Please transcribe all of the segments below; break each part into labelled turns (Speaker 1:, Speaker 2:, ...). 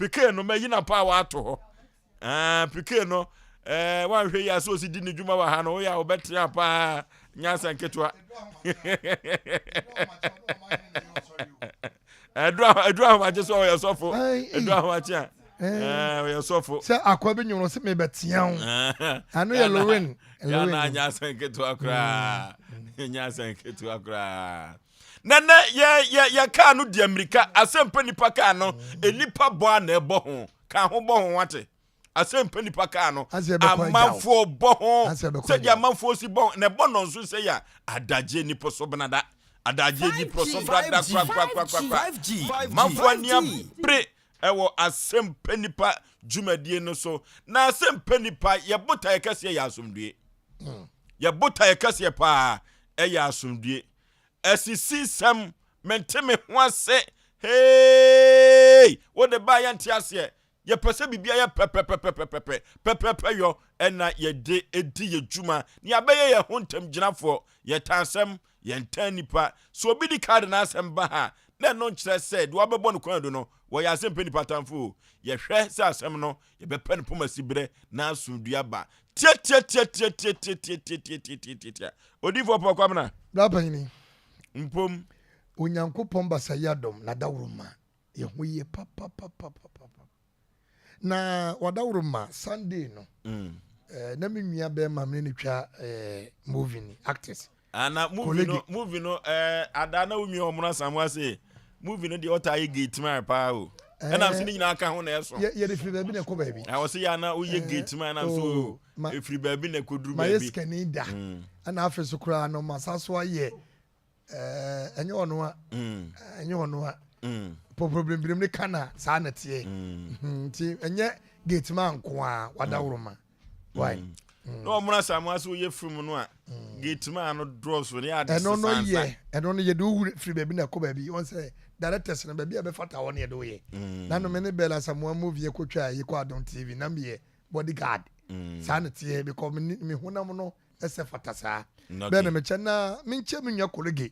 Speaker 1: Piqué no mayi na paa wato hɔ. Ah, Piqué no eh, wanhwɛ yi a sɛ ɔsi di ne dwuma wɔ ha no woyɛ a wobɛtea paa nyansa nketewa. Ɛduru ahomakye so ɔyɛ sɔfo. Ɛduru ahomakye a ɔyɛ sɔfo.
Speaker 2: Sɛ akwa bi nwono sɛ mebɛtea wo. Ano yɛ Lorraine.
Speaker 1: Yana nyansa nketewa koraa. Nyansa nketewa koraa. Na nɛ yɛ yɛ yɛ kaa no di amirika asɛmpa nipa kaa no nipa bɔ a na ɛbɔ ho ka ho bɔ ho wate asɛmpa nipa kaa no amanfoɔ bɔ ho sɛdeɛ amanfoɔ si bɔ ho na ɛbɔ nɔnso sɛ yɛ adagye nipa so benada adagye nipa so brada korakorakorakora amanfoɔ ani abere ɛwɔ asɛmpa nipa dwumadie no so na asɛmpa nipa yɛ botaeɛ kɛseɛ yɛ asomdue yɛ botaeɛ kɛseɛ paa ɛyɛ asomdue Asisisɛm, mente me ho ase. Hey! Wode baa yɛnte aseɛ. Yɛpɛ sɛ biribiara yɛ pɛpɛpɛpɛpɛpɛ. Pɛpɛpɛ yɔ ɛna yɛde di yɛ dwuma. Na yɛabɛyɛ yɛn ho ntamgyinafoɔ. Yɛtan asɛm, yɛntan nnipa. Sɛ obi di kan de n'asɛm ba ha a, na ɛno nkyerɛ sɛ deɛ wabɛbɔ no kwaadu no, wɔyɛ asɛmpɛ nnipa atamfo o. Yɛhwɛ sɛ asɛm no, yɛbɛpɛ no poma siberɛ na asomdwoeɛ aba. Tiatiatiatiatiatiatiatiatiatiatia. Odiyifoɔ Paul Kwabena.
Speaker 2: Bra panyini.
Speaker 1: Mpom.
Speaker 2: Onyankopɔn basa yi adom na dawuroma yɛ ho yie papapapapapa. Na wadawuroma Sunday no. Mm. Eh, na me nua bɛrima me ne no twa eh, movie ni actors.
Speaker 1: Ah, na movie no movie no eh, ada na wo nua ɔmono asamoa se movie no deɛ ɔtaa yɛ gate man paa o ɛnam sɛ ne nyinaa ka ho na ɛso
Speaker 2: yɛde firi baabi na ɛkɔ baabi
Speaker 1: na ɔsɛ yɛ ana woyɛ gate man nam so oh, ɛfiri baabi na ɛkɔduru baabi
Speaker 2: mayɛ sikani da mm. ɛna afei so koraa no masa so ayɛ ɛnyɛ ɔno a mm. ɛnyɛ ɔno a mm. pɔpɔbirimbirim ne ka na saa na teɛ mm. nti ɛnyɛ gate man nko a wadaworoma why
Speaker 1: na ɔmono asamoa sɛ woyɛ film no a gate man no dɔɔso ne ade
Speaker 2: ɛno no yɛ ɛno no yɛde wo firi baabi na ɛkɔ baabi wɔn sɛ directors no baabi a bɛfata hɔ no yɛde woyɛ na no me ne Bella Asamoah movie yɛkɔtwa yi kɔ Adom TV na meyɛ bodyguard saa na teɛ because me honam no ɛsɛ fata saa bɛɛ na mekyɛ na menkyɛ me nua kolege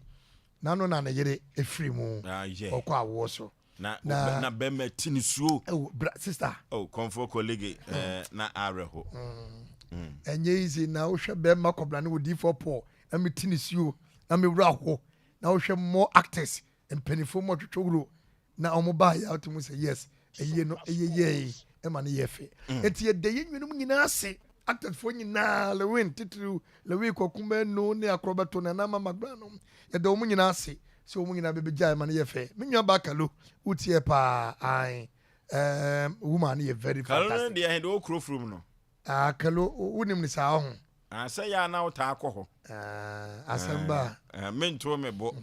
Speaker 2: na no na ne yere ɛfiri mu ɔkɔ awoɔ so
Speaker 1: na na bɛma ti ne suo
Speaker 2: oh bra sister
Speaker 1: oh kɔnfɔ kolege eh, na awerɛho
Speaker 2: ɛnyɛ easy na wohwɛ bɛrima kɔbra ne odiifoɔ Paul na meti ne suo na mewura ho na wohwɛ more actors mpanimfoɔ mu ɔtwetwe wuro na wɔn baa yɛ ato mu sɛ yes ɛyie no ɛyɛ yɛɛ ɛma no yɛ fɛ mm. eti yɛda yɛn nuanom nyinaa ase actorsfoɔ nyinaa Lewin titiriw Lewin Kɔkumanu ne Akorɔbɛto na Nana Magbra no yɛda wɔn nyinaa ase sɛ wɔn nyinaa bɛbɛgya ɛma no yɛ fɛ me nua baa Kalo wotiɛ paa ae um, woman no yɛ very fantastic.
Speaker 1: Kalo no deɛ ɛde wɔ kuro furum no.
Speaker 2: Ah, Kalo wonim no saa ɔho.
Speaker 1: Ah, sɛ yɛ a na wotaa kɔ hɔ.
Speaker 2: Ah, asɛm ba.
Speaker 1: Ah, mento me bo.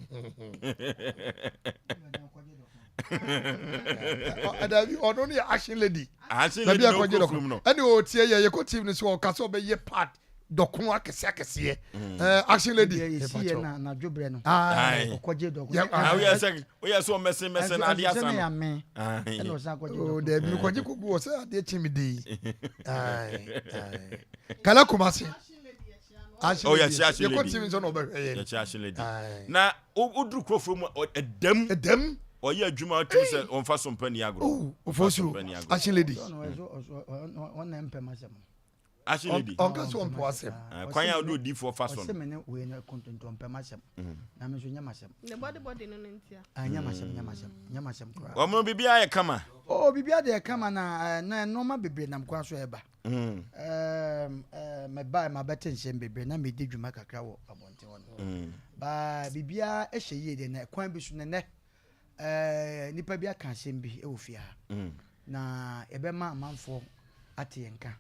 Speaker 2: Dabi, ɔno no yɛ action lady.
Speaker 1: Action lady na okuro furum no.
Speaker 2: Ɛne ɔtie yɛ yɛkɔ team no so ɔka sɛ ɔbɛyɛ part dɔko akɛseɛ akɛseɛ. Mm. Action lady.
Speaker 3: Yɛsi yɛ na anadwo berɛ no. Ɔkɔgye dɔko.
Speaker 1: Woyɛ sɛ woyɛ sɛ ɔmɛse mɛse na adeɛ asa no.
Speaker 3: Ɛna ɔsan kɔgye dɔko.
Speaker 2: Dabi mekɔgye kɔgu wɔ sɛ adeɛ kye me di. Kala Kumasi.
Speaker 1: Oh, yɛkye action lady.
Speaker 2: Yɛkɔ team nso na ɔbɛhwɛ yɛn.
Speaker 1: Yɛkye action lady. Na woduru kurɔfoɔ mu ɛdɛm.
Speaker 2: Ɛdɛm.
Speaker 1: Ɔyɛ adwuma ɔtum sɛ ɔmfa so mpa ni agorɔ.
Speaker 2: Oh, ofosuo action lady.
Speaker 3: Ɔna mpɛ ma sɛm.
Speaker 1: Action lady.
Speaker 2: Ɔnka so ɔmpɛ asɛm.
Speaker 1: Kwan a ɔde odiifoɔ fa so no.
Speaker 3: Ɔsɛ me ne wei no kontonto ɔmpɛ ma sɛm. Na me nso nyɛ ma sɛm.
Speaker 4: Ne body body no no ntia.
Speaker 3: Nyɛ ma sɛm nyɛ ma sɛm nyɛ ma sɛm koraa.
Speaker 1: Wɔn biribiara yɛ kama.
Speaker 3: Oh biribiara deɛ kama na na nneɛma bebree nam kwan so ɛba. Mebae mabɛte nsɛm bebree na medi dwuma kakra wɔ abɔnten hɔ no. Baa biribiara hyɛ yie deɛ na kwan bi so na nɛ nipa bi aka asɛm bi wɔ fie ha. Na yɛbɛma amanfoɔ ate yɛn nka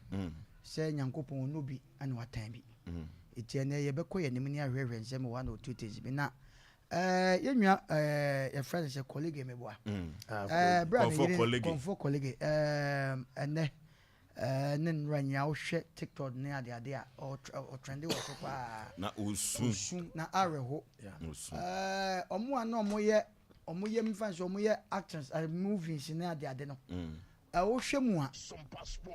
Speaker 3: sɛ Nyankopɔn ɔnnɔ bi na watan bi. Enti ɛnɛ yɛbɛkɔ yɛn anim ne ahwɛhwɛ nsɛm one or two things bi na Eh, yɛn nua eh, yɛfrɛ no sɛ kɔlege meboa.
Speaker 1: Mm.
Speaker 3: Ah, eh, berɛ a ne yere kɔmfo kɔlege eh, ɛnɛ eh, ne nnora nyinaa wohwɛ tiktok ne adeade a ɔtrɛnde wɔ so paa.
Speaker 1: Na osu.
Speaker 3: Osu na awerɛho. Eh, ɔmo a na ɔmo yɛ ɔmo yɛ mfa nso ɔmo yɛ actions eh, movies ne adeade no. Mm. Eh, wohwɛ mu a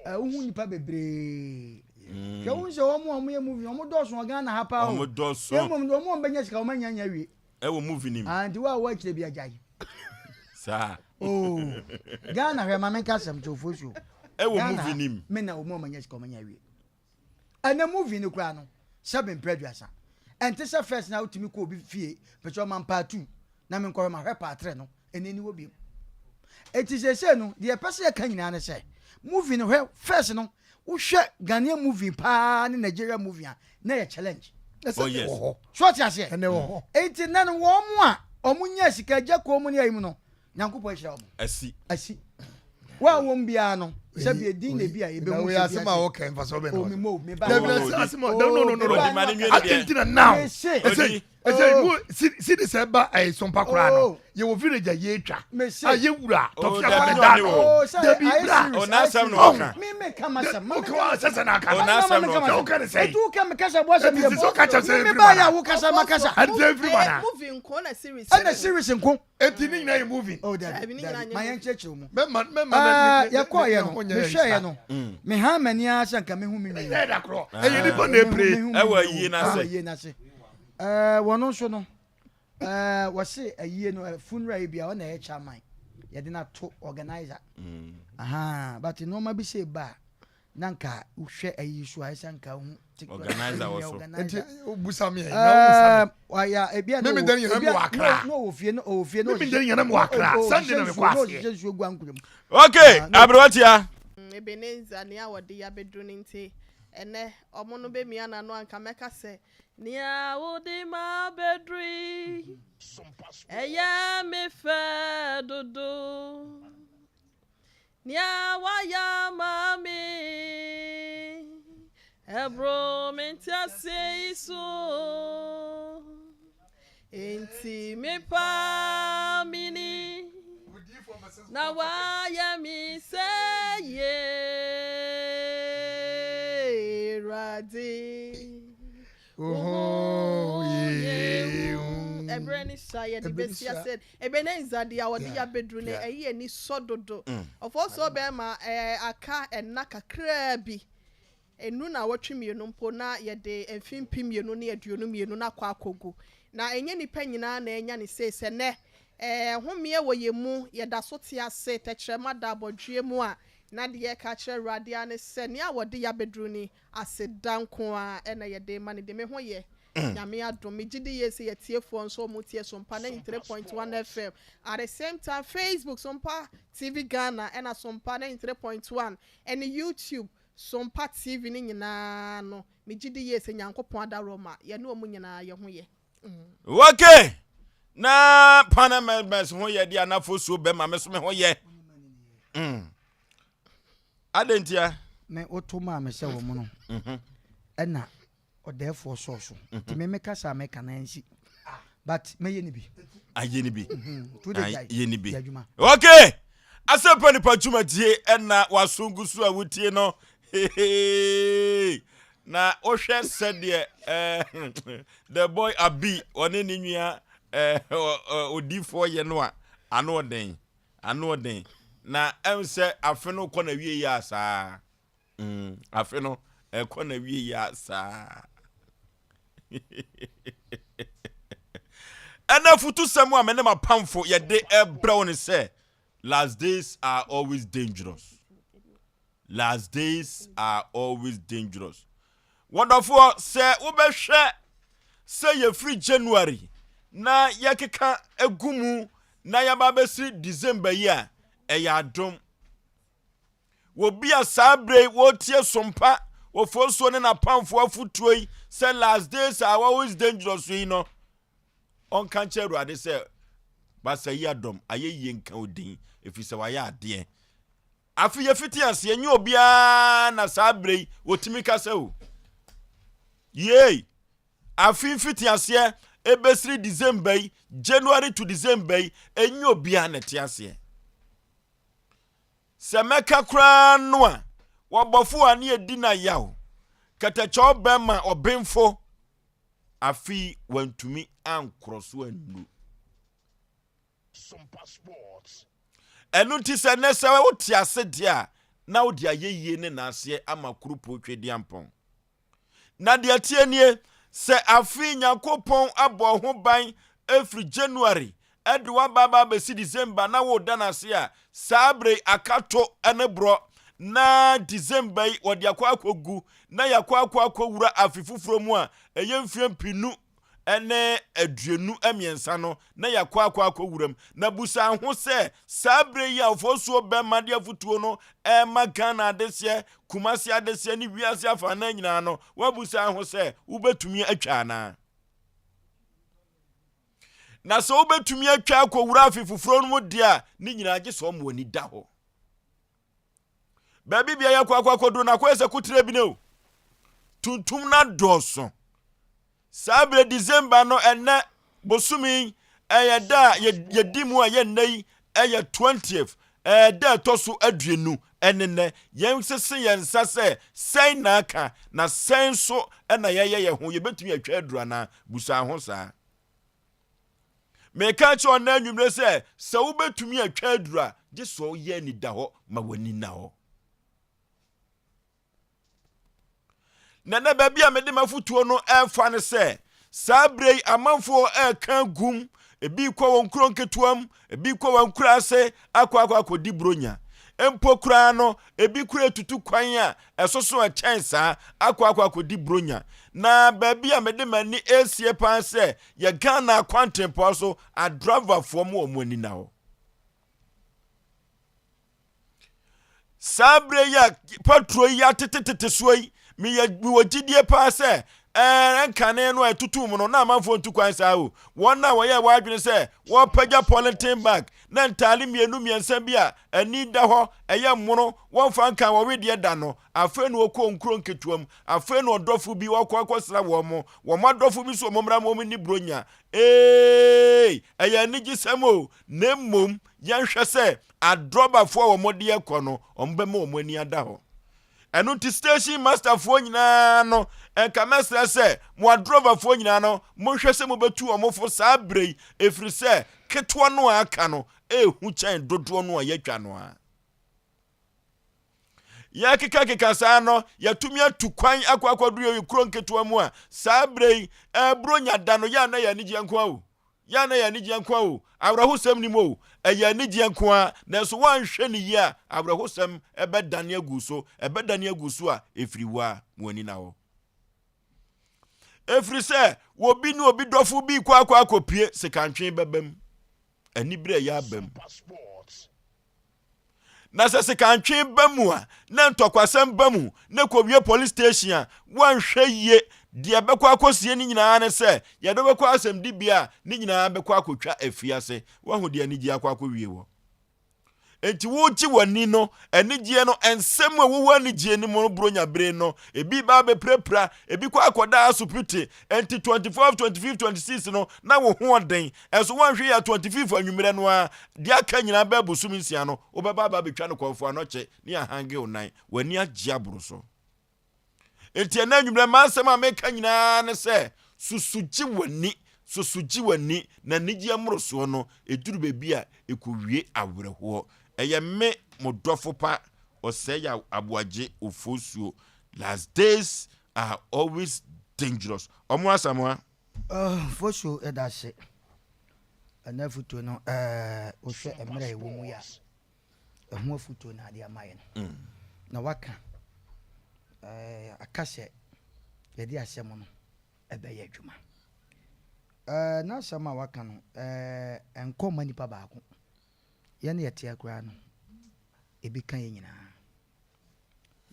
Speaker 3: eh, wohu nnipa bebree. Mm. Hwɛ wohu sɛ wɔn a wɔyɛ movie wɔn dɔɔso wɔ Ghana ha paa o.
Speaker 1: Wɔn dɔɔso.
Speaker 3: Mmom wɔn a wɔbɛnya sika wɔn anya anya wie.
Speaker 1: Ɛwɔ movie nim.
Speaker 3: Ah, nti wo a wɔakyerɛ bi agyae.
Speaker 1: Saa.
Speaker 3: Oh, Ghana hwɛ ma menka asɛm kyɛ ofosuo.
Speaker 1: Ɛwɔ movie nim.
Speaker 3: Me na ɔmu ɔmanya sika ɔmanya awie. Ɛnɛ movie no koraa no sɛbe mprɛ aduasa. Ɛnte sɛ first na wotumi kɔ obi fie pɛkyɛ ɔma part 2 na menkɔhwɛ mahwɛ part 3 no ɛnɛ ni hɔ biom. Eti seesei no deɛ yɛpɛ sɛ yɛka nyinaa ne sɛ movie no hwɛ first no wohwɛ Ghanaian movie paa ne Nigeria movie a na yɛ challenge.
Speaker 1: Oh yes.
Speaker 3: So ɔte aseɛ?
Speaker 2: Ɛnɛ wɔ hɔ.
Speaker 3: Enti nɛ no wɔn a wɔn nya sika gya kɔn mu ne ayi mu no Nyankopɔn ahyira wɔn.
Speaker 1: Asi.
Speaker 3: Asi. Wo a wɔm biara no sɛ bi edin na ebi a yɛbɛhu
Speaker 2: sɛ bi ase. Wɔka mfa so bɛn na.
Speaker 3: Omi mo me ba.
Speaker 2: Dabi na asem a no no no no.
Speaker 1: Odi ma ne nwie ne deɛ.
Speaker 2: Adi na now.
Speaker 3: Mese.
Speaker 2: Ɛsɛ ɛsɛ mu si si de sɛ ba ɛyɛ sɔmpa koraa no. Yɛ wɔ village a yɛtwa.
Speaker 3: Mese.
Speaker 2: A yɛ wura tɔfi
Speaker 1: dabi
Speaker 2: akɔne
Speaker 1: na
Speaker 2: da
Speaker 1: ɔne
Speaker 2: no.
Speaker 1: wɔ.
Speaker 2: Dabi bra.
Speaker 1: Oh, n'asɛm na ɔka.
Speaker 3: Me me ka masɛm.
Speaker 2: Woka wa sɛ sɛ na aka.
Speaker 1: Oh, n'asɛm na ɔka.
Speaker 2: Woka ne sɛ.
Speaker 3: Etu woka me kasa bɔ asɛm
Speaker 2: Ɛti
Speaker 3: yɛ
Speaker 2: sɛ woka kyerɛ sɛ
Speaker 3: Me
Speaker 2: ɛfiri
Speaker 3: ba
Speaker 2: mana.
Speaker 3: yɛ a wo kasa ma kasa.
Speaker 2: Ɛti sɛ ɛfiri mana.
Speaker 4: Movie nko na series.
Speaker 3: Ɛna series nko.
Speaker 2: Eti ne nyinaa yɛ movie.
Speaker 3: Oh dabi
Speaker 4: Dabi, ne nyinaa
Speaker 3: dabi
Speaker 4: nyɛ
Speaker 3: ma
Speaker 4: movie.
Speaker 3: yɛn kyerɛkyerɛ mu.
Speaker 2: Mɛma mɛma
Speaker 3: Ɛɛ
Speaker 2: ne ne
Speaker 3: yɛkɔɔ yɛ
Speaker 2: ne
Speaker 3: no
Speaker 2: ho nyɛ
Speaker 3: mehwɛɛ yɛ no
Speaker 1: Mm.
Speaker 3: mehaa m'ani ara sɛ nka mehu me nua yi.
Speaker 2: Ɛyɛ da korɔ. Ɛyɛ nipa na epire.
Speaker 3: Mehu me
Speaker 1: Ɛwɔ
Speaker 3: nua
Speaker 1: ayie
Speaker 3: yi.
Speaker 1: no ase.
Speaker 3: Ɛwɔ ayie no ase. Ɛɛ wɔn nso no ɛɛ wɔse ayie no ɛ, funeral yi bia ɔna ɛyɛ chairman yɛde no ato organizer.
Speaker 1: Mm.
Speaker 3: Ahaa but nneɛma bi sɛ ba a na nka wohwɛ ayi so a ɛsɛ nka wohu TikTok
Speaker 1: Organizer wɔ
Speaker 3: ɛyɛ
Speaker 1: so.
Speaker 3: organizer.
Speaker 2: Nti wobusa me ɛ na wobusa me.
Speaker 3: Ɛɛ waya ebi a na
Speaker 2: Me me
Speaker 3: ɔwɔ
Speaker 2: dan nyina
Speaker 3: ebi
Speaker 2: me
Speaker 3: a
Speaker 2: wɔ
Speaker 3: na
Speaker 2: Accra.
Speaker 3: na ɔwɔ fie na ɔwɔ fie na
Speaker 2: Me me
Speaker 3: ɔhyehyɛ
Speaker 2: dan nyina me wɔ Accra.
Speaker 3: na ɔhyehyɛ
Speaker 2: Sunday na me
Speaker 3: nsuo
Speaker 2: kɔ
Speaker 3: na
Speaker 2: aseɛ.
Speaker 3: ɔhyehyɛ nsuo gu ankorɛ mu.
Speaker 1: Okay,
Speaker 3: Ah, na
Speaker 1: aberewatia.
Speaker 4: Ebenezer nea wɔde yɛ abɛduru no nti ɛnɛ ɔmo no bɛmia n'ano anka mɛka sɛ nea wode ma abɛduru yi ɛyɛ me fɛ dodo nea wayɛ ama me ɛboro me nteaseɛ yi so nti mepa mini na wayɛ me sɛ yie Awurade.
Speaker 2: Oho ye.
Speaker 4: ɛberɛ ne sa yɛde
Speaker 2: Ɛberɛ ne
Speaker 4: bɛsi
Speaker 2: sua.
Speaker 4: ase Ebenezer deɛ a wɔde
Speaker 2: Yeah.
Speaker 4: yɛ abɛduru no
Speaker 2: Yeah.
Speaker 4: ɛyi ani sɔ dodo ɔfɔ so bɛrima ɛɛ aka ɛna kakraa bi enu na wɔtwe mmienu mpo na yɛde mfe 2022 na akɔ akɔgu na ɛnyɛ nipa nyinaa na ɛnya ne sei sɛ nɛ ɛɛ homeɛ wɔ yɛn mu yɛda so te ase tɛkyerɛma da abɔdwe mu a na deɛ ɛka kyerɛ Awurade ara ne sɛ nea wɔde yɛ abɛduru ni aseda nko a ɛna yɛde ma ne de me ho yɛ Nyame adom megye di yie sɛ yɛtiefoɔ nso ɔmo tie Sompa 93.1 FM at the same time Facebook Sompa TV Ghana ɛna Sompa 93.1 ɛne YouTube Sompa TV ne nyinaa no megye di yie sɛ Nyankopɔn adaworoma yɛne ɔmo nyinaa yɛ ho yɛ.
Speaker 1: Okay. Na Panama ho yɛ deɛ anafo suo bɛma me so me ho yɛ. Adɛn ntia?
Speaker 3: Me woto maa me sɛ wɔ mu no ɛna ɔdɛɛfoɔ sɔɔ so nti me meka sa meka na nsi but mɛyɛ ne bi.
Speaker 1: Ayɛ ne bi.
Speaker 3: Tu de gyae.
Speaker 1: Ayɛ ne bi.
Speaker 3: Yɛ adwuma.
Speaker 1: Okay. Asɛmpa nipa dwumadie ɛna waso gu so a wotie no. Hehe. Na wohwɛ sɛdeɛ the boy Abi ɔne ne nua odiifoɔ yɛ no a ano ɔden ano ɔden na ɛm sɛ afe no kɔ na wie yɛ a saa afe no ɛkɔ na wie yɛ a saa ɛna futusɛm a me ne m'apamfo yɛde ɛbrɛ wo ne sɛ last days are always dangerous, last days are always dangerous. Wɔdɔfoɔ, sɛ wobɛhwɛ sɛ yɛfiri January na yɛkeka egu mu na yɛba bɛsiri December yi a ɛyɛ adom wobi a saa bere yi wɔretie Sompa wɔfoɔ ne n'apamfoɔ afotuo yi sɛ last days are always dangerous yi no, ɔnka nkyerɛ Awurade sɛ basa yi adɔm ayɛ yie nka odin ɛfiri sɛ wayɛ adeɛ. Afe yɛfiti aseɛ nye obiara na saa bere yi wɔtumi kasa o yee afe mfiti aseɛ ebesiri December yi, January to December yi, enye obiara na ɛte aseɛ. Sɛ mɛka koraa no a wɔbɔfo a ne yɛdi na yaw kɛtɛkyɛw bɛrima ɔbenfo afe wantumi ankorɔ so annu. Ɛno nti sɛ nnɛ sɛ wote ase deɛ a na wode ayɛ yie ne naaseɛ ama kurupo Twediampɔn. Na deɛ tie nie, sɛ afe Nyankopɔn abɔ ho ban ɛfiri January. de wo aba aba abɛsi December na woreda no ase a, saa berɛ yi akato ne borɔ na December yi wɔde akɔ akɔgu na yɛakɔ akɔ akɔwura afe foforɔ mu a ɛyɛ mfeɛ mpenu ne 23 no na yɛakɔ akɔ akɔwura mu. Na busa ho sɛ saa berɛ yi a Ofosuo bɛma de afotuo no ɛrema Ghana adehyeɛ, Kumasi adehyeɛ ne wiase afanan nyinaa no, woabusa ho sɛ wobɛtumi atwa anaa? Na sɛ wobɛtumi atwa akɔwura afe foforɔ no mu deɛ a, ne nyinaa gye sɛ ɔmo ani da hɔ. Baabi bia yɛkɔ akɔ akɔduro no akɔyɛ sɛ koterɛ bi ne o. Tuntum no adɔɔso. Saa berɛ December no ɛnɛ bosome yi ɛyɛ da a yɛdi mu a ɛyɛ nnɛ yi ɛyɛ 20th ɛyɛ da ɛtɔ so 20 ɛne nnɛ. Yɛnsese yɛn nsa sɛ sɛn na aka na sɛn nso na yɛyɛ yɛn ho yɛbɛtumi atwa aduru anaa? Busa ho saa. Meka kyerɛ wo nnɛ anwummere sɛ, sɛ wobɛtumi atwa aduru a, gye sɛ woyɛ anidahɔ ma w'ani nna hɔ. Na na baabi a mede m'afotuo no ɛrefa no sɛ, saa berɛ yi amanfoɔ ɛreka gum, ebi kɔ wɔn nkuro nketewa mu, ebi kɔ wɔn nkura ase akɔ akɔ akɔdi buronya. Mpo koraa no, ebi kura tutu kwan a ɛsoso ɛkyɛn saa akɔ akɔ akɔdi buronya. Na baabi a mede m'ani ɛresie paa sɛ yɛ Ghana akwantempɔn so adraivafoɔ mo wɔn ani na hɔ. Saa berɛ yi a patro yi atetetete soɔ yi, meyɛ mewɔ gyidie paa sɛ ɛɛ nkane no a ɛtutu mu no na amanfoɔ ntu kwan saa o. Wɔn a wɔyɛ wɔn adwene sɛ wɔrepagya polythene bag na ntaade mmienu mmiɛnsa bi a ani da hɔ ɛyɛ mmono wɔmfa nka wɔn wedeɛ da no, afei na wɔkɔ nkuro nketewa mu, afei na ɔdɔfo bi wɔkɔ akɔsra wɔn, wɔn adɔfo bi nso wɔn mmra ma wɔn nni buronya. Eeii ɛyɛ anigyesɛm o, na mmom yɛnhwɛ sɛ adrɔbafoɔ a wɔde ɛkɔ no, wɔbɛma wɔn ani ada hɔ. Ɛno nti station masterfoɔ nyinaa no, nka mɛsrɛ sɛ mo adrɔbafoɔ nyinaa no, monhwɛ sɛ mobɛtu wɔn fo saa berɛ yi, ɛfiri sɛ ketewa no a aka no ɛhu kyɛn dodoɔ no a yɛatwa no a. Yɛkekakeka saa no, yɛatumi atu kwan akɔ akɔduru yɛn kuro nketewa mu a saa berɛ yi, Buronya da no, yɛ a na yɛ anigyeɛ nko ara o. Yɛ a na ɛyɛ anigyeɛ nko ara o, awerɛhosɛm nnim o, ɛyɛ anigyeɛ nko ara, nanso woanhwɛ no yie a, awerɛhosɛm bɛdane agu wo so, ɛbɛdane agu wo so a, ɛfiri wo a, mo ani nna hɔ. Ɛfiri sɛ, obi ne obi dɔfo bi rekɔ akɔ akɔpue, sekantwe bɛba mu, aniberɛ yɛ aba mu. Na sɛ sekantwe ba mu a, na ntɔkwasɛm ba mu, na ɛkɔwie police station a, woanhwɛ yie, deɛ ɛbɛkɔ akɔsie no nyinaa ne sɛ, yɛde wo bɛkɔ asɛmdibea a, ne nyinaa bɛkɔ akɔtwa afiase. Woahu deɛ anigyeɛ akɔ akɔwie wɔ. Enti wogye w'ani no, anigyeɛ no, nsɛm a ɛwowɔ anigyeɛ no mu no buronya bere no, ebi ba abɛpirapira, ebi kɔ akɔda asopiti. Enti 24, 25, 26 no, na wo ho ɔden. Ɛnso woanhwɛ yie a 25 anwummerɛ no ara, deɛ aka nyinaa bɛyɛ bosome nsia no, wobɛba aba abɛtwa no kɔmfoɔ anɔkye ne ahange wo nan. W'ani agye aboro so. Enti ɛnnɛ anwummerɛ m'asɛm a meka nyinaa ne sɛ, susu gye w'ani, susu gye w'ani, na anigyeɛ mmorosoɔ no, ɛduru baabi a ɛkɔwie awerɛhoɔ. Ɛyɛ me, mo dɔfo pa, Ɔsɛeyaw Aboagye Ofosuo. Last days are always dangerous. Ɔmo Asamoah.
Speaker 3: Fosu yɛda ase ɛnɛ afutuo no ɛɛ wohwɛ mmerɛ a ɛwɔ mu yi a ɛho afutuo na ade ama yɛn mm. Na waka ɛɛ aka sɛ yɛde asɛm no ɛbɛyɛ adwuma ɛɛ n'asɛm a waka no ɛɛ ɛnkɔ mma nipa baako yɛn yɛteɛ koraa no ebi ka yɛn nyinaa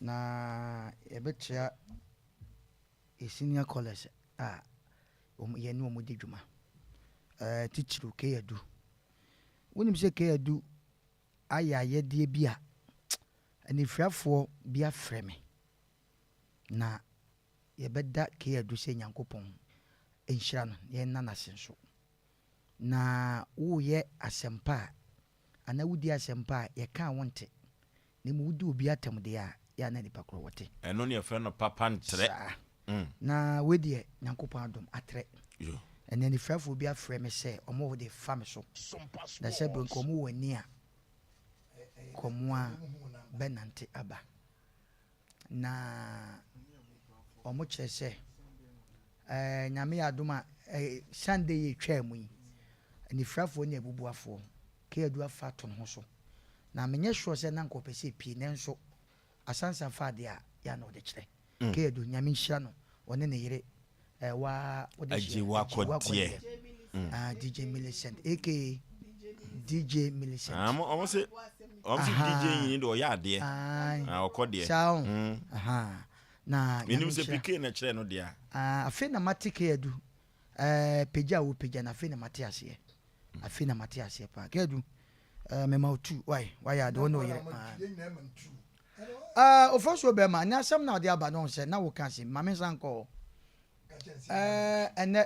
Speaker 3: na yɛbɛkyerɛ Yɛ senior callers a wɔn yɛne wɔn di dwuma. Ɛɛ titiriw Keyadu. Wonim sɛ Keyadu ayɛ ayɛdeɛ bi a anifirafoɔ bi afrɛ me na yɛbɛda Keyadu sɛ Nyankopɔn nhyira no na yɛnna no ase nso. Na woreyɛ asɛmpa a anaa wodi asɛmpa a yɛka a wonte. Na mmom wodi obi atɛm deɛ a, yɛ a na nipa korɔ wɔte.
Speaker 1: Ɛno ne yɛfrɛ no papa ntrɛ.
Speaker 3: Saa. Na wei deɛ Nyankopɔn adom atrɛ. Ɛnɛ anifirafoɔ bi afrɛ me sɛ wɔn de fa me so. Na sɛ bere nka wɔn wɔ ani a, nka wɔn a bɛnante aba. Na wɔn kyerɛ sɛ, ɛɛ Nyame yɛ adom a, ɛɛ Sunday yi etwaa mu yi. Anifirafoɔ ne abubuafoɔ, Kayadu afa ato ne ho so. Na menyɛ sure sɛ na anka ɔpɛ sɛ epie nanso Asansa fa adeɛ a yɛ a na ɔde kyerɛ. Kayadu, Nyame nhyira no, ɔne ne yere eh, waa wode
Speaker 1: Agye
Speaker 3: hyɛ,
Speaker 1: wakɔdeɛ.
Speaker 3: Ah, DJ Millicent aka DJ Millicent.
Speaker 1: Ah, ɔmo se ɔmo se
Speaker 3: Aha.
Speaker 1: DJ nyini de ɔyɛ adeɛ.
Speaker 3: Aye.
Speaker 1: Ah, ɔkɔ deɛ.
Speaker 3: Saa o. Aha. Na
Speaker 1: Menim
Speaker 3: Nyame
Speaker 1: sɛ
Speaker 3: nhyira.
Speaker 1: PK na kyerɛ no deɛ a.
Speaker 3: Ah, afei na mate Kayadu eh, pagya a wopagya no afei na mate aseɛ. Afei na mate aseɛ paa. Kayadu, eh, mema wo tu, wai, wayɛ ade, wo ne wo yere. Ah. Ah, Ofosuo bɛrima, ɛnɛ asɛm na ɔde aba no sɛ na woka asɛm, ma me nsa nkɔ hɔ. Eh, ɛnɛ,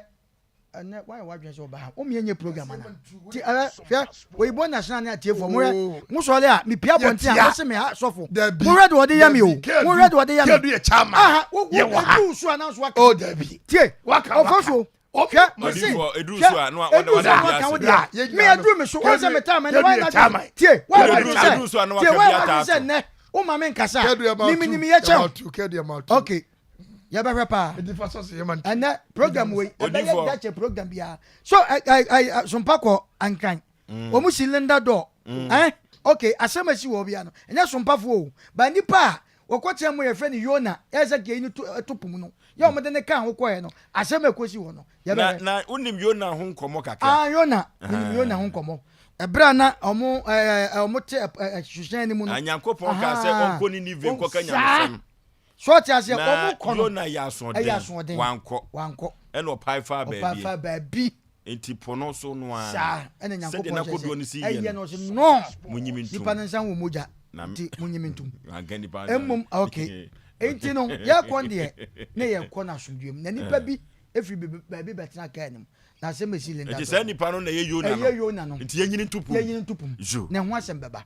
Speaker 3: ɛnɛ wayɛ w'adwene sɛ ɔba ha, wo mmiɛ nyɛ program ana? Ti, ɛhɛ, hwɛ, oyibo national ne atiefoɔ, mohwɛ, mo sɔre a, mepia abɔnten a, mo se me ha sɔfo.
Speaker 2: Dabi.
Speaker 3: Mohwɛ de ɔde yɛ me o,
Speaker 2: Dabi.
Speaker 3: mohwɛ de ɔde yɛ me.
Speaker 2: Kedu yɛ chairman.
Speaker 3: Aha, wo, wo,
Speaker 2: Yɛ wɔ ha.
Speaker 3: ɛduru so a na nso waka.
Speaker 2: Oh, dabi.
Speaker 3: Tie,
Speaker 2: Waka, waka.
Speaker 3: Ofosuo, hwɛ, mese,
Speaker 1: Odiyifoɔ, ɛduru
Speaker 3: hwɛ,
Speaker 1: so a, na wa-
Speaker 3: ɛduru
Speaker 1: wada
Speaker 3: so a na
Speaker 1: bi
Speaker 3: waka wo
Speaker 1: ase.
Speaker 3: deɛ.
Speaker 2: Yeah, yɛ
Speaker 3: Me
Speaker 2: nyinaa no.
Speaker 3: ɛduru me so, wɔn sɛ me time, ɛnɛ
Speaker 2: Kedu
Speaker 3: wayɛ
Speaker 2: yɛ
Speaker 3: n'adwene.
Speaker 2: chairman.
Speaker 3: Tie, wayɛ
Speaker 1: Kedu
Speaker 3: w'adwene sɛ,
Speaker 1: ɛduru so a na
Speaker 3: tie,
Speaker 1: waka
Speaker 3: wayɛ
Speaker 1: bi
Speaker 3: w'adwene
Speaker 1: ataa
Speaker 3: sɛ
Speaker 1: so.
Speaker 3: nnɛ, woma me nkasa a,
Speaker 2: Kedu yɛ ma
Speaker 3: me
Speaker 2: tu.
Speaker 3: menim yɛ
Speaker 2: Yɛ
Speaker 3: kyɛn
Speaker 2: ma
Speaker 3: wo.
Speaker 2: tu. Kedu yɛ ma tu.
Speaker 3: Okay, yɛbɛhwɛ paa.
Speaker 2: Edi fa sɔsɔ yɛ ma tu.
Speaker 3: Ɛnɛ program wei ɛbɛyɛ
Speaker 1: Odiyifoɔ.
Speaker 3: dakyɛ program biara so ɛ ɛ ɛ sompa kɔ ankran wɔn si linda door ɛn okay asɛm a esi wɔ bia no ɛnyɛ sompafoɔ o ba nipa a wɔkɔ kyɛn mu yɛfrɛ no Yona ɛyɛ sɛ kɛyi no to ɛto pum no yɛ wɔn de ne kan ho kɔɛ no asɛm a ekosi hɔ no
Speaker 1: Na
Speaker 3: yɛbɛhwɛ
Speaker 1: na wonim Yona ho nkɔmmɔ kakra.
Speaker 3: ah Yona menim Yona ho nkɔmɔ ɛberɛ a na wɔn ɛɛ wɔn te ɛ ɛ suhyɛn no mu no
Speaker 1: Na Nyankopɔn kaa sɛ
Speaker 3: Aha.
Speaker 1: ɔnkɔ Ninive nkɔka
Speaker 3: Saa.
Speaker 1: nyamesɛm.
Speaker 3: so ɔte aseɛ
Speaker 1: Na
Speaker 3: wɔn kɔ no
Speaker 1: Yona yɛ asoɔden.
Speaker 3: ɛyɛ asoɔden
Speaker 1: Wankɔ.
Speaker 3: wankɔ
Speaker 1: Ɛna ɔpae faa
Speaker 3: ɔpae
Speaker 1: baabi.
Speaker 3: faa baabi.
Speaker 1: Nti po no so no ara.
Speaker 3: Saa ɛna
Speaker 1: Sɛdeɛ
Speaker 3: Nyankopɔn
Speaker 1: na
Speaker 3: kyerɛ
Speaker 1: kodoɔ
Speaker 3: sɛ
Speaker 1: no si yɛ
Speaker 3: ɛyɛ
Speaker 1: no.
Speaker 3: no ɔse no
Speaker 1: Monyi me ntom.
Speaker 3: nipa no nsa wɔ mogya
Speaker 1: Na
Speaker 3: nti monyi me ntom.
Speaker 1: Anka nipa nsa.
Speaker 3: Mmom okay nti no yɛkɔ deɛ ne yɛkɔ no asomdwoeɛ mu na nipa bi efiri baabi bɛtena kaa no mu na asɛm esi Linda
Speaker 1: Nti saa nipa no na ɛyɛ Yona no.
Speaker 3: Ɛyɛ Yona no.
Speaker 1: Nti yɛnyini nto pum.
Speaker 3: Yɛnyini nto pum.
Speaker 1: Zo.
Speaker 3: Na ɛho asɛm bɛba.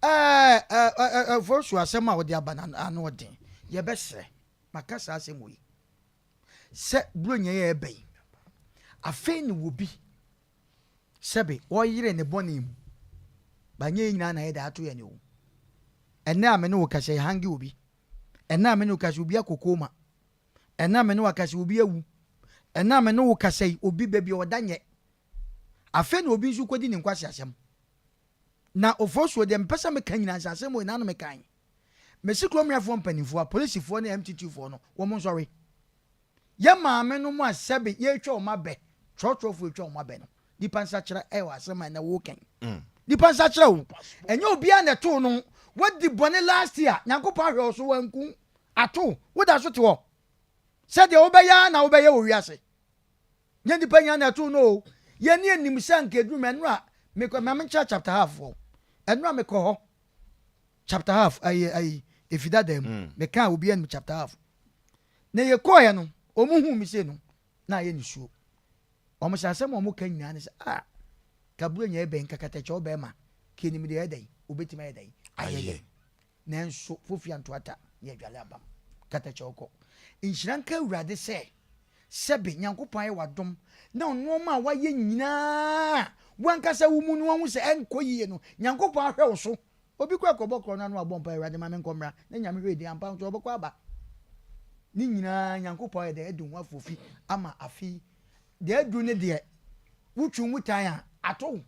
Speaker 3: Ɛɛ ɛɛ ɛɛ Fosu asɛm a wɔde aba no ano ɔden. Yɛbɛsrɛ maka saa asɛm wɔ yi. Sɛ Buronya yi a ɛreba yi, afei na obi sɛbe ɔreyere ne bɔne mu. Ba nyɛ yɛn nyinaa na yɛde ato yɛn o. Ɛnnɛ a me ne wo kasa yi, hange obi. Ɛnnɛ a me ne wo kasa yi, obi akɔ koma. Ɛnnɛ a me ne wo akasa yi, obi awu. Ɛnnɛ a me ne wo kasa yi, obi baabi a ɔda nyɛ. Afei na obi nso kɔdi ne nkwaseasɛm. Na Ofosuo deɛ mepɛ sɛ meka nyinaa sɛ asɛm wei na ano mekae. Mesi kurom hwɛfoɔ mpanimfoɔ, apolisifoɔ ne MTTU foɔ no, wɔn nsɔre. Yɛn maame nom a sɛbe yɛretwa wɔn abɛ, trɔtrɔfoɔ retwa wɔn abɛ no, nipa nsakyera ɛwɔ asɛm a ɛnɛ woka yi. Nipa nsakyera o, ɛnyɛ obiara na ɛtoo no, wadi bɔne last year, Nyankopɔn ahwɛ wo so wanku, ato, woda so te hɔ. Sɛdeɛ wobɛyɛ ara na wobɛyɛ wɔ wiase. Nyɛ nipa nyinaa na ɛtoo no o. Yɛn ani anim sɛ anka ɛduru mɛ, ɛnora mekɔ, ma menkyerɛ chapter half hɔ, ɛnora mekɔ hɔ, chapter half ayi ayi efi dada mu mm. meka obi anim chapter half na yɛkɔɔɛ no wɔn hu mi sei no na ayɛ nisuo wɔn sɛ asɛm a wɔn ka nyinaa ne sɛ ah kaburo nyɛ ɛbɛn kakatakyɛ ɔbɛrima kienim deɛ ɛdɛn obetumi ayɛ dɛn ayɛ yɛ nanso fofi antoata ne adwale abam katakyɛ ɔkɔ nhyira nka awurade sɛ sɛbe nyankopɔn ayɛ wadom na nneɛma a wayɛ nyinaa wankasa wo mu no wahu sɛ ɛnkɔ yie no nyankopɔn ahwɛ wo so Obi kɔ ɛkɔbɔ korɔ no ano abɔ mpaeɛ Awurade ma menkɔ mmra na Nyame hwɛ din ampa nso ɔbɛkɔ aba ne nyinaa Nyankopɔn ayɛ dɛn adi ho afofi ama afe yi deɛ aduru ne deɛ wotwi mu tan a ato wo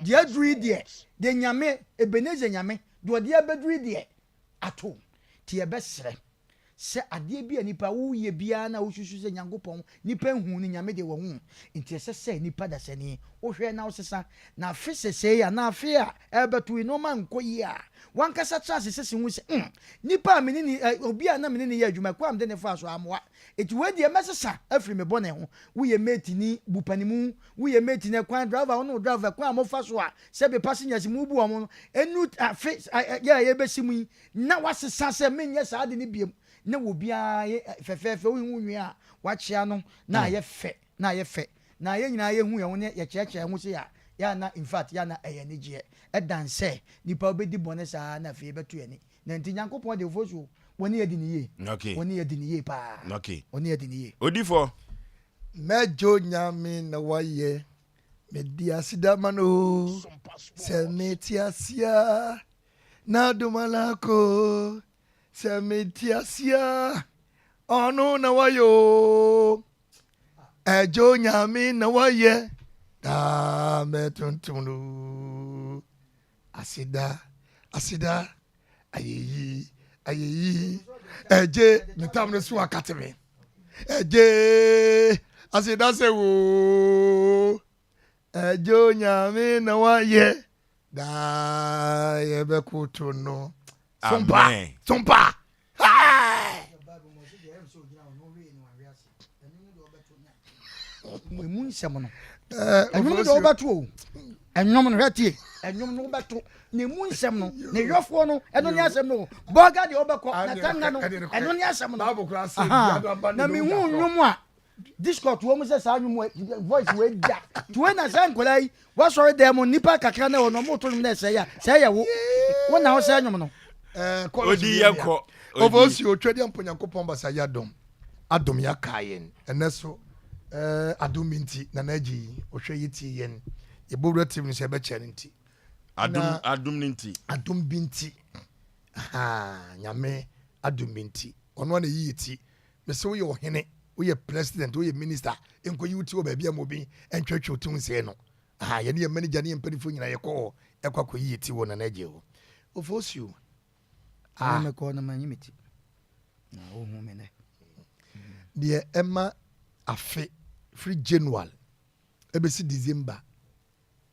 Speaker 3: deɛ aduru yi deɛ deɛ Nyame Ebenezer Nyame deɛ ɔde abɛduru yi deɛ ato wo nti yɛbɛsrɛ Sɛ adeɛ bi a nipa woyɛ biara na wosusu sɛ Nyankopɔn nipa nhuu no Nyame deɛ wahu nti ɛsɛ sɛ nipa dasani wohwɛ na wosesa na afe sesei anaa afe a ɛrebɛto yi nnoɔma nkɔ yie a wankasa tra ase sese hu sɛ hmm nipa a mene ne eh, obi a na mene ne yɛ adwuma ɛkwan a mede ne faa so ammoa nti wei deɛ mɛsesa afiri me bɔne ho woyɛ mate ni bu panimu woyɛ mate ni ɛkwan driver wo ne wo driver ɛkwan a mofa so a sɛbe passengers mu bu wɔn no ɛnu afe yɛ a yɛbɛsi mu yi Na wasesa sɛ menyɛ saa ade no biom na obiara yɛ fɛfɛɛfɛ wohu wo nwi a wakyea no na ayɛ fɛ na ayɛ fɛ na yɛn nyinaa yɛhu yɛn ho ne yɛkyerɛkyerɛ yɛn ho sei a yɛ a na infact yɛ a na ɛyɛ anigyeɛ ɛdan sɛ nipa wobɛdi bɔne saa na afei ɛbɛto yɛn ani na nti Nyankopɔn de ofosuo wɔne yɛ di ne yie
Speaker 1: Okay.
Speaker 3: wɔne yɛ di ne yie paa
Speaker 1: Okay.
Speaker 3: wɔne yɛ di ne yie.
Speaker 1: Odifo.
Speaker 2: Mɛgye Onyame na wayɛ mede aseda ma no sɛ mete ase a N'adom ara ko sɛ mete ase a, ɔno na wayɛ o. Ɛgye Onyame na wayɛ. Daa mɛtontom no. Aseda, aseda, ayeyi, ayeyi. Ɛgye, me tam no so akate me. Ɛgye, aseda sɛ wo. Ɛgye onyame na wayɛ. Daa yɛbɛkoto no. Sompa, sompa.
Speaker 3: Emu nsɛm no. Ɛnwom no deɛ wobɛto o. Ɛnwom no hwɛ tie. Ɛnwom no wobɛto. Na emu nsɛm no ne yɔfoɔ no ɛno ne asɛm no o. Bɔga deɛ wobɛkɔ na tanga no ɛno ne asɛm no. Na mehu nnwom a Discord wɔ mu sɛ saa nnwom voice wɔ da. Tuwe na sɛ nkwadaa yi wɔsɔre dɛm mu nipa kakra na wɔ no ɔmo to nnwom na ɛsɛ yɛ sɛ yɛ wo wo na wosɛ nnwom no.
Speaker 1: Odi yɛ kɔ.
Speaker 2: Ɔfɔ osi otwa di ampo Nyankopɔn basa yɛ adom adom yɛ aka yɛn ɛnɛ so ɛɛ adom bi nti na na agye yi ɔhwɛ yɛ tie yɛn yɛbɔ wura tv no sɛ ɛbɛkyɛ no nti
Speaker 1: adom adom no nti
Speaker 2: adom bi nti haa nyame adom bi nti ɔno ana yi yɛ ti Mese woyɛ ɔhene, woyɛ president, woyɛ minister, nkɔyi wo ti wɔ baabi a ma obi ntwetwe wo ti ho nsɛe no. Aha, yɛne yɛn manager ne yɛn mpanimfoɔ nyinaa yɛkɔ hɔ ɛkɔ akɔyi yɛ ti wɔ Nana Adjei hɔ. Ofosuo.
Speaker 3: Ah. Mekɔ na manyi me ti. Na wohu me nɛ.
Speaker 2: Deɛ ɛma afe firi January ɛbɛsi December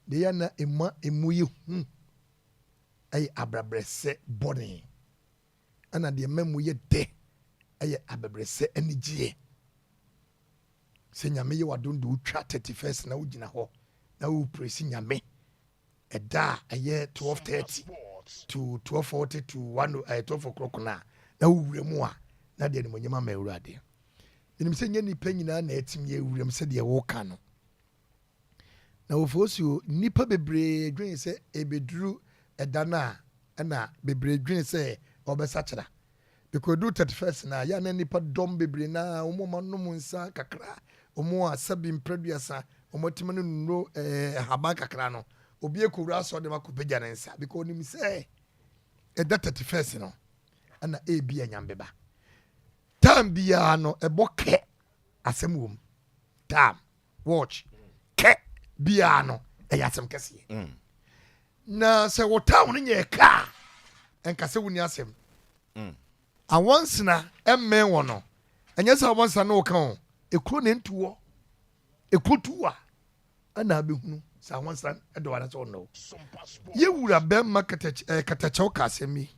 Speaker 2: deɛ yɛ na ɛma ɛmu yɛ hu ɛyɛ abrɛbrɛsɛ bɔne. Ɛna deɛ ɛma mu yɛ dɛ yɛ abɛbrɛsɛ anigyeɛ. Sɛ Nyame yɛ w'adom de wotwa 31st na wogyina hɔ na wo praise Nyame ɛda a ɛyɛ 12:30 to 12:40 to 1 eh, 12 o'clock no a na wowura mu a na deɛ animonyam ama Awurade. Menim sɛ nyɛ nnipa nyinaa na atumi awura mu sɛdeɛ woka no. Na wɔfoosuo, nnipa bebree dwen sɛ ɛbɛduru ɛda no a ɛna bebree dwen sɛ wɔbɛsakyera. Because ɛduru 31st no a, yɛ a na nnipa dɔm bebree no ara, wɔn a wɔanom nsa kakra, wɔn a sɛbi mprɛduasa, wɔn atumi anom nnuro ɛɛ ahaban kakra no, obi akɔwura asɔre dɛm akɔpagya ne nsa because onim sɛ ɛda 31st no ɛna ebi anyam bɛba. Time biara no ɛbɔ kɛ asɛm wɔ mu. Time. watch kɛ biara no ɛyɛ asɛm kɛseɛ mm. na sɛ wo town no nyɛ kaa ɛnka sɛ wonni asɛm mm. awɔnsena ɛmmɛn wɔ no ɛnyɛ sɛ awɔnsena ne woka o ekuro na ntu wɔ ekuro tu a ɛna abɛhunu sɛ awɔnsena ɛdɔ anasɛ ɔnnɔ yɛwura bɛrima katakyɛw ka asɛm yi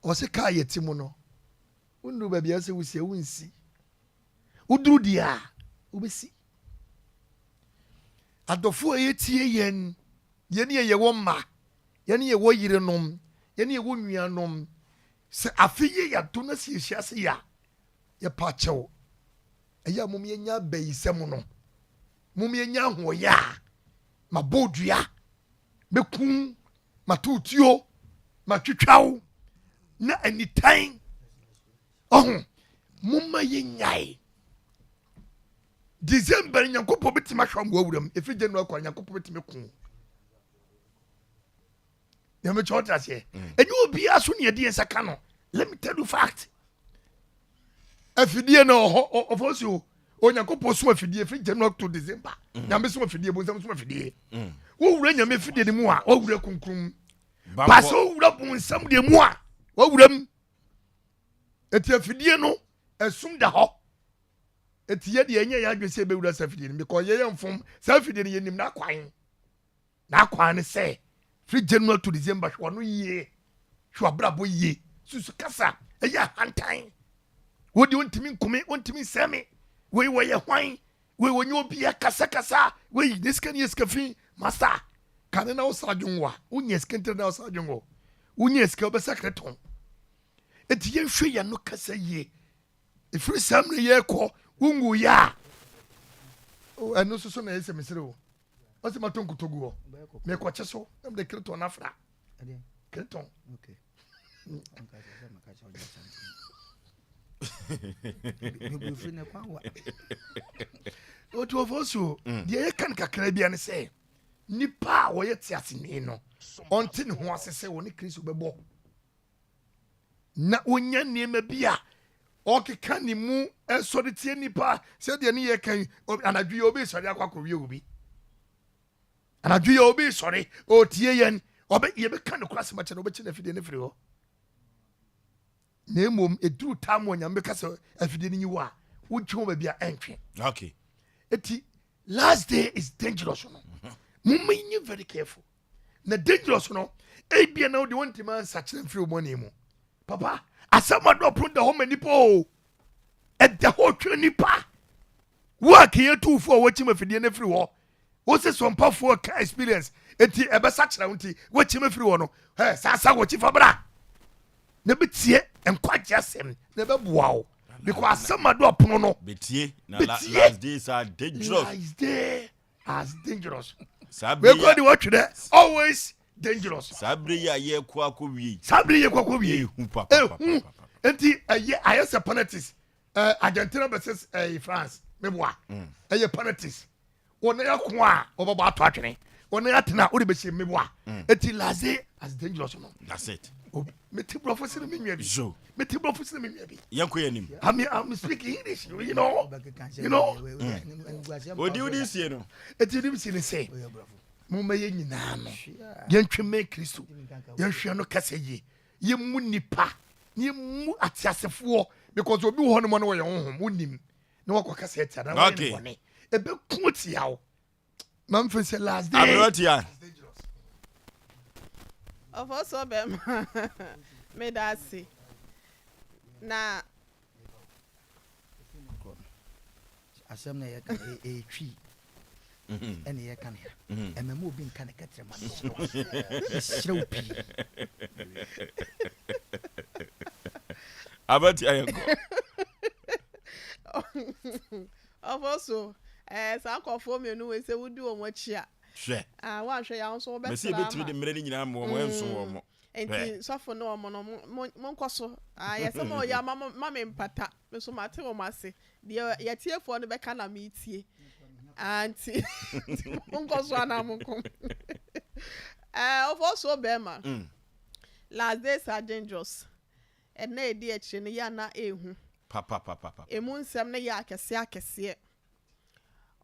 Speaker 2: ɔse kaa yɛte mu no wonnuru baabi a sɛ wosi a wonsi Woduru deɛ a, wobɛsi. Adɔfoɔ a yɛtie yɛn, yɛne yɛ yɛwɔ mma, yɛne yɛwɔ yerenom, yɛne yɛwɔ nuanom, sɛ afe yi yɛato na sɛ yɛhyia ase yɛ a, yɛpa kyɛw. Ɛyɛ a mom yɛnya abayisɛm no, mom yɛnya ahoɔyɛ a, mabɔ dua, mɛku, mato tuo, matwitwa wo, na anitan Ɔho, momma yɛnyae. December no Nyankopɔn bɛtumi ahwɛ ɔmo awura mu. Ɛfiri January kɔ Nyankopɔn bɛtumi ko. Nyame kyɛ ɔte aseɛ. Mm. Ɛnyɛ obiara so ne yɛde yɛn nsa ka no. Let me tell you fact. Afidie no ɔhɔ ɔfɔ si o. Onyankopɔn so afidie firi January to December. Mm. Nyame so afidie, bonsam so afidie. Mm. Wowura Nyame afidie no mu a, wawura kunkun. Pasɛ wowura bonsam deɛ mu a, wawura mu. Eti afidie no ɛsum da hɔ. Eti yɛ deɛ ɛnyɛ yɛn adwene sɛ yɛbɛwura saa afidie no because yɛyɛ mfom. Saa afidie no yɛnim n'akwan. N'akwan ne sɛ firi January to December hwɛ w'ano yie, hwɛ w'abrabɔ yie, susu kasa, ɛyɛ ahantan. Wo deɛ wontumi nkume, wontumi nsɛe me. Wei wɔyɛ hwan? Wei wɔnyɛ obi akasakasa. Wei ne sika no yɛ sika fi. Masa, kane na wosa adwongo a, wonya sika ntira na wosa adwongo. Wonya sika wobɛsa kretɔn. Enti yɛnhwɛ yɛn ano kasa yie. Ɛfiri saa mmerɛ yi rekɔ, wonwuiɛ a, oh, ɛno nso so na ɛyɛ sɛ mesrɛ o. Ɔsɛ matɔ nkutɔ gu hɔ. Mekɔkye so na mede kreton no afra. Kreton. Otuofo so mm. deɛ yɛka no kakra bia ne sɛ nipa a wɔyɛ teaseni no ɔnte ne ho ase sɛ wɔne Kristo bɛbɔ na wonya nneɛma bi a Ɔkeka ne mu sɔre tia nnipa sɛdeɛ ne yɛ kan anadwo yi obi sɔre akɔ akɔwie obi. Anadwo yi obi sɔre ɔtie yɛn ɔbɛ yɛbɛka no kora asɛm akyɛ no ɔbɛkyi n'afidie no firi hɔ. Na mmom ɛduru taa mu onyame bɛka sɛ afidie no nyi hɔ a wotwe wɔ baabi a ɛntwe.
Speaker 1: Okay.
Speaker 2: Eti last day is dangerous no. Momma yɛnyɛ very careful. Na dangerous no ebia na wode wontumi ansakyerɛ mfiri wo bɔne mu. Papa, asɛm adɔpono da hɔ ma nipa o. Ɛda hɔ twɛn nipa. Wo a kɛyɛ tuufo a wɔkyim afidie no afiri hɔ. Wo se sɔmpafoɔ ka experience enti ɛbɛsakyera wo nti wɔkyim afiri hɔ no. Hɛ, saa sa wɔkyi fa bra. Na bɛtie nkwagye asɛm na ɛbɛboa wo. Because asɛm adɔpono no.
Speaker 1: Bɛtie na
Speaker 2: Bɛtie.
Speaker 1: last days are dangerous.
Speaker 2: Last day as dangerous.
Speaker 1: Saa bere
Speaker 2: Wei kura de wɔtwe dɛ always dangerous.
Speaker 1: Saa bere yi a yɛkɔ akɔ wie yi.
Speaker 2: Saa bere yi yɛkɔ akɔ wie yi.
Speaker 1: Ehu papa.
Speaker 2: Ehu nti ɛyɛ ayɛ sɛ penalties ɛɛ Argentina versus ɛɛ France meboa ɛyɛ penalties wɔn yɛ ko a wɔbɛbɔ ato atwene wɔn yɛ atena wɔde bɛhyɛ meboa eti laze as dangerous no.
Speaker 1: That's it.
Speaker 2: Mete borɔfo sene me nua bi.
Speaker 1: So.
Speaker 2: Mete borɔfo sene me nua bi.
Speaker 1: Yɛn kɔ yɛn nim.
Speaker 2: I mean, I'm speaking English, you know. You know.
Speaker 1: Odi odi sie no.
Speaker 2: Eti odi sie ne sɛ, mo ma yɛn nyinaa no, yɛntwe mmɛn Kristo, yɛnhwɛ no kasa yie, yɛmmu nipa, na yɛmmu ateasefoɔ, because obi wɔ hɔ nom no wɔyɛ honhom, wonim, na wakɔ kasa atia na wɔyɛ ne bɔne, ɛbɛku tia wo. Mamfe sɛ last day.
Speaker 1: Aberanteɛ.
Speaker 4: Ɔfɔsɔ bɛma meda ase na.
Speaker 3: Asɛm na yɛka ɛyɛ twi ɛna yɛka ne ha ɛmɛ mu obi nka ne kɛtɛrɛ ma mesrɛ wo pii.
Speaker 1: Aberanteɛ yɛ nkɔ.
Speaker 4: Ɔfɔso ɛɛ saa nkurɔfoɔ mmienu wei sɛ wodi wɔn akyi a.
Speaker 1: Hwɛ.
Speaker 4: Ah, woanhwɛ yɛ a wo nso wobɛtra
Speaker 1: Mɛsi ebetumi de mmerɛ no nyinaa ma wɔn ɛnso wɔn mo.
Speaker 4: Nti sɔfo ne wɔn no mo monkɔ so. Ah, yɛ sɛ mo yɛ ama mo ma me mpata. Me nso mate wɔn ase. Deɛ yɛtiefoɔ no bɛka na metie. Ah, nti monkɔ so anaa monkɔ. Ɛɛ ɔfɔso bɛrima. Last days are dangerous. Ɛnna edi akyire no yɛ ana ehu.
Speaker 1: Papapapapa.
Speaker 4: Emu nsɛm no yɛ akɛseɛ akɛseɛ.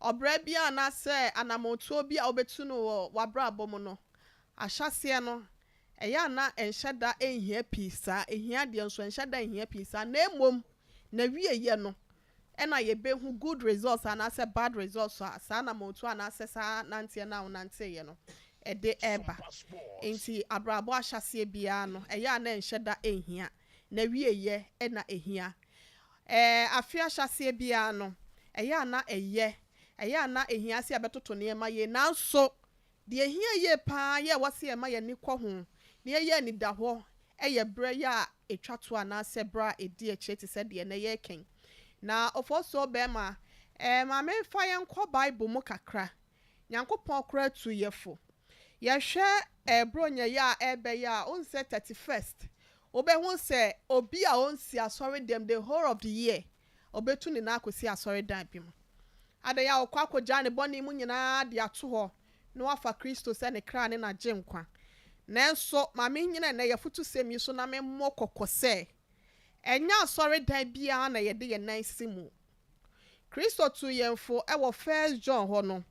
Speaker 4: Ɔbrɛ bi anaasɛ anammɔntuo bi a wobɛtu no wɔ w'abrabɔ mu no, ahyɛseɛ no, ɛyɛ ana ɛnhyɛ da nhia pii saa, ehia deɛ nso ɛnhyɛ da nhia pii saa, na mmom na wieyɛ no, ɛna yɛbɛhu good results anaasɛ bad results a saa anammɔntuo anaasɛ saa nanteɛ no a wonanteeɛ no ɛde ɛreba. Nti abrabɔ ahyɛseɛ biara no, ɛyɛ ana ɛnhyɛ da nhia, na wieyɛ ɛna ehia. Afe ahyɛseɛ biara no, ɛyɛ ana ɛyɛ, ɛyɛ ana ehia sɛ yɛbɛtoto nneɛma yie, nanso deɛ ehia yie paa yɛ ɛwɔ sɛ yɛma yɛn ani kɔ ho na yɛyɛ anidahɔ ɛyɛ berɛ yɛ a etwa to anaasɛ berɛ a edi akyire te sɛ deɛ na yɛrekɛn. Na ɔfɔsuo bɛrima, maame nfa yɛn kɔ Bible mu kakra. Nyankopɔn koraa tu yɛ fo. Yɛhwɛ Buronya yi a ɛrebɛyɛ a, wohu sɛ 31st, wobɛhu sɛ obi a ɔnsi asɔredan the whole of the year, ɔbɛtu ne nan akɔsi asɔredan bi mu. Adan a ɔkɔ akɔgya ne bɔne mu nyinaa de ato hɔ na wafa Kristo sɛ ne kra ne n'agye nkwa. Nanso, maame nyina nnɛ yɛfoto sɛm yi so na memmɔ kɔkɔ sɛ, ɛnyɛ asɔredan biara na yɛde yɛn nan si mu. Kristo tu yɛn fo ɛwɔ First John hɔ no,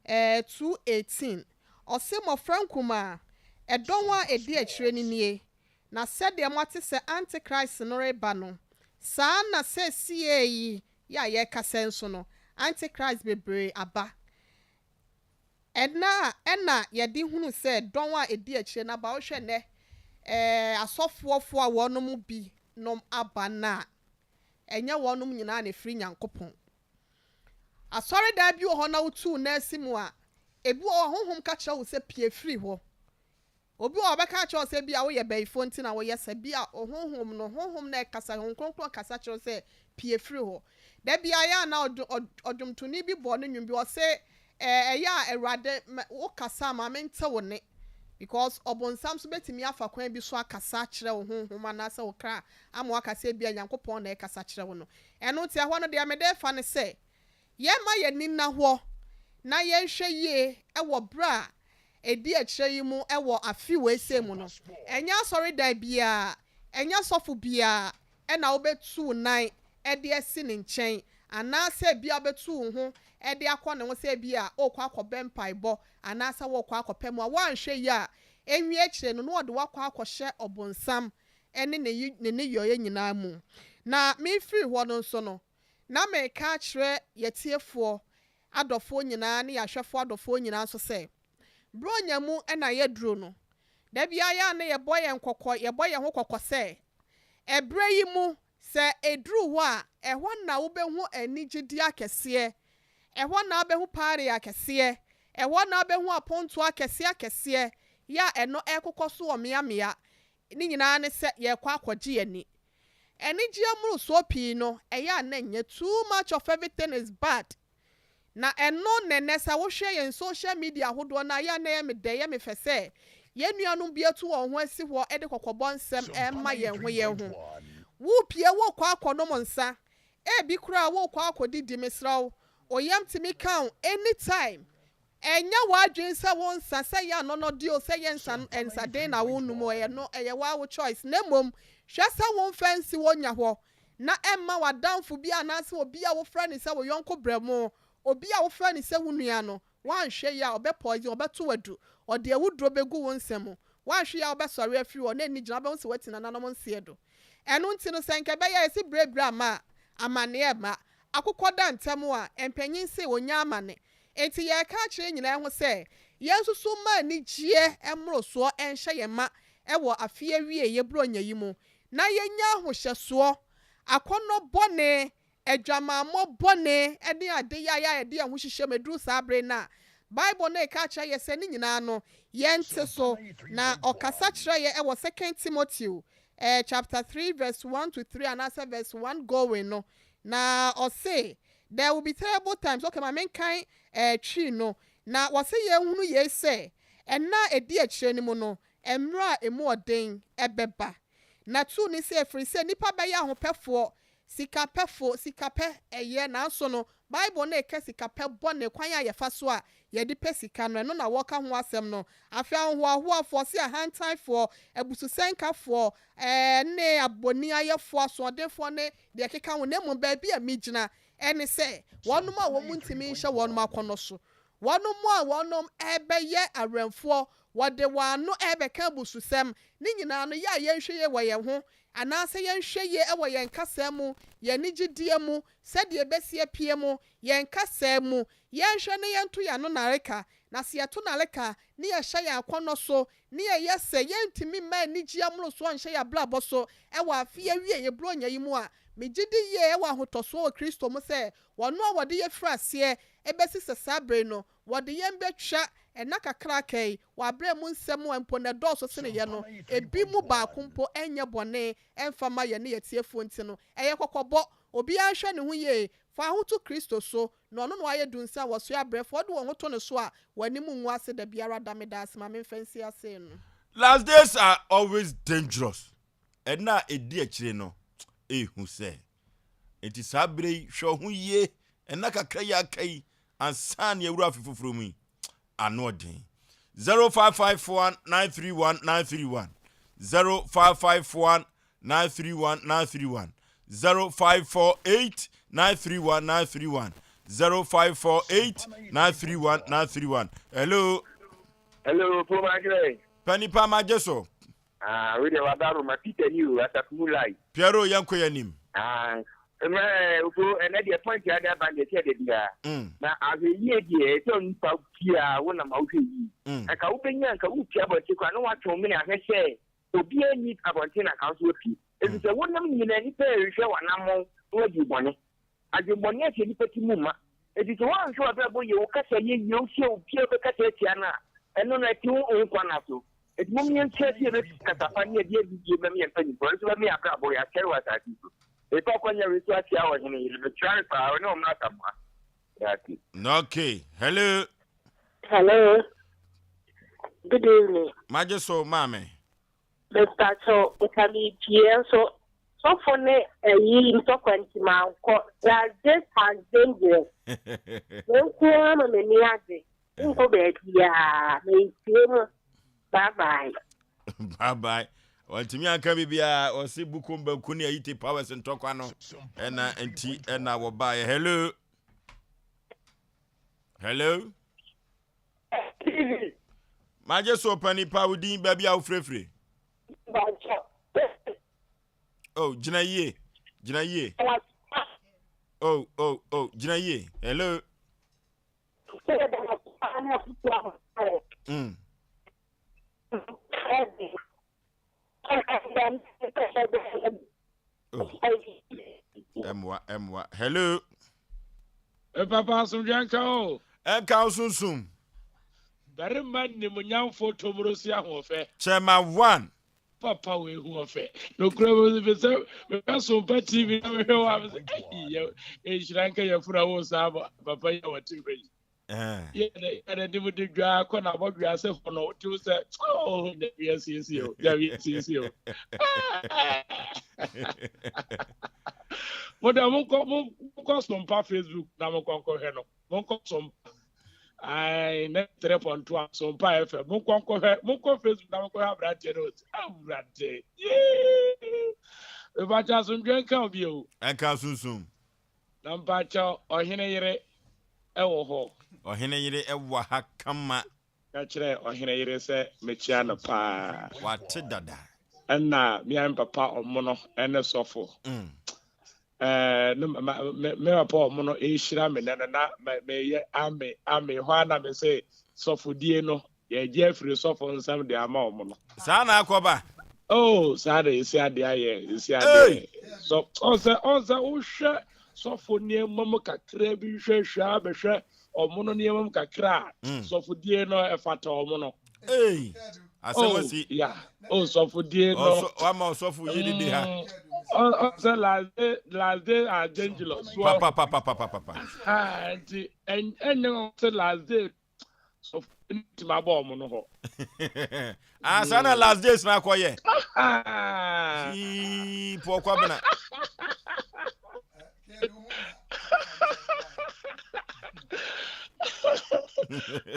Speaker 4: 2:18. Ɔse mmɔfra nkumaa, ɛdɔn a ɛdi akyire no nie, na sɛdeɛ moate sɛ Antichrist no reba no, saa na seesie yi yɛ a yɛrekasa nso no, Antichrist bebree aba. Ɛna ɛna yɛde hunu sɛ dɔn a ɛdi akyire no aba. Wohwɛ nnɛ, asɔfoɔfoɔ a wɔnom bi nom aba no a, ɛnyɛ wɔnom nyinaa na ɛfiri Nyankopɔn. Asɔredan bi wɔ hɔ na wotu nan si mu a, ebi wɔ hɔ honhom ka kyerɛ wo sɛ pie firi hɔ. Obi wɔ hɔ ɔbɛka kyerɛ wo sɛ bi a woyɛ bɛyifoɔ nti na woyɛ sɛ bi a honhom no honhom na ɛkasa Honhom Kronkron kasa kyerɛ wo sɛ pie firi hɔ. Da bi ayɛ a na ɔdwomtoni bi bɔ ne nnwom bi ɔse ɛyɛ a Awurade wo kasa ma mente wo ne because ɔbonsam nso bɛtumi afa kwan bi so akasa kyerɛ wo honhom anaasɛ wo kra ama wakasa bi a Nyankopɔn na ɛkasa kyerɛ wo no. Ɛno nti ɛhɔ no deɛ mede fa ne sɛ yɛma yɛn ani nna hɔ na yɛnhwɛ yie ɛwɔ berɛ a ɛdi akyire yi mu ɛwɔ afe wei sei mu no. Ɛnyɛ asɔredan biara, ɛnyɛ sɔfo biara, na wobɛtu wo nan de asi ne nkyɛn, anaasɛ ebia wobɛtu wo ho de akɔ ne ho sɛ ebia worekɔ akɔbɛ mpaebɔ anaasɛ worekɔ akɔpɛ mmoa. Woanhwɛ yie a, ɛnwie akyire no na wɔde wo akɔ akɔhyɛ ɔbonsam ne ne ne nneyɔeɛ nyinaa mu. Na mefiri hɔ no nso no, na mereka akyerɛ yɛatiefoɔ adɔfoɔ nyinaa ne yɛahwɛfoɔ adɔfoɔ nyinaa nso sɛ, Buronya mu na yɛaduro no, da biara yɛ a na yɛbɔ yɛn kɔkɔ, yɛbɔ yɛn ho kɔkɔ sɛ, ɛberɛ yi mu, sɛ ɛduru hɔ a, ɛhɔ na wobɛhu anigyedeɛ akɛseɛ, ɛhɔ na wobɛhu paare akɛseɛ, ɛhɔ na wobɛhu apontoɔ akɛseɛ akɛseɛ, yɛ a ɛno ɛrekokɔ so wɔ mmeammea. Ne nyinaa ne sɛ yɛrekɔ akɔgye yɛn ani. Anigyeɛ mmorosoɔ pii no, ɛyɛ a na ɛnyɛ, too much of everything is bad. Na ɛno na ɛnnɛ sɛ wohwɛ yɛn social media ahodoɔ no a, ɛyɛ a na ɛyɛ me dɛ, ɛyɛ me fɛ sɛ yɛn nuanom bi atu wɔn ho asi hɔ de kɔkɔbɔ nsɛm rema yɛn ho yɛn ho. Worepue, worekɔ akɔnom nsa, ebi koraa worekɔ akɔdidi, mesrɛ wo, wo yam tumi ka wo anytime. Ɛnyɛ w'adwene sɛ wo nsa, sɛ ɛyɛ anɔnɔdeɛ o, sɛ ɛyɛ nsa nsaden na wonom o, ɛno ɛyɛ wo ara wo choice. Na mmom hwɛ sɛ womfa nsi hɔ nnya hɔ na ɛmma w'adamfo bi anaasɛ obi a wofrɛ no sɛ wo yɔnko brɛmo, obi a wofrɛ no sɛ wo nua no, woanhwɛ yie a ɔbɛ poison, ɔbɛto wo adu, ɔde awuduro bɛgu wo nsa mu. Woanhwɛ yie a wobɛsɔre afiri hɔ na anni gyina, wobɛhu sɛ woati nananom nseɛ do. Ɛno nti no, sɛ nka ɛbɛyɛ a yɛse berɛberɛ amma a, amanneɛ remma. Akokɔ da ntɛm a, mpanyin se ɔnya amane. Enti yɛreka akyerɛ yɛn nyinaa ho sɛ, yɛnsusu mma anigyeɛ mmorosoɔ nhyɛ yɛn ma wɔ afe awieeɛ Buronya yi mu, na yɛnnya ahohyɛsoɔ, akɔnnɔ bɔne, adwamammɔ bɔne ne adeyɛ a yɛde yɛn ho hyehyɛ mu. Ɛduru saa bere no a, Bible no reka akyerɛ yɛn sɛ ne nyinaa no, yɛnte so. Na ɔkasa kyerɛ yɛn wɔ Second Timothy chapter 3 verse 1 to 3 anaasɛ verse 1 going no, na ɔse, There will be terrible times, okay, ma menkan eh, Twi no. Na wɔse yɛnhunu yei sɛ, nna a ɛdi akyire no mu no, mmerɛ a ɛmu ɔden bɛba. Na tu ne sɛ, ɛfiri sɛ nnipa bɛyɛ ahopɛfoɔ, sikapɛfo, sikapɛ, ɛyɛ, nanso no, Bible no reka sikapɛ bɔne, kwan a yɛfa so a yɛde pɛ sika no, ɛno na wɔreka ho asɛm no. Afei ahohoahoafoɔ, se ahantanfoɔ, abususɛnkafoɔ, ɛɛ, ne aboniayɛfoɔ, asoɔdenfoɔ ne deɛ ɛkeka ho, na mmom baabi a megyina ne sɛ, wɔnom a wɔn ntumi nhyɛ wɔnom akɔnnɔ so, wɔnom a wɔnom rebɛyɛ awɛmfoɔ, wɔde wɔn ano rebɛka abususɛm, ne nyinaa no, yɛ a yɛnhwɛ yie wɔ yɛn ho, anaasɛ yɛnhwɛ yie wɔ yɛn kasaa mu, yɛn anigyedie mu, sɛdeɛ ɛbɛsi apue mu, yɛn kasaa mu, yɛnhwɛ na yɛnto yɛn ano nnareka, na sɛ yɛto nnareka, ne yɛhyɛ yɛn akɔnnɔ so, ne yɛyɛ sɛ yɛntumi mma anigyeɛ mmorosoɔ nhyɛ yɛn abrabɔ so wɔ afe awieeɛ Buronya yi mu a, megye di yie wɔ ahotɔsoɔ wɔ Kristo mu sɛ Ɔno a wɔde yɛn firi aseɛ bɛsi sɛ saa berɛ yi no, wɔde yɛn bɛtwa nna kakra aka yi wɔ aberɛ mu nsɛm a mpo na ɛdɔɔso sene yɛn no, ebi mu baako mpo nyɛ bɔne mfa mma yɛne yɛn atiefoɔ nti no, ɛyɛ kɔkɔbɔ. Obiara nhwɛ ne ho yie. Fa wo ho to Kristo so, na ɔno na wayɛ dunsin a wɔsoɛ abrɛfoɔ, wode wɔn ho to ne so a, w'anim ngu ase da biara da. Meda ase, ma memfa nsi ase no.
Speaker 1: Last days are always dangerous. Ɛnna a ɛdi akyire no, ɛhu sɛ. Enti saa berɛ yi, hwɛ wo ho yie. Ɛnna kakra yi aka yi, ansa na yɛwura afe foforɔ mu yi, ano ɔden. 0551 931 931 0551 931 931 0548 931 931 0548 931 931 Hello.
Speaker 5: Hello, Promakyerɛ.
Speaker 1: Panipa magye so.
Speaker 5: Ah, wei deɛ waba Roma Peter ni o, asafo mu lai.
Speaker 1: Piero yɛnkɔ yɛn anim.
Speaker 5: Ah, mmerɛ ofo ɛnɛ deɛ point ade aba deɛ kyɛ da biara. Na ahwɛyie deɛ ɛsɛ onipa biara wo nam a wohwɛ yie. Anka wobɛnya anka wopie abɔnten koraa na woatwe wo mene ahwɛ sɛ obiara nni abɔnten na anka wo nso wapie. Ɛfiri sɛ wonam nyinaa nnipa rehwɛ w'anammɔn na wadi wo bɔne. Adwemmɔne ahyɛ nnipa ti mu ma. Enti sɛ woanhwɛ w'abrabɔ yie, wo kasa yɛ yie, wohyia obi a wobɛkasa atia no a, ɛno no ɛte wo nkwa nna so. Enti mom yɛnsua sɛ yɛbɛtu kasa pa ne yɛde anidie bɛma yɛn mpanyimfoɔ, ɛno nso bɛma yɛn abrabɔ yɛakyɛre wɔ asase yi so. Mefa akwanya wei so akyea ɔhene yere, mekyea no paa, ɔne ɔmena Asamoah. Yɛate.
Speaker 1: Okay, hello.
Speaker 6: Hello, good evening.
Speaker 1: Magye so maame.
Speaker 6: Mepakyɛw nka mepie nso sɔfo ne ayi ntɔkwa nti mankɔ na this has been deɛ me nko ara ma m'ani agye menkɔ baabiara mentie mu bye bye.
Speaker 1: Bye bye. Ɔntumi anka biribiara, ɔse bukom banku ne ayite powers ntɔkwa no ɛna nti ɛna wɔbaeɛ. Hello. Hello. Magye so pani pa wo din baabi a wofirefire. Oh, gyina yie. Gyina yie. Oh, oh, oh, gyina yie. Hello. Oh. Ɛmmoa, ɛmmoa. Hello.
Speaker 7: Papa asomdwe nka o.
Speaker 1: Ɛnka wo sunsum.
Speaker 7: Barima nimonyamfo Tomorosi ahoɔfɛ.
Speaker 1: Kyɛma one.
Speaker 7: Papa wei ho ɔfɛ. Nokorɛ mu me sɛ mehwɛ Sompa TV na mehwɛ wɔ a me sɛ ɛyi yɛ nhyira nka yɛ funu a wo saa papa yi a wɔte hɔ yi. Yɛ dɛ yɛ dɛ de dwa kɔ na abɔ dwa ase hɔ no wote sɛ oh nyame asiesie o nyame asiesie o. Mo dɛ monkɔ monkɔ Sompa Facebook na monkɔ nkɔhwɛ no. Monkɔ Sompa. Ae, ne 3.2 a Sompa FM. Monkɔ nkɔhwɛ, monkɔ Facebook na monkɔhwɛ aberanteɛ no. Awurade. Yee! Mepakyɛ asomdwe nka obi o.
Speaker 1: Ɛnka sunsum.
Speaker 7: Na mpakyɛ ɔhene yere ɛwɔ hɔ.
Speaker 1: Ɔhene yere ɛwɔ ha kama.
Speaker 7: Ka kyerɛ ɔhene yere sɛ mekyea no paa.
Speaker 1: Wate dada.
Speaker 7: Ɛna me ara me papa ɔmono ɛne sɔfo. Mm. Ɛɛ no ma me me papa ɔmono ehyira me nɛ no na meyɛ ame ame hɔ a na me se sɔfodie no yɛgye afiri sɔfo nsam de ama ɔmono.
Speaker 1: Saa na akɔba.
Speaker 7: Oh saa na esi adeɛ ayɛ esi adeɛ. So ɔsɛ ɔsɛ wohwɛ sɔfo nneɛma mu kakra bi hwɛhwɛ abɛhwɛ ɔmo no nneɛma mu kakra a mm. sɔfodie no ɛfata ɔmo no.
Speaker 1: Ee asɛm oh, asi.
Speaker 7: Ya o oh, sɔfodie no.
Speaker 1: Wama ɔsɔfo yi didi ha.
Speaker 7: Ɔsɛ mm, last day last day are dangerous.
Speaker 1: Papapapapapa.
Speaker 7: Ha nti ɛnyɛ sɛ last day sɔfo no tumi abɔ ɔmo no
Speaker 1: hɔ. Ah, saa na last days na akɔyɛ. Yii pɔ kwabena.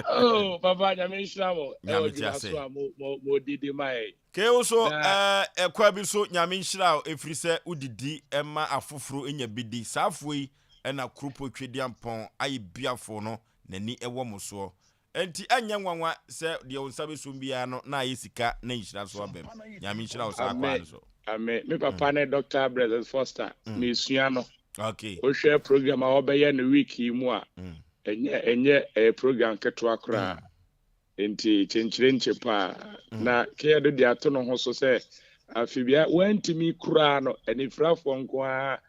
Speaker 7: Oh, papa nyame nhyira mo. Ɛwɔ dwuma so a mo mo mo didi ma yɛ.
Speaker 1: Kee wo so ɛkwa bi so nyame nhyira wo ɛfiri sɛ wodidi ma afoforo nya bi di. Saa afoɔ yi ɛna Kuropo Twedeampɔn ayɛ biafo no n'ani wɔ mo soɔ. Enti ɛnyɛ nwanwa sɛ deɛ wo nsa bɛsom biara no na ayɛ sika na nhyira nso aba mu. Nyame nhyira wo saa
Speaker 7: kwaa
Speaker 1: no so.
Speaker 7: Amen. Me papa ne Doctor Blessed Foster. Mesua no.
Speaker 1: Okay.
Speaker 7: Wohwɛ program a wɔbɛyɛ no week yi mu a, ɛnyɛ ɛnyɛ ɛyɛ program ketewa koraa. Nti kyenkyerenkye paa. Na Keyɛdo de ato no ho so sɛ afe bia wantumi koraa no anifirafoɔ nko ara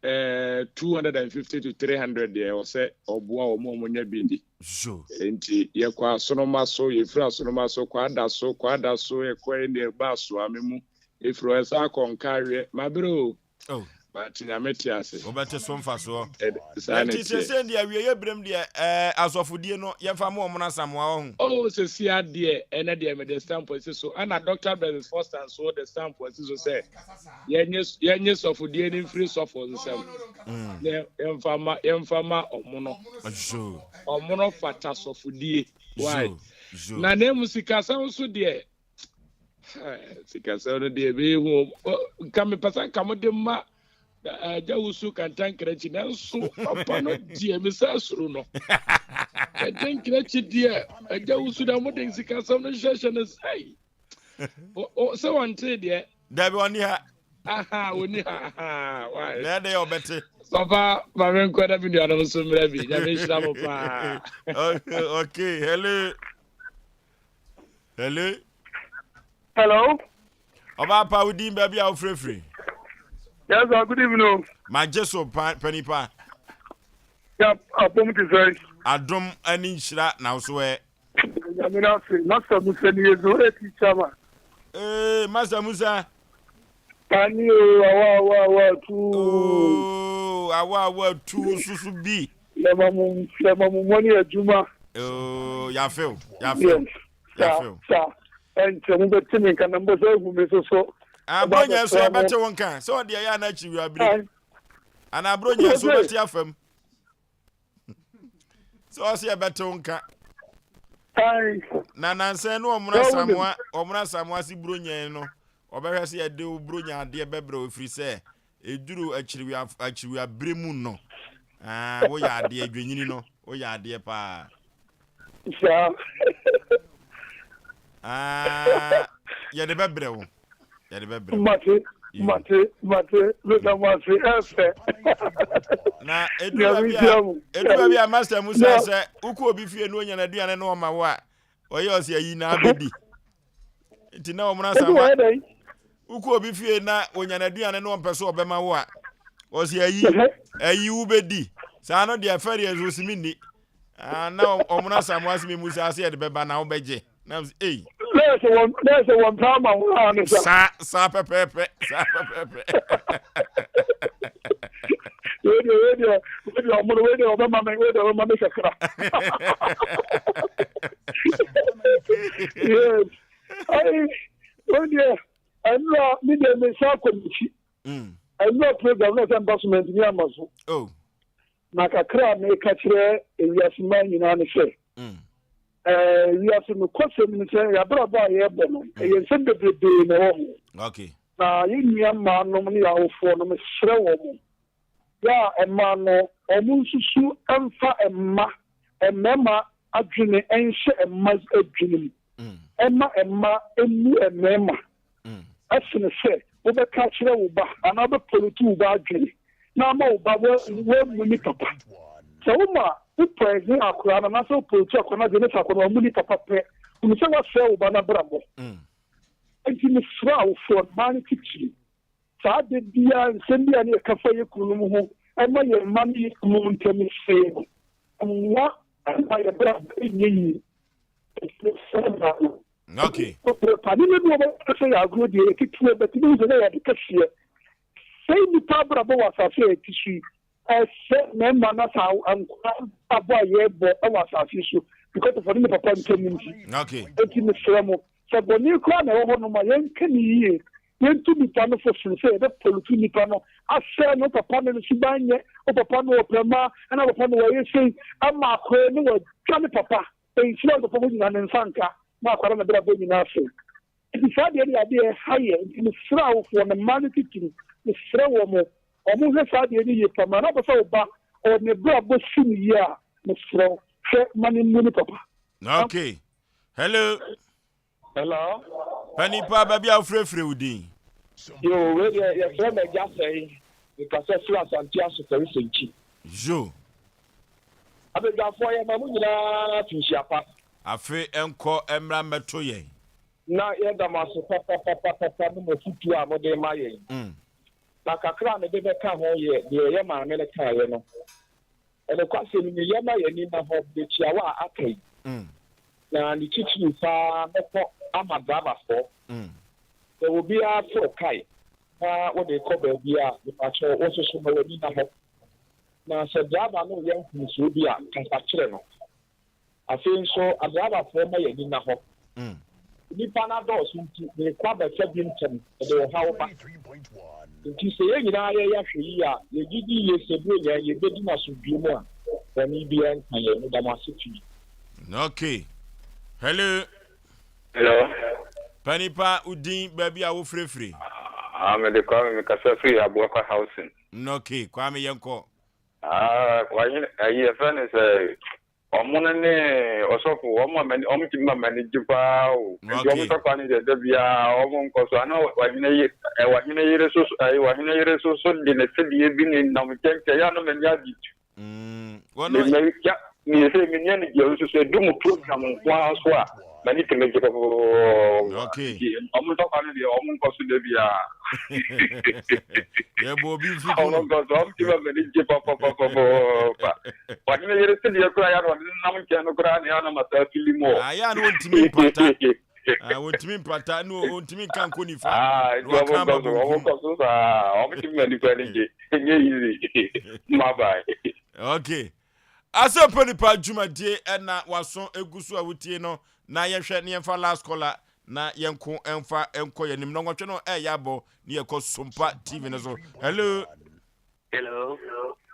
Speaker 7: eh, 250 to 300 deɛ ɛwɔ sɛ ɔboa wɔn a wɔnya bi di.
Speaker 1: So.
Speaker 7: Enti yɛkɔ Asonoma so, yɛfiri Asonoma so kɔ Ada so, kɔ Ada so, yɛkɔ ɛnna ɛba Asoame mu, ɛfiri hɔ yɛsan akɔ Nkareɛ. Mabrɛ o,
Speaker 1: Oh.
Speaker 7: but Nyame te ase.
Speaker 1: Wobɛte so mfasoɔ.
Speaker 7: Ɛd, saa na
Speaker 1: Enti
Speaker 7: ɛteɛ.
Speaker 1: seesei deɛ awieeɛ berɛm deɛ ɛɛ asɔfodie no yɛmfa ma wɔn asamoa wahu.
Speaker 7: Oh sɛsi ara deɛ ɛnɛ deɛ mede stamp asi so ɛna Doctor Blessed Foster nso de stamp asi so sɛ Yɛnye yɛnye sɔfodie no mfiri sɔfo nsam na yɛmfa ma yɛmfa ma ɔmono. Ɔmono fata sɔfodie. Why? Na na emu sikasɛm nso deɛ sikasɛm no deɛ ɛbɛyɛ hu. Nka mepɛ sɛ nka mode ma agya wusu kantankrankyi nanso papa no deɛ mesɛ soro no. Kantankrankyi deɛ agya wusu na mode sikasɛm no hyehyɛ no sɛe. Sɛ wɔntee deɛ.
Speaker 1: Dabi ɔni ha.
Speaker 7: Aha ɔni ha aha why.
Speaker 1: Na ɛdɛ yɛ ɔbɛte.
Speaker 7: Papa maame nkɔ na mi nuanom nso mmerɛ bi nyame nhyira mo paa.
Speaker 1: Okay hello hello.
Speaker 8: Hello.
Speaker 1: Ɔbaa pa wo din baabi a wofirefiri.
Speaker 8: Yes sir, good evening.
Speaker 1: Magye so pa panipa.
Speaker 8: Ya apom te sɛ.
Speaker 1: Adom ani nhyira na wo so ɛ.
Speaker 8: Nyame no ase. Master Musa ni ezo eh teacher ma.
Speaker 1: Ee Master Musa.
Speaker 8: Ani o awa awa awa tuu.
Speaker 1: Oo awa awa tuu soso bi.
Speaker 8: Yɛma mo yɛma mo mɔne adwuma.
Speaker 1: Oo yafew yafew yafew.
Speaker 8: Sa ɛnkyɛ mo bɛte me nka na mbɔ sɛ ehu me soso.
Speaker 1: Abronya nso yɛbɛte wo nka sɛ ɔde ɛyɛ ana akyiri wia bere. Ana abronya nso bɛte afam. sɛ ɔsɛ yɛbɛtew nka na nansɛn ne ɔmono asamoa ɔmono asamoa se buro nyɛn no. Ɔbɛhwɛ sɛ yɛde wo Buronya adeɛ bɛbrɛ wo ɛfiri sɛ ɛduru akyiriwia akyiriwia berɛ mu no, ah, woyɛ adeɛ, dwanyini no, woyɛ adeɛ paa.
Speaker 8: Saa.
Speaker 1: Ah, yɛde bɛbrɛ wo. Yɛde bɛbrɛ wo.
Speaker 8: Mate, mate, mate, meda mo ase, ɛfɛ.
Speaker 1: Na ɛduru baabi a, ɛduru baabi a master Musa sɛ wokɔ obi fie na onya n'aduane na ɔma wo a, ɔyɛ ɔsɛ ayi na abɛdi. Nti na wɔn asa ma wokɔ obi fie na onya n'aduane na ɔmpɛ so ɔbɛma wo a, ɔsɛ ayi, ayi wobɛdi. Saa no deɛ fɛreɛ nso ɔsi menni. Ah, na wɔn asamoa se memu saa sɛ yɛde bɛba na wobɛgye na m sɛ ei.
Speaker 8: Nɛɛsɛ wɔn nɛɛsɛ wɔn pɛ ama wɔn a ne sa.
Speaker 1: Saa saa pɛpɛɛpɛ saa pɛpɛɛpɛ.
Speaker 8: Wei deɛ wei deɛ wei deɛ ɔmo no wei deɛ ɔbɛma me wei deɛ ɔbɛma me kakra. Yes ayi wei deɛ ɛnura mi deɛ mi nsa akɔ m'akyi. Ɛnura program na sɛ mba so mɛ ntumi ama so.
Speaker 1: Oh.
Speaker 8: Na kakra a meka kyerɛ wiase mmaa nyinaa ne sɛ, wiase nokwasɛm ne sɛ yɛn abrabɔ a yɛrebɔ no, ɛyɛ nsɛm bebrebe na ɛwɔ ho. Na yɛn nua mmaa nom ne yɛn awofoɔ no, mesrɛ wɔn, yɛ a mmaa no, wɔn nsusu mfa mma mmarima adwene nhyɛ mma adwene mu, ɛma mma mmu mmarima. sene sɛ wobɛka akyerɛ wo ba anaa wobɛpɔlutu wo ba adwene na ama wo ba wammu ne papa. Sɛ woma wo poison akwadaa no anaasɛ wopɔlutu akwadaa no adwene na sɛ akwadaa no wammu ne papa pɛ, hunu sɛ woasɛe wo ba no abrabɔ. Enti mesrɛ awofoɔ, mmaa no titiri, saa da biara nsɛm bi a ne yɛka fa yɛn kununom ho ma yɛn mma ne yɛn kununom ntam sɛe no, mmoa mma yɛn abrabɔ nyɛ yie. Enti mesrɛ mmaa no,
Speaker 1: Okay.
Speaker 8: Ɔpɛ nneɛma bi wɔ hɔ sɛ yɛ agorɔ deɛ yɛ ketewa but ne sɛ yɛ ade kɛseɛ. Sɛe nnipa abrabɔ wɔ asase a yɛte so yi. Ɛsɛ mmarima na saa nkwadaa abrabɔ a yɛbɔ wɔ asase so because of ɔne ne papa ntam nti.
Speaker 1: Okay.
Speaker 8: Enti mesrɛ mo sɛ bɔne koraa na ɛwɔ hɔ nom a yɛnka ne yie yɛntu nipa no fo sene sɛ yɛbɛ pollute nipa no asɛe no papa no ne suban nyɛ wo papa no ɔpɛ mmaa ɛna papa no wɔyɛ sei ama akɔɛ ne wɔatwa ne papa. Nhyira a ɔpɛ hɔ nyinaa ne nsa nka na akwadaa no abrabɔ nyinaa asɛe. Nti saa deɛ no yɛ adeɛ a ɛha yɛn nti mesrɛ awofoɔ no mmaa no titiriw mesrɛ wɔn wɔn nhwɛ saa adeɛ no yie pa ma na wopɛ sɛ wo ba ɔ ne brabɔ si no yie a mesrɛ wo hwɛ ma no mmu ne papa.
Speaker 1: Okay. Hello.
Speaker 9: Hello.
Speaker 1: Panipa baabi a wofrɛfrɛ wo din.
Speaker 9: Yo, wei deɛ yɛfrɛ me Agya Sɛe. Mekasa firi Asante Asokɔre Sɛnkyi.
Speaker 1: Yo.
Speaker 9: Abadwafoɔ yɛma mo nyinaa afinhyia pa.
Speaker 1: Afe nkɔ mmra mmɛto yɛn.
Speaker 9: Na yɛda mo ase papapapapa ne mo afutuo a mode ma yɛn. Na kakra a mede bɛka ho yɛ deɛ yɛ maame no kaeɛ no. Nokwasɛm ni, yɛma yɛn ani nna hɔ bere tiawa a aka yi, na ne titiriw paa mɛkɔ ama driverfoɔ. Sɛ obiara foro kae na wode rekɔ baabi a, mepakyɛw wo nso so ma w'ani nna hɔ. Na sɛ driver no reyɛ mfomsoɔ bi a, kasa kyerɛ no. Afei nso adrabafoɔ mma yɛn ani nna hɔ. Nnipa no adɔɔso nti, merekɔ abɛfa bi ntɛm, ɛde ɔhaw ba. Enti sɛ yɛn nyinaa yɛyɛ ahwɛyiye a, yɛgye di yie sɛ Buronya yi yɛbɛdi no asomdwoeɛ mu a bɔne biara nka yɛn. Meda mo ase pii.
Speaker 1: Okay. Hello.
Speaker 10: Hello.
Speaker 1: Panipa wo din baabi a wo frɛfiri.
Speaker 10: Ah, mede Kwame mekasa firi Aboakwa Housing.
Speaker 1: Okay, Kwame yɛnkɔ.
Speaker 10: Ah, wahene ayi yɛfrɛ no sɛ ɔmo no ne ɔsɔfo ɔmo a m'ani ɔmo tumi ma m'ani gye paa o. Nti ɔmo tɔkwa no deɛ da biara ɔmo nkɔ so ana wahene yere wahene yere so ayi wahene yere so so de ne sedeɛ bi ne nam nkyɛnkyɛn yɛ a na m'ani agye tu.
Speaker 1: Me
Speaker 10: me ya me sɛ me ni anigye nso sɛ du mu program nko ara so a m'ani tumi gye pɔpɔpɔpɔ.
Speaker 1: Okay.
Speaker 10: Nti ɔmo ntɔkwa no deɛ ɔmo nkɔ so da biara.
Speaker 1: Yɛbɔ obi mfi
Speaker 10: ɔmo
Speaker 1: kunu.
Speaker 10: nkɔ so ɔmo tumi ma m'ani gye pɔpɔpɔpɔpɔ. Ɔhene yere sedeɛ koraa yɛ na ɔde nenam nkyɛn no koraa na yɛ na ma saa fili mu ɔ.
Speaker 1: Ah, yɛ a na ɔntumi mpata. Ah, ɔntumi mpata na ɔntumi nka nkɔ nifa.
Speaker 10: Ah,
Speaker 1: Na
Speaker 10: nti
Speaker 1: waka
Speaker 10: ɔmo
Speaker 1: ama
Speaker 10: nkɔ so ɔmo
Speaker 1: bonkum.
Speaker 10: nkɔ so saa ɔmo tumi ma nipa ani gye ɛnyɛ easy. Bye bye.
Speaker 1: Okay. Asɛmpa Nipa dwumadie ɛna waso egu so a wotie no na yɛhwɛ ne yɛmfa last caller na yɛnko ɛmfa ɛnkɔ yɛn anim nɔngɔtwe no ɛyɛ abɔ ne yɛkɔ Sompa TV no so. Hello.
Speaker 5: Hello.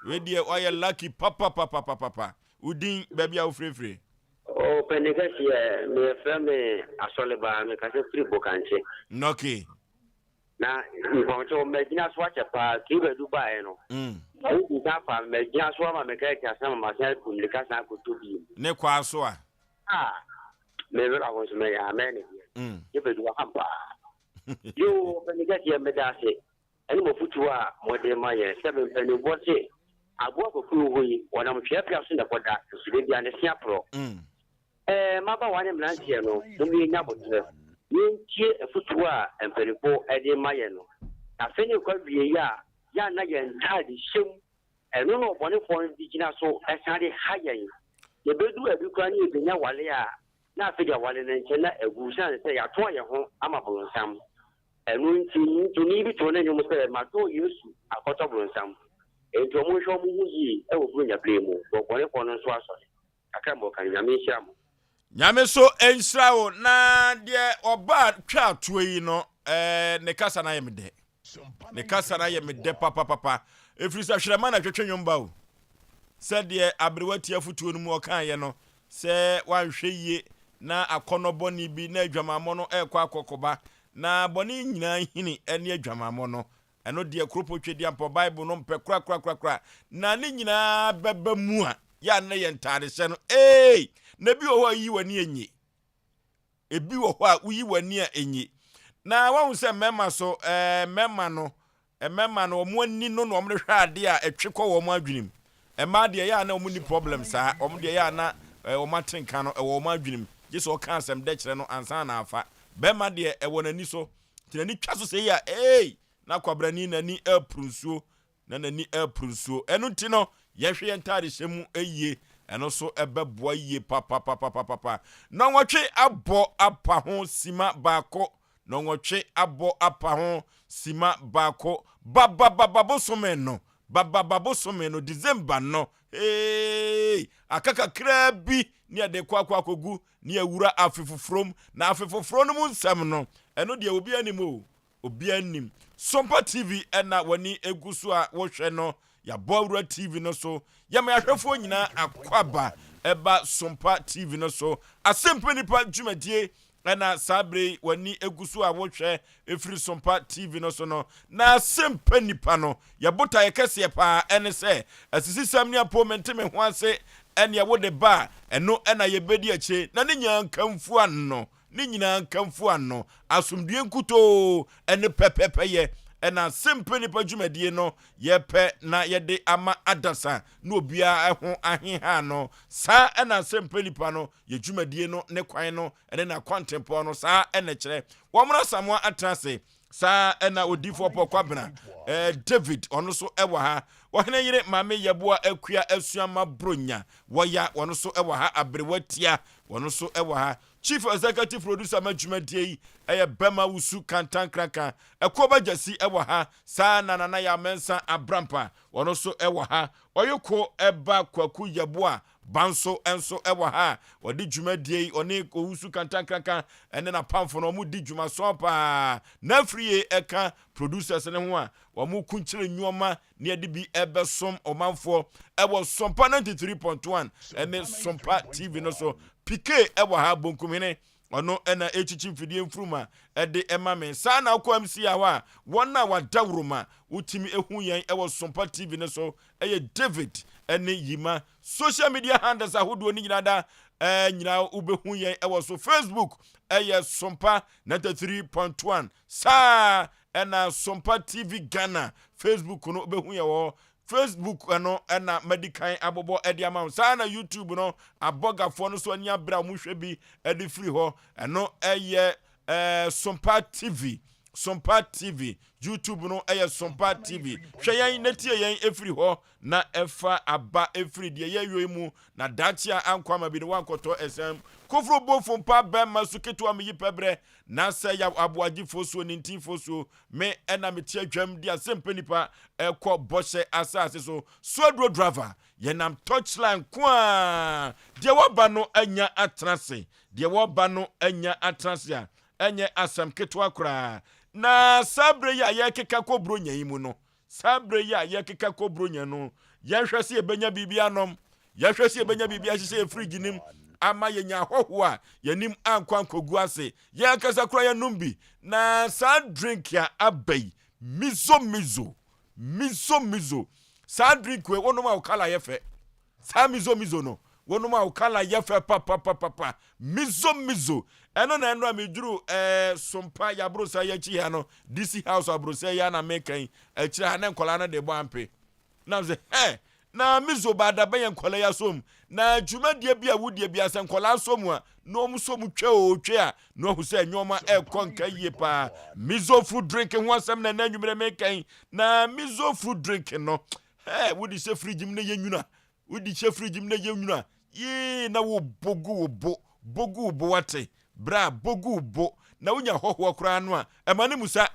Speaker 1: Wei deɛ wayɛ lucky papapapapapa. Wo din baabi a wofirefiri.
Speaker 5: Oh, panin kɛseɛ, meyɛfrɛ me Asɔleba, mekasa firi Bokankye.
Speaker 1: Okay.
Speaker 5: Na mpamokyɛw magyina so akyɛ paa tiri bɛdu baeɛ no. Ɔmo di kan fa magyina so ama me kaa asan ma masan atu mmirika san akɔtɔ bi mu.
Speaker 1: Ne kwaa so a.
Speaker 5: Ah, me werɛ ho nso mɛyɛ a mɛyɛ ne deɛ. Gye bɛdu ha paa. Yoo, ɔpɛni kɛseɛ meda ase ɛne mo afotuo a mode ma yɛn sɛ me mpanimfoɔ se aboa kwakuo hɔ yi wɔnam tweapea so na ɛkɔda nso da bia ne se aporɔ. Ɛɛ, mmabaawa ne mmeranteɛ no, mom yɛnnya aboterɛ, na yɛntie afotuo a mpanimfoɔ de rema yɛn no. Na afei ne rekɔ awieeɛ a, yɛ a na yɛn ntaadehyɛ mu, ɛno na ɔbɔnefoɔ no de gyina so san de ha yɛn. Yɛbɛduru baabi koraa na yɛbɛnya wale a, na afei deɛ wale no nkyɛ na agu, ɛsiane sɛ yɛatɔn yɛn ho ama boronsam. Ɛno nti, nnwontoni bi too ne nnwom sɛ, Matɔn Yesu akɔtɔ boronsam. Enti wɔnhwɛ wɔn ho yie wɔ Buronya berɛ yi mu, na ɔbɔnefoɔ no nso asɔre. Kakra ma ɔka no Nyame nhyira mo.
Speaker 1: Nyame so nhyira wo na deɛ ɔbaa twaa toɔ yi no eh, ne kasa no ayɛ me dɛ ne kasa no ayɛ me dɛ papapapa ɛfiri sɛ hwerɛma na ɛtwetwe nwom ba o sɛdeɛ aberewa tia fotuo no mu ɔkaeɛ no sɛ wanhwɛ yie na akɔnnɔ bɔne bi na adwamammɔ no ɛrekɔ akɔkɔba na bɔne nyinaa hini ne adwamammɔ no Ɛno deɛ kuropɔn Twedeampɔn Bible no mpɛ korakorakorakora. Na ne nyinaa bɛba mu a, yɛ a na yɛ ntaadehyɛ no, ee, na ebi wɔ hɔ a woyi w'ani enye. Ebi wɔ hɔ a woyi w'ani a enye. Na wahu sɛ mmarima so, ɛɛ, mmarima no, mmarima no, wɔn ani no na wɔn de hwɛ adeɛ a ɛtwe kɔ wɔn adwenem. Mmaa deɛ ɛyɛ a na wɔn nni problem saa, wɔn deɛ ɛyɛ a na wɔn atenka no ɛwɔ wɔn adwenem. Gye sɛ ɔka asɛm dɛ kyerɛ no ansa na afa. Barima deɛ ɛwɔ n'ani so. Nti n'ani twa so sei a, eei, na kwabrani n'ani reporo nsuo, na n'ani reporo nsuo. Ɛno nti no, yɛnhwɛ yɛn ntaadehyɛ mu yie, ɛno nso ɛbɛboa yie papapapapapa. Nɔnwɔtwe abɔ apa ho sima baako, nɔnwɔtwe abɔ apa ho sima baako, babababa bosome no, bababa bosome no, December no, hey, aka kakraa bi ne yɛde kɔ akɔ akɔgu ne awura afe foforɔ mu. Na afe foforɔ no mu nsɛm no, ɛno deɛ obiara nim o, obiara nim. Sompa TV ɛna w'ani egu so a wohwɛ no, yɛabɔ awura TV no so. Yɛma yɛahwɛfoɔ nyinaa akwaaba ɛba Sompa TV no so. Asɛmpa Nipa dwumadie ɛna saa bere yi w'ani egu so a wohwɛ ɛfiri Sompa TV no so no. Na Asɛmpa Nipa no, yɛ botaeɛ kɛseɛ paa ɛne sɛ, asisisɛm ne apoo mente me ho ase ɛneɛ wode ba a, ɛno na yɛbɛdi akyire, na ne nyinaa nkamfo ano, ne nyinaa nkamfo ano, asomdwoeɛ nkutoo ne pɛpɛpɛyɛ ɛna Asɛmpa Nipa dwumadie no yɛpɛ na yɛde ama adasa na obiara ho aheha no. Saa ɛna Asɛmpa Nipa no yɛ dwumadie no ne kwan no ne n'akwantempɔn no, saa na ɛkyerɛ. Wɔn Asamoah atena ase, saa na odiifoɔ Paul Kwabena, eh, David, ɔno nso wɔ ha. Ɔhene yere Maame Yɛboa Akua Asuama Bronya, wɔya, ɔno nso wɔ ha. Aberewa Tia, ɔno nso wɔ ha. Chief Executive Producer ma dwumadie yi ɛyɛ Bɛma Wusu Kantankraka, Ɛkoɔba Gyasi wɔ ha. Saa na Nana Yaw Mensah Abrampa, ɔno nso wɔ ha. Ɔyoko ba Kwaku Yɛboa Banso nso wɔ ha a ɔde dwumadie yi, ɔne Owusu Kantankraka ne n'apamfo no, wɔdi dwumason paa. N'afiri yie ka producers no ho a wɔkunkyere nneɛma na yɛde bi ɛbɛsom ɔmanfoɔ ɛwɔ Sompa 93.1 ne Sompa TV no so. Pike wɔ ha, Bonkumhene, ɔno na ɛkyikyi mfidie mfuruma ɛde ɛma me. Saa na wokɔ MC a hɔ a, wɔn a wɔadaworoma wotumi ehu yɛn ɛwɔ Sompa TV no so ɛyɛ David ne Yima. Social media handles ahodoɔ no nyinaa da eh, nyinaa wobɛhu yɛn ɛwɔ so. Facebook ɛyɛ Sompa 93.1 saa ɛna Sompa TV Ghana Facebook no wobɛhu yɛn wɔ hɔ. Facebook ɛno ɛna madi kan abobɔ ɛde ama wo. Saa na YouTube no abɔgafoɔ no so ani abere a wɔhwɛ bi ɛde firi hɔ. Ɛno ɛyɛ eh, Sompa TV. Sompa TV. YouTube no ɛyɛ Sompa TV. Hwɛ yɛn na tie yɛn ɛfiri hɔ na ɛfa aba ɛfiri deɛ yɛyɔ yi mu na daakye a ankɔ ama bi no wankɔtɔ ɛsɛm. Koforo bofo mpa bɛrima su ketewa meyi pɛbrɛ na sɛ yaw aboagye fosuo ne ntin fosuo me ɛna mete adwam de asɛmpɛ nipa ɛkɔ bɔhyɛ asase so soaduro driver yɛnam touchline nko a deɛ wɔba no anya atena ase deɛ wɔba no anya atena ase a ɛnyɛ asɛm ketewa koraa. Na saa berɛ yi a yɛrekeka kɔ Buronya yi mu no, saa berɛ yi a yɛrekeka kɔ Buronya no, yɛnhwɛ sɛ yɛbɛnya biribi anom, yɛhwɛ sɛ yɛbɛnya biribi ahyehyɛ yɛ fridge nim. ama yɛnya ahɔhoɔ a yɛnim ankɔ ankɔgu ase. Yɛn ankasa koraa yɛnom bi. Na saa drink a aba yi, mizo mizo, mizo mizo. Saa drink wei wonom a wo kala yɛ fɛ. Saa mizo mizo no, wonom a wo kala yɛ fɛ papapapapa. Mizo mizo. Ɛno na ɛno a meduru ɛɛ eh, Sompa yaborosa yi akyi ha no, DC House aborosa yi a na meka yi, akyire ha ne nkɔla no de bɔ ampe. Na sɛ hɛ na mizo ba da bɛyɛ nkɔla yi asom. Na dwumadie bi a wodie bi asɛ nkɔla asom a, na wɔn so mu twɛ o twɛ a, na wahu sɛ nneɛma ɛrekɔ nka yie paa. Mizo fruit drink ho asɛm na ɛnɛ anwummerɛ meka yi. Na mizo fruit drink no, Hey, wode hyɛ fridge mu na yɛ nwunu a, wode hyɛ fridge mu na yɛ nwunu a, yee na wo bogu wo bo, bogu wo bo wate, bra bogu wo bo, na wonya hɔhoɔ koraa no a, ɛma ne musa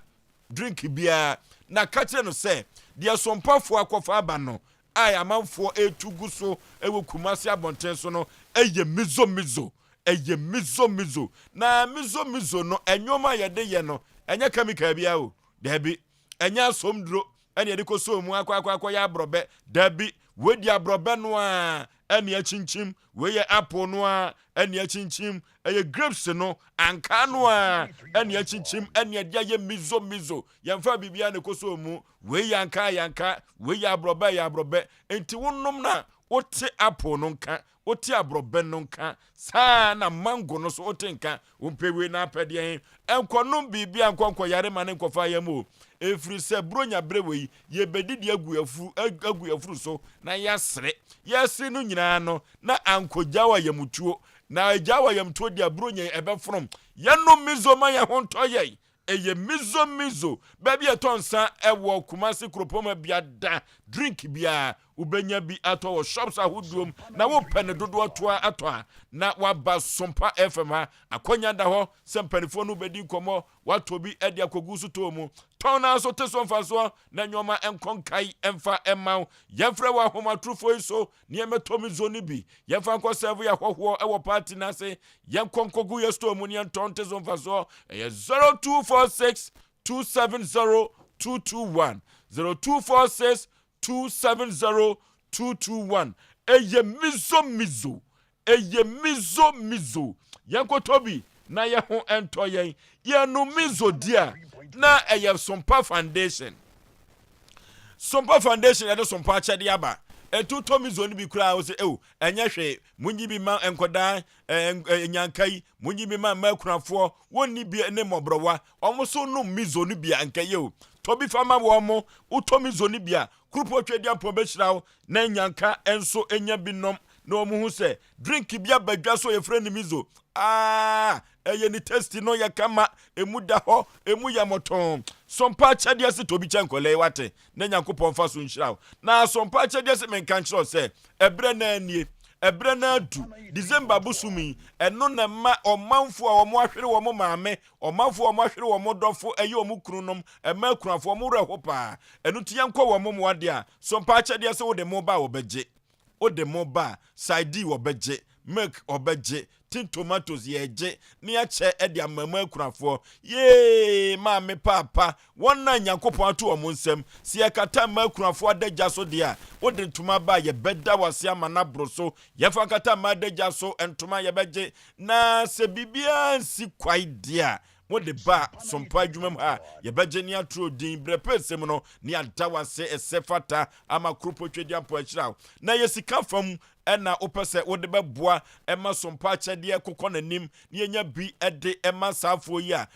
Speaker 1: drink biara, na ka kyerɛ no sɛ, deɛ sompafoɔ akɔfa aba no, a amanfoɔ ɛretu gu so wɔ Kumasi abɔnten so no, ɛyɛ mizo mizo, ɛyɛ mizo mizo, na mizo mizo no, ɛnneɛma a yɛde yɛ no, ɛnyɛ chemical biara o, daabi, ɛnyɛ asomduro ɛne yɛde kɔsɔɔ mu akɔ akɔ akɔyɛ aborɔbɛ. Dabi, wei deɛ aborɔbɛ no ara ɛne akyinkyim, wei yɛ apple no ara ɛne akyinkyim, ɛyɛ grapes no, ankaa no ara ɛne akyinkyim ɛne ɛde ayɛ mizo mizo. Yɛmfa biribiara na ɛkɔsɔɔ mu. Wei yɛ ankaa yɛ ankaa, wei yɛ aborɔbɛ yɛ aborɔbɛ. Enti wonom no a, wote apple no nka, Wote aborɔbɛ no nka, saa ara na mango no nso wote nka. Wompɛ wei na apɛ deɛn? Nkɔnom biribi a nkɔ nkɔyare ma ne nkɔfa yam o. Ɛfiri sɛ Buronya berɛ wei, yɛbɛdidi agu yɛn agu yɛn afuru so na yɛasere. Yɛresere no nyinaa no, na ankɔgya wo ayamtuo. Na ɛgya wo ayamtuo deɛ a, Buronya yi ɛbɛfonom. Yɛnnom miso ma yɛn ho ntɔ yɛn. Ɛyɛ mizo mizo. Baabi a yɛtɔ nsa wɔ Kumasi kuropɔn mu bia da drink biara wobɛnya bi atɔ wɔ shops ahodoɔ mu na wopɛ no dodoɔ toa atɔ a na waba Sompa FM ha. Akwanya da hɔ sɛ mpanifoɔ no bɛdi nkɔmmɔ watɔ bi de akɔgu sotɔɔ mu. Tɔn no ara nso te so mfasoɔ na nnoɔma nkɔ nkae mfa mma wo. Yɛmfrɛ wɔ ahomatorofoɔ yi so na yɛmmɛtɔ mizo no bi. Yɛmfa nkɔ sɛvo yɛ ahɔhoɔ wɔ party no ase. Yɛnkɔ nkɔgu yɛ store mu na yɛntɔn nte so mfasoɔ. Ɛyɛ 0246 270 221. 0246 270 221. Ɛyɛ mizo mizo. Ɛyɛ mizo mizo. Yɛnkɔtɔ bi na yɛ ho ntɔ yɛn. Yɛnom mizo di a na ɛyɛ Sompa Foundation. Sompa Foundation yɛde Sompa akyɛde aba. Ɛtu tɔ mizo no bi koraa wo sɛ ew ɛnyɛ hwee. Monyi bi ma nkɔdaa nyanka yi, monyi bi ma mmaa akunafoɔ, wɔnni bi ne mmɔborɔwa. Wɔn so nom mizo no bi a nka yɛ o. Tɔ bi fa ma wɔn mo. Wotɔ mizo no bi a, Kuropɔn Tweaduampɔn bɛhyira wo na nyanka nso nya bi nom na wɔn hu sɛ drink bi aba dwa so yɛfrɛ no mizo. Ah, ɛyɛ ne tasty no yɛ kama, emu da hɔ, emu yɛ mɔtɔn. Sompa akyɛdeɛ se tɔ bi kyɛ nkɔlaa yi wate, na Nyankopɔn mfa so nhyira wo. Na Sompa akyɛdeɛ se menka nkyerɛ wo sɛ, ɛberɛ no ara nie, ɛberɛ no adu, December bosome yi, ɛno na ɛma ɔmanfoɔ a wɔn ahwere wɔn maame, ɔmanfoɔ a wɔn ahwere wɔn dɔfo, ɛyɛ wɔn kununom, ɛma akunafoɔ, wɔn werɛ ho paa. Ɛno nti yɛnkɔ wɔn mmoa deɛ a, Sompa akyɛdeɛ se wode mo ba a wɔbɛgye. Wode mo ba a, sardine wɔbɛgye, milk wɔbɛgye, tin tomatoes yɛregye ne akyɛ de ama mu akunafoɔ. Yee, maame paapa, wɔn a Nyankopɔn ato wɔn nsam, sɛ yɛkata mma akunafoɔ adagya so deɛ a, wode ntoma ba a, yɛbɛda wo ase ama no aboro so. Yɛmfa nkata mma adagya so ntoma yɛbɛgye, na sɛ biribiara nsi kwae deɛ a, Mode ba sompa adwuma mu ha a, yɛbɛgye ne atoro din berɛ pɛsɛ mu no, ne ada wo ase ɛsɛ fata ama Kuropɔ Tweduampɔn ahyira wo. Na yɛ sika fam na wopɛ sɛ wode bɛboa ma sompa akyɛdeɛ kokɔ n'anim na yɛnya bi de ma saafoɔ yi a,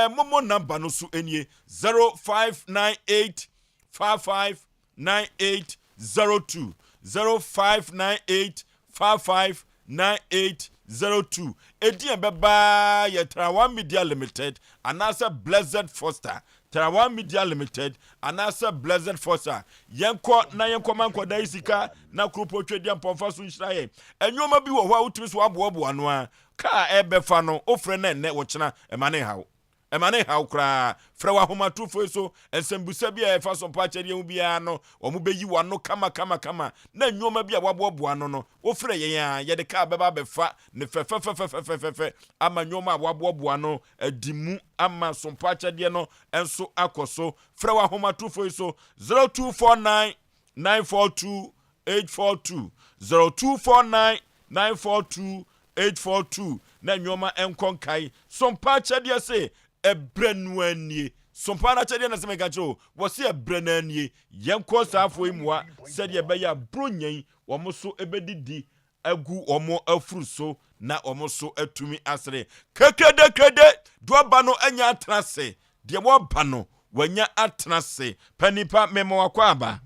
Speaker 1: momo namba no so nie, 0598 55 9802 0598 55 9802 Edin a ɛbɛba yɛ Tarawa Media Limited anaasɛ Blessed Foster. Tarawa Media Limited anaasɛ Blessed Foster. Yɛnkɔ na yɛnkɔma nkɔda yi sika na kuropɔn Twedeɛ mpɔmfa so nhyira yɛn. Nneɛma bi wɔ hɔ a wotumi so aboaboa ano a, kaa a ɛrebɛfa no, wofrɛ no ɛnnɛ, wɔkyena, ɛma ne nhaw. Ɛma no nhaw koraa. Frɛ wɔ ahomatorofo yi so. Nsɛmmisa bi a ɛfa sompa akyɛdeɛ ho biara no, wɔbɛyi w'ano kamakamakama. Na nneɛma bi a wɔaboaboa ano no, wofrɛ yɛn a, yɛde kaa bɛba abɛfa no fɛfɛfɛfɛfɛfɛ ama nneɛma a wɔaboaboa ano adi mu ama sompa akyɛdeɛ no nso akɔ so. Frɛ wɔ ahomatorofo yi so, 0249 942 842, 0249 942. 842 na nneɛma nkɔ nkae. Sompa akyɛdeɛ se ɛbrɛ no ara nie. Sompa no akyɛdeɛ na sɛ meka kyerɛ o, wɔse ɛbrɛ no ara nie. Yɛnkɔ saa afoɔ yi mmoa sɛdeɛ ɛbɛyɛ a Buronya yi wɔn nso bɛdidi agu wɔn afuru so na wɔn nso atumi asere. Kekedekede! Deɛ ɔba no anya atena ase. Deɛ wɔba no wanya atena ase. Panipa mema wakɔ aba.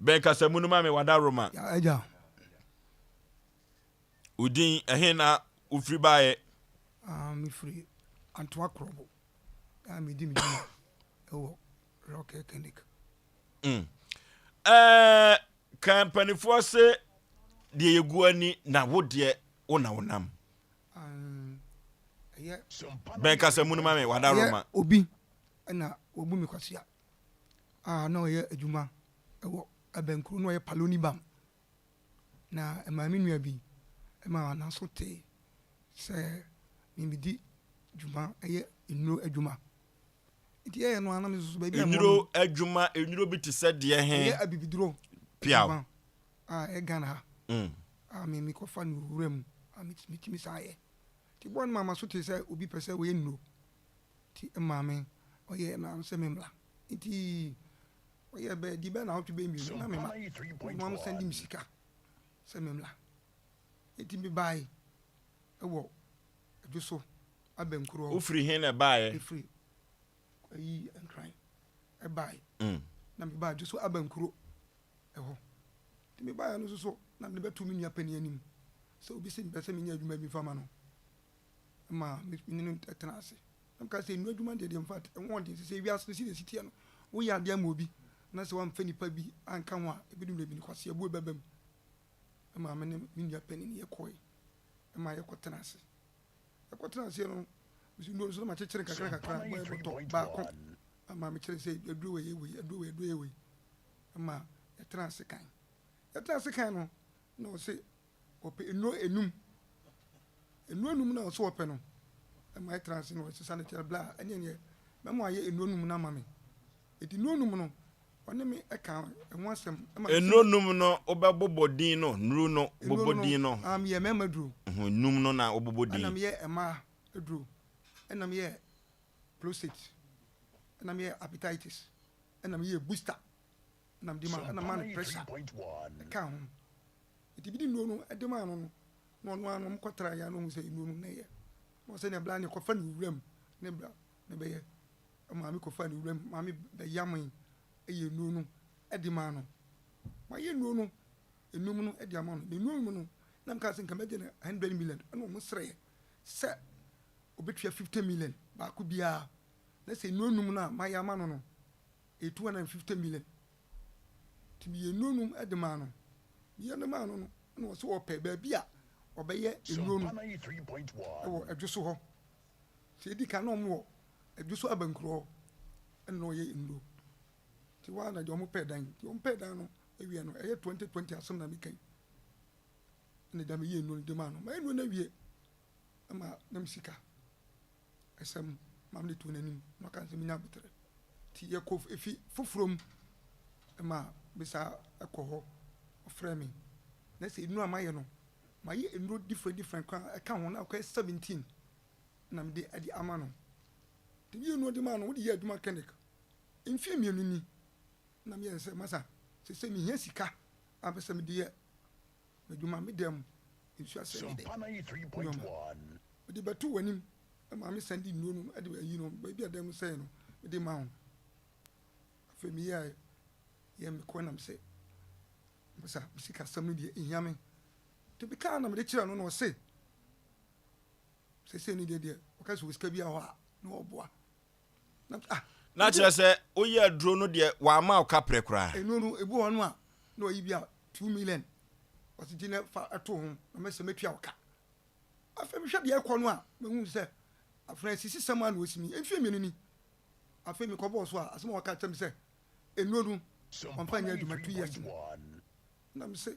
Speaker 1: Bɛn kasamu no ma me wadaworoma. Wo din, ɛhe na wofiri baeɛ?
Speaker 11: Ah, mefiri Antoa Krobo a medi me dwuma wɔ Rock Clinic.
Speaker 1: Mm. Eh, ka mpanimfoɔ se deɛ yɛgu ani na wo deɛ wo na wonam. Bɛn kasa mu no ma me wada Roma.
Speaker 11: Obi na wɔbu me kwasea a na ɔyɛ adwuma wɔ abɛnkuro na ɔyɛ paloni bam. Na ɛmaa me nua bi maa n'aso tee sɛ mebedi dwuma yɛ nnuro adwuma. Nti ɛyɛ no ara na me nso so baabi a mewɔ no.
Speaker 1: Nnuro adwuma, nnuro bi te sɛ deɛ he?
Speaker 11: Ɛyɛ abibiduro adwuma a ɛyɛ Ghana ha a me mekɔfa no wɔ wura mu a metumi saa yɛ. Nti boa no maa m'aso tee sɛ obi pɛ sɛ ɔyɛ nnuro nti ɛmaa me ɔyɛɛ na sɛ memmra. Nti Ɔyɛɛ bɛyɛ di bɛyɛ naawɔtwe bɛyɛ mmienu na mema mema mo sɛnde me sika sɛ memmra. Enti mebae wɔ dwo so abɛnkuro hɔ.
Speaker 1: Wofiri he na ɛbaeɛ?
Speaker 11: Mefiri ayi Nkran ɛbae. Mm. Na mebaa dwo so abankuro ɛhɔ. Nti mebaeɛ no nso so na mede bɛto me nua panin anim sɛ obi se mepɛ sɛ menyɛ adwuma bi mfa ma no. Ma me ne no tena ase. Na meka sɛ, Nnuro adwuma deɛ deɛ in fact ɛho ɔden. Sɛ wiase no sɛdeɛ ɛsi teɛ no, woyɛ adeɛ ama obi na sɛ woamfa nipa bi anka ho a, ɛbɛdu mmerɛ bi no kwaseabuo bɛba mu. Ɛmaa me ne me nua panin yɛkɔe ma yɛkɔtena ase. Yɛkɔtena aseɛ no, mesi nnuro nso na makyekyere nkakra nkakra bɔyɛ bɔtɔ baako ama mekyerɛ sɛ aduro wei yɛ wei, aduro wei aduro yɛ wei ma yɛtena ase kan. Yɛtena ase kan no na ɔse Ɔpɛ nnuro enum. Nnuro enum no a ɔsɛ ɔpɛ no, ɛma ɛtra ase na ɔsesa no kyerɛ bla ɛne ɛneɛ mɛma wayɛ nnuro num no ama me. Eti nnuro num no, ɔne me ɛka ɛho asɛm.
Speaker 1: Nnuro num no wobɛbobɔ din no, nnuro no bobɔ din no.
Speaker 11: Ah, meyɛ mmarima duro.
Speaker 1: Num no na wobobɔ din.
Speaker 11: Ɛna meyɛ mmaa duro. Ɛna meyɛ prostate. Ɛna meyɛ hepatitis. Ɛna meyɛ booster. Ɛna mede ma ɛna ma no pressure ɛka ho. Enti mede nnuro no de maa no no, na ɔno ara no wɔkɔtraeɛ a na ɔhu sɛ nnuro no na ɛyɛ. Na ɔsɛ nea bra ne kɔfa ne wuram ne bra ne bɛyɛ. Maame kɔfa ne wuram, maame bɛyamee yɛ nnuro no de maa no. Mayɛ nnuro no enum no de ama no. Na nnuro no mu no, na meka sɛ nka mɛgye no 100 million. Ɛna wɔn srɛɛ sɛ ɔbɛtua 50 million baako biara. Na sɛ nnuro num no a mayɛ ama no no, ɛyɛ 250 million. Nti meyɛɛ nnuro nom de maa no. Meyɛ no maa no no, ɛna ɔse ɔpɛ baabi a ɔbɛyɛ nnuro no wɔ Adwoso hɔ. Nti edi kan na wɔn wɔ Adwoso Abankuro hɔ ɛna na ɔyɛ nnuro. Nti hɔ ara na deɛ wɔn pɛɛ dan. Nti wɔn pɛɛ dan no awie no, ɛyɛ 2020 asɛm na meka yi. Ɛna gya meyɛɛ nnuro no de maa no. Mayɛ nnuro no awie ma na me sika. Asɛm ma mede too n'anim na ɔka sɛ menya aboterɛ. Nti yɛkɔ efi foforɔ mu ma mesaa kɔ hɔ, ɔfrɛɛ me. Na sɛ nnuro a mayɛ no, mayɛ nnuro different different koraa ɛka ho na akɔyɛ 17 na mede de ama no. Nti meyɛ nnuro de maa no, wode yɛ adwuma clinic mfeɛ mmienu ni na meyɛ sɛ masa sɛ mehia sika a mepɛ sɛ mede yɛ M'adwuma, me dan mu, nsu asɛe me dɛ. Nneɛma mede bɛto w'anim ma me san de nnuro no de ayi no baabi a dan mu sɛe no mede ma wo. Afei meyɛɛ yɛ mekɔ nam sɛ masa me sikasɛm no deɛ ɛhia me. Nti mekaa na mede kyerɛ no na ɔse sɛsɛ ne deɛ deɛ ɔka sɛ wɔ sika bi a hɔ a na ɔboa.
Speaker 1: Na kyerɛ sɛ woyɛ aduro no deɛ wamma wo kaprɛ koraa.
Speaker 11: Nnuro no ebi wɔ hɔ no a na wayi bi a 2 million ɔsi gye na fa ɛto ho na mɛsɛ mɛtua wo ka. Afei mehwɛ deɛ ɛkɔ no a mehu sɛ afei sisi sɛm a na ɔsi mi mfie mmienu ni. Afei mekɔbɔɔ so a asɛm a wɔka kyerɛ me sɛ nnuro no ɔmfa nyɛ adwuma 2 years no na mese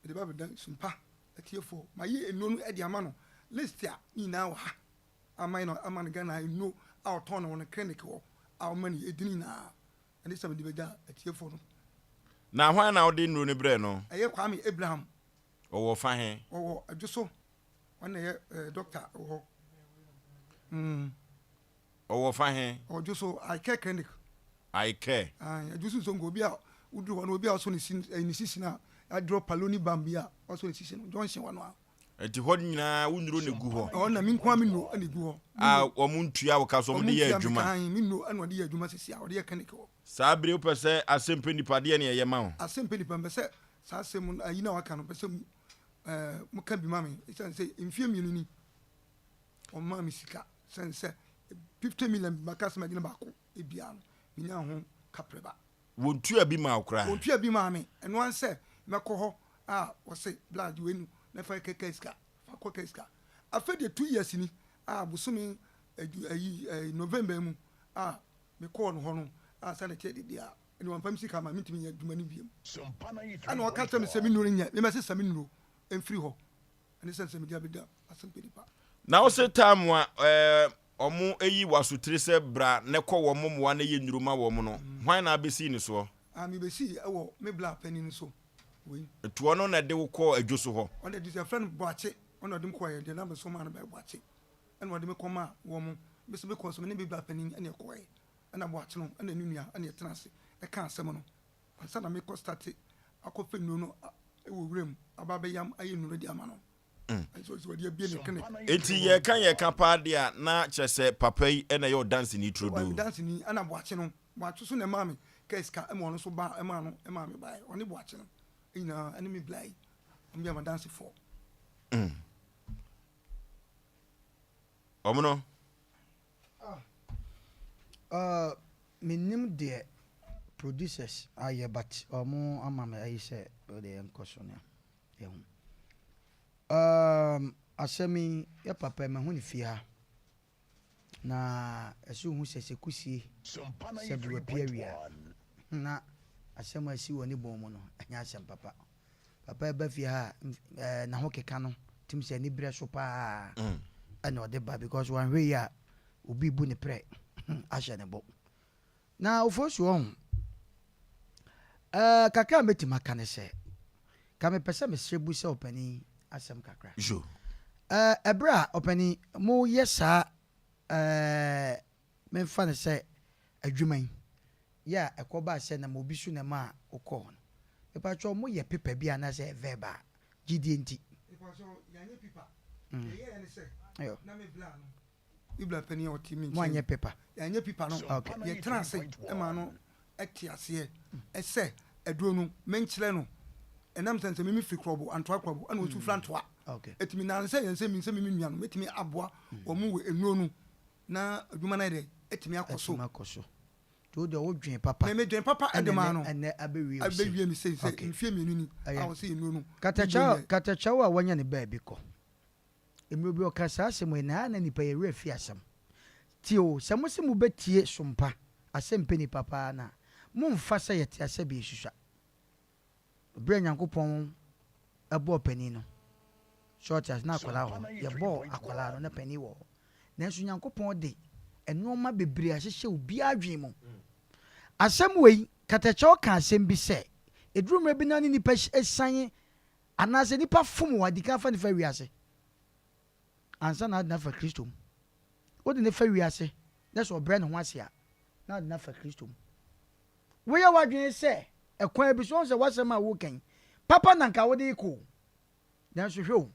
Speaker 11: mede ba bɛda sumpa atiefoɔ mayɛ nnuro no de ama no list a ne nyinaa wɔ ha. Ama no ama no Ghana nnuro a ɔtɔn no wɔ ne clinic hɔ a ɔma no edin nyinaa ɛne sɛ mede bɛgya atiefoɔ no.
Speaker 1: Na hwan na wode nnuro no brɛɛ no?
Speaker 11: Ɛyɛ Kwame Abraham.
Speaker 1: Ɔwɔ fa he?
Speaker 11: Ɔwɔ Adwoso. Ɔno na ɛyɛ eh, doctor wɔ hɔ. Mm.
Speaker 1: Ɔwɔ fa he?
Speaker 11: Ɔwɔ Dwoso, I Care Clinic.
Speaker 1: I Care.
Speaker 11: Aye, Adwoso nso nka obi a woduru hɔ no, obi a ɔsɔ ne si, eh, ne sisi no a, adrɔ paloni bam bi a ɔsɔ ne sisi no, junction hɔ no a.
Speaker 1: Nti hɔ nyinaa wo nnuro na egu hɔ?
Speaker 11: Ɛhɔ na me nko ara me nnuro na egu hɔ.
Speaker 1: A wɔn ntua wo ka so wɔn de yɛ adwuma?
Speaker 11: Wɔn ntua me ka, ae, me nnuro na wɔde yɛ adwuma sisi a, wɔde yɛ clinic hɔ.
Speaker 1: Saa bere yi wopɛ sɛ asɛm pɛ nipa deɛ na ɛyɛ ma wo?
Speaker 11: Asɛm pɛ nipa, mepɛ sɛ saa asɛm no, ayi no a waka no, mepɛ sɛ ɛɛ moka bi ma me, esiane sɛ mfie mmienu ni wɔmaa me sika, sɛne sɛ 50 million maka sɛ magyina baako biara no, menyaa ho kaprɛba.
Speaker 1: Wɔntua bi maa wo koraa?
Speaker 11: Wɔntua bi maa me, ɛno ara ne sɛ mɛkɔ hɔ a wɔse bla gye wei no na fa kɛkɛ sika, fa kɔ kɛ sika. Afei deɛ 2 years ni a bosome ayi November mu a mekɔɔ no hɔ no a sɛne ɛteɛ deɛ a Ɛnna wamfa me sika amma mintumi nyɛ adwuma no bio. Ɛnna ɔka kyerɛɛ me sɛ me nnuro no nyɛ, memmɛsesa me nnuro mfiri hɔ. Ɛne sɛ sɛ mede abɛda asɛm pɛ nipa.
Speaker 1: Na wo se time a ɛɛ wɔn ayi w'asotire sɛ bra na kɔ wɔn mmoa na yɛ nnuro ma wɔn no, hwan na abɛsii ne soɔ?
Speaker 11: Ah, mebɛsii ɛwɔ me bla panin so wei.
Speaker 1: Nti ɔno na ɛde wo kɔɔ adwo so hɔ?
Speaker 11: Ɔno na ɛde, yɛfrɛ no Boakye, ɔno na ɔde me kɔeɛ, deɛ na mesomaa no bɛyɛ Boakye, ɛna ɔde me kɔmaa wɔn. Me nso mekɔɔ so, me ne me bla panin ɛna ɛkɔeɛ. Ɛna Boakye no ɛna ne nua ɛna yɛtena ase ɛka asɛm no ansa na mekɔ starte akɔ fɛ nnuro no ɛwɔ wura mu aba abɛyam ayɛ nnuro de ama no. Ɛnso sɛ wɔde abie ne clinic.
Speaker 1: Enti yɛka yɛka paa deɛ a na kyerɛ sɛ papa yi ɛna ɛyɛ ɔdanseni turodoo.
Speaker 11: Ɔyɛ me danseni ɛna Boakye no Boakye so na ɛmaa me kaa sika ɛma ɔno nso baa ɛmaa no ɛmaa me baeɛ ɔne Boakye no nyinaa ɛne me bla yi wɔn yɛ m'adansefoɔ.
Speaker 1: Wɔn no.
Speaker 3: Uh, mennim deɛ producers ayɛ but ɔmo ama me ayi sɛ ɔde yɛnkɔ so nea yɛhu. Um, asɛm yi yɛ papa yi mahu ne fie ha na ɛsɛ ohu sɛ sɛ kusie sɛ bi wapi awia na asɛm a asi wɔ ne bɔn mu no ɛnyɛ asɛm papa. Papa ba fie ha a eh, n'ahokeka no tim sɛ aniberɛ so paa ɛna ɔde ba because wanhwɛ yi a obi bu ne prɛ ahyɛ ne bo. Na Ofosu ɔho eh, kakra a mɛtumi aka ne sɛ ka mepɛ sɛ mesrɛ bu sɛ ɔpanin asɛm kakra.
Speaker 1: Yo.
Speaker 3: Eh, ɛberɛ a ɔpanin moyɛ saa eh, memfa no sɛ adwuma yi yɛ a ɛkɔbaa sɛ nam obi so na ɛmaa wokɔɔ hɔ no, mepakyɛw moyɛ paper bi anaasɛ ɛyɛ verbal? Gyidie nti.
Speaker 11: Mepakyɛw yɛanyɛ paper, deɛ yɛyɛɛ ne sɛ na me bla no, me bla panin a ɔte me nkyɛn yi,
Speaker 3: Moanyɛ paper?
Speaker 11: Yɛanyɛ paper no,
Speaker 3: Okay.
Speaker 11: yɛtenaa ase maa no te aseɛ sɛ aduro no menkyerɛ no, ɛnam sɛ sɛ me mefiri Krɔbo, Antoa Krɔbo, ɛna ɔnso firi Antoa,
Speaker 3: Okay.
Speaker 11: ɛtumi nansɛ yɛn sɛ me sɛ me me nua no mɛtumi aboa wɔn wɔ nnuro no na adwuma no ayɛ dɛ atumi akɔ so.
Speaker 3: Atumi akɔ so. Nti wo deɛ wo dwen papa.
Speaker 11: Me me dwen papa de maa no.
Speaker 3: Ɛnɛ abɛwie wo sei.
Speaker 11: Abɛwie me sei sɛ
Speaker 3: Okay.
Speaker 11: mfie mmienu ni a
Speaker 3: Ɛyɛ.
Speaker 11: ɔsɛ nnuro no.
Speaker 3: Katakyɛw katakyɛw a wanya ne baabi kɔ. Mmerɛ bi ɔka saa asɛm yi na ɛyɛ a na nipa yɛ werɛ fi asɛm. Tie o, sɛ mo se mo bɛ tie sompa asɛm pɛ nipa paa no a, mo nfa sɛ yɛte asɛ bi esusua. Bere a Nyankopɔn bɔɔ panin no, so ɔte ase? Na akwadaa wɔ hɔ. Yɛbɔɔ akwadaa no, na panin wɔ hɔ. Nanso Nyankopɔn de nneɛma bebree ahyehyɛ obiara adwene mu. Asɛm wei, Katakyɛw ka asɛm bi sɛ, ɛduru mmerɛ bi na ne nipa siane anaasɛ nipa fom wɔ adi kan fa no fa wiase ansa na ade no afa Kristo mu. Wode no fa wiase na sɛ ɔbrɛ ne ho ase a, na ade no afa Kristo mu. Woyɛ w'adwene sɛ ɛkwan bi so, woahu sɛ w'asɛm a woreka yi, papa na anka wode rekɔ o. Nanso hwɛ o,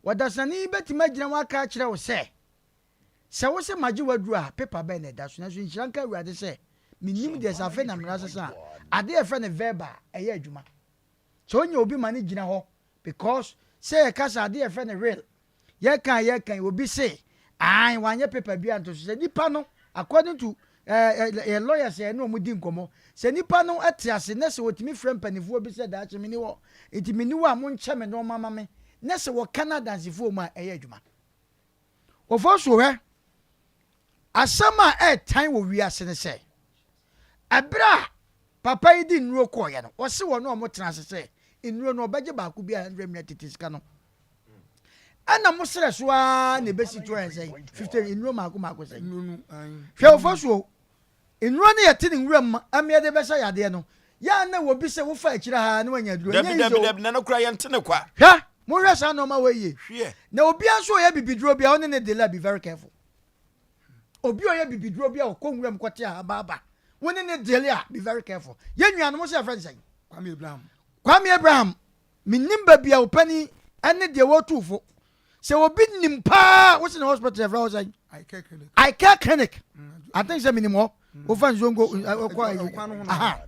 Speaker 3: ɔdasani yi bɛtumi agyina hɔ aka akyerɛ wo sɛ, sɛ wose magye w'aduru a, pepa bɛn na ɛda so? Nanso nhyira nka Awurade sɛ, mennim deɛ sɛ afei na mmara sesa a, adeɛ a yɛfrɛ no verbal, ɛyɛ adwuma. Sɛ wonya obi ma no gyina hɔ because sɛ yɛka sɛ adeɛ yɛfrɛ no will yɛka a yɛka yi obi se ae wanyɛ paper bi anto so sɛ nipa no according to eh, eh, lawyers yɛ ne wɔn di nkɔmmɔ sɛ nipa no te ase na sɛ wɔtumi frɛ mpanimfoɔ bi sɛ daakye meni hɔ nti meni hɔ a monkyɛ me nneɛma ma me na sɛ wɔka no adansefoɔ mu a ɛyɛ adwuma wɔfɔ so hwɛ Asɛm a ɛretan wɔ wiase ne sɛ, ɛberɛ a papa yi de nnuro kɔeɛ no, ɔse wɔne wɔn tena ase sɛ nnuro no ɔbɛgye baako biara 100 million tete sika no. Ɛna mo serɛ so ara na ɛbɛsi 250 nnuro mmaako mmaako sɛn. Hwɛ Ofosuo, nnuro no yɛte ne nwura mu ma yɛde bɛsa yadeɛ no, yɛ a na obi sɛ wofa akyire ha na wanya aduro.
Speaker 1: Dabi
Speaker 3: Ɛnyɛ
Speaker 1: dabi
Speaker 3: easy o.
Speaker 1: dabi, na no koraa yɛnte ne kwa.
Speaker 3: Hwɛ! Monhwɛ saa nnoɔma wei yie.
Speaker 1: Hweɛ.
Speaker 3: Na obiara nso a ɔyɛ bibiduro biara, wo ne no deal a, be very careful. Obi a ɔyɛ bibiduro biara a ɔkɔ nwura mu kɔte ahaban aba, wo ne no deal a, be very careful. Yɛn nuanom, wo se yɛfrɛ no sɛn?
Speaker 11: Kwame Abraham.
Speaker 3: Kwame Abraham, mennim baabi a wo panin ne deɛ wɔtu fo. Sɛ obi nim paa, wo se ne hospital yɛfrɛ hɔ sɛn?
Speaker 11: I Care Clinic.
Speaker 3: I Care Clinic. I think sɛ menim hɔ. Wofa Nzongo, wokɔ ayi. Aha.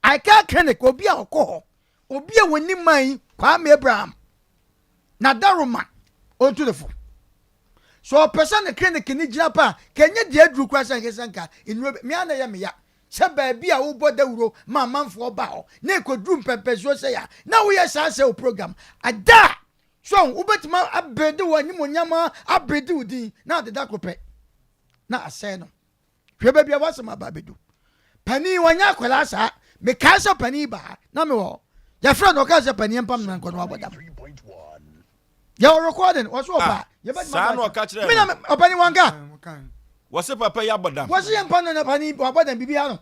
Speaker 3: I Care Clinic, obi a ɔkɔ hɔ. Obi a wɔnim man yi, Kwame Abraham, Nadaroma, ɔntu ne fo. Sɛ ɔpɛ sɛ ne clinic no gyina pa a, ka ɛnyɛ deɛ aduru koraa sɛ nkesa nka nnuro bi. Me ara na ɛyɛ me ya sɛ baabi a wobɔ dawuro ma amanfoɔ ba hɔ na ɛkɔduru mpɛmpɛnsoɔ sei a, na woyɛ saa sɛ wo program. Ada a, so wobɛtumi abuilde w'animuonyam ara, abuilde wo din na ade da koro pɛ na asɛe no. Hwɛ baabi a w'asɛm aba abɛdu. Panin, wɔnyɛ akwadaa saa. Mekae sɛ panin ba ha, na mewɔ hɔ. Yɛfrɛ no, ɔkaa sɛ panin mpam no nkɔ na wabɔ dam. Yɛwɔ recording, wɔso ɔba.
Speaker 1: Ah,
Speaker 3: Yɛbɛtumi
Speaker 1: saa na
Speaker 3: aba
Speaker 1: ɔka kyerɛɛ
Speaker 3: Me na
Speaker 1: no.
Speaker 3: ɔpanin wanka.
Speaker 1: Wɔse papa yi abɔ dam.
Speaker 3: Wɔse yɛmpa no na panin wabɔ dam biribi ha no.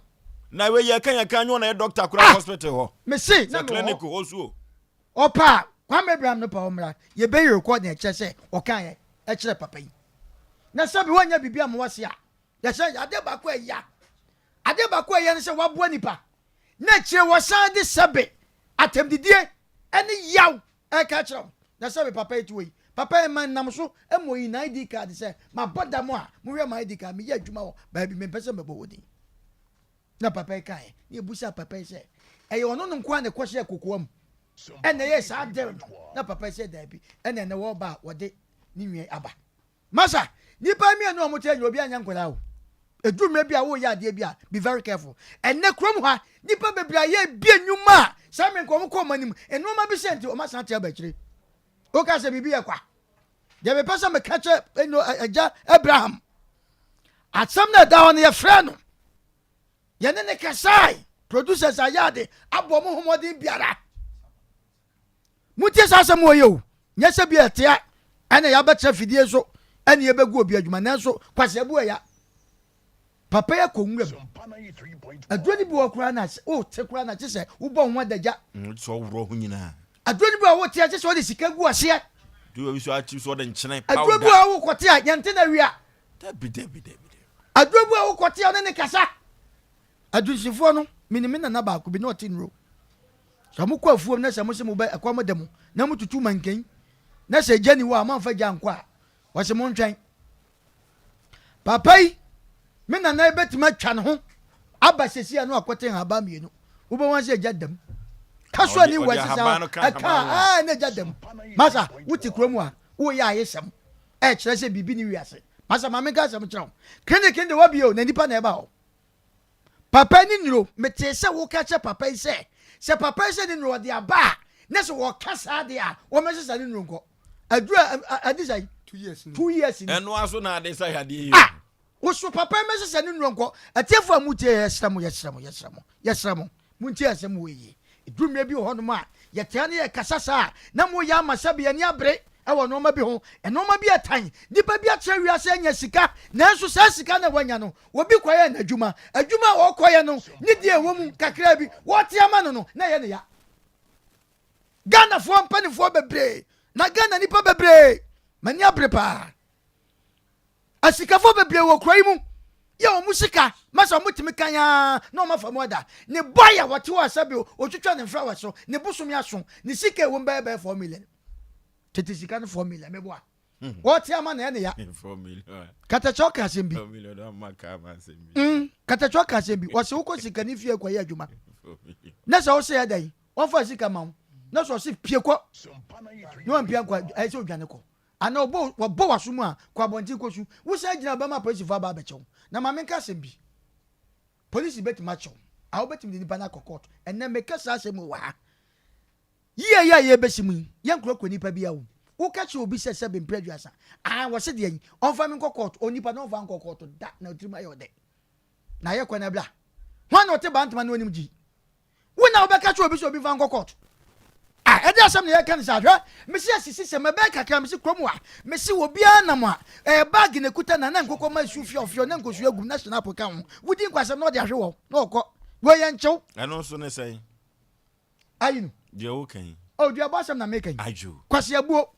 Speaker 1: Na wei yɛka yɛka nyɛ ɔna yɛ doctor koraa
Speaker 3: Ah!
Speaker 1: hospital hɔ.
Speaker 3: Mese na
Speaker 1: Sɛ
Speaker 3: mewɔ
Speaker 1: clinic
Speaker 3: hɔ.
Speaker 1: hɔ so o.
Speaker 3: Ɔpa a, Kwame Abraham no pa ɔmmra. Yɛbɛyi recording ɛkyerɛ sɛ ɔkaeɛ ɛkyerɛ papa yi. Na sɛbi woanyɛ biribi amma wase a, Yɛsɛ adeɛ baako a ɛya. Adeɛ baako a ɛyɛ ne sɛ waboa nipa na akyire wɔsan de sɛbe atɛmdidie ne yaw ɛreka akyerɛ wo. Na sɛbe papa yi te hɔ yi, papa yi ma nam so ma ɔyi n'ID card sɛ mabɔ dam a mohwɛ m'ID card meyɛ adwuma wɔ baabi mempɛ sɛ mɛbɔ wɔ din. Na papa yi kaeɛ na yɛbusaa papa yi sɛ ɛyɛ ɔno no nko ara na ɛkɔhyɛɛ kokoam ɛna ɛyɛ saa deal no na papa yi sɛ daabi ɛna ɛnɛ wɔreba a wɔde ne nua aba. Masa, nnipa mmienu a wɔte ha nyinaa obiara nyɛ nkwadaa o. Ɛduru mmerɛ bi a woreyɛ adeɛ bi a, be very careful. Ɛnnɛ kurom ha, nnipa bebree ayɛ ebie nnwuma a saa mmerɛ nka wɔn kɔ wɔn anim. Nnoɔma bi sɛ nti wɔn asan ate aba akyire. Woka sɛ biribi yɛ kwa. Deɛ mepɛ sɛ meka kyerɛ ɛno agya Abraham, asɛm no ɛda hɔ no yɛfrɛ no, yɛne ne kasae, producers ayɛ ade abɔ mo ho mmɔden biara. Montie saa asɛm wɔ yi o, nyɛ sɛ bi a ɛtea ɛna yɛabɛtena fidie so ɛne yɛbɛgu obi adwuma nanso kwaseabu ɛya. Papa yi akɔ nwura mu. Aduro no bi wɔ koraa na wote koraa na kye sɛ wobɔ ho adagya.
Speaker 1: Mm, sɛ ɔworɔ ho nyinaa.
Speaker 3: Aduro no bi wɔ wote a kye sɛ wode sika gu aseɛ.
Speaker 1: Aduro bi so akyi so ɔde nkyene powder.
Speaker 3: Aduro bi wɔ wokɔte a yɛnte na wia.
Speaker 1: Dabi dabi dabi.
Speaker 3: Aduro bi wɔ wokɔte a ɔne ne kasa. Adunsinfoɔ no, menim me nana baako bi na ɔte nnuro. Sɛ mokɔ afuom na sɛ mose mobɛ ɛkɔm de mo na motutu manken na sɛ gya ni hɔ a moamfa gya ankɔ a, ɔse montwɛn. Papa yi, me nana yi bɛtumi atwa ne ho aba sɛsi a na wakɔte nhaban mmienu. Wobɛhu sɛ gya dam. Ka so ani wɔ ɛsesa ɛka a na gya dam. Masa, wote kurom a, woyɛ ayesɛm ɛkyerɛ sɛ biribi ne wiase. Masa, ma menka asɛm kyerɛ wo. Clinic no de wabie o, na nipa na ɛba hɔ. Papa yi ne nnuro. Metee sɛ woka kyerɛ papa yi sɛ, sɛ papa yi sɛ ne nnuro ɔde aba a, na sɛ wɔka saa deɛ a, wɔmmɛsesa ne nnuro nkɔ. Aduro a adi sɛn?
Speaker 11: 2 years ni.
Speaker 3: 2 years ni.
Speaker 1: Ɛno ara so na ade sa yadeɛ yi o.
Speaker 3: Ah! Woso papa yi mmɛsesa ne nnuro nkɔ. Atiefo a motie yɛ, yɛsrɛ mo, yɛsrɛ mo, yɛsrɛ mo, yɛsrɛ mo, montie asɛm wei yie. Ɛduru mmerɛ bi wɔ hɔnom a, yɛtaa ne yɛkasa saa a, na moyɛ ama sɛbe yɛn ani abere wɔ nnoɔma bi ho. Nnoɔma bi ɛtan. Nnipa bi atra wiase anya sika, nanso saa sika no a wanya no, obi kɔyɛɛ n'adwuma. Adwuma a ɔkɔyɛ no, ne deɛ ɛwɔ mu kakraa bi, wɔte ama no no, na ɛyɛ ne ya. Ghanafoɔ mpanimfoɔ bebree, na Ghana nnipa bebree, m'ani abere paa. Asikafo bebree wɔ kuro yi mu yɛ wɔn sika ma sɛ wɔtumi kan ara na wɔn afa mu ada. Ne boy a wɔte hɔ a sɛbi otwitwa ne mfrawa so ne bosome aso ne sika ɛwɔ mu bɛyɛ bɛyɛ 4 million. Tete sika no 4 million meboa. Wɔte ama na ɛne ya. Katakyɛ ɔka asɛm bi. Katakyɛ ɔka asɛm bi. Wɔse wokɔ sikani fie kɔyɛ adwuma. Na sɛ wosɛ yɛ dɛn wɔmfa sika ma wo. Na sɛ ɔse pie kɔ na wampia nkɔ ɛyɛ sɛ odwane kɔ. Anaa ɔbɔ wɔbɔ w'aso mu a, kɔ abɔnten kɔsu. Wosan gyina hɔ bɛma apolisifo aba abɛkyɛ wo. Na ma menka asɛm bi. Polisi bɛtumi akyɛ wo. A wobɛtumi de nipa no akɔ kɔɔto. Ɛnnɛ meka saa asɛm wɔ ha. Yie yi a yɛrebɛsi mu yi, yɛnkorɔkorɔ nipa biara o. Woka kyerɛ obi sɛ sɛbe mprɛ aduasa, aa wɔse deɛn, ɔmfa me nkɔ kɔɔto. Onipa no ɔmfa nkɔ kɔɔto da na ɔtirim ayɛ ɔdɛ. Na ayɛ kwan abira. Hwan na ɔte Bantama na ɔnim gyi? Wo na wobɛka kyerɛ obi sɛ obi mfa nkɔ court? Ah, ɛde asɛm na yɛka no saa. Hwɛ, mese asisi sɛm ɛbɛyɛ kakra, mese kurom ha, mese obiara nam a, ɛyɛ bag na ekuta na na nkokɔ ma nsu fiɔfiɔ na nkosua gum na hyinapo ka ho. Wodi nkwasɛm na ɔde ahwe wɔ na ɔkɔ. Wei yɛ nkyew.
Speaker 1: Ɛno nso ne sɛn?
Speaker 3: Ayi no.
Speaker 1: Deɛ woka yi.
Speaker 3: Oh, duabɔ asɛm na meka yi. Kwasi Abuo,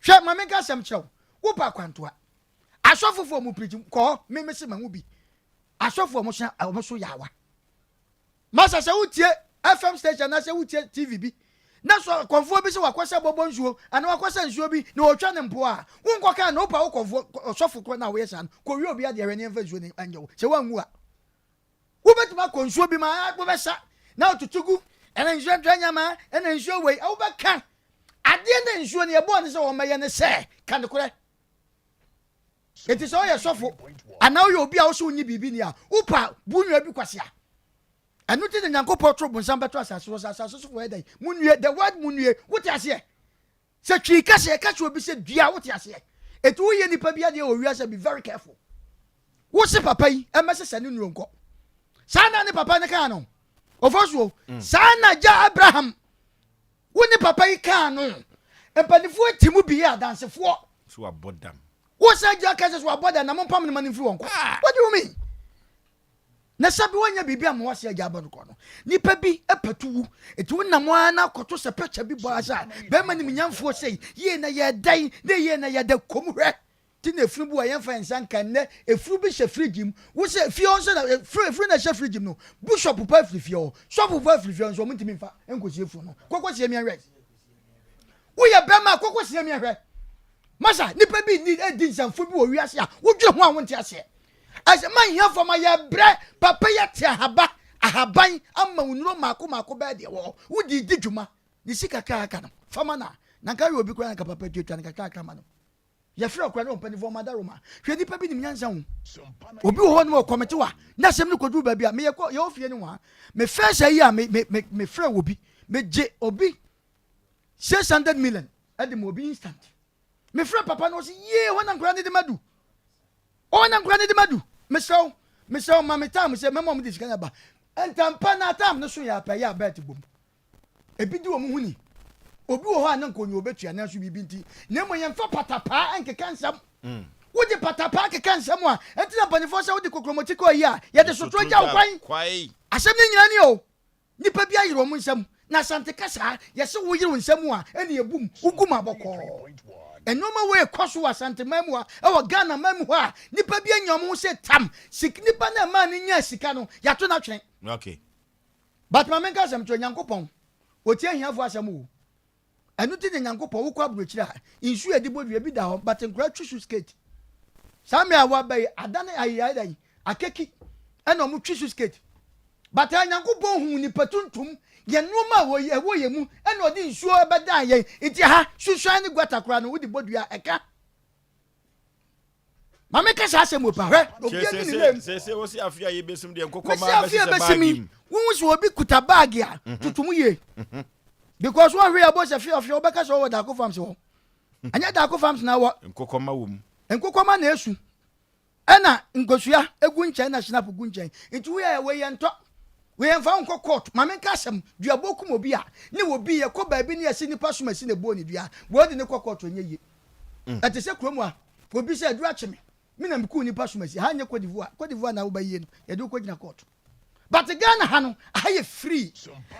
Speaker 3: hwɛ ma menka asɛm kyerɛ wo. Wopɛ akwantoa. Asɔfofoɔ mu preach kɔ hɔ, me mese mahu bi. Asɔfoɔ mo so wɔn so yaawa. Masa sɛ wotie FM station anaasɛ wotie TV bi na so kɔnfoɔ bi sɛ wakɔsɛ bɔbɔ nsuo anaa wakɔsɛ nsuo bi na ɔtwa ne mpoa a, wonkɔ kan na wopa wo kɔnfoɔ ɔsɔfo korɔ no a woyɛ saa no kɔwie obi adeɛ hwɛ ne yɛmfa nsuo no nyɛ wo sɛ woanwu a. Wobɛtumi akɔ nsuo bi ma wobɛsa na wotutu gu ɛna nsuo ntra nyama ɛna nsuo wei wobɛka adeɛ na nsuo no yɛbɔɔ ne sɛ wɔmmɛyɛ ne sɛ ka nokorɛ. Enti sɛ woyɛ sɔfo anaa woyɛ obi a wosɛ wonyi biribi ni a, wopa bu nua bi kwasea. Ɛno nti na Nyankopɔn toro bonsam bɛto asase so sɛ asase sofo yɛ dɛn? Munnue. The word munnue, wote aseɛ? Sɛ twii ka sɛ yɛka kyerɛ obi sɛ dua, wote aseɛ? Enti woyɛ nipa bi adeɛ wɔ wiase be very careful. Wo se papa yi ɛmɛsesa ne nnuro nkɔ. Saa na ne papa ne kaa no. Ofosuo, saa na gya Abraham Wo ne papa yi kaa no. Mpanimfoɔ ti mu bi yɛ adansefoɔ.
Speaker 1: So wabɔ dam.
Speaker 3: Wo sɛ agya ka sɛ so wabɔ dam na mompam no ma no mfiri wɔn kɔ. Ah. What do you mean? Na sɛ bi wɔnyɛ biribi ama wɔase agya abɔ no kɔ no. Nipa bi patu wu. Eti wonam ara na akɔto sɛ picture bi bɔ asa a bɛrima nimnyamfoɔ sɛ yie na yɛ dɛn na yie na yɛ dɛ kɔm hwɛ. Ti na efunu bi wɔ yɛmfa yɛn nsa nka nnɛ efunu bi hyɛ fridge mu wo sɛ fie hɔ nso na efunu efunu na ɛhyɛ fridge mu no bishop pa afiri fie hɔ sɔfo pa afiri fie hɔ nso wɔn ntumi nfa nkosie efunu no kɔkɔ sie miɛnhwɛ woyɛ bɛrima kɔkɔ sie miɛnhwɛ masa nipa bi ni edi nsɛmfo bi wɔ wiase a wodwene ho a wonte aseɛ ɛsɛ ma hiafo ma yɛ brɛ papa yɛ te ahaba ahaban ama wo nnuro mako mako bɛɛ deɛ wɔ wodi di dwuma ne sika kakra no fama na na nka yɛ obi koraa nka papa tuatua no kakra kakra ma no. Yɛfrɛ ɔkora ne ɔmpanimfoɔ ɔma daroma. Hwɛ nipa bi nim nyansa ho. Obi wɔ hɔ nom ɔkɔmete wa na asɛm no kɔduru baabi a meyɛ kɔ yɛwɔ fie no wa. Me first ayi a me me me mefrɛ wɔ bi megye obi 600 million ɛde ma obi instant. Mefrɛ papa no ɔsi yie hɔ na nkora ne de madu. Hɔ na nkora ne de madu. Mesrɛ wo mesrɛ wo ma me time sɛ mɛma ɔmo de sika no aba. Ntampa na time no so yɛ apɛ yɛ abɛɛte bom. Ebi di wɔn ho ni. Obi wɔ hɔ a na nka onya obetua nanso biribi nti. Na mmom yɛmfa patapaa nkeka nsɛm. Wode patapaa keka nsɛm a, ɛnti na mpanimfoɔ sɛ wode kokromoti kɔ ayi a, yɛde sotorɔ gya wo kwan. Asɛm no nyinaa ni o. Nnipa bi ayere wɔn nsam. Na Asante kasa, yɛse woyere wo nsam a, ɛne ebum, wogu mu abɔkɔɔ. Nneɛma wei rekɔ so wɔ Asante man mu ha, ɛwɔ Ghana man mu hɔ a, nnipa bi anya wɔn ho sɛ tam. Sik, nipa no a ɛmaa no nyaa sika no, yɛato no atwene.
Speaker 1: Okay.
Speaker 3: But ma menka asɛm kyerɛ Nyankopɔn otie ahiafo asɛm o ɛno nti na Nyankopɔn wokɔ aburokyire a nsuo a yɛde bɔ dua bi da hɔ but nkora twi so skate saa mmerɛ a waba yi adane ayi ayɛ dɛn akeki ɛna ɔmo twi so skate but a Nyankopɔn hu nipa tuntum yɛn nneɛma a wɔ ɛwɔ yɛn mu ɛna ɔde nsuo ɛbɛdan yɛn nti ha susuan ne guata koraa no wode bɔ dua ɛka Ma me ka saa asɛm wɔ pa hwɛ obi ani ne lem.
Speaker 1: Sese wosi afi a yɛbɛsim deɛ nkokɔ
Speaker 3: maa bɛhyehyɛ baagi mu. Wohu sɛ obi kuta baagi a mhm. tutu mu yie. Mhm. Because wɔn hwɛ yɛ bɔ sɛ fia fia wɔbɛka sɛ ɔwɔ Daako farms hɔ. Mhm. Ɛnyɛ Daako farms na wɔ.
Speaker 1: Nkokɔma wɔ mu.
Speaker 3: Nkokɔma na esu. Ɛna nkosua egu nkyɛn na snap gu nkyɛn. Nti woyɛ wɔ yɛ ntɔ. Wei yɛmfa wo nkɔ court. Ma menka asɛm, duabɔ kum obi a, ne obi yɛkɔ baabi ne yɛse nipa som asi na ɛbɔɔ ne dua, wei wode no kɔ court ɛnyɛ yie. Ɛte sɛ kurom ha, obi sɛ aduru akye me, me na mekuu nipa som asi, ha nyɛ Cote d'Ivoire, Cote d'Ivoire na wobɛyie no, yɛde wo kɔgyina court. But Ghana ha no, aha yɛ free.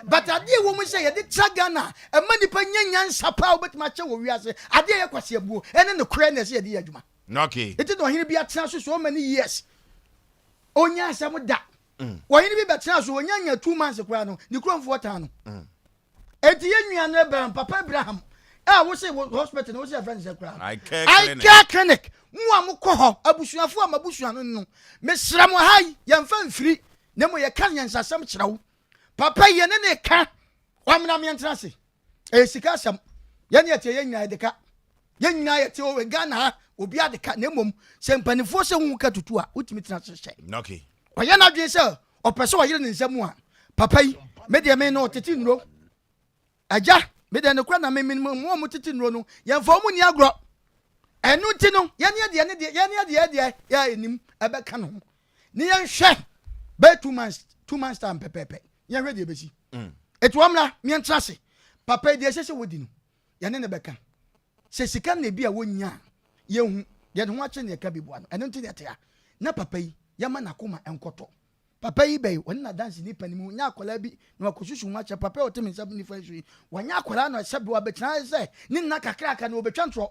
Speaker 3: But adeɛ ɛwɔ mu sɛ yɛde tra Ghana a, ɛma nipa nya nyansa paa a wobɛtumi akyɛ wɔ wiase, adeɛ a ɛyɛ kwaseabuo, ɛne nokorɛ na ɛsɛ yɛde yɛ adwuma.
Speaker 1: Okay.
Speaker 3: Nti na ɔhene bi atena so so many years, ɔnya asɛm da. Ɔhene bi bɛtena so, ɔnya nya 2 months koraa no, ne kuromfoɔ taa no. Enti yɛn nua no Abraham, papa Abraham, a wose wɔ hospital no, wose yɛfrɛ no sɛ koraa no?
Speaker 1: Eye Care
Speaker 3: Eye
Speaker 1: Clinic.
Speaker 3: Care Clinic. Mo a mokɔ hɔ, abusuafoɔ a m'abusua no no, mesrɛ mo ha yi, yɛmfa mfiri, na mmom yɛka nyansasɛm kyerɛ wo. Papa yi, yɛne ne ka, ɔmmra meɛntena ase. Ɛyɛ sika asɛm. Yɛne yɛte yɛn nyinaa yɛde ka. Yɛn nyinaa yɛte wɔ Ghana ha, obi ade ka, na mmom sɛ mpanimfoɔ sɛ wohu ka tutu a, wotumi tena ase hyɛ.
Speaker 1: Okay.
Speaker 3: Ɔyɛ n'adwene sɛ ɔpɛ sɛ ɔyere ne nsa mu a, papa yi, me deɛ me no ɔtete nnuro. Agya, me deɛ nokorɛ na me me mo a motete nnuro no, yɛmfa wɔn nni agorɔ. Ɛno nti no, yɛne deɛ ne deɛ, yɛne deɛ deɛ yɛ anim ɛbɛka ne ho. Ne yɛnhwɛ bɛyɛ 2 months, 2 months time pɛpɛɛpɛ, yɛnhwɛ deɛ ɛbɛsi. Ɛti wɔn mmra, meɛntra ase. Papa yi deɛ ɛsɛ sɛ wɔdi no, yɛne ne bɛka. Sɛ sika na ebi a wɔnnya a, yɛhu, yɛde ho akyere ne yɛka bi boa no. Ɛno nti na ɛte ha. Na papa yi, yɛma n'akoma nkɔtɔ. Papa yi bɛyi, ɔne n'adanseni panin mu, nyɛ akwadaa bi na wakɔsusu ho akyerɛ papa yi a ɔte me nsa nifa yi so yi. Wanyɛ akwadaa na sɛbe wabɛtena ha sɛ ne nna kakraka na ɔbɛtwa ntorɔ.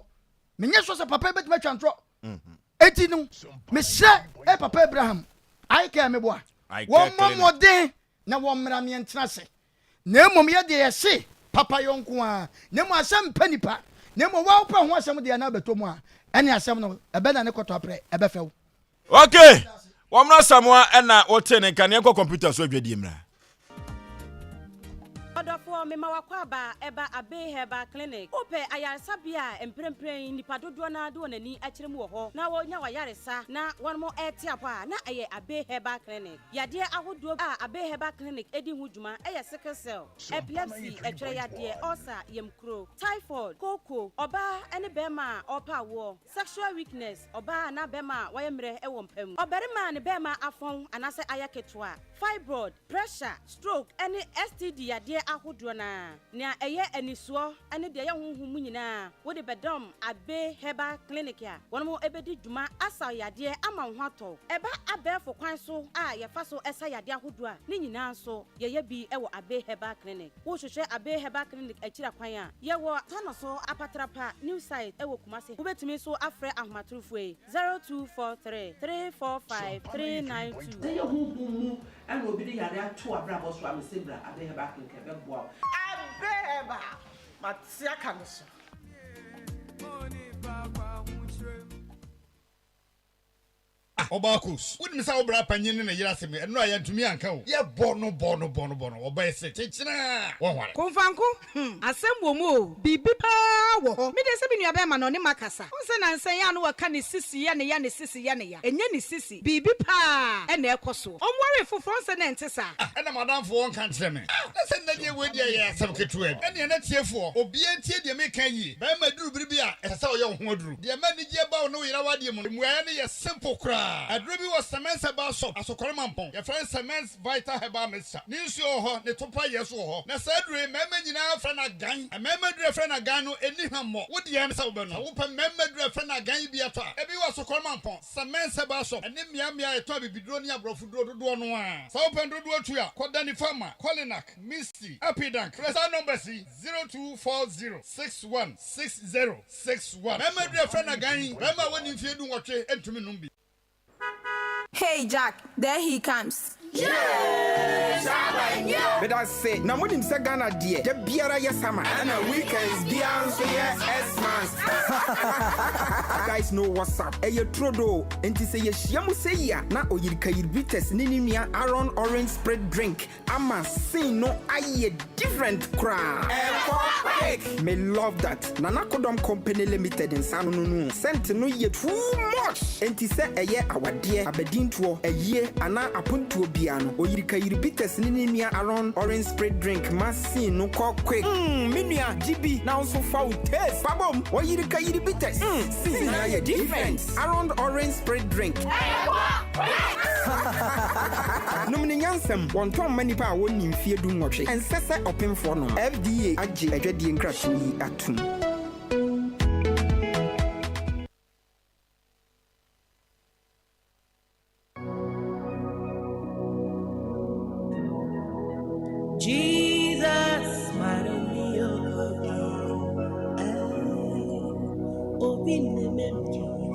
Speaker 3: Menyɛ sure sɛ papa yi bɛtumi atwa ntorɔ. Enti no, mesrɛ eh, Papa Abraham, I care meboa. Wɔmmɔ mmɔden na wɔmmra meɛntena ase. Na mmom yɛ deɛ yɛse papa yɔ nko ara, na mmom asɛm mpɛ nipa, na mmom woa wopɛ ho asɛm deɛ na abɛtɔ mu a, ɛne asɛm no ɛbɛnane kɔtɔ aprɛ, ɛbɛfɛ wo.
Speaker 1: Ok, wɔmmra Samoa ɛna wote ne nka, ne yɛnkɔ kɔmputa so adwadie mmra.
Speaker 12: Ɔdɔfoɔ, mema w'akwaaba ɛba Abbey Herbal Clinic. Wopɛ ayaresabea a mprempren nnipa dodoɔ no ara de wɔn ani akyerɛ mu wɔ hɔ na wɔnya w'ayaresa na wɔn rete apɔ a, na ɛyɛ Abbey Herbal Clinic. Yadeɛ ahodoɔ a Abbey Herbal Clinic di ho dwuma yɛ sickle cell, epilepsy, ɛtwerɛ yadeɛ, ulcer, yamkuro, typhoid, kooko, ɔbaa ne barima a ɔrepɛ awoɔ, sexual weakness, ɔbaa anaa barima a wayɛ mmerɛ wɔ mpa mu, ɔbarima a ne barima afɔn anaasɛ ayɛ ketewa, fibroid, pressure, stroke ne STD yadeɛ ahodoɔ no ara. Nea ɛyɛ anisoɔ ne deɛ ɛyɛ honhom mu nyinaa, wode bɛdɔm Abbey Herbal Clinic a wɔn bɛdi dwuma asa wo yadeɛ ama wo ho atɔ wo. Ɛba abɛɛfo kwan so a yɛfa so sa yadeɛ ahodoɔ a, ne nyinaa nso yɛyɛ bi wɔ Abbey Herbal Clinic. Wohwehwɛ Abbey Herbal Clinic akyiri akwan a, yɛwɔ Tanoso Apatrapa New Site wɔ Kumasi. Wobɛtumi nso afrɛ ahomatorofoɔ yi, 0243 345 392.
Speaker 13: Sɛ ɛyɛ honhom mu na obi de yare ato w'abrabɔ so a, mese bra Abbey Herbal Clinic ɛbɛboa wo.
Speaker 4: Abbey Herbal, mate aka no so.
Speaker 14: Ah Ɔbaa Kos, wonim sɛ wo bra panyin ne ne yere asɛm yi, ɛno a yɛantumi anka o. Yɛbɔ no bɔ no bɔ no bɔ no, ɔbaa yi se kyekyena a, wɔnware.
Speaker 15: Komfanko, hmm, asɛm wɔ mu o, biribi paa wɔ hɔ. Me deɛ sɛ me nua bɛɛma na ɔne makasa. Wohu sɛ nansa yi a na wɔka ne sisi yɛ ne ya, ne sisi yɛ ne ya. Ɛnyɛ ne sisi, biribi paa na ɛkɔ soɔ. Ɔnwaree foforɔ, wohu sɛ na ɛnte saa.
Speaker 14: Ah, ɛna m'adamfo ɔnka nkyerɛ me. Ah, na sɛ nnɛ deɛ wei deɛ ɛyɛ asɛm ketewa bi. Ɛnneɛ n'atiefoɔ, obiara ntie deɛ mereka yie. Barima duru bere bi a, ɛsɛ sɛ ɔyɛ wo ho aduru. Deɛ ɛma anigyeɛ ba wo ne wo yere awadeɛ mu no, mmuaeɛ no yɛ simple koraa. Aduro bi wɔ Semens Herbal Shop, Asokore Mampong. Yɛfrɛ no Semens Vital Herbal Mixture. Ne nsuo wɔ hɔ, ne topa yɛ nso wɔ hɔ. Na saa aduro yi, mmarima nyinaa frɛ no agan. Mmarima aduro a yɛfrɛ no agan no, ɛnni hwammɔ. Wo deɛ ne sɛ wobɛnom. Sɛ wopɛ mmarima aduro a yɛfrɛ no agan yi bi atɔ a, ebi wɔ Asokore Mampong, Semens Herbal Shop, ɛne mmeammea a yɛtɔn abibiduro ne aborɔfoduro dodoɔ no ara. Sɛ wopɛ no dodoɔ tu a, kɔ Danny Pharma, Kolinak, Misty, Apidank. Frɛ saa numbers yi. 0240 61 60 61. Mmarima aduru a yɛfrɛ no agan yi, barima a wadi mfeɛ dunwɔtwe ntumi nnom bi.
Speaker 16: Hey Jack, there he comes.
Speaker 17: Medase, na monim sɛ Ghana deɛ da biara yɛ summer. Ɛna weekends biara nso yɛ Xmas. Guys know what's up, ɛyɛ turodoo, enti sɛ yɛhyia mu sɛyi a na Oyirikayir Bitters ne ne nua Aaron Orange Spirit Drink Ama scene no ayɛ different koraa. Ɛkɔ quick. Me love that. Nana Kodɔm Company Limited nsa ano no no scent no yɛ too much. Enti sɛ ɛyɛ awadeɛ, abadintoɔ, ayie anaa apontoɔ biara no, Oyirikayiri Bitters ne ne nua Aron Orange Spirit Drink ma scene no kɔ quick. Mm me nua gye bi na wo nso fa wo taste fa bom. Oyirikayiri Bitters, mm scene no ayɛ different. Aron Orange Spirit Drink. Nom no nyansam. Wɔntɔn mma nnipa a wɔnnii mfeɛ dunwɔtwe. Ɛnsɛ sɛ ɔpemfoɔ nom. FDA agye adwadie nkratoɔ yi atom.
Speaker 18: Jesus,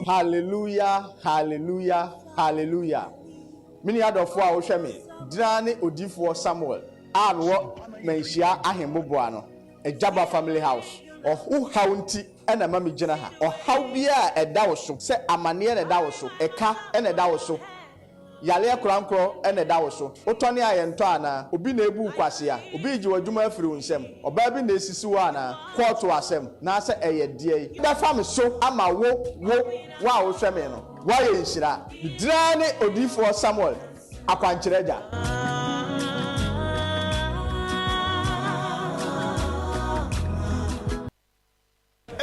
Speaker 19: Hallelujah, hallelujah, hallelujah. Me nua dɔfoɔ a wohwɛ me, Dina ne odiyifoɔ Samuel a mewɔ Manhyia Ahemmoboa no, Agyaba Family House. Wo haw nti na ɛma megyina ha. Ɔhaw biara a ɛda wo so, sɛ amaneɛ na ɛda wo so, ɛka na ɛda wo so, Yareɛ korankorɔ na ɛda wo so. Wotɔne a yɛntɔ anaa? Obi na ebu wo kwasea? Obi regye w'adwuma afiri wo nsam? Ɔbaa bi na esisi wo anaa? Kɔɔto asɛm, naasɛ ɛyɛ deɛn? Bɛfa me so ama wo, wo, wo a wohwɛ me no, woayɛ nhyira. Me din ara ne Odiyifoɔ Samuel, Akwankyerɛ Agya.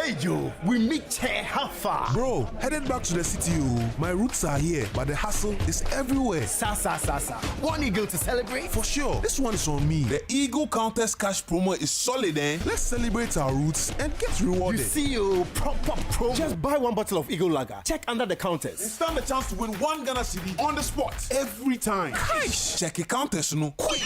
Speaker 18: Hey Joe, we meet here, how far?
Speaker 20: Bro, headed back to the city. Oh. My roots are here, but the hustle is everywhere.
Speaker 18: Sa sa sa sa. One eagle to celebrate?
Speaker 20: For sure. This one is on me. The Eagle Countess Cash promo is solid, eh? Let's celebrate our roots and get rewarded.
Speaker 18: You see, you oh, proper promo. Just buy one bottle of Eagle Lager. Check under the counters.
Speaker 20: And stand a chance to win one Ghana cedi on the spot every time. Cash! Check the counters, no. Quick!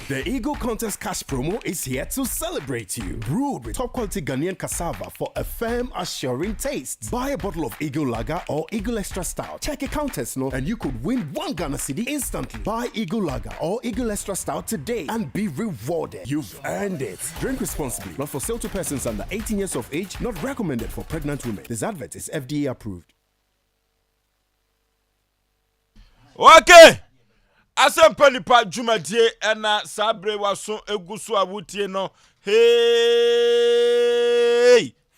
Speaker 18: the Eagle Countess Cash promo is here to celebrate you. Brewed with top quality Ghanaian cassava for a firm, assuring taste. Buy a bottle of Eagle Lager or Eagle Extra Stout. Check a counters, no, and you could win one Ghana cedi instantly. Buy Eagle Lager or Eagle Extra Stout today and be rewarded. You've earned it. Drink responsibly. Not for sale to persons under 18 years of age. Not recommended for pregnant women. This advert is FDA approved.
Speaker 1: Okay. Asɛmpa nipa dwumadie ɛna saa bere waso egu so a wotie no. Hey!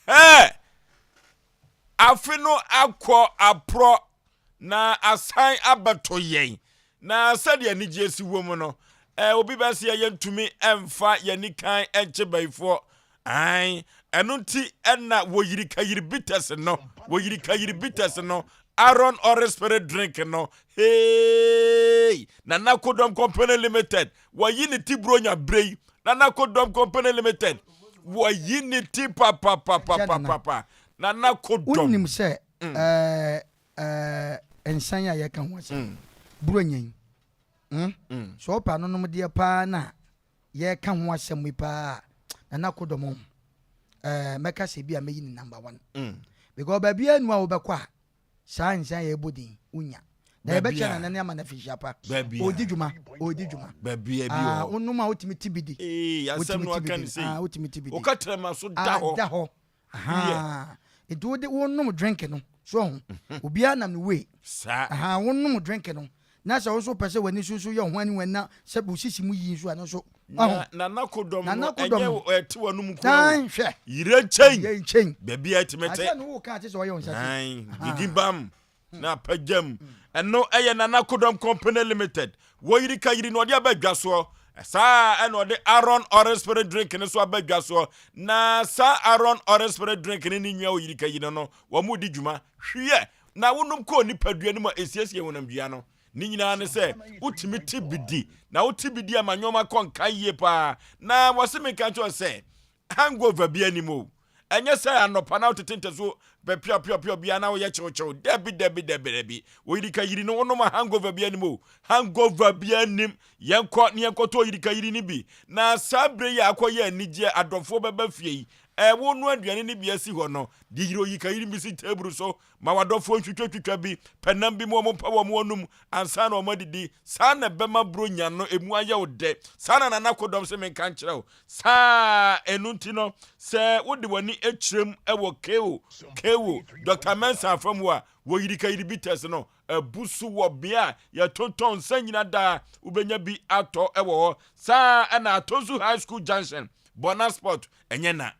Speaker 1: Hey! Afe no akɔ aporɔ na asan abɛto yɛn. Na sɛdeɛ anigyeɛ si wɔ mu no, eh, obi bɛseɛ yɛntumi mfa yɛn ani kan nkye bayifoɔ. Ae, ɛno nti ɛna wɔyirikayiri bitters no, wɔyirikayiri bitters no, Aaron Ore Spirit Drink no, hey! Nana Kodom Company Limited, wɔyi ne ti buronya bere yi. Nana Kodom Company Limited, wɔyi ne ti papapapapapa. Nana Kodom.
Speaker 3: Wonim sɛ mm. ɛɛ eh, eh, nsan a yɛka ho asɛm mm. buronya yi mm? mm. sɛ ɔpɛ anonomdeɛ paa na yɛka ho asɛm yi paa Nana Kodom ho eh, mɛka sɛ bi a mɛyi ne number one mm. because baabi anu a wobɛkɔ a saa nsan yɛ ɛbɔ din wonya na yɛbɛkyɛ nana ne ama no afihyia pa ɔdi dwuma ɔdi dwuma ah, wonom a wotumi ti bi di wotumi ti bi di ah, wotumi ti bi di
Speaker 1: da
Speaker 3: hɔ Ahaa nti wode wonom drink no so ho mhm. obiara nam ne way ahaa wonom drink no na sɛ wo nso pɛ sɛ w'ani so nso yɛ ho ani w'ani na sɛ wosisi mu yi nso a no nso
Speaker 1: ɔho nana kodɔm no ɛnyɛ ɛte w'anum
Speaker 3: ko hwɛ
Speaker 1: yire nkyɛn yire nkyɛn baabi a ɛtumi te
Speaker 3: asɛ no wo ka ate sɛ ɔyɛ wo nsa
Speaker 1: gigi bam na apagya mu. Ɛno yɛ Nana Kodɔm Company Limited. Wɔyiri ka yiri na ɔde aba dwa soɔ. Saa ɛna ɔde Aaron Orange Spirit Drink no so aba dwa soɔ. Na saa Aaron Orange Spirit Drink no ne nua oyiri ka yiri no, wɔn di dwuma. Hwiɛ! Na wonom kɔɔ nipadua no mu a esiesie honamdua no. Ne nyinaa ne sɛ wotumi te bi di. Na wote bi di ama nneɛma kɔ nka yie paa. Na wɔse menka nkyerɛ sɛ hangover bi anim o. Ɛnyɛ sɛ anɔpa na wotete ntasuo bɛpiapiapia biara na woyɛ kyewkyew. Dabi, dabi, dabi, dabi. Oyirika yiri no wonom a hangover bi anim o. Hangover bi anim. Yɛnkɔ ne yɛnkɔtɔ oyirika yiri no bi. Na saa bere yi a akɔyɛ anigyeɛ adɔfoɔ bɛba fie yi, ɛ wonoa aduane no bi asi hɔ no, de yiri oyirika yiri bi si table so ma w'adɔfoɔ ntwitwatwitwa bi, pɛ nam bi ma wɔn mpa wɔn anum ansa na wɔn adidi. Saa na ɛbɛma Buronya no emu ayɛ wo dɛ. Saa na Nana Kodɔm se menka nkyerɛ wo. Saa ɛno nti no, sɛ wode w'ani kyerɛ mu wɔ KO, KO, Dɔkta Mensah afa mu a, wɔ Yirikayiri Bitters no abu so wɔ bea a yɛtontɔn nsa nyina daa, wobɛnya bi atɔ wɔ hɔ. Saa ɛna Atonsu High School Junction, Bona Sport, ɛnyɛ na.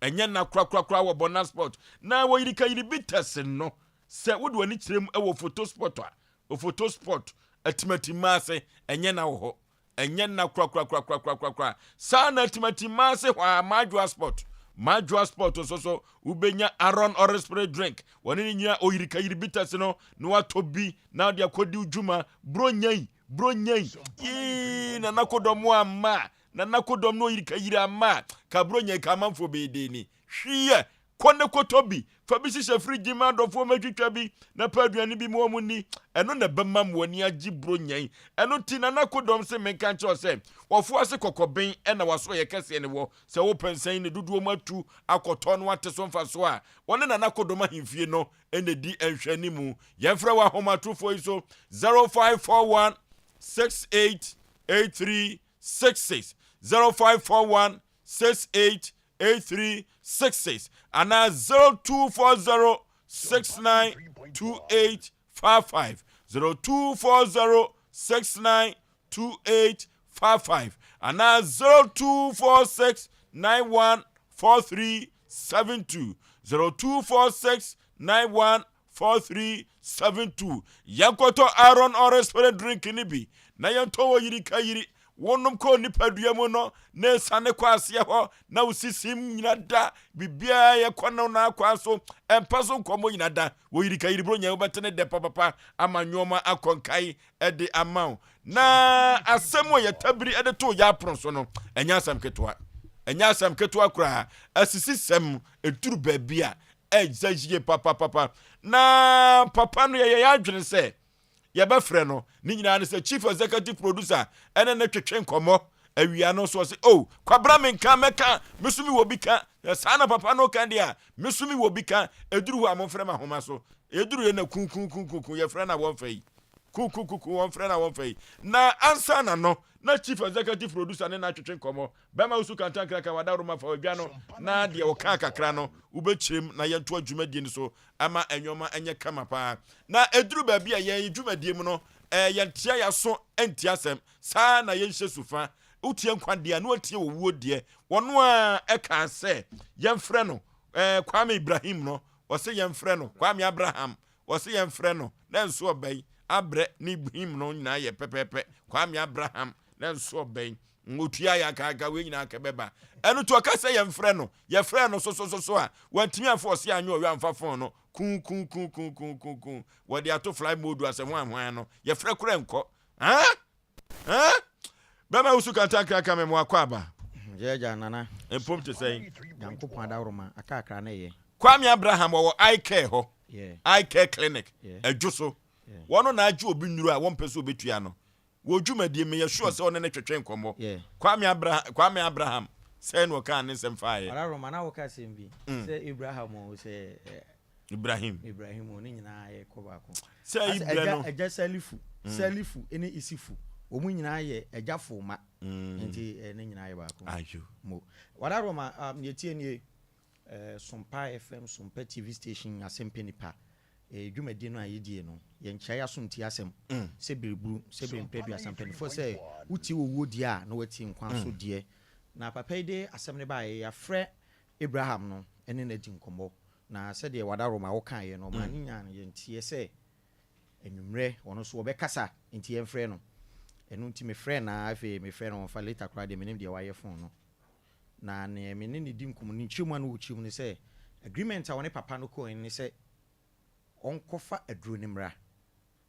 Speaker 1: Ɛnyɛ na korakorakora wɔ Bona Sport. Na wɔ Yirikayiri Bitters no, sɛ wode w'ani kyerɛ mu wɔ Photo Sport a, Photo Sport, Atimatimma ase, ɛnyɛ na wɔ hɔ. Ɛnyɛ nna korakorakorakorakorakora. Saa na Atimatimma ase hɔ ara, Madwoa Sport, Madwoa Sport nso so, wobɛnya Aaron Orange Spirit Drink. Wɔne ne nyina oyirikayiri bitters no, na watɔ bi na wode akɔdi wo dwuma. Buronya yi, buronya yi, yii, Nana Kodɔm amma a, Nana Kodɔm ne oyirikayiri amma a, ka buronya yi ka amanfoɔ bɛyɛ dɛn ni? Hwiɛ! Kɔ na kɔtɔ bi. Fa bi hyehyɛ frigye ma adɔfoɔ mmɛtwitwa bi na pɛ aduane bi ma wɔn nni. Ɛno na ɛbɛma mo ani agye Buronya yi. Ɛno nti Nana Kodɔm se menka nkyerɛ wo sɛ, wɔfo ase kɔkɔben na w'asoɛeɛ kɛseɛ ne wɔ. Sɛ wopɛ nsɛn ne dodoɔ mu atu akɔtɔ na woate so mfasoɔ a, wɔne Nana Kodɔm ahemfie no na ɛdi nhwɛanimu. Yɛmfrɛ wɔ ahomatorofoɔ yi so, 0541 68 83 66, 0541 68 8366 anaa 0240 69 2855 0240 69 2855 anaa 0246 91 4372 0246 91 4372 Yɛnkɔtɔ Aaron Ore Spirit Drink no bi na yɛntɔ wɔ yiri ka yiri. Wonom kɔ nipadua mu no, na esiane kɔ aseɛ hɔ, na wo sisim nyina da, biribiara yɛ kɔ no n'akwan so, ɛmpa so nkɔmmɔ nyina da. Wɔ yirikayiriburo nyɛ wobɛte ne dɛ papapa ama nnoɔma akɔ nkae de ama wo. Na asɛm a yɛtabiri de too yɛ apono so no, ɛnyɛ asɛm ketewa. Ɛnyɛ asɛm ketewa koraa. Asisisɛm ɛduru baabi a, ɛza yie papapapa. Na papa no yɛyɛ yɛn adwene sɛ yɛbɛfrɛ no. Ne nyinaa ne sɛ Chief Executive Producer ɛne no twetwe nkɔmmɔ awia no so ɔse, oh, Kwabena menka mɛka, me so mewɔ bi ka. Sɛ saa na papa no ka deɛ a, me so mewɔ bi ka. Ɛduru hɔ a momfrɛ me ahoma so. Ɛduru yɛ na kukukukuku yɛfrɛ no a wɔmfa yi. Kukukuku wɔmfrɛ no a wɔmfa yi. Na ansa na no, na Chief Executive Producer ne no atwetwe nkɔmmɔ. Bɛma wo su kantankraka w'adaworoma fa w'adwa no na deɛ ɔkaa kakra no wobɛkyerɛm na yɛntoa dwumadie no so ama nnoɔma nyɛ kama paa. Na ɛduru baabi a yɛn dwumadie mu no yɛntea yɛaso ntie asɛm, saa na yɛnhyɛ su fa. Wotie nkwa deɛ a na watie owuo deɛ. Ɔno ara ɛkaa sɛ yɛmfrɛ no Kwame Ibrahim no, ɔse yɛmfrɛ no Kwame Abraham, ɔse yɛmfrɛ no na nso ɔbɛn Abrɛ ne Ibrahim no nyinaa yɛ pɛpɛɛpɛ, Kwame Abraham na nso ɔbɛn Otua yɛ anka anka wei nyinaa anka ɛbɛba. Ɛno nti ɔka sɛ yɛmfrɛ no. Yɛfrɛɛ no sosososo a, wantumi amfa ɔse anyɛ ɔyɔ amfa fon no. Kuukuukuukuukuukuu. Wɔde ato fly mode a sɛ hwan hwan no, yɛfrɛ koraa nkɔ. Haa? Haa? Bɛma wusu kantankraka me mo akɔ aba.
Speaker 21: Yɛ agya Nana.
Speaker 1: Mpom te sɛn?
Speaker 21: Nyankopɔn adaworoma aka akra na ɛyɛ.
Speaker 1: Kwame Abraham ɔwɔ Eye Care hɔ. Eye Care Clinic, Adwo so. Wɔn na agye obi nnuru a wɔmpɛ sɛ obetua no. Wɔ dwumadie meyɛ sure sɛ ɔne no twetwe nkɔmmɔ. Kwame Abraham, Kwame Abraham, sɛn na ɔkaa ne nsɛm faeɛ?
Speaker 21: Ɔra Roma na woka asɛm bi sɛ Abraham o sɛ
Speaker 1: Ibrahim.
Speaker 21: Ibrahim o ne nyinaa yɛ kɔ baako.
Speaker 1: Sɛ Ibrɛ no.
Speaker 21: Agya Salifu, Salifu ne Isifu wɔn nyinaa yɛ agyafo mma nti ne nyinaa yɛ baako.
Speaker 1: Ayo.
Speaker 21: Mo. Wada Roma um, deɛ tie nie Sompa FM, Sompa TV station, Asɛmpɛ Nipa. Dwumadie no a yɛdie no, yɛnkyea yɛaso ntie asɛm sɛ bereburu, sɛ berempɛ aduasa. Mpanimfoɔ sɛ wotie owuo deɛ a, na woatie nkwa nso deɛ. Na papa yi de asɛm no baeɛ, yɛafrɛ Abraham no ne no adi nkɔmmɔ. Na sɛdeɛ w'adaworoma wokaeɛ no, ɔmaa no nyaa yɛnteɛ sɛ anwummerɛ ɔno nso ɔbɛkasa, nti yɛmfrɛ no. Ɛno nti mefrɛɛ no ara, afei mefrɛɛ no ɔmfa, later koraa deɛ mennim deɛ wayɛ phone no. Na nea me ne no di nkɔmmɔ no, ne nkyerɛmu a na ɔkyerɛ mu ne sɛ, agreement a ɔne papa no kɔe ne sɛ ɔnkɔfa aduro no mmra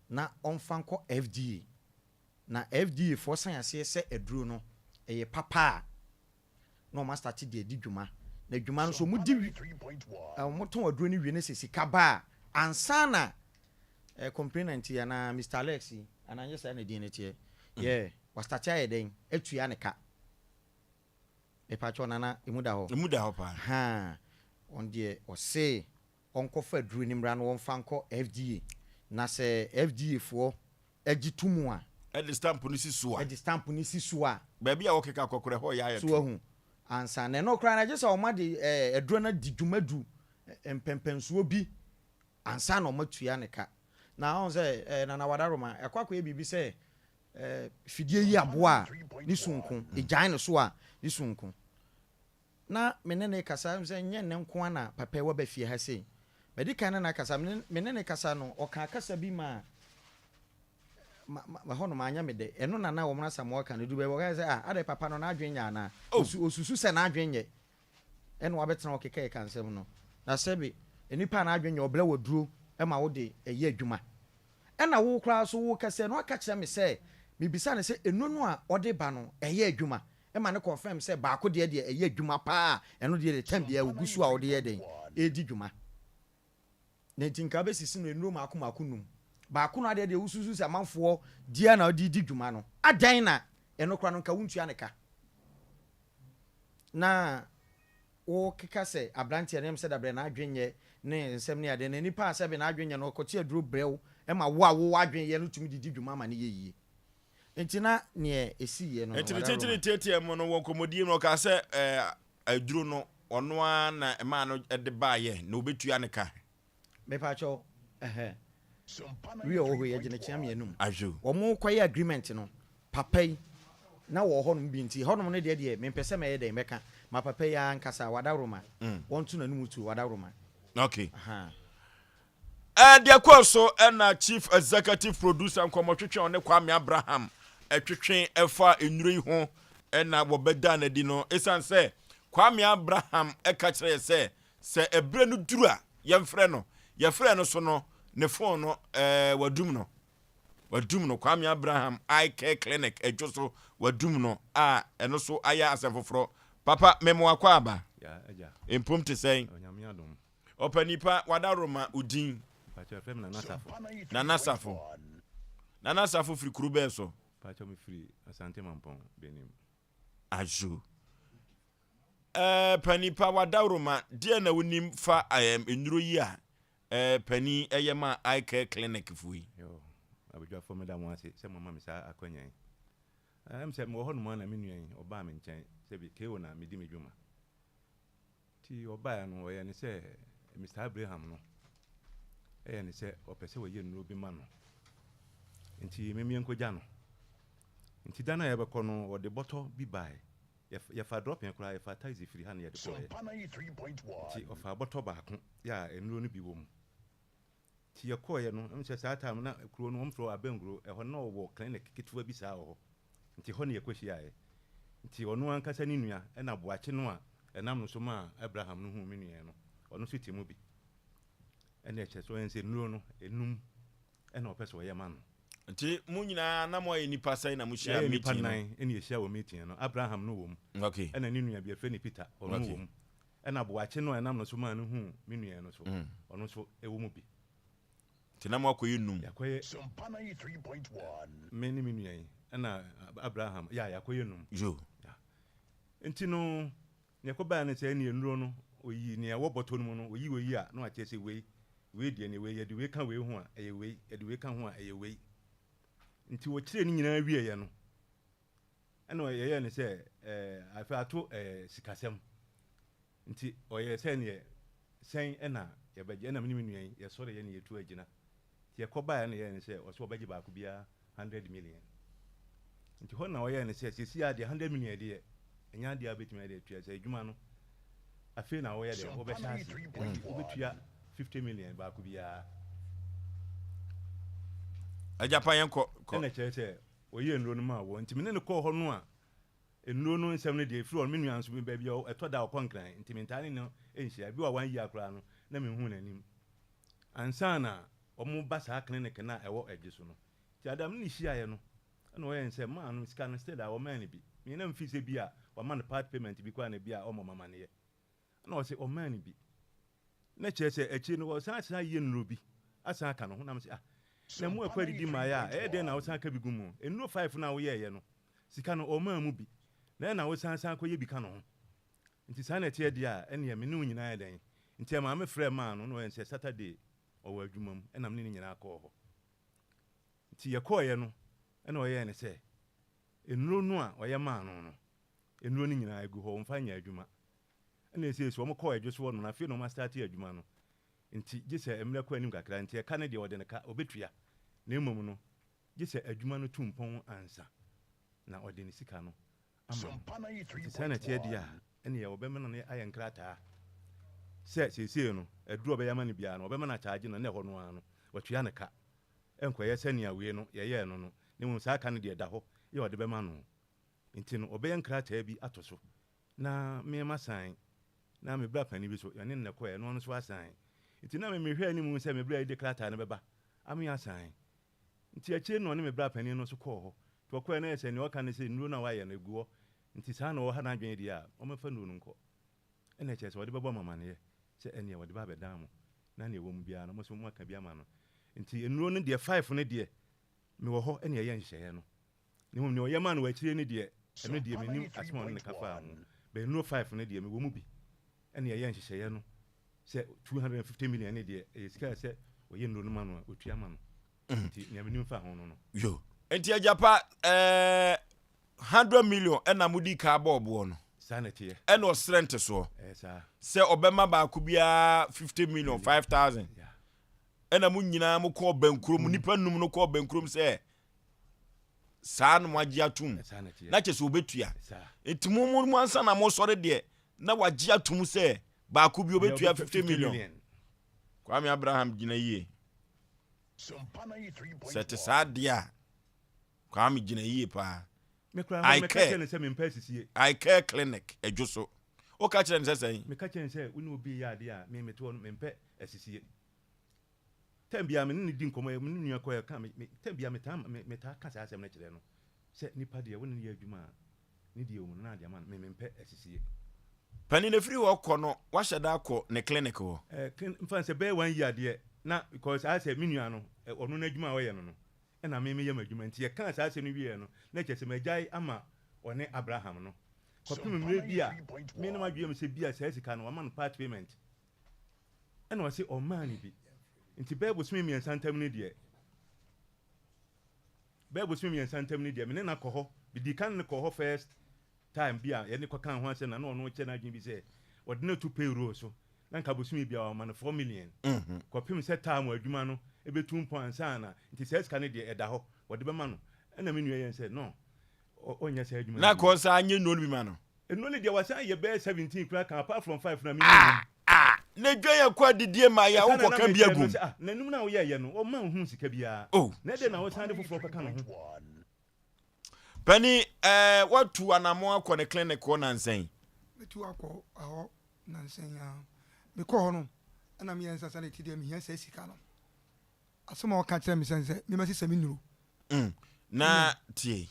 Speaker 21: na ɔmfa nkɔ FDA. Na FDA foɔ san aseɛ sɛ aduro no ɛyɛ papa a, na wɔn astate de adi dwuma. Na dwuma no nso wɔn di wɔn tɔn aduro no wie no sɛ sika ba a, ansa na eh, complainant yi anaa Mister Alex yi, anaa nyɛ saa na din no teɛ, yeah, wastate ayɛ dɛn atua ne ka. Mepakyɛw Nana, emu da hɔ?
Speaker 1: Emu da hɔ paa.
Speaker 21: Ahaa, ɔno deɛ ɔse ɔnkɔfa aduro no mmra na wɔmfa nkɔ FDA, na sɛ FDA foɔ gye to mu a.
Speaker 1: Ɛde stamp no si so a.
Speaker 21: Ɛde stamp no si so a.
Speaker 1: Baabi a wɔkeka kɔ koraa ɛhɔ yɛ ayɛ
Speaker 21: So wahu? Ansa na ɛno koraa no, gye sɛ wɔde aduro no adi dwuma du mpɛnpɛnsoɔ bi ansa na wɔatua ne ka. Na woahu sɛ Nana Wadaroma, ɛkɔ akɔyɛ biribi sɛ Fidie yi aboa a ne su nko, ɛgyae ne so a ne su nko. Na me ne no rekasa, sɛ nyɛ nnɛ nko ara na papa yi waba fie ha sei. Madi kan ne no akasa, me ne no kasa no, ɔkaa kasa bi maa ma ma ɛhɔ nom anyɛ me dɛ. Ɛno na na wɔn Asamoah ka no, ɛduru baabi ɔka sɛ, ah, adɛn papa no n'adwene nyɛ anaa? Osu osusu sɛ n'adwene nyɛ. Ɛna wabɛtena hɔ kekakeka nsɛm no. Na sɛbe nnipa a n'adwene nyɛ, ɔbrɛ wo aduro ma wode yɛ adwuma. Ɛna wo koraa nso wo kɛsɛ no aka kyerɛ me sɛ mebisa no sɛ nnuro no a ɔde ba no ɛyɛ adwuma ɛma no confirm sɛ baako deɛ deɛ ɛyɛ adwuma paa ɛno deɛ deɛ time biara ɔgu so a ɔde yɛ dɛn ɛredi dwuma na nti nka wobɛsisi no nnuro maako maako num baako no adeɛ deɛ wosusu sɛ amanfoɔ deɛ na ɔde di dwuma no adɛn na ɛno koraa no nka wontua ne ka na Wokeka sɛ abranteɛ no sɛ dabrɛ n'adwen nyɛ ne nsɛm ne adeɛ na nipa a sɛbe n'adwen nyɛ no ɔkɔte aduro brɛ wo ma wo a wo adwen yɛ no tumi de di dwuma ma no yɛ yie nti na neɛ ɛsiiɛ no no
Speaker 1: Nti ne
Speaker 21: wada
Speaker 1: tenten ne
Speaker 21: Roma.
Speaker 1: tiatia mu no wɔ nkɔmmɔdie mu no ɔkaa sɛ ɛɛ aduro no ɔno ara na ɛmaa no de baeɛ na ɔbɛtua ne ka.
Speaker 21: Mepakyɛw ɛhɛ wi a ɔwɔ hɔ yi ɛgye ne kyea mienum.
Speaker 1: Ahwɛ
Speaker 21: o. Wɔn kɔ yɛ agreement no papa yi na wɔ hɔ nom bi nti hɔ nom no deɛ deɛ mempɛ sɛ mɛyɛ dɛn mɛka ma papa yi ara nkasa wadaworoma wɔn to n'anum tuo wadaworoma.
Speaker 1: Okay.
Speaker 21: Ahaa.
Speaker 1: Ɛɛ deɛ ɛkɔɔ so ɛna Chief Executive Producer nkɔmmɔtwetwe a ɔne Kwame Abraham ɛtwetwe ɛfa nnuro yi ho ɛna wɔbɛda no adi no. Ɛsiane sɛ Kwame Abraham ɛka kyerɛ yɛ sɛ sɛ ɛberɛ no duru a yɛmfrɛ no, yɛfrɛ no so no ne phone no ɛɛ wadum no. Wadum no Kwame Abraham Eye Care Clinic ɛdwo so wadum no a ɛno so ayɛ asɛm foforɔ. Papa memo akɔ aba.
Speaker 2: Ya agya.
Speaker 1: Mpom te sɛn?
Speaker 2: Onyame adom.
Speaker 1: Ɔpanipa wadaroma odin.
Speaker 2: Mpakyɛ yɛfrɛ me Nana Safo.
Speaker 1: Nana Safo. Nana Safo firi kuro bɛn so?
Speaker 2: Mpakyɛ me firi Asante Mampɔn Benim.
Speaker 1: Ajo. Ɛɛ panipa wadaworoma deɛ na wonim fa ɛɛm nnuro yi a ɛɛ panin ɛyɛ ma eye care clinic foɔ yi.
Speaker 2: Yoo, abadwafoɔ meda mo ase sɛ moama me saa akwanya yi. Ɛm sɛ mewɔ hɔ nom ara na me nua yi ɔbaa me nkyɛn sɛbi KO na medi me dwuma. Nti ɔbaeɛ no ɔyɛɛ no sɛ Mister Abraham no yɛ no sɛ ɔpɛ sɛ ɔyɛ nnuro bi ma no nti me meɛnkɔgya no. Nti da no a yɛbɛkɔ no ɔde bɔtɔ bi baeɛ. Yɛfaa drɔpin koraa, yɛfaa taxi firi ha na yɛde kɔeɛ. Nti ɔfaa bɔtɔ baako yɛ a nnuro no bi wɔ mu. Nti yɛkɔeɛ no, ɛm sɛ saa time na kuro no wɔmfrɛ hɔ Abɛnkuro, ɛhɔ no na wɔwɔ clinic ketewa bi saa wɔ hɔ. Nti hɔ na yɛkɔhyiaeɛ. Nti ɔno ankasa ne nua ɛna Boakye no a ɛnam no so maa Abraham no huu me nua no, ɔno nso te mu bi. Ɛna ɛkyerɛ sɛ ɔyɛ sɛ nnuro no enum ɛna ɔpɛ sɛ ɔyɛ ma no.
Speaker 1: Nti mo nyinaa na moayɛ nnipa sɛn na mohyiaa
Speaker 2: Yɛayɛ nnipa
Speaker 1: meeting no?
Speaker 2: nnan ɛna yɛhyia wɔ meeting no. Abraham no wɔ mu.
Speaker 1: Okay.
Speaker 2: Ɛna ne nua bi yɛfrɛ no Peter, ɔno
Speaker 1: Okay.
Speaker 2: wɔ mu. Ɛna Boakye no a ɛnam no so maa no huu me nua no nso, ɔno nso wɔ mu bi.
Speaker 1: Nti na moakɔyɛ num?
Speaker 2: Yɛakɔyɛ, me ne me nua yi, ɛna Abraham, yeah, yɛakɔyɛ num.
Speaker 1: Yo.
Speaker 2: Yeah. Nti no, nea ɛkɔbaeɛ ne sɛ, ɛnneɛ nnuro no, ɔyi nea ɛwɔ bɔtɔ no mu no, ɔyi wei a, na wakyerɛ sɛ wei, wei deɛ ne wei, yɛde wei ka wei ho a, ɛyɛ wei, yɛde wei ka ho a, ɛyɛ wei. Nti wɔkyerɛɛ ne nyinaa wieeɛ no, Ɛna ɔyɛɛ no sɛ ɛɛ afei ato ɛɛ sikasɛm nti ɔyɛɛ sɛ neɛ sɛn ɛna yɛbɛgye ɛna me ne me nua yi yɛsɔre yɛ ne yɛtu agyina nti yɛkɔ baeɛ na yɛyɛ no sɛ ɔsɛ ɔbɛgye baako biara hundred million nti hɔ na ɔyɛɛ no sɛ sɛsi a deɛ hundred million deɛ ɛnyɛ adeɛ a wobɛtumi ayɛ atua sɛ adwuma no afei na wɔyɛ deɛ wɔbɛhyɛ ase nti wobɛtua 50 million baako biara.
Speaker 1: Agyapa yɛn kɔ kɔ.
Speaker 2: Ɛna kyerɛ sɛ Ɔyɛɛ nnuro no maa wɔn. Nti me ne no kɔɔ hɔ no a, nnuro no nsɛm no deɛ, ɛfiri hɔ no, me nua nso, me baabi a ɛtɔ da a ɔkɔ Nkran, nti mentaa ne no nhyia. Ebi wɔ a one year koraa no, na menhuu n'anim. Ansa na wɔba saa clinic no a ɛwɔ Adwo so no. Nti ada me ne no hyiaeɛ no, ɛna ɔyɛɛ no sɛ, maa no sika no, still a wɔmaa no bi. Me na mefii sɛ bi a wama no part payment bi koraa na bi a ɔmmɔ me amaneɛ. Ɛna ɔse ɔmaa no bi. Na kyerɛ sɛ akyire no ɔsan san yɛ nnuro bi asan aka ne ho. Na mese ah, na mu akɔ adidi mmaeɛ a, ɛyɛ dɛn na wosan ka bi gu mu? Nnuro five no a woyɛeɛ no, sika no ɔmaa mu bi, na ɛna wosan san kɔyɛ bi ka ne ho. Nti saa na ɛteɛ deɛ a, ɛneɛ me ne wo nyinaa yɛ dɛn? Nti ɛmaa me frɛɛ maa no na ɔyɛ sɛ Saturday ɔwɔ adwuma mu, ɛna me ne no nyinaa kɔɔ hɔ. Nti yɛkɔeɛ no, ɛna ɔyɛɛ no sɛ nnuro no a ɔyɛ maa no no, Nnuro no nyinaa egu hɔ, wɔmfa nyɛ adwuma. Ɛna seesei wɔn kɔɔ ɛdwo so hɔ nom no, afei na wɔn astarte adwuma no. Nti gye sɛ mmerɛ kɔ anim kakra, nti ɛka no deɛ wɔde no ka, ɔbɛtua. Na mmom no, gye sɛ adwuma no tu mpɔn ansa na ɔde ne sika no ama no. Nti saa na ɛteɛ deɛ a, ɛneɛ wɔbɛma no ayɛ nkrataa sɛ seesei no, aduro a ɔbɛyɛ ama no biara no, wɔbɛma no akyagye no na ɛhɔ no ara no, watua no ka. Ɛnkɔyɛ sɛnea wei no yɛyɛɛ no no, na mmom saa ka no deɛ ɛda hɔ yɛ ɔde bɛma no. Nti no ɔbɛyɛ nkrataa bi ato so na me masan na me bra panin bi so yɛne no na ɛkɔɛ na ɔno nso asan. Nti na me mehwɛ anim sɛ me bra yi de krataa no bɛba ame asan. Nti akyire no na ɔne me bra panin no nso kɔɔ hɔ. Nti ɔkɔɛ no ayɛ sɛ nea ɔka ne sɛ nnuro no a wayɛ no ɛgu hɔ nti saa na ɔha n'adwene deɛ a ɔmɛfa nnuro no nkɔ. Ɛna ɛkyerɛ sɛ ɔde bɛbɔ mo amaneɛ sɛ ɛneɛ ɔde ba abɛdan mo na nea ɛwɔ mu biara no mo nso moaka bi ama no. Nti nnuro no deɛ five no deɛ mewɔ hɔ ɛne ɛyɛ nhyehyɛeɛ no. Na mmom nea ɔyɛ maa no wɔ akyire no deɛ, ɛno deɛ mennim asɛm a ɔne no ka faa ho. But nnuro five no deɛ, mewɔ mu bi. Ɛna yɛyɛɛ nhyehyɛeɛ no sɛ 250 million no deɛ, ɛyɛ sika a ɛsɛ ɔyɛ nnuro no ma no a, ɔtua ma no. Nti nea menim fa ho no no.
Speaker 1: Yo. Nti agyapa ɛɛ 100 million ɛna modi kaa bɔɔ boɔ no.
Speaker 2: Saa na ɛteɛ.
Speaker 1: Ɛna ɔsrɛ ntesoɔ.
Speaker 2: Ɛyɛ saa.
Speaker 1: Sɛ ɔbɛma baako biara 50 million, 5000.
Speaker 2: Yeah.
Speaker 1: Ɛna mo nyinaa mo kɔɔ bɛnkurom, nnipa num no kɔɔ bɛnkurom sɛ saa na moagye atom na kyɛ sɛ wɔbɛtua nti mo mo mo ansa na mosɔre deɛ na wagye atom sɛ baako bi wɔbɛtua 50 million Kwame Abraham gyina yie sɛ te saa deɛ a. Kwame gyina yie paa.
Speaker 2: Me koraa hɔ no meka kyerɛɛ no sɛ mempɛ asisie.
Speaker 1: I care clinic Adwo so. Woka kyerɛɛ no sɛ sɛn?
Speaker 2: Meka kyerɛɛ no sɛ wo ne obi reyɛ adeɛ a me mete hɔ no mempɛ asisie. Time biara me ne no di nkɔmmɔ, me ne nua kɔ yɛka me me time biara metaa me metaa ka saa asɛm no kyerɛ no sɛ nipa deɛ wo ne no yɛ adwuma a ne deɛ wɔ mu no na ade ama no me mempɛ asisie.
Speaker 1: Panin ɛfiri hɔ kɔ no wahyɛ da akɔ ne clinic hɔ?
Speaker 2: Eh, clin mfa no sɛ bɛyɛ one year deɛ na because ayɛ sɛ me nua no ɔno n'adwuma a ɔyɛ no no ɛna me meyɛ m'adwuma nti yɛkaa saa asɛm no wieɛ no na kyerɛ sɛ magyae ama ɔne Abraham no kɔpem mmerɛ bi a me na m'adwene yɛ me sɛ bi a saa sika no wama no part payment ɛna ɔse ɔmmaa no bi nti bɛyɛ bosome mmiɛnsa ntam no deɛ bɛyɛ bosome mmiɛnsa ntam no deɛ me ne no akɔ hɔ medii kan ne kɔɔ hɔ first time bi a yɛne kɔkaa ho asɛm na na ɔno kyɛ n'adwene bi sɛ ɔde no to payroll so na nka bosome biara ɔma no 4 million kɔpem sɛ time adwuma no ɛbɛtu mpɔn ansa na nti saa sika no deɛ ɛda hɔ wɔde bɛma no ɛna me nua yɛn sɛ no ɔnyɛ saa adwuma
Speaker 1: na kɔ saa nyɛ nnuro no bi ma no
Speaker 2: Nnuro no deɛ wasan yɛ bɛyɛ 17 koraa ka apart from 5 no a menim
Speaker 1: Ah ah na dwan akɔ adidie ma yɛ a
Speaker 2: Ɛsa na
Speaker 1: wokɔ
Speaker 2: na
Speaker 1: ka bi
Speaker 2: mekyerɛ no
Speaker 1: agum.
Speaker 2: sɛ ah n'anum no a woyɛɛyɛ no ɔmma nhuu sika biara
Speaker 1: Oh.
Speaker 2: na ɛdɛn na wosan de foforɔ kɔka ne ho.
Speaker 1: Panin eh, woatu anamɔn akɔ ne clinic hɔ nansa yi?
Speaker 11: Mɛtu akɔ hɔ nansa yi ara. Mekɔɔ hɔ no ɛna meyɛɛ nsasa na ɛti deɛ mehia saa sika no. Asɛm a ɔka kyerɛɛ me sɛ sɛ memmɛsesa me nnuro.
Speaker 1: Mm, na tie,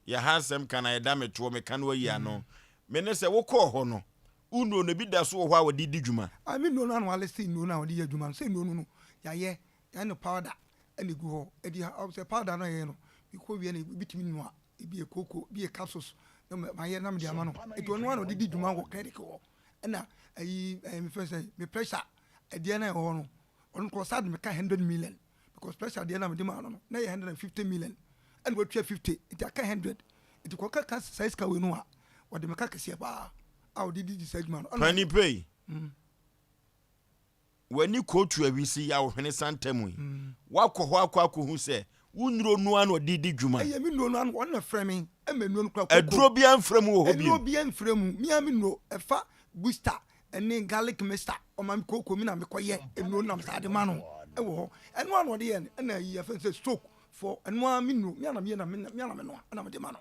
Speaker 1: yɛ ha asɛm ka na ɛda me toɔ, meka no ayi ano. Me ne sɛ wokɔɔ hɔ no, wo nnuro no ebi da so wɔ hɔ a wɔde di dwuma?
Speaker 11: Ah, me nnuro no ano aliste nnuro no a wɔde yɛ adwuma no, sɛ nnuro no no, yɛayɛ, yɛayɛ no powder ɛna egu hɔ. Ɛdi ha, sɛ powder no a yɛyɛ no, mekɔ wie no, ebi tumi noa, ebi yɛ kooko, ebi yɛ capsules, na mayɛ na mede ama no. Eti ɔno ara na ɔde di dwuma wɔ clinic hɔ. Ɛna ayi, ɛɛ, mefrɛ sɛ, me pressure ɛdeɛ no a ɛwɔ hɔ no, Ɔno kɔ ɔsan de me ka hundred million because pressure deɛ na mede maa no no na ɛyɛ 150 million ɛna watua 50 nti aka 100 nti kɔka ka saa sika wei no a wɔde me ka kɛseɛ paa a wɔde didi saa adwuma no.
Speaker 1: Pani pei w'ani kootu awisi yi a wo hwene santa mu yi woakɔ hɔ akɔ akɔhu sɛ wo nnuro no ara na ɔde di dwuma.
Speaker 11: Ɛyɛ me nnuro no ara wɔn na frɛ me ɛma nnuro no kora koko.
Speaker 1: Aduro biara mfra mu wɔ hɔ bio.
Speaker 11: Aduro biara mfra mu me ara me nnuro ɛfa booster ɛne garlic mixture ɔma me kooko mi na mekɔ yɛ nnuro nam saa de ma no ɛwɔ hɔ ɛno ara na ɔde yɛ no ɛna ayi yɛfrɛ no sɛ stroke fɔ ɛno ara me nnuro me ara na meyɛ na me ara na menoa ɛna mede ma no.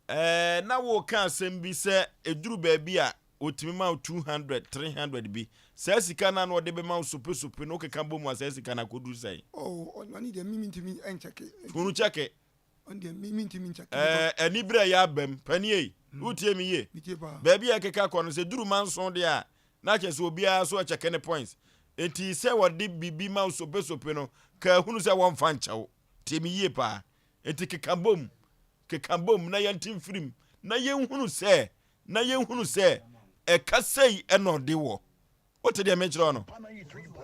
Speaker 1: Ɛɛ na woreka asɛm bi sɛ ɛduru baabi a wɔtumi ma wo 200, 300 bi. Saa sika no a na wɔde bɛma wo sopesope no wokeka bɔ mu a saa sika no akɔduru sɛn?
Speaker 11: Oh, ɔno deɛ me mentumi nkyɛke.
Speaker 1: Hunu kyɛke.
Speaker 11: Ɔno deɛ me mentumi nkyɛke.
Speaker 1: Ɛɛ anibere a ɛyɛ abam. Panin ei, wotie me yie?
Speaker 11: Metie paa.
Speaker 1: Baabi a ɛkeka kɔ no sɛ duru manson deɛ a na kyerɛ sɛ obiara so ɛkyɛke ne points. Enti sɛ wɔde biribi ma wo sopesope no, ka hunu sɛ wɔmfa nkyɛ wo. Tie me yie paa. Enti keka bom, keka bom na yɛnte mfirim na yɛnhunu sɛ, na yɛnhunu sɛ ɛka sei na ɔde wɔ. Wote deɛ mekyerɛ wo no?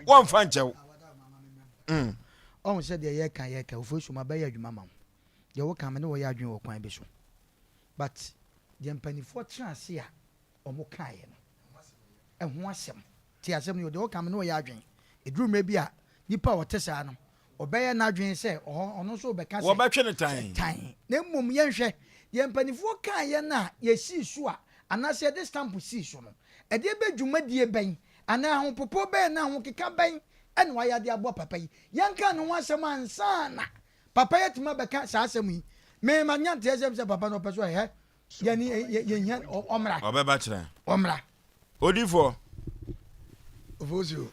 Speaker 1: Wɔmfa nkyɛ wo. Mm.
Speaker 3: Ɔhu sɛ deɛ yɛka yɛka ofosuo ma bɛyɛ adwuma ma wo. Deɛ woka me ne wo yɛ adwene wɔ kwan bi so. But deɛ mpanifoɔ tena ase a wɔn kaeɛ no ɛho asɛm. Tie asɛm no yie, deɛ ɔka me ne ɔyɛ adwene. Ɛduru mmerɛ bi a, nipa a ɔte saa no, ɔbɛyɛ n'adwene sɛ ɔhɔ ɔno nso rebɛka sɛ
Speaker 1: Wɔbɛtwe no tan.
Speaker 3: tan. Na mmom yɛnhwɛ, deɛ mpanimfoɔ kaeɛ no a yɛsii so a, anaasɛ yɛde stamp sii so no, ɛdeɛ bɛ dwumadie bɛn, anaa ahopopoɔ bɛn anaa ahokeka bɛn na wayɛ de aboa papa yi? Yɛnka ne ho asɛm ansa na papa yi atumi abɛka saa asɛm yi. Me manya nteaseɛ sɛ papa no ɔpɛ sɛ ɔyɛ Yɛne yɛhia ɔmmra.
Speaker 1: Ɔbɛba kyerɛ.
Speaker 3: Ɔmmra.
Speaker 1: Odifoɔ.
Speaker 6: Ofosuo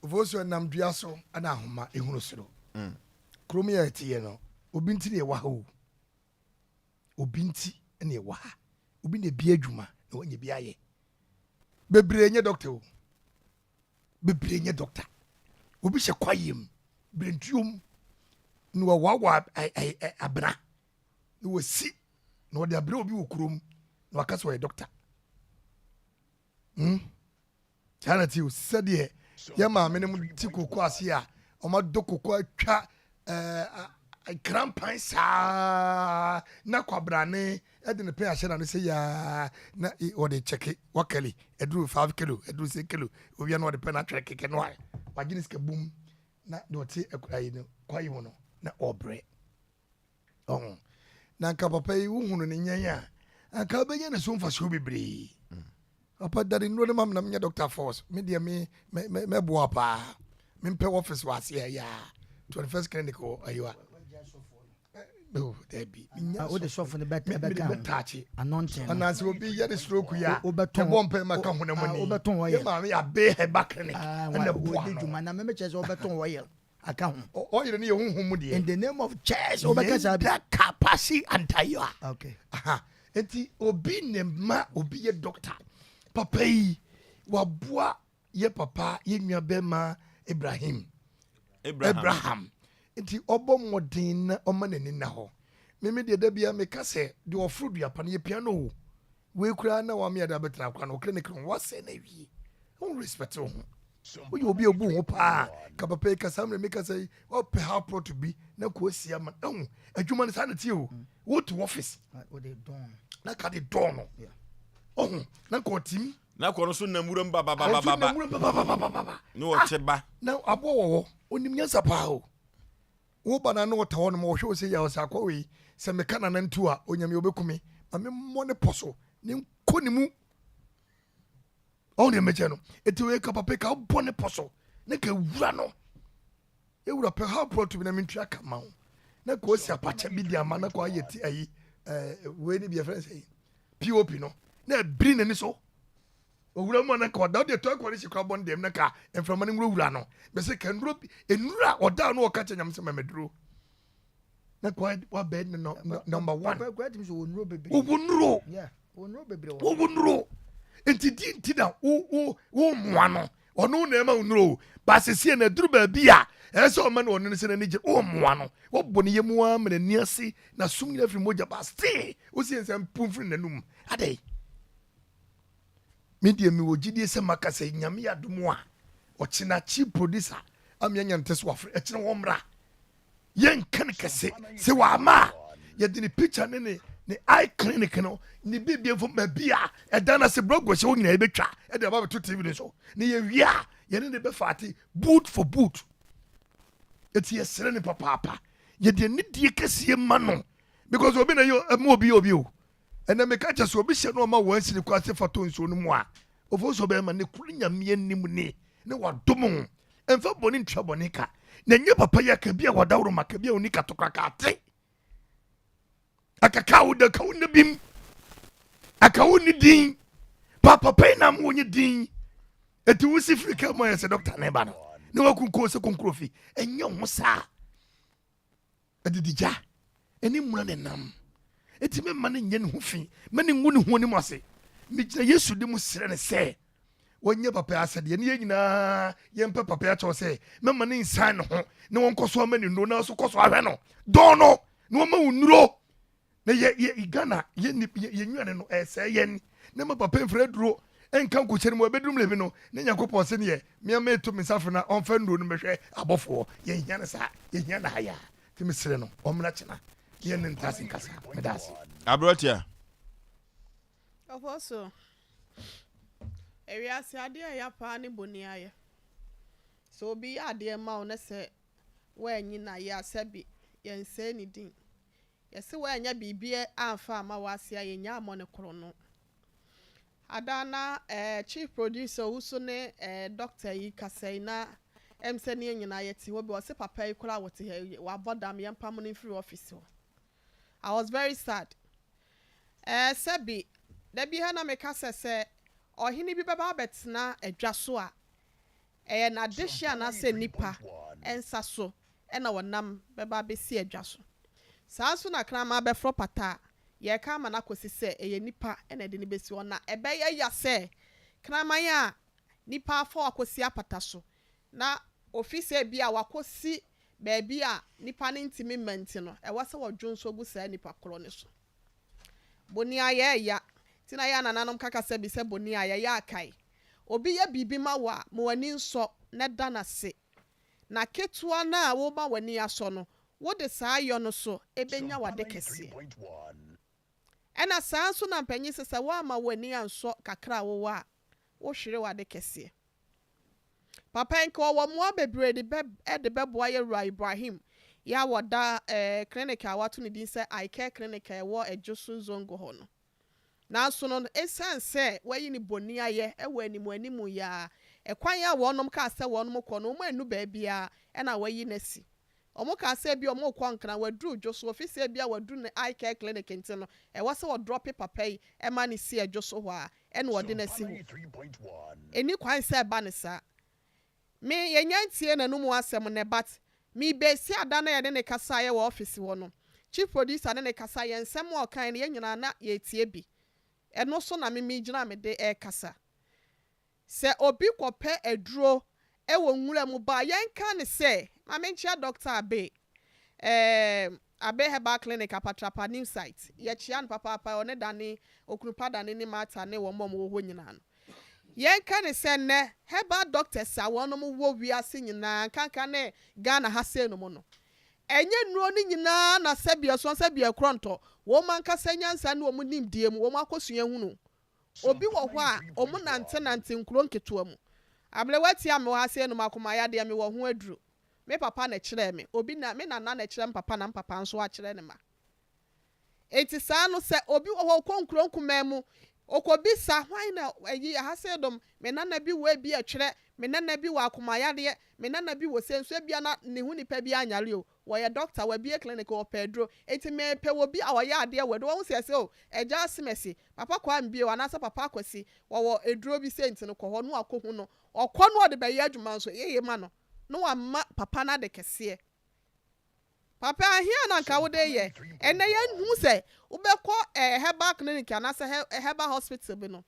Speaker 6: Ofosuo nam dua so na ahoma ehunu soro. Mm. Kurom yɛ ɛteɛ no, obi nti na ɛwɔ ha o. Obi nti na ɛwɔ ha. Obi na ebi adwuma na wanya bi ayɛ. Bebree nyɛ dɔkta o. Bebree nyɛ dɔkta. Obi hyɛ kwaeɛ mu, berentuom, na wawawa abena. na wasi na ɔde abrɛ obi wɔ kurom na waka sɛ ɔyɛ dɔkta hmm? saa na ti o sɛdeɛ yɛ maame no te koko ase a wɔadɔ koko atwa ɛɛ eh, krampan saa na kwabrane ɛde ne pɛn ahyɛ n'ano sɛ yaa na ɔde kyɛke wakali ɛduru five kilo ɛduru six kilo owia na ɔde pɛn atwere kɛkɛ no a wagye ne sika bum na deɛ ɔte akura yi no kwayi mu no na ɔbrɛ. Ɔho. Na anka papa yi wohunu ne nyɛn a, anka wobɛnya ne so mfasoɔ bebree. Papa dade nnuro no ma me na menyɛ doctor force. Me deɛ me mɛboa paa. Mempɛ office wɔ aseɛ yaa. 21st clinic wɔ ayiwa. Oh, dabi.
Speaker 3: Ah, wode sɔfo no bɛka ho.
Speaker 6: Bɛtaakye.
Speaker 3: Anointing no.
Speaker 6: Anaasɛ obi yɛ ne stroke yi a,
Speaker 3: Wobɛtɔn.
Speaker 6: ɛbɔ mpae ma ka honam
Speaker 3: Ah,
Speaker 6: ani.
Speaker 3: wobɛtɔn oil.
Speaker 6: Yɛ maame yɛ abe herbal clinic.
Speaker 3: Ah,
Speaker 6: Ɛna boa
Speaker 3: wɔdi
Speaker 6: no.
Speaker 3: dwuma na mɛmɛkyerɛ sɛ wobɛtɔn oil aka ho.
Speaker 6: Oil no yɛ honhom mu deɛ.
Speaker 3: In the name of Jesus, wobɛka saa bi.
Speaker 6: Yɛnda kapasi antayoa.
Speaker 3: Okay.
Speaker 6: Aha. Nti obi ne ma obi yɛ doctor. Papa yi, waboa yɛ papa yɛ nua bɛrima Ibrahim.
Speaker 1: Abraham.
Speaker 6: Abraham. Nti ɔbɔ mmɔden na ɔma n'ani nna hɔ. Meme deɛ da biara meka sɛ deɛ ɔforo dua pa no yɛpia no o. Wei koraa na wame ade abɛtena koraa no clinic no wasɛe no awie. Wo respect wo ho. Woyɛ obi a obu wo ho paa. Ka papa yi kasa mmerɛ meka sɛ ɔpɛ how plot bi na kɔ asi ama no. Ɛho adwuma no saa na ɛteɛ o. Wote office na ka de dɔn no. Ɔho na nka ɔtim.
Speaker 1: Na kɔ no so nam wuram
Speaker 6: Ɔso nam
Speaker 1: bababababa.
Speaker 6: wuram bababababa.
Speaker 1: Ne ɔte ba.
Speaker 6: Na aboa wɔ hɔ onim nyansa paa o. Wo ba na na ɔta hɔ nom ɔhwɛ wo sɛ yɛ ɔsɛ akɔ wei sɛ meka nana ntu a onyame ɔbɛku me ma me mmɔ ne pɔ so ne nkɔ ne mu. Ɔho deɛ mɛkyɛ no eti wei ka papa ka wobɔ ne pɔ so ne ka wura no. Ewura pɛ how plot bi na mentua ka ma wo na ka osi apakyɛ bi de ama na ka ayɛ ti ayi ɛɛ wei ne bi yɛfrɛ no sɛ POP no na ɛbiri n'ani so. Owura mu a na ka ɔda ɔde ɛtɔ akɔ ne si kora bɔ ne dɛm na ka mframa no nwurawura no bɛsɛ ka nnuro bi nnuro a ɔda no ɔka kyɛ nyame sɛ mɛmɛduro na ka wabɛn no no number one wɔwɔ nnuro wɔwɔ nnuro nti di nti na wo wo wo mmoa no ɔno na ɛma wo nnuro baasɛsie na aduru baabi a ɛsɛ sɛ ɔma no ɔno no sɛ n'ani gye wo mmoa no wɔbɔ ne yam ara ma n'ani ase na sum nyina firi mogya ba see wosie nsɛm mpo mfiri n'anum adɛn Me deɛ mewɔ gyidie sɛ maka sɛ Nyame yɛ adom a ɔkyena chief producer ama yɛanya no tɛ sɛ wafrɛ ɛkyena wɔmmra yɛnka no kɛse sɛ wama a yɛde ne picture ne ne ne eye clinic no ne bibia mfo baabi a ɛdan no ase brɔgɔ hyɛ hɔ nyinaa yɛbɛtwa ɛde aba bɛto tv no so ne yɛwie a yɛne ne bɛfa ate boot for boot ɛti yɛsrɛ ne papaapa yɛde anidie kɛseɛ ma no because obi na yɛ ɛma obi yɛ obi o Ɛnɛ meka kyɛ sɛ obi hyɛ no ɔma wɔn asiri kɔ ase fa to nsuo no mu a, ofo sɛ ɔbɛma ne koro nyame anim ni ne wadom ho. Ɛmfa bɔne ntua bɔne ka. Na ɛnyɛ papa yi aka bi a wadaworo ma ka bi a ɔni ka to kora ka ate. Akaka wo da ka wo nna bim. Aka wo ni din. Pa papa yi na ama wɔnyɛ din. Eti wo si firi ka mu ayɛ sɛ dɔkta ne ba no. Ne wakunko sɛ konkro fi. Ɛnyɛ ho saa. Adidigya ne mmura na ɛnam. Enti memma no nyɛ ne ho fi, ma no ngu ne ho anim ase. Megyina Yesu din mu srɛ no sɛ ɔnyɛ papa yi asɛdeɛ, ne yɛn nyinaa yɛmpɛ papa yi akyɛw sɛ mɛma no nsan ne ho na wɔnkɔ so ama ne nnuro na nso kɔ so ahwɛ no dɔn no na wɔma wo nnuro na yɛ yɛ Ghana yɛ yɛ nnuane no ɛsɛe yɛn na ma papa mfiri aduro nka nkohyɛ no mu ɛbɛduru mmerɛ bi no ne Nyankopɔn se neɛ mea meto me nsa frɛ no ɔmfa nnuro no mmɛhwɛ abɔfoɔ yɛnhia no saa yɛhia no ha yaa nti mesrɛ no ɔmmra kyena ne yɛne no ntra ase nkasa meda ase.
Speaker 1: Aberanteɛ.
Speaker 4: Ɔfɔso, ewiase adeɛ a ɛya paa ne boniayɛ. Sɛ obi yɛ adeɛ ma wo na sɛ woanyi no ayɛ a sɛbi yɛnsɛe ne din. Yɛse woannya biribi amfa amma w'ase a yɛnnya ammɔ no korɔno. Ada na eh, chief producer Owusu ne eh, doctor yi kasa yi na ɛm sɛ ne yɛn nyinaa yɛte hɔ bi ɔse papa yi koraa wɔte ha yi wabɔ dam yɛmpamo no mfiri office hɔ. I was very sad. Eh, sɛbi, da bi ha na meka sɛ sɛ ɔhene bi bɛba abɛtena adwa so a Ɛyɛ n'adehye anaasɛ nnipa nsa so na wɔnam bɛba abɛsi adwa so. Saa ara nso na kraman bɛforɔ pata a, yɛreka ama no akɔsi sɛ ɛyɛ nnipa na ɛde no bɛsi hɔ. Na ɛbɛyɛ ya sɛ kraman a nnipa afa akɔsi apata so na ɔfiri sɛ ebia wakɔsi baabi a nnipa no ntumi mma nti no, ɛwɔ sɛ wɔdwo nso gu saa nnipa korɔ no so. Boniayɛ ɛya. Nti na yɛn anananom ka kasa bi sɛ boniayɛ yɛ akae. Obi yɛ biribi ma wo a, ma w'ani nsɔ na da no ase. Na ketewa no a worema w'ani asɔ no, wode saa yɔ no so bɛnya w'ade kɛseɛ. Ɛna saa ara nso na mpanyin se sɛ woamma w'ani ansɔ kakra a wowɔ a, wohwere w'ade kɛseɛ. Papa yi nka ɔwɔ mmoa bebree de bɛ de bɛboa yɛ wura Ibrahim yi a wɔda eh, clinic a wɔato ne din sɛ I Care Clinic a ɛwɔ Adwoso Zongo hɔ no. Nanso no, esiane sɛ wɔayi no bonniayɛ wɔ animuanimu yi ara, ɛkwan a wɔnom kaa sɛ wɔnom kɔ no, wɔn annu baabiara, ɛna wɔayi no asi. Wɔn kaa sɛ ebia wɔn rekɔ Nkran, waduru Dwoso, ofi sɛ ebia waduru ne eye care clinic nti no, ɛwɔ sɛ wɔdrɔpe papa yi ma no si Dwoso hɔ a, ɛna wɔde no asi hɔ. Ɛnni kwan sɛ ɛba no saa. Me, yɛnnya ntiee n'anomu asɛm nnɛ but me base ada no a yɛne no kasaeɛ wɔ office hɔ no, chief producer ne no kasaeɛ, nsɛm a ɔkaeɛ no yɛn nyinaa na yɛretie bi. Ɛno so na me megyina a mede rekasa. Sɛ obi kɔpɛ aduro wɔ nwura mu ba a, yɛnka no sɛ, ma menkyea Dɔkta Abe, ɛɛm, Abe Herbal Clinic, Apatrapa New Site. Yɛkyea no papaapa, ɔne Dane, Okunu pa Dane ne Martha ne wɔn a wɔwɔ hɔ nyinaa no. Yɛnka no sɛ nnɛ, herbal doctors a wɔnom wɔ wiase nyinaa, nkanka ne Ghana ha sei nom no, ɛnyɛ nnuro no nyinaa na sɛbi ɛsoɔ sɛbi ɛkorɔntɔ, wɔn ankasa nyansa ne wɔn nimdeɛ mu, wɔn akɔsua hunu. Obi wɔ hɔ a, wɔnantenante nkuro nketewa mu. Aberewa tia me wɔ ha sei nom akoma yadeɛ mewɔ ho aduro. Me papa na ɛkyerɛɛ me. Obi na, me nana na ɛkyerɛ me papa na me papa nso akyerɛ ne mma. Enti saa no sɛ obi wɔ hɔ ɔkɔ nkuro nkumaa mu, ɔkɔbisa hwan na ayi ɛha sei nom, me nana bi wɔ ebi ɛtwerɛ, me nana bi wɔ akoma yadeɛ, me nana bi wɔ sei nso ebia na ne ho nipa bi anyare o. Wɔyɛ doctor, wabue clinic, ɔpɛ aduro. Enti mepɛ obi a ɔyɛ adeɛ wɔ aduro. Wahu sɛ yɛse oh, Agya Asemasi, Papa Kwame bio anaasɛ Papa Akwasi, wɔwɔ aduro bi sei nti no kɔ hɔ na wakɔhu no. Ɔkɔ na ɔde bɛyɛ adwuma nso, ɛyɛ ma no na wama papa no ade kɛseɛ. Papa ahia na nka wode yɛ. Ɛnnɛ yɛhu sɛ wobɛkɔ eh, herbal clinic anaasɛ herbal hospital bi no,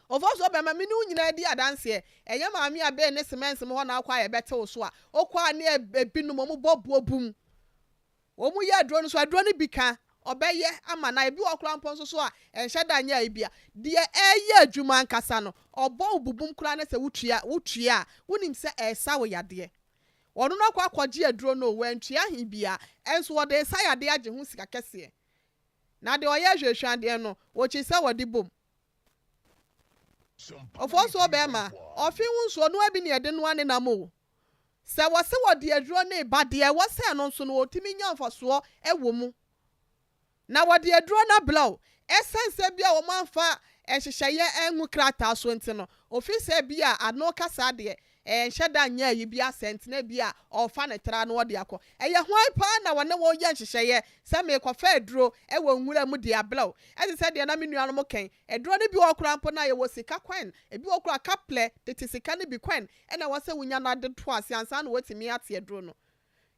Speaker 4: Ofosuo bɛma me ne wo nyinaa di adanseɛ. Ɛnyɛ maame a bee ne cement mu hɔ na akɔ a yɛbɛte wo so a, wokɔ a ne ebinom wɔn bɔ boɔ bum. Wɔn yɛ aduro no so, aduro no bi ka, ɔbɛyɛ ama no. Ebi wɔ hɔ koraa mpo nso so a, ɛnhyɛ da nyɛ ayi bia. Deɛ ɛreyɛ adwuma ankasa no, ɔbɔ wo bubum koraa na sɛ wotua, wotua a, wonim sɛ ɛresa wo yadeɛ. Ɔno no akɔ akɔgye aduro no o, wantua he biara, nso ɔde resa yadeɛ agye ho sika kɛseɛ. Na deɛ ɔyɛ hwehwɛadeɛ no, wɔkyi sɛ wɔde bom. Ofosuo bɛɛma, ɔfe wo nsuo noa bi na yɛde noa ne nam o. Sɛ wɔse wɔde aduro no reba deɛ ɛwɔ sɛ ɛno nso no wɔtumi nya mfasoɔ wɔ mu. Na wɔde aduro no abrɛ wo. Ɛsiane sɛ bi a wɔamfa nhyehyɛeɛ angu krataa so nti no, ofi sɛ bi a ano kasa deɛ ɛnhyɛ da nyɛ ayi bi asɛ nti na bi a ɔrefa no tra na ɔde akɔ. Ɛyɛ hwan paa na wɔne wo yɛ nhyehyɛeɛ sɛ merekɔfa aduro wɔ nwura mu de abrɛ wo? Ɛte sɛ deɛ na me nuanom ka yi, aduro no bi wɔ hɔ koraa mpo no a yɛwɔ sika kwan, ebi wɔ hɔ koraa a kaplɛ, tete sika no bi kwan na ɛwɔ sɛ wonya na de to ase ansa na woatumi ate aduro no.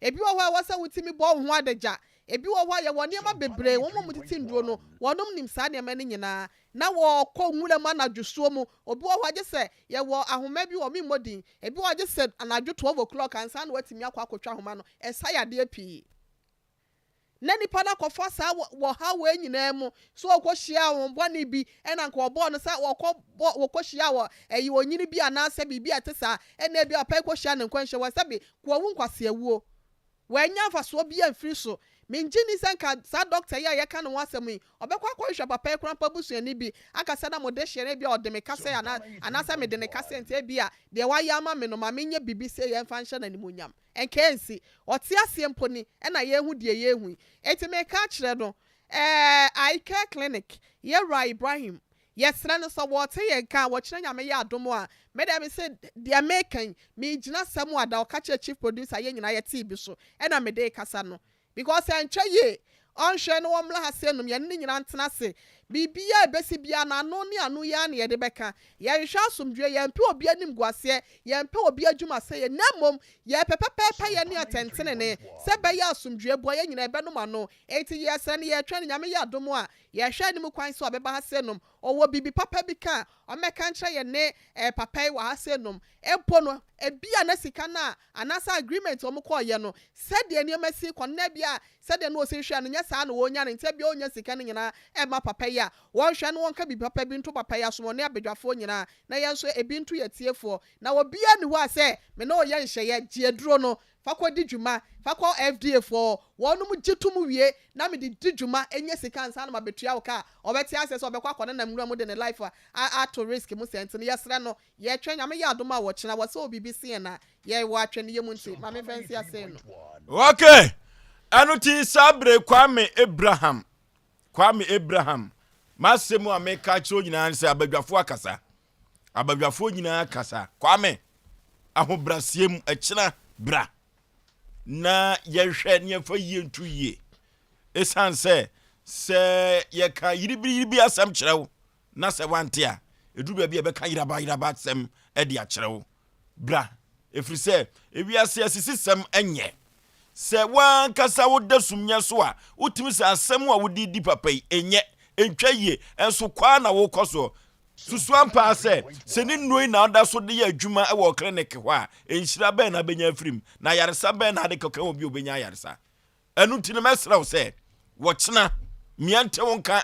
Speaker 4: Ebi wɔ hɔ a ɛwɔ sɛ wotumi bɔ wo ho adagya. Ebi wɔ hɔ a yɛwɔ nneɛma bebree, wɔn a wɔtete nnuro no, wɔnom nim saa nneɛma no nyinaa. Na wɔkɔ nwura mu anadwo suo mu. Obi wɔ hɔ a gye sɛ yɛwɔ ahoma bi wɔ, memmɔ din, ebi wɔ hɔ a gye sɛ anadwo 12 o'clock ansa na watumi akɔ akɔtwa ahoma no. Ɛsa yadeɛ pii. Na nipa no akɔfa saa ɔhaw wei nyinaa mu, sɛ ɔkɔhyia ahombɔne bi, ɛna anka ɔbɔɔ no sɛ ɔkɔ bɔ wɔkɔhyia wɔ ɛyi onyini bi anaasɛ biribi a ɛte saa, ɛna ebi a ɔpɛ kɔhyia ne nkwanhyia wɔ sɛbe koawu nkwaseawuo. Wannya mfasoɔ biara amfiri so. Mengye nni sɛ nka saa dɔkta yi a yɛka ne ho asɛm yi, ɔbɛkɔ akɔhwehwɛ papa yi koraa mpo abusuani bi aka sɛ na mo dehyeɛ no ebia ɔde me ka sei anaa anaasɛ mede no ka sei nti ebia deɛ wayɛ ama me no ma menyɛ biribi sei ɛmfa nhyɛ no animuonyam. Nka ɛnsi. Ɔte aseɛ mpo ni, ɛna yɛrehu deɛ yɛrehu yi. Enti mereka akyerɛ no, ɛɛ, Eye Care Clinic, Yɛwura Ibrahim, yɛsrɛ no sɛ wɔte yɛn nka a, wɔkyena Nyame yɛ adom a, me deɛ mese, deɛ mereka yi, meregyina asɛm a da ɔka kyerɛɛ Chief Producer yɛn nyinaa yɛtee bi so, ɛna mede rekasa no. Because ɛnkyɛ yie, ɔnhwɛ na wɔmmra ha sei nom, yɛne no nyinaa ntena ase. Biribiara a ɛbɛsi biara no, ano ne ano yi ara na yɛde bɛka. Yɛnhwehwɛ asomdwoeɛ, yɛmpɛ obi animguaseɛ, yɛmpɛ obi adwumasɛeɛ, na mmom yɛpɛ pɛpɛɛpɛyɛ ne atɛntenenee, sɛ ɛbɛyɛ a asomdwoeɛ boa yɛn nyinaa yɛbɛnom ano. Enti yɛsrɛ no, yɛretwɛn no, Nyame yɛ adom a, yɛhwɛ anim kwan sɛ ɔbɛba ha sei nom. Ɔwɔ biribi papa bi ka a, ɔmmɛka nkyerɛ yɛn ne eh, papa yi wɔ ha sei nom. Mpo no, ebia na sika no a anaasɛ agreement a wɔkɔeɛ no, sɛdeɛ nneɛma si rekɔ no, na ebia sɛdeɛ na wɔsi hwehwɛ no, nyɛ saa na wɔnya no, nti ebia ɔnnya sika no nyinaa mma papa yi a, wɔnhwɛ na wɔnka biribi papa bi nto papa yi asom, ɔne abadwafoɔ nyinaa, na yɛn nso ebi nto yɛn atiefoɔ. Na obiara nni hɔ a sɛ me ne wo yɛ nhyɛeɛ, gye aduro no, fa kɔdi dwuma, fa kɔ FDA foɔ hɔ, wɔnom gye tom wie na mede di dwuma nya sika ansa na mabɛtua wo ka a, ɔbɛte aseɛ sɛ ɔbɛkɔ akɔnenam nwura mu de ne life ato risk mu saa nti no yɛsrɛ no Yɛtwɛn, Nyame yɛ adom a wɔkyena wɔ sɛ obibi se yɛn a, yɛ wɔ atwɛneyɛ mu nti, ma memfa nsi asei no.
Speaker 1: Ok, ɛno ti saa bere Kwame Abraham, Kwame Abraham, m'asɛm a meka akyerɛ wo nyinaa ne sɛ abadwafoɔ akasa, abadwafoɔ nyinaa kasa. Kwame, ahobraseɛ mu, ɛkyena bra. na yɛnhwɛ na yɛmfa yie nto yie. Ɛsiane sɛ sɛ yɛka yiribiriyiribi asɛm kyerɛ wo na sɛ woante a, ɛduru baabi a yɛbɛka yeraba yeraba asɛm de akyerɛ wo. Bra, ɛfiri sɛ ewiase asisisɛm nyɛ. Sɛ w'ankasa woda sumyɛ so a, wotumi sɛ asɛm a wode redi papa yi, ɛnyɛ, ɛntwa yie, nso kɔ ara na wokɔ soɔ. Susu ampa ara sɛ, sɛ ne nnuro yi na woda so de yɛ adwuma wɔ clinic hɔ a, nhyira bɛn na wobɛnya afiri mu, na ayaresa bɛn na wode kɔka obi a ɔbɛnya ayaresa? Ɛno nti no mɛsrɛ wo sɛ, wɔkyena, mia nte wo nka,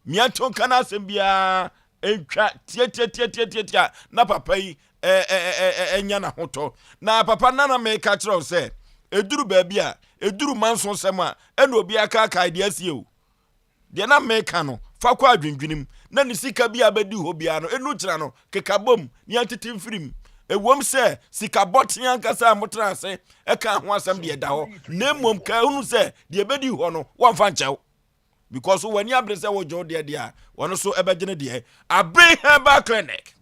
Speaker 1: mia nte wo nka na asɛm biara ntwa tiatiatiatiatia na papa yi ɛnya n'ahotɔ. Na papa nana meka kyerɛ wo sɛ, ɛduru baabi a, ɛduru manso sɛm a, ɛna obi akaakae deɛ asie o. Deɛ na meka no, fa kɔ adwendwene mu, na ne sika bi a bɛdi hɔ biara no, ɛnu kyena no, keka bom na yɛntete mfiri mu. Ɛwom sɛ sika bɔten ankasa a motena ase kaa ho asɛm deɛ ɛda hɔ, na mmom ka hunu sɛ deɛ ɛbɛdi hɔ no, wɔmfa nkyɛ wo. Because w'ani abere sɛ wogye wo deɛ deɛ a, wɔn nso ɛbɛgye ne deɛ. Abe Herbal Clinic,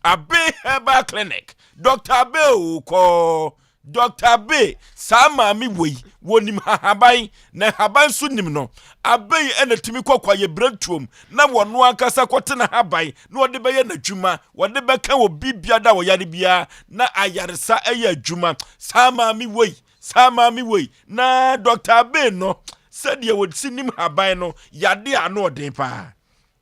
Speaker 1: Abe Herbal Clinic, Dr. Abe o kɔɔ Dɔkta Abbey, saa maame wei, wɔnim hahaban, na nhaban nso nim no. Abbey na tumi kɔ kwaeɛbirentuom na wɔno ankasa kɔte n'ahaban na ɔde bɛyɛ n'adwuma, wɔde bɛka obi biada a ɔyare biara na ayaresa yɛ adwuma. Saa maame wei, saa maame wei, na Dɔkta Abbey no, sɛdeɛ wɔsi nim haban no, yadeɛ a ano ɔden paa.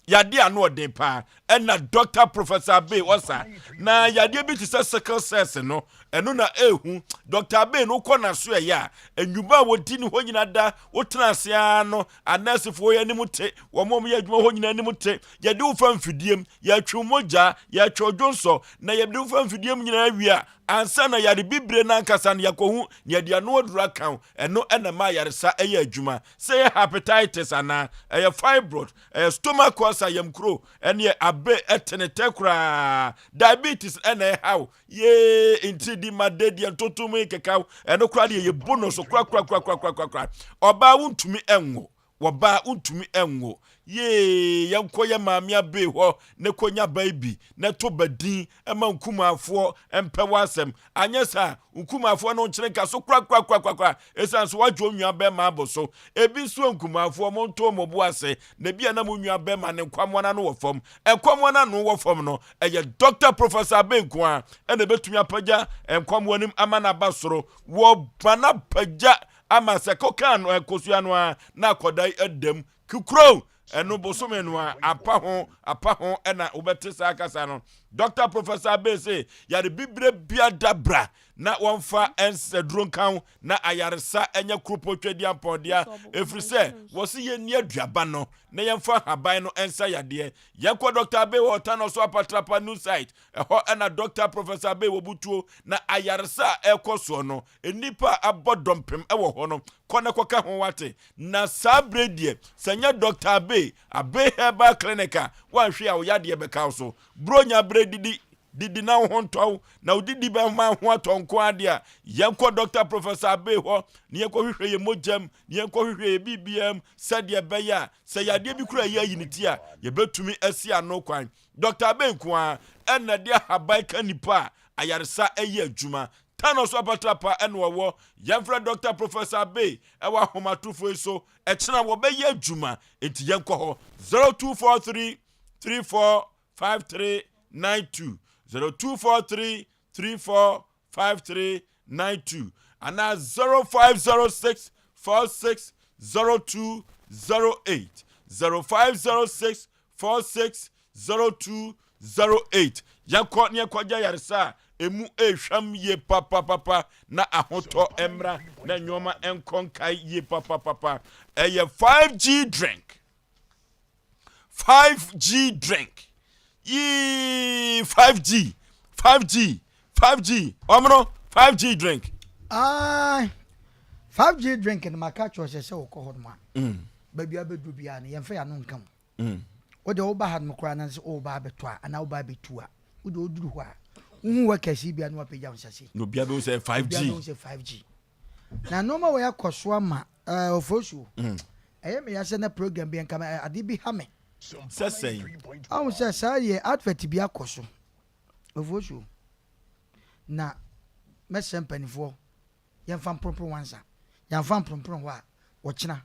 Speaker 1: Yadeɛ ano ɔden paa ɛna Doctor Professor Abbey ɔsa na yadeɛ bi te sɛ sickle cells no ɛno na ɛhu Doctor Abbey no wokɔ n'aso ɛyɛ a nnwuma a wɔdi ne hɔ nyina da wotena ase ara no anɛɛsefoɔ yɛ anim te wɔn a wɔyɛ adwuma hɔ nyina anim te yɛde wo fa mfidiem yɛtwe wo mogya yɛtwe wo dwonsɔ na yɛde wo fa mfidiem nyinaa wie a ansa na yare bibire no ankasa no yɛakɔhu na yɛde ano aduru aka wo ɛno ɛna ma ayaresa ɛyɛ adwuma sɛ ɛyɛ hepatitis anaa ɛyɛ fibroid Ɛyɛ stomach ulcer, yamkuro, ɛneɛ abe ɛtenetɛ koraa, diabetes ɛna ɛhaw, yee ntiridi ma de deɛ ntontom yi kekaw, ɛno koraa deɛ yɛbu no so korakorakorakorakorakora. Ɔbaa wontumi ɛnwo, wɔbaa wontumi ɛnwo, yee yɛnkɔ yɛ maame abe hɔ ne kɔnya ba yi bi na ɛto ba din ɛma nkumaafoɔ mpɛ w'asɛm, anyɛ saa nkumaafoɔ no nkyere nka so korakorakorakora Esiane sɛ wɔagye wɔn nua bɛrima abo so. Ebi nso nkumaafoɔ, monto mo bo ase, na ebia na mo nua bɛrima ne nkwammoa no ano wɔ fam. Nkwammoa no ano wɔ fam no, ɛyɛ Dɔkta Professor Abbey nko ara na ebetumi apagya nkwammoa no mu ama no aba soro. Wɔma no apagya ama sɛ kɔka ano, kosua no ara na akwadaa yi ada mu Kikurow, ɛno bosome no a apa ho apa ho na wobɛte saa kasa no. Dɔkta Professor Abbey se yare bibire bia da bra na wɔmfa nsaduro nka ho na ayaresa nyɛ kuropɔn twadiampɔn dea ɛfiri sɛ wɔse yɛnni aduaba no na yɛmfa nhaban no nsa yadeɛ. Yɛnkɔ Dɔkta Abbey wɔ Ɔtanɔ so Apatrapa New Site, ɛhɔ na Dɔkta Professor Abbey wɔ butuo na ayaresa a ɛrekɔ soɔ no nnipa a abɔ dɔmpem wɔ hɔ no kɔ na kɔka ho wate. Na saa berɛ yi deɛ, sɛ nyɛ Dɔkta Abbey, Abbey Herbal Clinic a, woanhwe a wo yadeɛ bɛka wo so. Buronya berɛ didi, didi na wo ho ntɔ wo, na wo didi bɛma wo ho atɔ nko ara deɛ a, yɛnkɔ Dɔkta Professor Abbey hɔ na yɛnkɔhwehwɛ yɛn mogya mu, na yɛnkɔhwehwɛ yɛn biribiara mu sɛdeɛ ɛbɛyɛ a sɛ yadeɛ bi koraa yi ayi ne ti a, yɛbɛtumi asi ano kwan. Dɔkta Abbey nko ara na ɛde ahaban ka nnipa a ayaresa yɛ adwuma. Thanos Apatrapa na ɔwɔ. Yɛmfrɛ Dɔkta Professor Abbey wɔ ahomatorofo yi so. Ɛkyena wɔbɛyɛ adwuma, enti yɛnkɔ hɔ. 0243 34 5392 0243 34 5392 anaa 0506 46 0208 0506 46 0208 Yɛnkɔ na yɛnkɔgye ayaresa a emu rehwam yie papapapa na ahotɔ mmra na nneɛma nkɔ nkae yie papapapa. Ɛyɛ 5G drink. 5G drink. Yee 5G 5G 5G ɔmono 5G drink.
Speaker 3: Ah, 5G drink no maka kyerɛ sɛ sɛ wokɔ hɔ nom a mm. baabi a bɛduru biara no yɛmfa yɛano nka wo mm. Wode woba ha nom koraa na sɛ woba abɛtɔ a anaa woba abɛtu a wode woduru hɔ a wohu workers yi bia na wapagya wo nsa sei
Speaker 1: na obiara bɛhu sɛ 5G
Speaker 3: obiara bɛhu sɛ 5G na nneɛma wɔ akɔ so ama eh, ɔfosuo mm. ɛyɛ me ya sɛ na program bi nka eh, ade bi ha me
Speaker 1: sɛ sɛn
Speaker 3: ahu sɛ saa yɛ advert bi akɔ so ɔfosuo na mɛsrɛ mpanimfoɔ. Yɛmfa mporoporo wansa. Yɛamfa mporoporo hɔ a, ɔkyena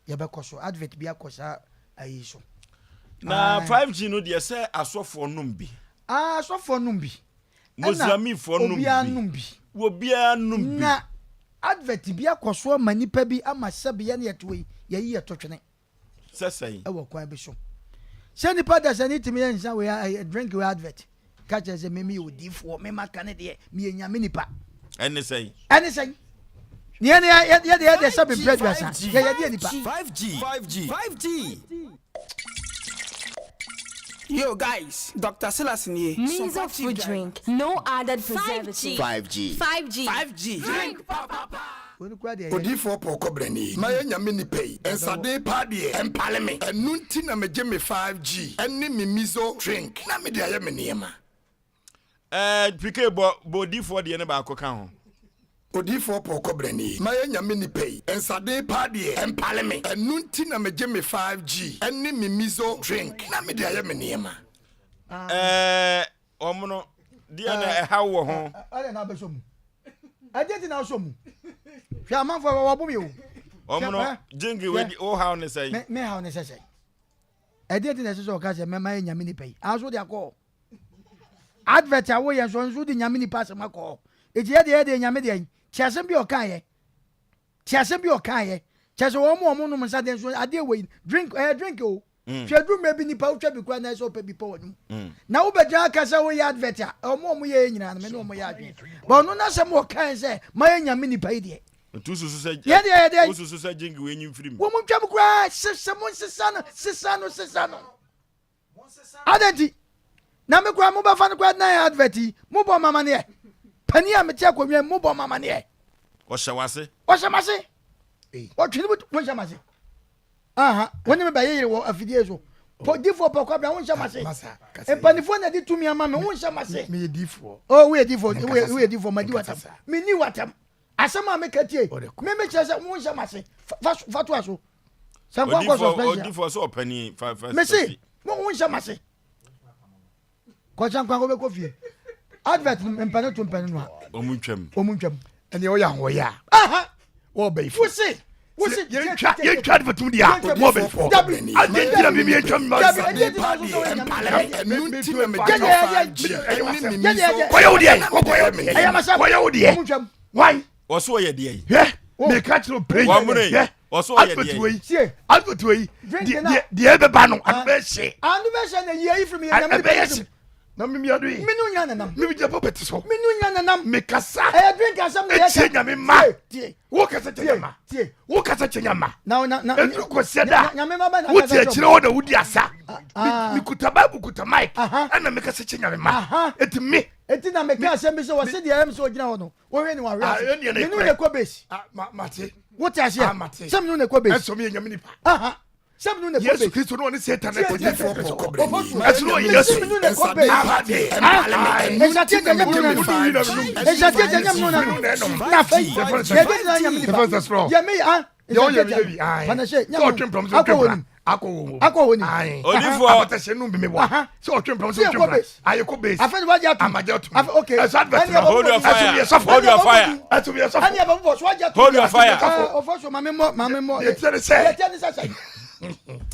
Speaker 3: yɛbɛkɔ so. Advert bi akɔ saa ayi so.
Speaker 1: Na 5G no deɛ sɛ asɔfoɔ nom bi.
Speaker 3: Ah, asɔfoɔ nom bi.
Speaker 1: Muslimfoɔ nom bi.
Speaker 3: Obiara nom bi.
Speaker 1: Obiara nom bi.
Speaker 3: Na advert bi akɔ so ama nipa bi ama sɛbi yɛne yɛte yi yɛyi yɛto twene.
Speaker 1: Sɛ sɛn?
Speaker 3: Ɛwɔ kwan bi so. Sɛ nipa dasani tumi yɛ nsa wei ayɛ drink wei advert ka kyerɛ sɛ mimi yɛ odiifoɔ me maka ne deɛ meyɛ nyame nipa.
Speaker 1: Ɛne sɛn?
Speaker 3: Ɛne sɛn? Ne yɛ ne yɛ yɛ deɛ yɛ sɛ bempere aduasa yɛ yɛ deɛ nipa.
Speaker 17: 5G 5G 5G. Yo guys, Doctor Silas nie.
Speaker 16: Mizo fruit drink, no added preservatives.
Speaker 17: 5G
Speaker 16: 5G
Speaker 17: 5G
Speaker 16: Drink papapa.
Speaker 6: Odiyifoɔ Paul Kɔbrani, Mayɛ Nyame nipa yi, nsaden paa deɛ ɛmpale me, ɛno nti na megye me 5G ne me miso drink na mede ayɛ me nneɛma.
Speaker 1: Ɛɛ PK bɔ bɔ odiyifoɔ deɛ no baako ka ho.
Speaker 6: Odiyifoɔ Paul Kɔbrani, Mayɛ Nyame nipa yi, nsaden paa deɛ ɛmpale me, ɛno nti na megye me 5G ne me miso drink na mede ayɛ me nneɛma.
Speaker 1: Ɛɛ wɔn no deɛ na ɛhaw wɔ ho.
Speaker 3: Ɛdeɛ na abɛsɔ mu. Ɛdeɛ ti na asɔ mu. Hwɛ amanfoɔ wɔ wɔbom yɛ o.
Speaker 1: Wɔn no gyingi wei wo haw ne sɛn.
Speaker 3: Me me haw ne sɛ sɛn. Ɛdeɛ ti na ɛsɛ sɛ ɔka sɛ mɛma yɛ nyame nipa yi. Aso de akɔ. Advert a woyɛ nso nso de nyame nipa asɛm akɔ. Eti yɛ deɛ yɛ deɛ nyame deɛ yi. Ti asɛm bi ɔka yɛ. Te asɛm bi ɔkaeɛ. Kyerɛ sɛ wɔn a wɔnom nsa deɛ nso adeɛ wei drink ɛyɛ drink o. Mm. Hwɛ duru mmerɛ bi nipa wotwa bi koraa na ɛsɛ ɔpɛ bi pɔ w'anum. Mm. Na wobɛgyina aka sɛ woyɛ advert a wɔn a wɔyɛ yɛ nyinaa no me ne wɔn yɛ adwene. Ba ɔno n'asɛm ɔkae sɛ mayɛ nyame nipa yi deɛ.
Speaker 1: Nti wosusu sɛ
Speaker 3: yɛ deɛ yɛ deɛ.
Speaker 1: Wosusu sɛ jingi wei nyi mfiri mu.
Speaker 3: Wɔn ntwam koraa sese mo nsesa no sesa no sesa no. Adɛn nti na me koraa mobɛfa no koraa dan advert yi mobɔ ma amaneɛ panin a mete akonnwa mu mobɔ ma amaneɛ
Speaker 1: ɔhyɛ wase
Speaker 3: ɔhyɛ mase ɔtwene mu wonhyɛ mase aha wo ne me bɛyeyere wɔ afidie so difoɔ pɛ kwabena wonhyɛ mase mpanimfoɔ na de tumi ama me wonhyɛ mase
Speaker 6: meyɛ difoɔ
Speaker 3: oh woyɛ difoɔ woyɛ difoɔ madi watam menni watam asɛm a meka tie me mekyerɛ sɛ wonhyɛ mase fa to aso sɛ nkɔ nkɔ suspension
Speaker 1: odifoɔ sɛ ɔpani fa fa
Speaker 3: mese mo ho nhyɛ mase kɔkyɛ nkwa kɔ bɛkɔ fie advert no mpɛne to mpɛne no a
Speaker 1: ɔmu ntwam
Speaker 3: ɔmu ntwam
Speaker 6: ɛneɛ ɔyɛ ahoɔyɛ a wɔbɛ ifo
Speaker 3: wose wose
Speaker 6: yɛntwa yɛntwa advert mu deɛ a wɔbɛ ifo adi ntina mi mi yɛntwa mi ma kɔyɛ wo deɛ kɔyɛ wo deɛ why
Speaker 1: Wɔso ɔyɛ deɛ yi.
Speaker 6: Hwɛ, meka kyerɛ pɛyi.
Speaker 1: Wɔn
Speaker 6: Hwɛ,
Speaker 1: wɔso ɔyɛ
Speaker 6: advert
Speaker 1: deɛ yi.
Speaker 6: wei, advert wei, deɛ deɛ ɛbɛba no, ano bɛyɛ hye.
Speaker 3: Ano bɛyɛ hye na yie ayi firi mi yɛ nyame
Speaker 6: Ɛbɛyɛ hye. Na mimi ado yi.
Speaker 3: Menu nyina nenam.
Speaker 6: Mimi gyina pulpit so.
Speaker 3: Menu nyina nenam.
Speaker 6: Mekasa.
Speaker 3: Ɛyɛ drink asɛm na yɛka.
Speaker 6: Etie nyame ma.
Speaker 3: Tie.
Speaker 6: Wo kasa kyɛ nyama.
Speaker 3: Tie.
Speaker 6: Wo kasa kyɛ nyama.
Speaker 3: Na na na.
Speaker 6: Eduru kɔsiɛ da.
Speaker 3: Nyame ma bɛ na
Speaker 6: Wo tie akyire hɔ na wodi asa. Mikuta Bible kuta mic. Ɛna mekasa kyɛ nyame ma. Eti me.
Speaker 3: Eti na meka asɛm bi sɛ wɔsi deɛ ɛm sɛ ogyina hɔ no. Wohwɛ ne wahwe ase.
Speaker 6: Ah,
Speaker 3: Menu ne kɔ base.
Speaker 6: Ah, mate.
Speaker 3: Wote aseɛ?
Speaker 6: Ah, mate.
Speaker 3: Sɛ menu ne kɔ base.
Speaker 6: Ɛsɔ mi yɛ nyame nipa.
Speaker 3: Aha. Sɛ menu ne kɔ base.
Speaker 6: Yesu Kristo no ɔne Satan na ɛkɔ
Speaker 3: Tie,
Speaker 6: pɛ so.
Speaker 3: Ɔfɔ
Speaker 6: Ɛsɛ no ɔyɛ Yesu.
Speaker 3: Menu ne kɔ base. Ah, nsateɛ deɛ nyɛ menu na nom. Nsateɛ deɛ nyɛ menu na nom. Na afei, yɛ de nyinaa nyame nipa. Deɛ me ah.
Speaker 6: Deɛ ɔyɛ mi yɛ bi.
Speaker 3: Panahye,
Speaker 6: Sɛ ɔtwe mpam sɛ ɔtwe mpam. Akɔ wɔ mu.
Speaker 3: Akɔ wɔ nim.
Speaker 1: Odifoɔ.
Speaker 6: Apɔtɛhyɛ num bi mi wa. Sɛ ɔtwe mpam sɛ ɔtwe mpam. Ayɛ kɔ base.
Speaker 3: Afei wagye atum.
Speaker 6: Amagye atum.
Speaker 3: Afei okay.
Speaker 6: Ɛsɛ advert no.
Speaker 1: Hold your fire.
Speaker 6: Ɛsɛ mi yɛ sɔfo.
Speaker 1: Hold your fire.
Speaker 6: Ɛsɛ mi yɛ sɔfo.
Speaker 3: Ɛni ɛbɛ bɔ so wagye atum.
Speaker 1: Hold your fire.
Speaker 3: Ɔfɔ so maame mmɔ maame mmɔ.
Speaker 6: Yɛ tiɛ ni sɛ.
Speaker 3: Yɛ tiɛ ni sɛ sɛn.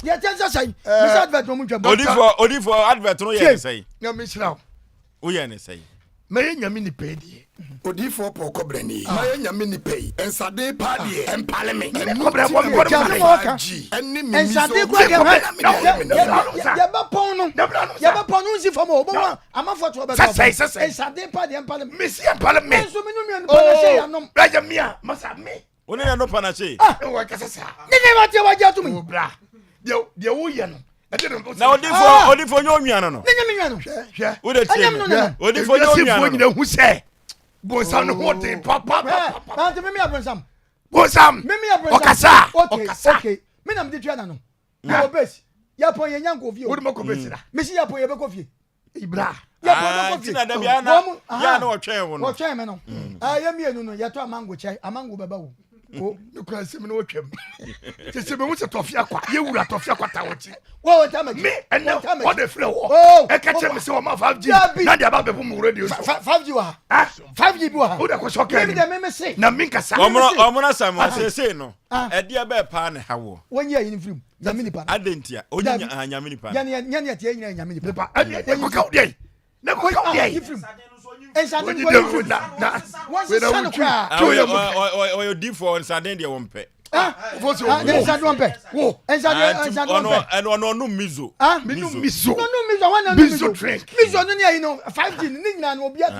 Speaker 3: Yɛ tiɛ ni sɛ sɛn. Misa advert no mu ntwam.
Speaker 1: Odifoɔ odifoɔ advert no yɛ ne sɛn.
Speaker 6: Nyame nhyira wo.
Speaker 1: Woyɛ ne sɛn.
Speaker 6: Mɛyɛ nyame nipa yi deɛ.
Speaker 7: Odiyifoɔ Paul Kɔbrɛni, Mayɛ nyame nipa yi, nsaden paa deɛ, ɛmpale me. Ɛno
Speaker 6: Kɔbrɛ
Speaker 7: nti
Speaker 6: bɔ
Speaker 7: na
Speaker 6: me bɔ
Speaker 7: megyina
Speaker 6: me
Speaker 7: 5G ɛne me miso
Speaker 3: Nsaden kura deɛ
Speaker 7: na mede ayɛ me nneɛma.
Speaker 3: Yɛbɛpɔn no yɛbɛpɔn no nsi fam o wobɛhu a amanfoɔ to ɔbɛtɔ
Speaker 6: Sɛsɛe sɛsɛe.
Speaker 3: Nsaden paa deɛ ɛmpale me.
Speaker 6: Mesi ɛmpale me.
Speaker 3: Nso me nu mmienu pa na hyɛ yɛanom.
Speaker 6: Ɛyɛ me a masa me.
Speaker 1: Wo ne yɛn no panakye.
Speaker 6: Ɛwɔ ɛkasa saa.
Speaker 3: Ne ne ma teɛ wagye ato mu.
Speaker 6: O bra deɛ deɛ woyɛ no.
Speaker 1: Na odifo odifo nye onua no no.
Speaker 3: Ne nye me nua no.
Speaker 6: Hwɛ.
Speaker 1: Wo de tie me. Odifo nye onua no.
Speaker 6: Wiasefoɔ nyina hu sɛ bonsam no ho den papapapa.
Speaker 3: Ante me me abonsam.
Speaker 6: Bonsam.
Speaker 3: Me me abonsam.
Speaker 6: Ɔkasa.
Speaker 3: Okay
Speaker 6: Ɔkasa.
Speaker 3: okay. Me na me de tua na no. Me wɔ base. Yɛ pɔn yɛ nya nkɔ fie o.
Speaker 6: Wo de ma kɔ base la.
Speaker 3: Me si yɛ pɔn yɛ bɛ kɔ fie.
Speaker 6: Ibra.
Speaker 3: Yɛ pɔn bɛ kɔ fie.
Speaker 1: Nti na dabi ana yɛ ana ɔtwɛn wo no.
Speaker 3: Ɔtwɛn me no. Ɛɛ yɛ mienu no yɛ tɔ amango kyɛ amango bɛba wo.
Speaker 6: Ko ne kura nsɛm no wɔtwam. Te sɛ mehu sɛ tɔfe akwa yɛ wura tɔfe akwa ta wɔkyi. Me ɛnɛ ɔde frɛ wɔ. Ɛka kyerɛ me sɛ ɔma 5G na de aba bɛbu mu radio so.
Speaker 3: 5G wɔ ha. 5G bi wɔ ha.
Speaker 6: Wode kɔsɔ kɛ ni. Na mi nkasa.
Speaker 1: Ɔmono Samuel seesei no ɛdeɛ bɛɛ paa ne ha wɔ.
Speaker 3: Wɔnyi ayi no mfiri mu. Nyame nipa no.
Speaker 1: Adɛn ntia? Ɔnyi nyame nipa no.
Speaker 3: Yɛne yɛteɛ nyina nyame nipa.
Speaker 6: Ɛdeɛ kɔka wo deɛ. ne kɔ yɛ ɔyɛ
Speaker 3: yi nsaden kɔ yi firim wɔn sisa no koraa.
Speaker 1: ɔyɛ odiifoɔ nsaden deɛ wɔn pɛ.
Speaker 3: nsaden wɔn pɛ nsaden nsaden wɔn pɛ.
Speaker 1: ɛnu ɔno ɔnu mizo.
Speaker 6: mizo mizo
Speaker 3: ɔnu mizo wɔn na ɔnu mizo mizo no ni ayi no 5G ne nyinaa no obi atu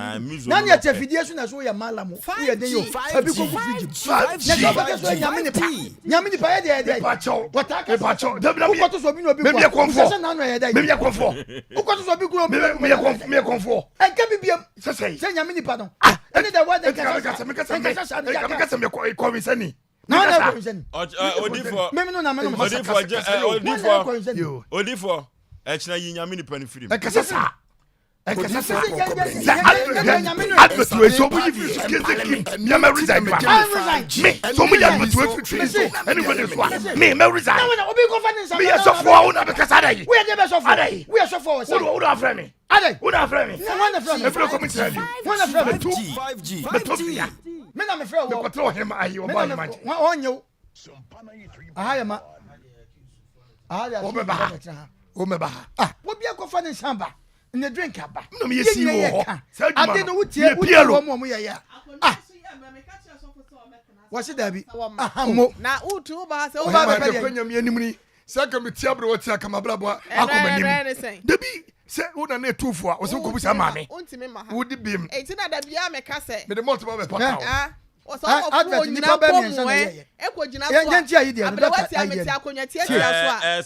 Speaker 3: na ne ɛkyɛ fidie so na so yɛ mala mu yɛ den yi o ebi kɔ gu fridge mu na sɛ ɔbɛka so yɛ nyame nipa nyame nipa yɛ deɛ yɛ deɛ wɔtaa kasa wokɔto so obi na obi kɔ wosɛ sɛ nanu ɛyɛ dɛ wokɔto so obi kuro obi
Speaker 6: meyɛ kɔnfoɔ
Speaker 3: ɛnka bi biam
Speaker 6: sɛ
Speaker 3: sɛ nyame nipa no ɛne dɛ wɔde nkasa nkasa saa ne
Speaker 6: yaka sɛ meyɛ kɔnwisɛni
Speaker 3: na ɔna kɔnwisɛni
Speaker 1: odifoɔ
Speaker 3: meme no na me no
Speaker 1: odifoɔ odifoɔ ɛkyina yi nyame nipa no firim
Speaker 6: ɛkasa saa ɛkasa sɛ sɛ advert wei sɛ ɔmo yi firi so kese kim mea mɛ resign pa me sɛ ɔmo yi advert wei firi tv so ɛne radio so a me mɛ resign me yɛ sɔfo a wo na bɛkasa ada yi ada yi wo na afrɛ me wo na afrɛ me efiri kɔ mi tena bi mɛtu mɛtu fia mɛkɔtɛ ɔhema ayi ɔbɔ ahema
Speaker 3: nkyɛn aha yɛ ma aha yɛ
Speaker 6: wobɛba ha wobɛba ha
Speaker 3: ah wobi akɔfa ne nsa ba ne drink aba
Speaker 6: na meyɛ si wɔ hɔ saa adwuma
Speaker 3: ade no wotie wotie wɔ mu ɔmo yɛ yɛ ah wɔsi dabi aha mo
Speaker 4: na wotu wo ba sɛ
Speaker 6: wo ba bɛbɛ deɛ nyame anim ni sɛ ka metia berɛ wɔte aka mabrabɔ akɔ m'anim dabi sɛ wo na ne ɛtufo a wɔsɛ wokɔbu saa maame wode bim
Speaker 4: ɛnti na da biaa meka sɛ
Speaker 6: mede mɔltoma bɛpata wo
Speaker 4: Wɔsɛ ɔmo
Speaker 3: Advert
Speaker 4: fo onyina
Speaker 3: nipa bɛɛ
Speaker 4: mpo
Speaker 3: mmiɛnsa
Speaker 4: mu
Speaker 3: na
Speaker 4: ɛ
Speaker 3: ɛyɛyɛ.
Speaker 4: ɛkɔ gyina so
Speaker 3: Yɛn
Speaker 4: a
Speaker 3: nti ayi deɛ no
Speaker 4: aberewa
Speaker 3: dɔkta
Speaker 4: tia
Speaker 3: ayi
Speaker 4: mete
Speaker 3: deɛ no.
Speaker 4: akonnwa tiatia so a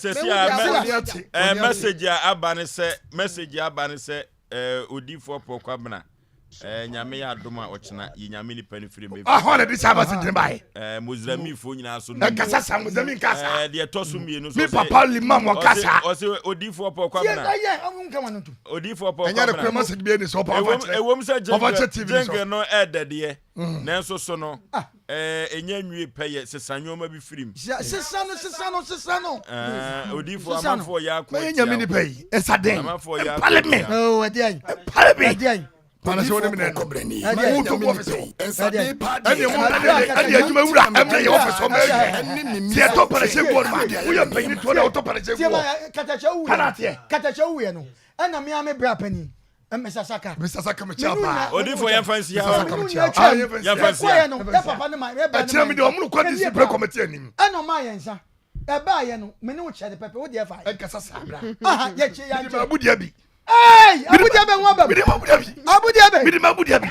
Speaker 1: sɛsi
Speaker 4: mehu
Speaker 1: a
Speaker 4: deɛ
Speaker 1: mɛ
Speaker 4: wɔyɛ agya.
Speaker 1: ɛɛ message a aba ne sɛ message a aba ne sɛ ɛɛ odiifoɔ Paul Kwabena ɛɛ nyame yɛ adom a ɔkyena yi nyame nipa no firi mu.
Speaker 6: Ahɔ na de saa message no baeɛ.
Speaker 1: Ɛɛ Mozramifoɔ nyinaa so no.
Speaker 6: Ɛnkasa saa Mozrami nka saa.
Speaker 1: Ɛɛ deɛ ɛtɔ so mmienu so.
Speaker 6: Me papa limam ɔka saa.
Speaker 1: Ɔse odiifoɔ Paul Kwabena.
Speaker 3: Tie ɛyɛ ɔmo nka wɔn ntom.
Speaker 1: Odiifoɔ Paul
Speaker 6: Ɛnyɛ
Speaker 1: Kwabena.
Speaker 6: ne kura message bi ɛni sɛ ɔpa ɔfa kyerɛ.
Speaker 1: Ewom sɛ
Speaker 6: Ɔfa kyerɛ TV
Speaker 1: jingle
Speaker 6: so.
Speaker 1: jingle no ɛɛdɛ deɛ. Nanso so no, ɛɛ, ɛnya nwie pɛyɛ, sesa nneɛma bi firi mu.
Speaker 3: Sesa no, sesa no, sesa no.
Speaker 1: Ɛɛ, odiyifoɔ amanfoɔ yɛ ako
Speaker 6: Mɛyɛ
Speaker 1: atia
Speaker 6: nyame
Speaker 1: wo.
Speaker 6: nipa yi, ɛsa den.
Speaker 1: Amanfoɔ yɛ ako
Speaker 6: Mpale me.
Speaker 1: atia wo.
Speaker 3: Oh, ɛdeɛ yi.
Speaker 6: Mpale me.
Speaker 3: Ɛdeɛ yi.
Speaker 6: Pana sɛ wode me na ɛno.
Speaker 3: Ɛdeɛ yi.
Speaker 6: Woto bɔ ɔfisi hɔ.
Speaker 7: Ɛdeɛ
Speaker 6: Ɛne mo ɛne ɛne adwuma wura ɛmɛ yɛ ɔfisi hɔ mɛ adwuma. Sɛ yɛtɔ panahyɛ guɔ no ma woyɛ panyin toɔ na wotɔ panahyɛ
Speaker 3: Tie ma
Speaker 6: guɔ.
Speaker 3: katakyɛ wuiɛ
Speaker 6: Kana
Speaker 3: no.
Speaker 6: ateɛ.
Speaker 3: Katakyɛ wuiɛ no. Ɛna me ara me bra panin. Mr.
Speaker 6: Mr. Saka me kyia paa.
Speaker 1: Odifo yɛn fa nsi ha.
Speaker 6: Mr. Saka me kyia. Ah yɛn fa nsi ha.
Speaker 1: Yɛn fa nsi ha.
Speaker 3: Yɛ papa ne ma yɛ ba ne ma.
Speaker 6: Ɛkyerɛ mi de ɔmo kɔ disi break committee anim.
Speaker 3: Ɛna ɔmo ayɛ nsa. Ɛbaa yɛ no me ne wo kyɛ de pɛpɛ wo deɛ fa.
Speaker 6: Ɛnkasa saa bra.
Speaker 3: Aha yɛ kye yɛ
Speaker 6: nkyɛn. Mede ma abudia bi.
Speaker 3: Ee abudia bɛ ho aba mu.
Speaker 6: Mede ma abudia bi.
Speaker 3: Abudia bɛ.
Speaker 6: Mede ma abudia bi.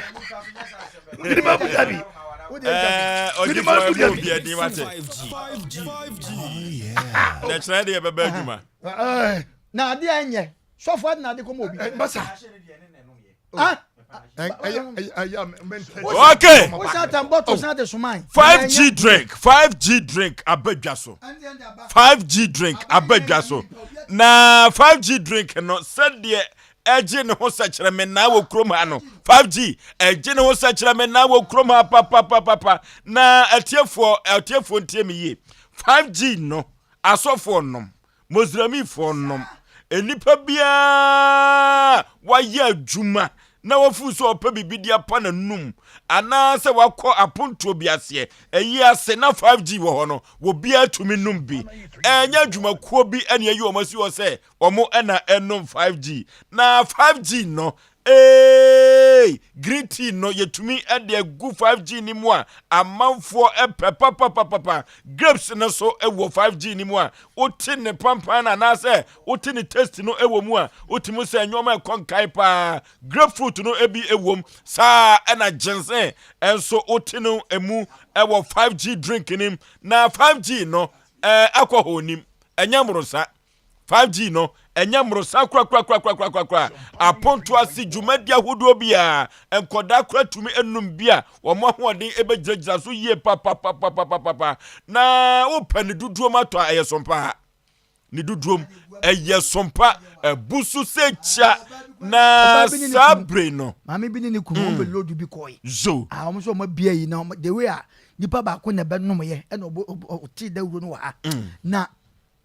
Speaker 6: Mede ma abudia bi.
Speaker 1: Ɛɛ odifo ɛmu obi ɛdin wate. Na kyerɛ deɛ bɛbɛ adwuma.
Speaker 3: Na adeɛ ɛnyɛ. Sɔfo adi na ade kɔma obi.
Speaker 6: Masa.
Speaker 3: Ah.
Speaker 1: Okay. 5G drink, 5G drink abadwa so. 5G drink abadwa so. Na 5G drink no sɛdeɛ ɛgye ne ho sɛkyerɛme na wɔ kurom ha no 5G ɛgye ne ho sɛkyerɛme na wɔ kurom ha papapapapa na atiefoɔ atiefoɔ ntie me yie 5G no asɔfoɔ nom Mosremifɔɔ nom, nnipa biara a wayɛ adwuma na wafuu sɛ ɔpɛ biribi de apa n'anum anaasɛ wakɔ apontoɔ bi aseɛ, ɛyi ase na 5G wɔ hɔ no, obiara tumi nom bi. Ɛnyɛ adwumakuo bi na ayi wɔn asi hɔ sɛ wɔn na ɛnom 5G. Na 5G no, Eeii green tea no yɛtumi de agu 5G no mu a amanfoɔ pɛ papapapapa. Grapes no nso wɔ 5G no mu a wote ne pampan no anaasɛ wote ne taste no wɔ mu a wotumi sɛ nneɛma ɛkɔ nkae paa. Grapefruit no bi wɔ mu saa ɛna ginseng nso wote no mu wɔ 5G drink no mu. Na 5G no ɛɛ alcohol nim ɛnyɛ mmorosa. 5G no, ɛnyɛ mmorosa korakorakorakorakorakora. Aponto ase dwumadi ahodoɔ biara, nkɔdaa kora tumi num bi a wɔn ahoɔden bɛgyinagyina so yie papapapapapa. Na wopɛ ne dodoɔ mu atɔ a, ɛyɛ sompa. Ne dodoɔ mu, ɛyɛ sompa, ɛbu so sɛ kyia. Na saa bere no.
Speaker 3: Maame bi ne ne kunu wɔn bɛ load bi kɔɛ.
Speaker 1: Zo.
Speaker 3: Ah, wɔn nso wɔn abia yi na the way a. Nipa baako na ɛbɛnomyɛ ɛna ɔtee dawuro no wɔ ha. Na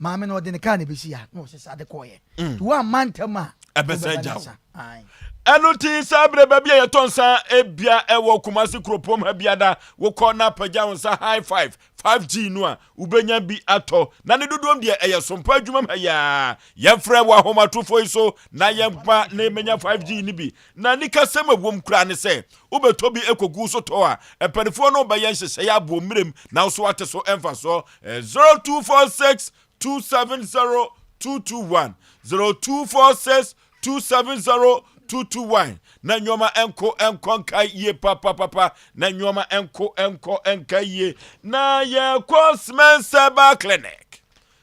Speaker 3: maame no ɔde ne kaa na ɛbɛsi ha na ɔsesa de kɔɔyɛ. Nti woamma ntɛm a
Speaker 1: Ɛbɛsan
Speaker 3: wobɛba
Speaker 1: agya
Speaker 3: no
Speaker 1: wo.
Speaker 3: asa. Ae.
Speaker 1: Ɛno nti saa berɛ baabi a yɛtɔ nsa bia ɛwɔ Kumasi kuropɔn ha biada wokɔ na apagya wo nsa high five 5G no a wobɛnya bi atɔ na ne dodoɔm deɛ ɛyɛ sompa adwumam ha yi ara. Yɛmfrɛ wɔ ahomatorofoɔ yi so na yɛmma na yɛmmɛnya 5G no bi. Na anikasɛm a ɛwom koraa ne sɛ wobɛtɔ bi kɔgu so tɔ a, mpanimfoɔ no bɛyɛ nhyehyɛeɛ aboɔ mmerɛm na wo so ate so mfasoɔ. 0246 270 221 0246 270 221 na nneɛma nko nkɔ nka yie papapapa na nneɛma nko nkɔ nka yie na yɛkɔ Simenseba clinic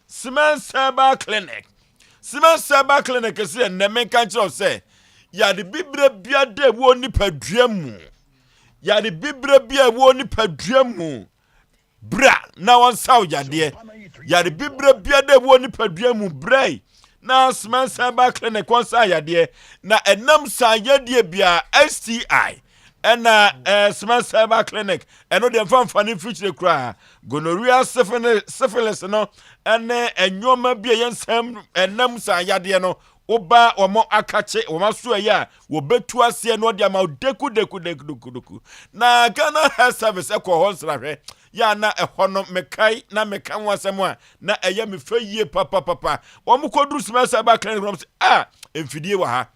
Speaker 1: Simenseba clinic Simenseba clinic sɛ ɛnnɛ menka nkyerɛ wo sɛ yade bibire bia da ɛwɔ nipadua mu yade bibire bia ɛwɔ nipadua mu Bra na wɔnsa wo yadeɛ. Yare bibire biara dɛ ɛwɔ nipadua mu brɛ na Smansan ba clinic wɔnsa yadeɛ. Na ɛnam saa yadeɛ biara STI ɛna ɛɛ Smansan ba clinic ɛno deɛ nfa nfa ne mfikyire koraa gonorrhea syphilis syphilis no ɛne nneɛma bi a ɛyɛ nsɛm ɛnam saa yadeɛ no woba wɔn akakye wɔn aso ɛyɛ a wɔbɛtu aseɛ na ɔde ama wo deku deku deku deku deku na Ghana Health Service ɛkɔ hɔ nsrahwɛ yɛ a na ɛhɔ no mekae na meka ho asɛm a na ɛyɛ me fɛ yie papapapa wɔn kɔduru semester ba clinic wɔn sɛ a mfidie wɔ ha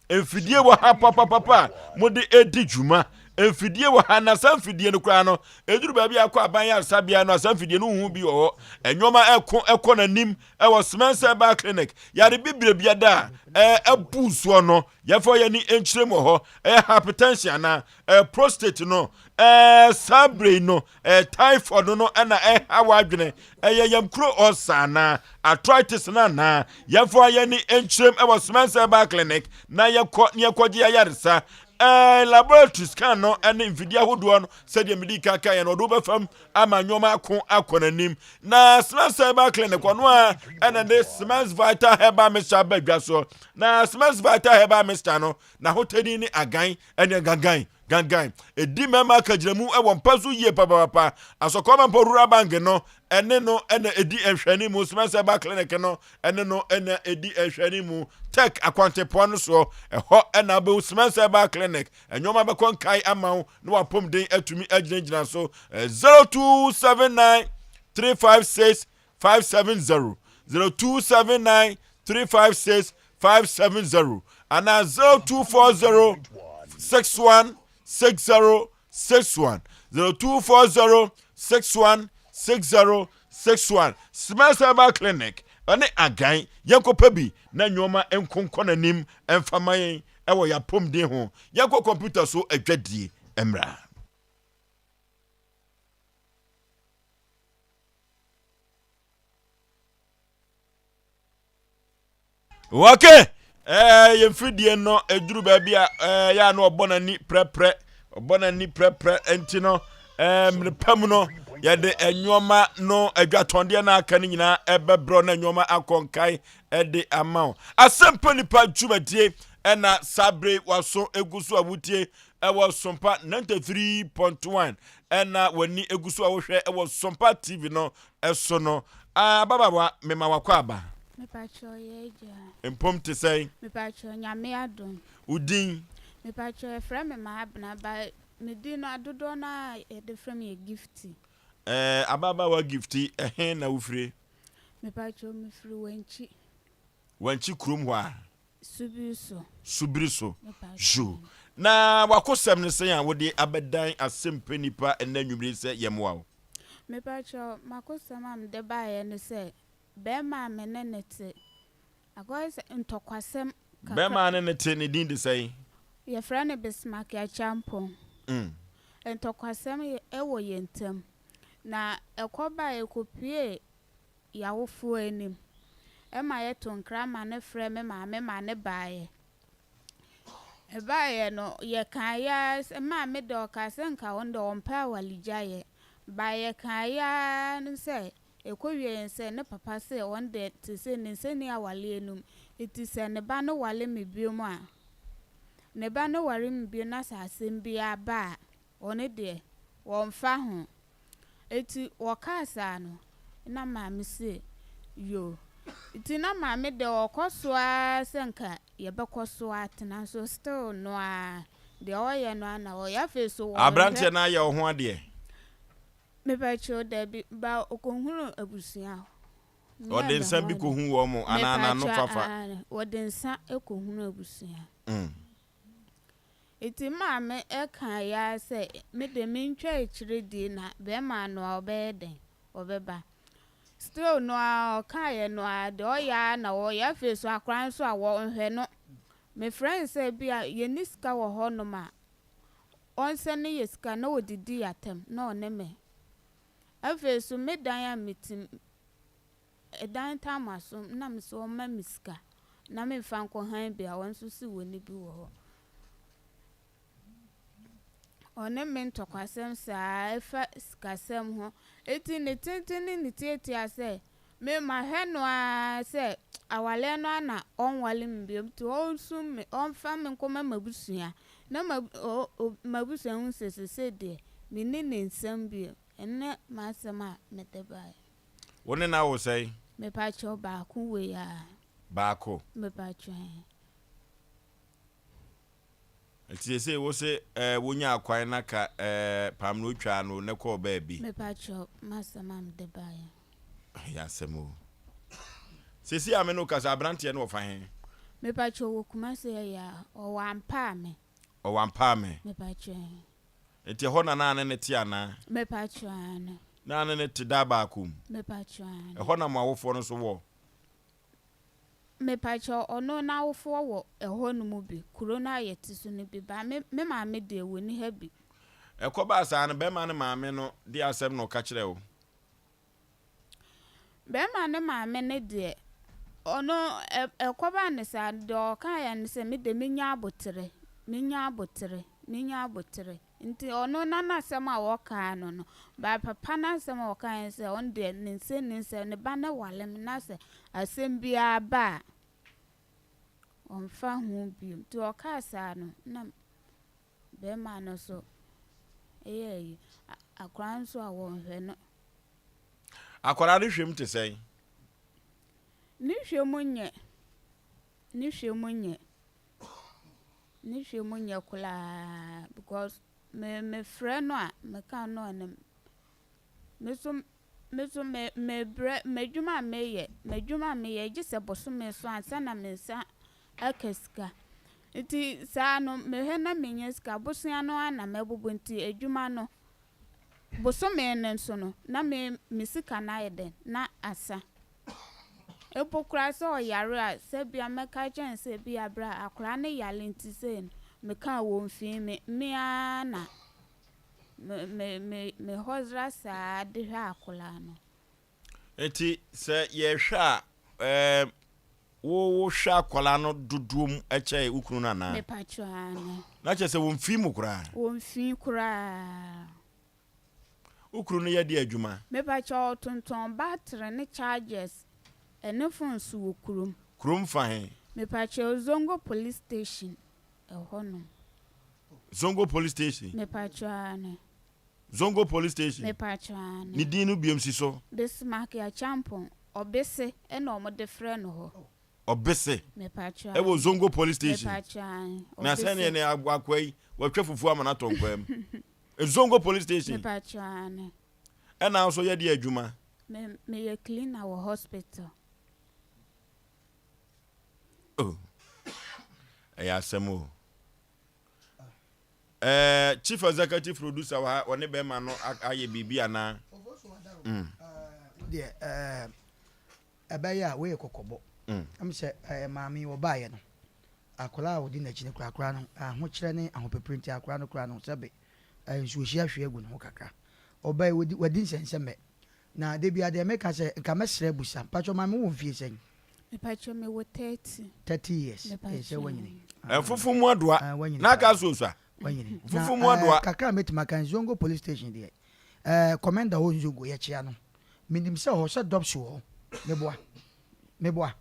Speaker 1: mfidie wɔ ha papapapa a mode edi dwuma mfidie wɔ ha na saa mfidie no koraa no ɛduru baabi a akɔ aban yaresabea no a saa mfidie no wohu bi wɔ hɔ nneɛma ɛko ɛkɔ n'anim ɛwɔ Semens Herbal Clinic yare bibire biada a ɛbu soɔ no yɛfa yɛn ani nkyerɛ mu wɔ hɔ ɛyɛ hypertension anaa ɛyɛ prostate no ɛɛ saa bere no ɛyɛ typhoid no ɛna ɛha w'adwene ɛyɛ yɛm kuro ɔsa anaa arthritis no anaa yɛfa yɛn ani nkyerɛ mu ɛwɔ Semens Herbal Clinic na yɛkɔ ne yɛkɔgye ayaresa ɛɛ laboratory scan no ɛne mfidie ahodoɔ no sɛdeɛ medi kan kan yɛn no ɔde wobɛfam ama nneɛma ako akɔ n'anim na Smens Herbal Clinic ɔno a ɛna de Smens Vital Herbal Mixture aba dwa soɔ na Smens Vital Herbal Mixture no n'ahotɛni ne agan ɛne gangan gangan ɛdi mmarima akagyinamu ɛwɔ mpa so yie papapapa asɔkɔma mpo rural bank no ɛne no ɛna ɛdi nhwɛne mu Smens Herbal Clinic no ɛne no ɛna ɛdi nhwɛne mu tech akwantepoa no soɔ ɛhɔ ɛna abɛhu Smens Herbal Clinic Nneɛma bɛkɔ nkae ama wo na w'apɔmuden atumi agyinagyina so. 0279 356 570 0279 356 570 anaa 0240 61 60 61 0240 61 60 61 Smell Herbal Clinic ɛne Agan yɛnkɔpɛ bi na nneɛma nkonkɔ n'anim ɛmfa ma yɛn wɔ yɛn apɔmuden ho. Yɛnkɔ kɔmputa so adwadie mmra. Okay, eh, yɛn fidie no ɛduru baabi a eh, yɛ a na ɔbɔ n'ani prɛprɛ ɔbɔ n'ani prɛprɛ nti no eh, mmerɛ pa mu no yɛde nneɛma no adwatɔndeɛ no aka no nyinaa ɛbɛbrɛ na nneɛma akɔ nkae de ama wo. Asɛmpa Nipa dwumadie ɛna saa bere waso egu so a wotie ɛwɔ Sompa 93.1 ɛna w'ani egu so a wohwɛ ɛwɔ Sompa TV no ɛso no. Ababaawa mema wakɔ aba.
Speaker 8: Mepakyɛw yɛ agya.
Speaker 1: Mpom te sɛn?
Speaker 8: Mepakyɛw Nyame adom.
Speaker 1: Wo din?
Speaker 8: Mepakyɛw yɛfrɛ me Maabena but me din no dodoɔ no ara yɛde frɛ me yɛ Gifty.
Speaker 1: Ɛɛ ababaawa Gifty ɛhe na wofire?
Speaker 8: Mepakyɛw mefiri Wankyi.
Speaker 1: Wankyi kurom hɔ a?
Speaker 8: Subiri so.
Speaker 1: Subiri so.
Speaker 8: Mepakyɛw.
Speaker 1: Yoo. Na w'akosɛm ne sɛn a wode abɛdan asɛmpɛ nipa ɛnnɛ anwummere yi sɛ yɛmmoa wo?
Speaker 8: Mepakyɛw, m'akosɛm a mede baeɛ ne sɛ, bɛɛma a me ne no te, akɔyɛ sɛ ntɔkwasɛm kakra.
Speaker 1: Bɛɛma a ne ne te, ne din de sɛn?
Speaker 8: Yɛfrɛ no Bismarck Acheampong. Ntɔkwasɛm wɔ yɛn ntam. Na ɛkɔbaeɛ, ɛkɔpuee y'awofoɔ anim. Ɛma yɛtoo nkra ma no frɛɛ me maame ma no baeɛ. Ɛbaeɛ no, yɛkaeɛ ara sɛ, maame deɛ ɔkaa sɛ nka ɔno deɛ ɔmpɛ awaregyaeɛ. But yɛkaeɛ ara ne sɛ, ɛkɔwieeɛ no sɛ ne papa se ɔno deɛ seesei ne nsa nni awareɛ no mu. Nti sɛ ne ba no ware me bio a, ne ba no ware me bio na sɛ asɛm biara ba a, ɔno deɛ, ɔmfa ho. Eti wɔkaa saa no, na maame se yoo. Nti na maame deɛ ɔkɔ so ara sɛ nka yɛbɛkɔ so atena nso still no ara deɛ ɔyɛ no ara na ɔyɛ. Afei nso wɔnhwɛ.
Speaker 1: Aberanteɛ no ayɛ wo ho adeɛ?
Speaker 8: Mepakyɛw dabi, ba ɔkɔhunu abusua hɔ.
Speaker 1: Ɔde nsa bi kɔhu wɔn mo anaa n'ano fafa?
Speaker 8: Mepakyɛw aane, wɔde nsa kɔhunu abusua. Nti maame kaeɛ ara sɛ me deɛ mentwa akyire die na bɛɛma no a ɔbɛyɛ dɛn ɔbɛba. Still no ara ɔkaeɛ no ara deɛ ɔyɛ ara na ɔyɛ afei nso akwadaa nso a wɔnhwɛ no me frɛ no sɛ bi a yɛnni sika wɔ hɔ nom a ɔnsɛne yɛ sika na ɔdidi yɛ atɛm na ɔne me afei nso me dan a mete mu Ɛdan taa m'aso na me se ɔmma me sika na me nfa nkɔ han bi a ɔno nso se wɔnni bi wɔ hɔ. Ɔne me ntɔkwasɛm saa ɛfa sikasɛm ho. Eti ne tenten ne ne tiatia sɛ me mahwɛ no ara sɛ awaleɛ no ara na ɔnwale me biom nti ɔnsum me ɔmfa me nkɔma m'abusua na m'abusua hu sɛ sesei deɛ menni ne nsam biom. Ɛno ne m'asɛm a mede baeɛ.
Speaker 1: Wo ne no awo sɛn?
Speaker 8: Mepakyɛw baako wei aa.
Speaker 1: Baako?
Speaker 8: Mepakyɛw ɛɛ.
Speaker 1: Nti sesei wo se ɛɛ wo nyaa kwan na ka ɛɛ pam no otwaa no ne kɔɔ baabi?
Speaker 8: Mepakyɛw m'asɛm a mede baeɛ.
Speaker 1: Ɛyɛ asɛm o. Sesei a me ne wo kasa abranteɛ no wɔ fa he?
Speaker 8: Mepakyɛw wɔ Kumasi ɛyɛ a, ɔwɔ Ampaame.
Speaker 1: Ɔwɔ Ampaame?
Speaker 8: Mepakyɛw ɛɛ.
Speaker 1: Nti ɛhɔ na na ne no te anaa?
Speaker 8: Mepakyɛw, aane.
Speaker 1: Na ne no te daa baako mu?
Speaker 8: Mepakyɛw, aane.
Speaker 1: Ɛhɔ na mo awofoɔ no nso wɔ?
Speaker 8: Mepakyɛw, ɔno n'awofoɔ wɔ ɛhɔ nom bi, kuro no a yɛte so no bi, but me me maame deɛ wɔnni ha bi.
Speaker 1: Ɛkɔbaa saa no, bɛrima no maame no de asɛm na ɔka kyerɛɛ wo?
Speaker 8: Bɛrima no maame no deɛ, ɔno ɛkɔbaa no saa no, deɛ ɔkaeɛ ne sɛ, me deɛ menya aboterɛ, menya aboterɛ, menya aboterɛ. Nti ɔno na n'asɛm a ɔkaa no no, but papa no asɛm a ɔkaeɛ ne sɛ, ɔno deɛ ne nsa nni sɛ ne ba no ware me na sɛ asɛm biara ba a, ɔmfa ho bio. Nti ɔkaa saa no, na bɛrima no nso yɛ ayi. Akwadaa no nso a wɔnhwɛ no.
Speaker 1: Akwadaa no hwɛ mu te sɛn?
Speaker 8: Ne hwɛ mu nyɛ. Ne hwɛ mu nyɛ. Ne hwɛ mu nyɛ koraa because me mefrɛ no a meka no ɔne me so Me nso me mebrɛ, m'adwuma a meyɛ, m'adwuma a meyɛ gye sɛ bosome so ansa na me nsa aka sika. Nti saa no mehwɛ na mennya sika, bosea no ara na mɛbobɔ nti adwuma no, bosome no nso no na me me sika no ayɛ dɛn, na asa. Mpo koraa sɛ ɔyare a, sɛ bia mɛka akyerɛ no sɛ bia bra akwadaa no yare nti sei no, meka a wɔmfii me, me ara na Me me me me hɔsra saa de hwɛ akwadaa no.
Speaker 1: Nti sɛ yɛhwɛ a ɛɛ wo wohwɛ akwadaa no dodoɔ mu kyɛn wo kunu no anaa?
Speaker 8: Mepatwo aane.
Speaker 1: Na kyerɛ sɛ wɔmfii mu koraa?
Speaker 8: Wɔmfii koraa.
Speaker 1: Wo kunu no yɛ deɛ adwuma?
Speaker 8: Mepatwo ɔtontɔn battery ne chargers ɛne phones wɔ kurom.
Speaker 1: Kurom fa he?
Speaker 8: Mepatwo Zongo police station ɛhɔ nom.
Speaker 1: Zongo police station.
Speaker 8: Mepatwo aane.
Speaker 1: Zongo police station.
Speaker 8: Mepatwo aane.
Speaker 1: Ne din no biom si so.
Speaker 8: Bismarck Acheampong, Ɔbese ɛna ɔmo de frɛ no hɔ.
Speaker 1: Ɔbese.
Speaker 8: Mepatwo aane.
Speaker 1: Ɛwɔ Zongo police station.
Speaker 8: Mepatwo aane. Ɔbese.
Speaker 1: Na sɛneɛ ne akoa yi watwa fufuo ama no atɔ nkwaa mu. Zongo police station.
Speaker 8: Mepatwo aane.
Speaker 1: Ɛna wo nso yɛ deɛ adwuma?
Speaker 8: Me meyɛ cleaner wɔ hospital.
Speaker 1: Oh, ɛyɛ asɛm o. Eh, chief executive producer wɔ ha, ɔne bɛrima no ayɛ biribi anaa? Mm.
Speaker 3: Deɛ eh, ɛbɛyɛ a woyɛ kɔkɔbɔ. Mm. Ɛm sɛ eh, maame yi wɔbaeɛ no, akwadaa a wɔdi n'akyi no korakora no, ahokyerɛ ne ahopepere nti akwadaa no koraa no sɛbe eh, nsuohyi ahwe agu ne ho kakra. Ɔbae wadi, wadi nsɛnsɛmmɛ. Na da biara deɛ meka sɛ nka mɛsrɛ abusa. Mpakyɛ maame wowɔ mfie sɛn?
Speaker 8: Mepakyɛ mewɔ 30.
Speaker 3: 30 years. Ee sɛ wanyini.
Speaker 1: Mfufu mu adoa.
Speaker 3: Wanyini
Speaker 1: Na aka so osua.
Speaker 3: Wanyini.
Speaker 1: Mfufu mu adoa.
Speaker 3: Kakra a mɛtumi aka Nzongo police station deɛ ɛɛ commander hɔ Nzongo yɛkyea no. Menim sɛ hɔ sɛ dɔps wɔ hɔ. Meboa. Meboa.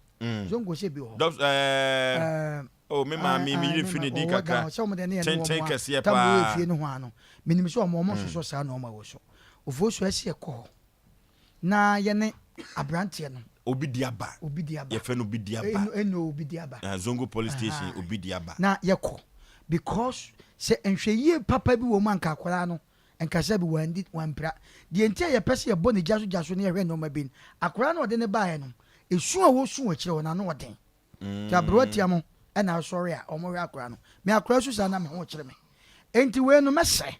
Speaker 3: Zongo sɛ bi wɔ hɔ.
Speaker 1: Dɔps ɛɛ. Oh me maame me yere fi ne din kakra
Speaker 3: sɛ wɔn de ne yɛ ne
Speaker 1: tenten
Speaker 3: wɔn a
Speaker 1: kɛseɛ
Speaker 3: tam wɔ
Speaker 1: paa.
Speaker 3: efie no ho ano. Menim sɛ wɔn wɔn sosɔ saa nneɛma wɔ so. Ofosu ɛsɛ yɛkɔ hɔ na yɛne aberanteɛ no.
Speaker 1: Obi di aba.
Speaker 3: Obi di aba.
Speaker 1: Yɛfɛ no obi di aba.
Speaker 3: Eno eno obi di aba.
Speaker 1: Uh, Zongo police station obi di aba.
Speaker 3: Na yɛkɔ because sɛ nhwɛyie papa bi wɔ mu anka akwadaa no nkasa bi wandi wampira. Deɛ nti a yɛpɛ sɛ yɛbɔ ne gya so gya so ne yɛhwɛ nneɛma bi no akwadaa no ɔde ne baeɛ no esu a wɔsu wɔ akyire hɔ n'ano ɔden. Nti aberewa tia mo ɛna asɔre a wɔhwɛ akwadaa no. Me akwadaa su saa na me ho kyerɛ me. Enti wei no mɛsrɛ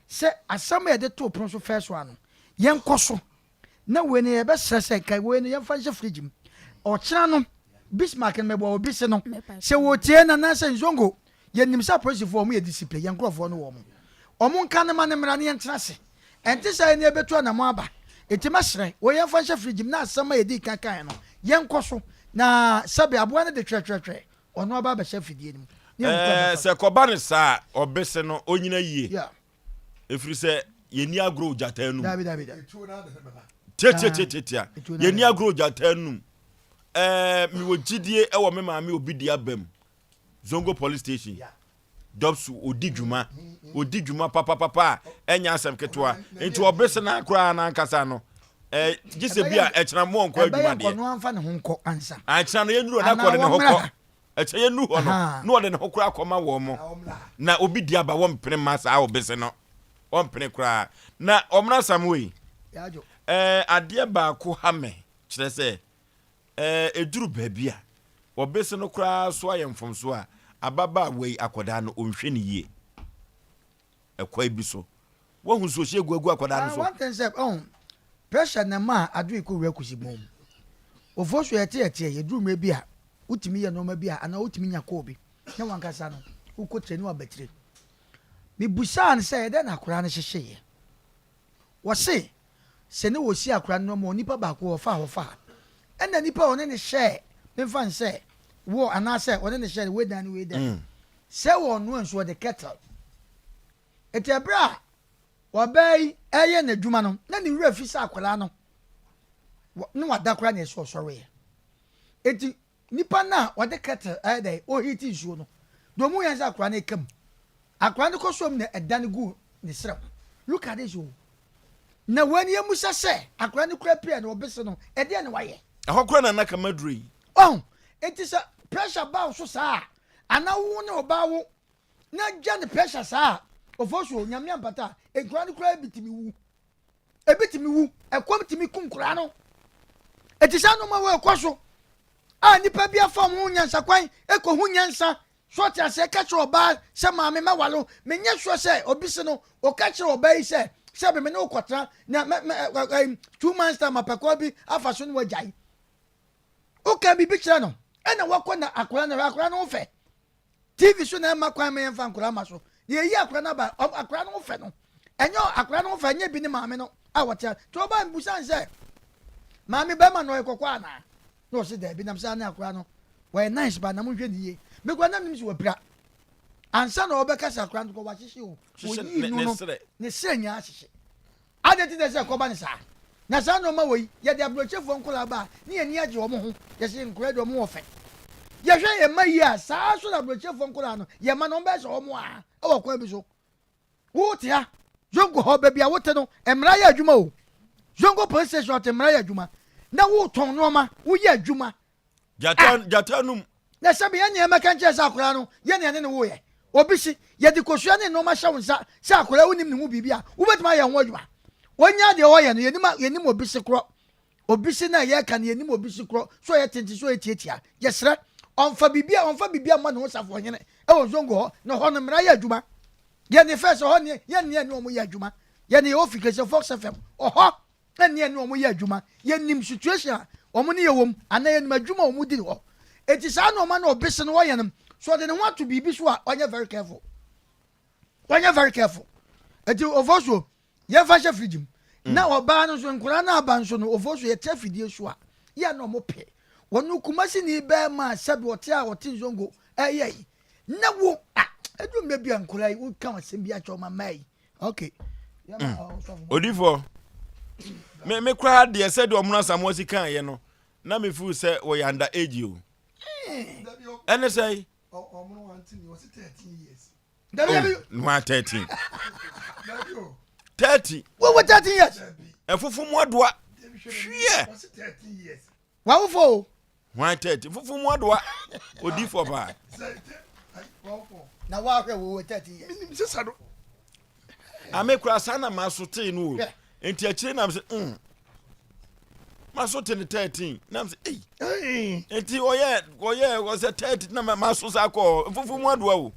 Speaker 3: sɛ asɛm a yɛde too pono so first one no, yɛnkɔ so. Na wei no yɛbɛsrɛ sɛ nka wei no yɛmfa nhyɛ fridge mu. Ɔkyena no, Bismarck no meboa obi se no, sɛ wɔtie no anaasɛ Nzongo, yɛnim sɛ apolisifoɔ wɔn yɛ discipline, yɛn nkurɔfoɔ no wɔn. Wɔn nka no ma no mmra na yɛntena ase. Ɛnte saa yɛn yɛbɛtu anamɔn aba. Enti mɛsrɛ, wei yɛmfa nhyɛ fridge mu na asɛm a yɛdii kan kaeɛ no, yɛnkɔ so. Na sɛbe aboa no de twɛtwɛtwɛ, ɔno aba abɛhyɛ afidie no mu.
Speaker 1: Ɛɛ, sɛ kɔba no saa a, ɔbese no, ɔnyina yie. Ɛfiri sɛ, yɛnni agorɔ wɔ gyata anum. Tiatiatiatia. Yɛnni agorɔ wɔ gyata anum. Ɛɛ, mewɔ gyidie wɔ me maame obi di aba mu. Zongo police station. Jobs ɔdi dwuma. Ɔdi dwuma papapapa a ɛnyɛ asɛm ketewa. Nti ɔbese no koraa n'ankasa no. Ɛɛ, gye sɛ bi a ɛkyena mo ɔnkɔ adwuma deɛ. Ɛkyena no yɛnnuru hɔ na kɔde ne ho kɔ. Ɛkyɛ yɛnnu hɔ no, na ɔde ne ho koraa kɔma wɔn mo. Na obi di aba wɔmpene mma saa ɔbese no. Wɔmpene koraa. Na ɔmena sam wei. Ɛɛ adeɛ baako ha me kyerɛ sɛ ɛɛ ɛduru baabi a ɔbese no koraa so ayɛ mfomso a ababaawa yi akwadaa no ɔnhwɛ ne yie. Ɛkwan bi so. Wahu nsuo hyɛ gu agu akwadaa no so.
Speaker 3: One thing sɛ ɔn pressure na ɛma adwene kɔ wura kusi bɔn mu. Ofosu yɛte yɛteɛ yɛduru mmerɛ bi a wotumi yɛ nnoɔma bi a anaa wotumi nya kɔɔ bi na wankasa no wokɔ tire ne wabatire. Mebusaa no sɛ ɛdɛn na akwadaa no hyehyeeɛ. Wɔse sɛ ne wɔsi akwadaa no nnoɔma onipa baako ɔfa ha ɔfa ha. Ɛna nipa a ɔne no hyɛɛ memfa no sɛ wɔ anaasɛ ɔne no hyɛɛ wei dan ne wei dan. Sɛ wɔnoa nsuo ɔde kettle. Enti ɛberɛ a ɔbaa yi reyɛ n'adwuma no, na ne werɛ fi sɛ akwadaa no ne wada koraa na ɛsɛ ɔsɔreeɛ. Enti nipa no a ɔde kettle ɛyɛ dɛ ɔhiti nsuo no, deɛ ɔmu yɛn sɛ akwadaa no ɛka mu. Akwadaa no kɔ so mu na ɛdane gu ne serɛ ho. Look at this o. Na wei no yɛmmusa sɛ akwadaa no kura pira na ɔbese no, ɛdeɛn na wayɛ?
Speaker 1: Ɛhɔ koraa na na kama duro yi.
Speaker 3: Ɔho, enti sɛ pressure ba wo so saa a, anaa wo ne ɔbaa wo na gya ne pressure saa a, ofosuo, Nyame ampata a, nkoraa no koraa bi tumi wu. Ebi tumi wu, ɛkɔm tumi ku nkoraa no. Eti saa nneɛma wɔ ɛkɔ so a nipa bi afa wɔn ho nyansakwan ekohu nyansa so ɔte aseɛ ka kyerɛ ɔbaa sɛ maame mɛwale wo menyɛ sure sɛ obi se no ɔka kyerɛ ɔbaa yi sɛ sɛ me ne wo kɔtena na mɛ mɛ ɛ two months time apɛkɔ bi afa so ne wagyae woka biribi kyerɛ no ɛna wakɔ na akwadaa no akwadaa no ho fɛ TV so na ɛma kwan ma yɛmfa nkwadaa ma so. Na yɛyi akwadaa no aba, akwadaa no ho fɛ no. Ɛnyɛ akwadaa no ho fɛ, ɛnyɛ bi ne maame no a wɔte a. Nti ɔbaa mbusa no sɛ, maame bɛrima no ɔyɛ kɔkɔɔ anaa? Na ɔse daabi, nam sɛ ne akwadaa no wɔyɛ nice ba na monhwɛ ne yie. Me koraa na menim sɛ wapira. Ansa na ɔbɛka sɛ akwadaa no kɔ wahyehye o. Wɔyii no no, ne serɛ nyinaa ahyehye. Adɛn nti na ɛsɛ sɛ ɛkɔba no saa? Na saa nnoɔma wei, yɛde aburokyefoɔ nkwadaa ba a, ne yɛn ani agye wɔn ho. Yɛse yɛn nkwadaa deɛ wɔn wɔ fɛ. Yɛhwɛ yɛn mma yie a, saa ara nso na aburokyefoɔ nkwadaa no, yɛn mma no, wɔbɛyɛ sɛ wɔn a, wɔ kwan bi so. Wote ha, Zongo hɔ, baabi a wote no, mmara yɛ adwuma o. Zongo police station ɔte mmara yɛ adwuma. Na wotɔn nnoɔma, woyɛ adwuma.
Speaker 1: Gyata ah. gyata num.
Speaker 3: Na sɛ bɛyɛ nea mɛka nkyerɛ sɛ akwadaa no yɛ nea ne ne woyɛ. Obi si yɛde kosua ne nneɛma hyɛ wo nsa sɛ akwadaa wonim ne ho biribi a wobɛtumi ayɛ ho adwuma. Wɔnya deɛ ɔyɛ no yɛnim yɛnim obi si korɔ. Obi si na yɛka no yɛnim obi si korɔ so ɔyɛ tenten so ɔyɛ tiatia. Yɛsrɛ ɔmfa biribi a ɔmfa biribi a mma ne ho safohene ɛwɔ zongo hɔ na hɔ no mmara yɛ adwuma. Yɛne fɛ sɛ hɔ ne yɛne yɛne wɔn yɛ adwuma. Yɛne yɛwɔ fi kɛse Fox FM ɔhɔ ɛne ɛne wɔn yɛ adwuma yɛnim situation a wɔn ne yɛ wɔm anaa yɛnim adwuma a wɔn di hɔ eti saa nneɛma no ɔbese no wɔyɛ no so ɔde ne ho ato biribi so a ɔnyɛ very careful ɔnyɛ very careful eti ofo so yɛnfa hyɛ fridge mu mm. na ɔbaa no nso nkwadaa no aba nso no ofo so yɛte afidie so a yɛ na wɔn pɛ wɔn kumasi ni bɛrima sɛbi ɔte a ɔte nzongo ɛyɛ yi na wo a edu mmerɛ bi a nkwadaa yi woka asɛm bi akyɛ wɔn ama yi okay.
Speaker 1: Mm. Odifoɔ, me me koraa deɛ sɛdeɛ ɔmono asamoa si kaeɛ no na me feel sɛ wɔyɛ under age o. Ɛne sɛ
Speaker 6: Oh,
Speaker 1: no 13. 30.
Speaker 3: Wɔwɔ 13 years.
Speaker 1: Ɛfofo mu adoa. Hwiɛ.
Speaker 3: Wawofo o.
Speaker 1: Hwan 30? Fufu mu adoa. Odifoɔ paa.
Speaker 3: Na wahwɛ wɔwɔ 13 years.
Speaker 6: Menim sɛ sa do.
Speaker 1: Ame kura saa na maso tee no o. Nti akyire nam sɛ mm. Maso te ne 13. Nam sɛ ei. Nti ɔyɛ ɔyɛ ɔsɛ 30 na maso saa kɔɔ. Fufu mu adoa o.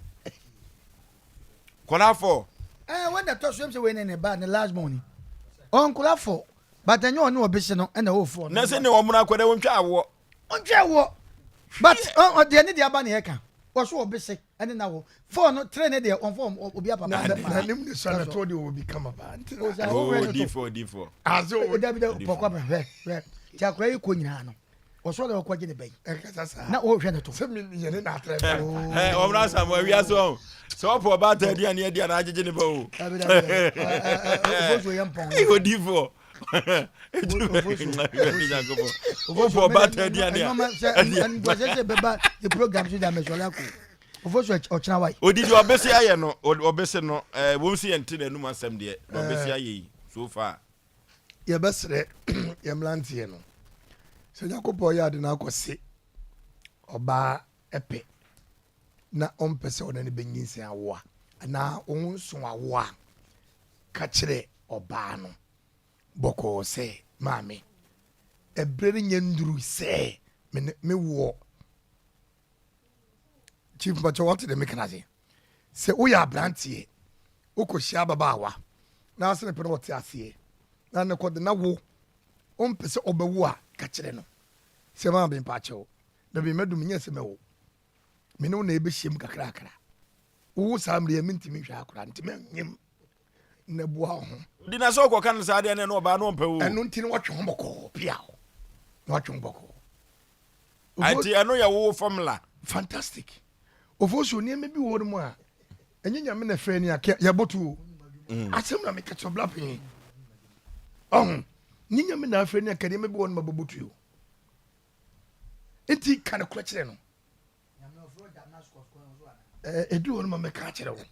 Speaker 1: Kɔla fɔ.
Speaker 3: Ɛɛ wɔn na ɛtɔ so ɛm sɛ wei ne ne ba ne last born ni. Ɔnkɔla fɔ. But ɛnyɛ ɔne ɔbese no ɛna ɛwɔ fɔ.
Speaker 1: Na sɛ ne wɔn akɔ dɛ wɔntwa awoɔ.
Speaker 3: Ɔntwa awoɔ. But ɔdeɛ ne deɛ aba ne yɛ ka. Wɔso ɔbese ɛne na wɔ. Fɔ no tere ne deɛ wɔn fɔ obi apapa.
Speaker 6: Na ne mu ne sɔ na to deɛ obi kama paa.
Speaker 1: Oh di fɔ di fɔ.
Speaker 6: Ase o.
Speaker 3: Dabi dabi pɔkɔ bɛ hwɛ hwɛ. Ti akora yi kɔ nyinaa no. Ɔsɔ dɛ ɔkɔ gye ne bɛ yi.
Speaker 6: Ɛkasa saa.
Speaker 3: Na ɔhwɛ ne to.
Speaker 6: Sɛ mi yɛ ne na atrɛ.
Speaker 1: Ɛ ɔmuna samu awia so ɔn. Sɛ ɔpɔ ɔba ata adi ani adi ana agyegye ne ba o.
Speaker 3: Dabi dabi dabi. Ofosu yɛ mpɔn.
Speaker 1: Ee odi fɔ. Ofosu ɔba ata adi ani a.
Speaker 3: Ɛnua sɛ bɛba the program so da mɛsɔlɛ ko. Ofosu ɔkyena wa yi.
Speaker 1: Odidi ɔbɛsi ayɛ no ɔbɛsi no ɛɛ wɔn si yɛn ti na enum asɛm deɛ ɔbɛsi ayɛ yi so far.
Speaker 6: Yɛbɛsrɛ yɛn mmeranteɛ no sɛ Nyankopɔn yɛ ade no akɔse ɔbaa pɛ na ɔmpɛ sɛ ɔne no bɛnyinsɛn awo a, anaa wo ho nso awo a, ka kyerɛ ɔbaa no bɔkɔɔ sɛ, Maame, ɛberɛ no nyɛ nnuru sɛ me ne me woɔ. Chief mpakyɛ wate deɛ meka no ase? Sɛ woyɛ aberanteɛ wokɔhyia ababaawa na ase ne pɛ na ɔte aseɛ na ne kɔde na wo wompɛ sɛ ɔbɛwo a ka kyerɛ no sɛ maame mpakyɛw baabi madu menyɛ sɛ mɛwo me ne wo na ɛbɛhyiam kakrakra wowo saa mmerɛ mentumi nhwɛ akora nti mɛnyem na boa wo ho.
Speaker 1: Di na sɛ ɔkɔka no saa deɛ ne ɔbaa no ɔmpɛ wo.
Speaker 6: Ɛno nti na watwe ho bɔkɔɔ pia na watwe ho bɔkɔɔ.
Speaker 1: Nti ɛno yɛ wo formula.
Speaker 6: Fantastic. Ofosu nneɛma bi wɔ hɔ nom a ɛnyɛ nyame na ɛfrɛ ni a yɛbɔ to o. Mm. Asɛm na meka kyerɛ bla panyin. Ɔho nyɛ nyame na afrɛ ni a ka nneɛma bi wɔ nom a bɛbɔ to o. Nti ka no korɛ kyerɛ no. Ɛdu hɔ no ma mɛka akyerɛ wo.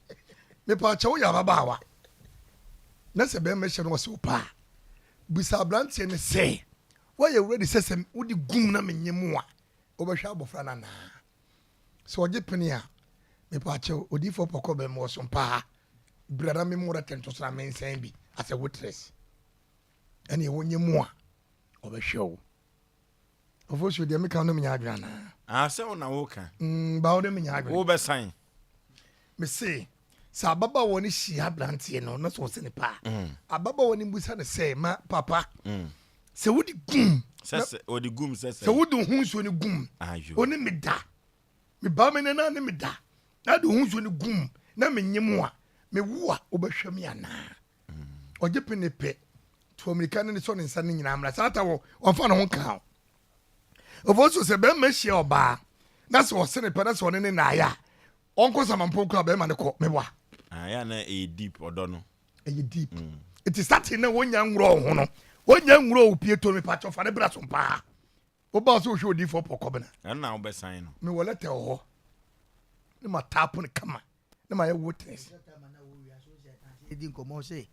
Speaker 6: Mepa kyɛ woyɛ ababaawa na sɛ bɛrima hyɛ no ɔsɛ wo paa. Bisa aberanteɛ no sɛ Woayɛ ready sɛ sɛ wode gum na menye mo a wobɛhwɛ abɔfra no anaa? Sɛ ɔgye pene a, mepaakyɛw, odiyifoɔ pɔkɔ bɛn mewɔ som paa, bra na memmɔ dɛtɛ nto so na mensɛn bi as a waitress. Ɛneɛ wonye mo a, ɔbɛhwɛ wo. Ofosuo deɛ meka no menya adwene anaa?
Speaker 1: Ah, sɛ wo na woka.
Speaker 6: Mm, ba wo de menya adwene.
Speaker 1: Wobɛsan.
Speaker 6: Mese, sɛ ababaawa no hyia aberanteɛ no na sɛ ɔsɛ ne paa mm. ababaawa no mbusa no sɛ ma papa mm. sɛ wode gum
Speaker 1: sɛ gum sɛ
Speaker 6: sɛ wode ho nsuo no gum ɔne me da mebaa me nana ne me da na de ho nsuo no gum na menye mu a mewu a wobɛhwɛ me anaa mm. ɔgye pe ne pɛ to amirika ne ne sɔ ne nsa no nyinaa mmra saa ta wɔ ɔmfa ne ho nka ho ɔfo so sɛ bɛrima hyia ɔbaa na sɛ ɔse ne pɛ na sɛ ɔne ne naayɛ a Ɔnkɔ samanpɔn kura bɛrima no kɔ meboa.
Speaker 1: Ah, yɛ na ɛyɛ deep ɔdɔ no.
Speaker 6: Ɛyɛ deep. Mm. Nti starting na wonya nwura wo ho no, wonya nwura wo pie to me pakyɛ fa ne bra so paa. Woba sɛ wohwɛ odiifoɔ pɔ kɔbena.
Speaker 1: Ɛno na wobɛsan no.
Speaker 6: Mewɔ lɛtɛ wɔ hɔ. Ne ma taapo no kama. Ne ma yɛ witness.
Speaker 3: Yɛdi nkɔmmɔ sɛ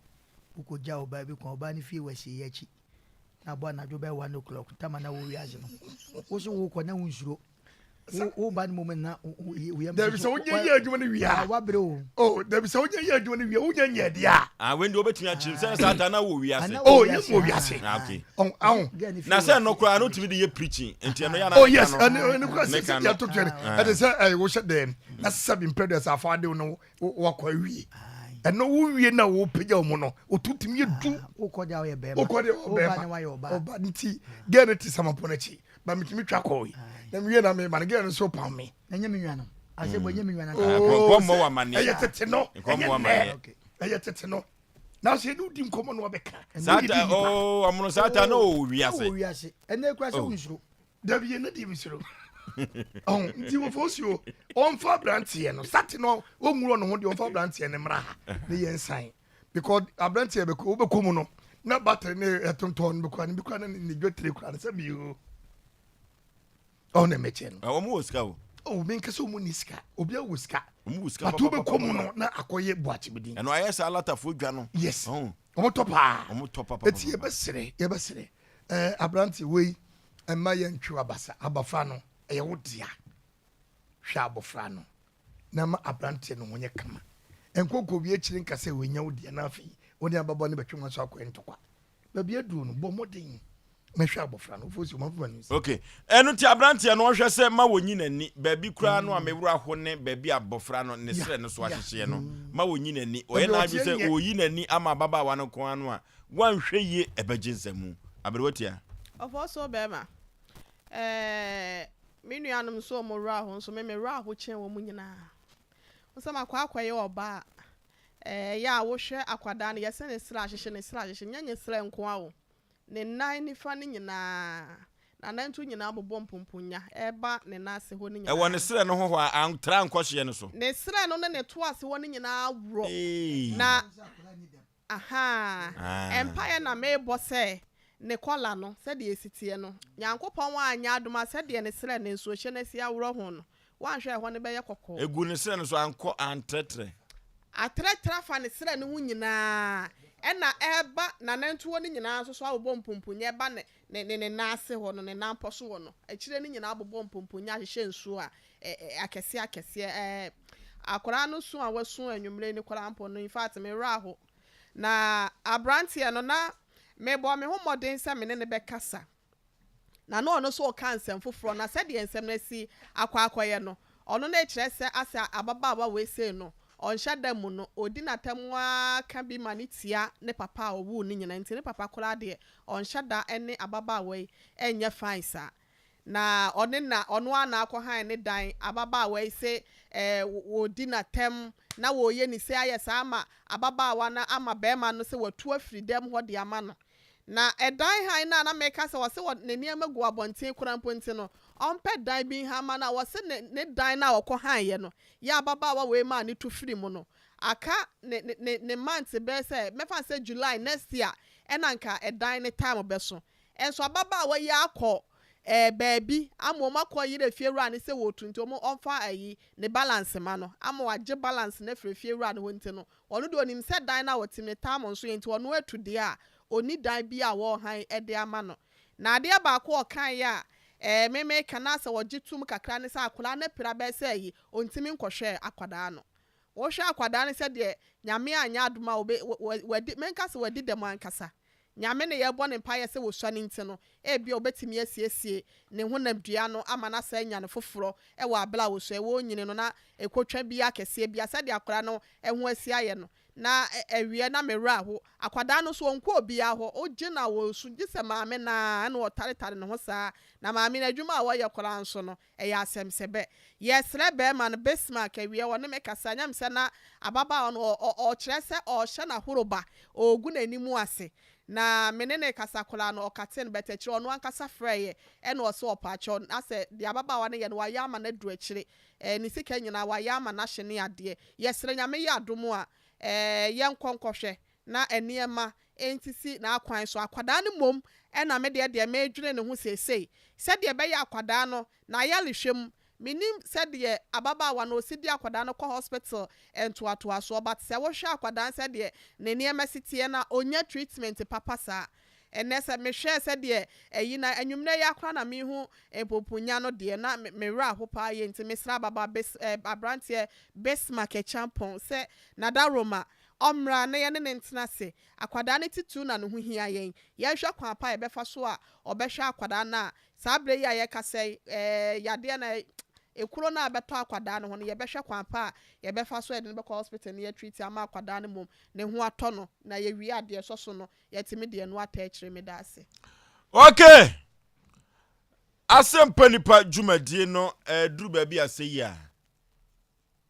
Speaker 3: wokɔgya ɔbaa bi kwan ɔbaa no fie wɔ asieeɛ akyi na abɔ anadwo bɛyɛ one o'clock tama na wɔ wiase no wo so wokɔ na wonsuro wo ba no mmom na woyam
Speaker 6: dabi sɛ wonyɛ yɛ adwuma no wie a
Speaker 3: wabrɛ o
Speaker 6: oh dabi sɛ wonyɛ yɛ adwuma no wie wonyɛ nyɛ deɛ a
Speaker 1: ah wendi wobɛtumi akyerɛ sɛ saa ta na wɔ wiase
Speaker 6: oh yɛ mu wɔ wiase
Speaker 1: ah okay
Speaker 6: oh aho
Speaker 1: na sɛ ɛno koraa no tumi de yɛ preaching nti ɛno yɛ na
Speaker 6: oh yes ɛno ɛno koraa sɛ sɛ yɛto twɛne ɛde sɛ ɛyɛ wohyɛ dɛm na sɛ bi mpɛ dɛ sɛ afa de no wakɔ awie ɛno wowie na wopagya wo mu no wotu tumi yɛ du
Speaker 3: wokɔ deɛ woyɛ bɛrima
Speaker 6: wokɔ deɛ wɔyɛ bɛrima ɔba nti gɛɛ no te samapɔ no akyi ba metumi twa kɔɔ yi na mewie na meba no gɛɛ no nso pam me
Speaker 3: ɛnyɛ me nua no asɛ bɔ ɛnyɛ me nua no
Speaker 6: ɛyɛ tete no ɛnyɛ nnɛ ɛyɛ tete no nanso yɛne wodi nkɔmmɔ na wɔbɛka
Speaker 1: sata ɔmono sata na ɔwɔ wiase
Speaker 3: wiase ɛnɛ kura sɛ wonsuro
Speaker 6: Dabi yɛ ne deɛ mesuro. Ɔho nti wɔfɔ osuo ɔnfa aberanteɛ no sate no ɔnwuro ne ho deɛ ɔnfa aberanteɛ no mmra ha ne yɛn nsan because aberanteɛ bɛkɔ wobɛkɔ mu no na battery ne ɛtontɔn no bɛkɔ ne bɛkɔ ne ne dwetire kura no sɛ bio ɔho na mɛkyɛ no.
Speaker 1: Wɔn wɔ sika o.
Speaker 6: Oh, mi nkasa wɔn ni sika obi awɔ sika.
Speaker 1: Wɔn wɔ sika
Speaker 6: papa papa. But wobɛkɔ mu no na akɔyɛ buakye bi din.
Speaker 1: Ɛno ayɛ sɛ alatafoɔ dwa no.
Speaker 6: Yes. Wɔtɔ paa.
Speaker 1: Wɔtɔ papa.
Speaker 6: Eti yɛbɛsrɛ yɛbɛsrɛ ɛɛ aberante wei mma yɛntwe w'abasa abɔfra no ɛyɛ wo dea hwɛ abɔfra no na ma aberanteɛ no ho nyɛ kama nkɔ nkɔwie akyire nka sɛ wei nyɛ wo dea na afei wo ne ababaawa no bɛtwe wɔn aso akɔyɛ ntɔkwa baabi aduro no bɔ mmɔden na hwɛ abɔfra no wofo si wɔn afoma no nsi.
Speaker 1: Ok ɛno nti aberanteɛ no ɔhwɛ sɛ ma wɔnyi n'ani baabi koraa no a me werɛ aho ne baabi a abɔfra no ne serɛ no so ahyehyeɛ no ma wɔnyi n'ani ɔyɛ n'adwene sɛ ɔreyi n'ani ama ababaawa no nko ara no a wanhwɛ yie ɛbɛgye nsamu aberewa tia.
Speaker 4: Ɔfɔɔ so bɛɛma ɛɛ me nuanom nso wɔn werɛ aho nso me me werɛ aho kyɛn wɔn nyinaa wo sɛ makɔ akɔyɛ ɔbaa ɛɛ yɛ a wohwɛ akwadaa no yɛsɛ ne serɛ ahyehye ne serɛ ahyehye nyɛ ne serɛ nkoa o Ne nan nifa no nyinaa, n'anantu nyinaa bobɔ mpomponya reba ne nan ase hɔ no nyinaa.
Speaker 1: Ɛwɔ ne serɛ no ho hɔ a, antra ankɔ hyeɛ no so.
Speaker 4: Ne serɛ no ne ne to ase hɔ no nyinaa worɔ. Na, ahaa, mpaeɛ na merebɔ sɛ ne kɔla no, sɛdeɛ ɛsi teɛ no, Nyankopɔn anyɛ adom a, sɛdeɛ ne serɛ ne nsuohyɛ no asi aworɔ ho no, Woanhwɛ a ɛhɔ no bɛyɛ kɔkɔɔ.
Speaker 1: Egu ne serɛ no so ankɔ antrɛtrɛ.
Speaker 4: Atrɛtrɛ afa ne serɛ no ho nyinaa, ɛna ɛreba n'anantuo no nyinaa nso so abobɔ mpomponya ɛba ne ne ne ne nan ase hɔ no, ne nan mpɔ so hɔ no, akyire no nyinaa abobɔ mpomponya ahyehyɛ nsuo a ɛ ɛ akɛseɛ akɛseɛ ɛ akwadaa no su a wasu anwummerɛ yi koraa mpo no, in fact me werɛ aho. Na aberanteɛ no na mebɔ me ho mmɔden sɛ me ne no bɛkasa. Na na ɔno nso reka nsɛm foforɔ, na sɛdeɛ nsɛm no asi akɔ akɔyɛ no, ɔno na ɛkyerɛ sɛ asɛ ababaawa wei sei no, ɔnhyɛ da mu no, ɔdi n'atam ara ka bi ma no tia ne papa a ɔwoo no nyinaa, nti ne papa koraa deɛ, ɔnhyɛ da ne ababaawa yi nyɛ fine saa. Na ɔne na ɔno ara na akɔhan ne dan, ababaawa yi se ɛɛ wɔredi n'atam na wɔreyɛ ne sei ayɛ saa ama ababaawa no ama barima no sɛ watu afiri dɛm hɔ de ama no. Na ɛdan hann no a na meka sɛ wɔse wɔ ne nneɛma gu abɔnten koraa mpo nti no, ɔmpɛ dan bi nha mma no a, wɔse ne ne dan no a ɔkɔ haeɛ no, yɛ ababaawa wei maa no tu firi mu no, aka ne ne ne ne months bɛyɛ sɛ, mɛfa no sɛ July next year ɛna nka ɛdan no time bɛso. Nso ababaawa yi akɔ ɛɛ baabi ama wɔn akɔ yere efiewura no sɛ wɔretu nti wɔn ɔmfa ayi ne balance ma no ama wagye balance no afiri efiewura no hɔ nti no, Ɔno deɛ ɔnim sɛ dan no a ɔte mu no taa mo nso yɛ nti ɔno atu deɛ a ɔnni dan bi a wɔrehan de ama no. Na adeɛ baako a ɔkaeɛ a ɛɛ me meka na sɛ ɔgye tom kakra ne sɛ akwadaa no apira bɛyɛ sɛ ayi ɔntumi nkɔhwɛ akwadaa no. Wohwɛ akwadaa no sɛdeɛ Nyame anyɛ adom a ɔbɛ wadi menka sɛ wadi dɛm ankasa Nyame na yɛbɔ no mpaeɛ sɛ wɔsua no nti no, ebia ɔbɛtumi asiesie ne honamdua no ama no asan anya no foforɔ wɔ aberɛ a ɔsua, ɔrenyini no na ɛkɔtwa bi akɛseɛ bi a sɛdeɛ akwadaa no ho asi ayɛ no na awiɛ na me werɛ aho. Akwadaa no nso ɔnkɔ obiara hɔ, ɔgye no a ɔresu gye sɛ maame no ara na ɔtaretare ne ho saa na maame no adwuma a ɔyɛ koraa nso no Ɛyɛ asɛmsɛbɛ. Yɛsrɛ bɛɛma no, Bismarck, awia ɔne me kasa, nyɛ me sɛ na ababaawa no ɔ, ɔ, ɔkyerɛ sɛ ɔrehyɛ no ahoroba, ɔregu n'anim ase. Na me ne no rekasa koraa no, ɔkatee no, but akyire ɔno ankasa frɛeɛ, ɛna ɔse ɔpaakyɛw, na sɛ deɛ ababaawa no yɛ no, wayɛ ama no aduru akyire, ɛɛ, ne sika nyinaa, wayɛ ama no ahye ne adeɛ. Yɛsrɛ, Nyame yɛ adom a, ɛɛ, yɛnkɔ nkɔhwɛ, na nneɛma nsisi n'akwan so. Akwadaa no mmom na me deɛ deɛ meredwene ne ho seesei, sɛdeɛ ɛbɛyɛ akwadaa no n'ayarehwɛ mu. Mennim sɛdeɛ ababaawa no ɔsi de akwadaa no kɔ hospital ntoatoasoɔ but sɛ wohwɛ akwadaa no sɛdeɛ ne nneɛma si teɛ no a, ɔnnya treatment papa saa. Ɛnnɛ sɛ mehwɛɛ sɛdeɛ ayi na anwummerɛ yi ara koraa na mehu mpoponya no deɛ na me werɛ aho paa yie nti mesrɛ ababaawa Bis eh, aberanteɛ Bismarck Acheampong sɛ Nadaroma Ɔmmra na yɛne no ntena ase. Akwadaa no titiriw na ne ho hia yɛn. Yɛnhwɛ kwan pa a yɛbɛfa so a ɔbɛhwɛ akwadaa no a saa berɛ yi a yɛrekasa yi, ɛɛ, yadeɛ no, ekuro no a ɛbɛtɔ akwadaa no ho no, yɛbɛhwɛ kwan pa a yɛbɛfa so a yɛde no bɛkɔ hospital na yɛatreat ama akwadaa no mmom ne ho atɔ no, na yɛwie a deɛ ɛsɔ so no, yɛatumi de ɛno ata akyire. Meda ase.
Speaker 1: Okay! Asɛmpa Nipa dwumadie no ɛduru baabi a sɛ yi a,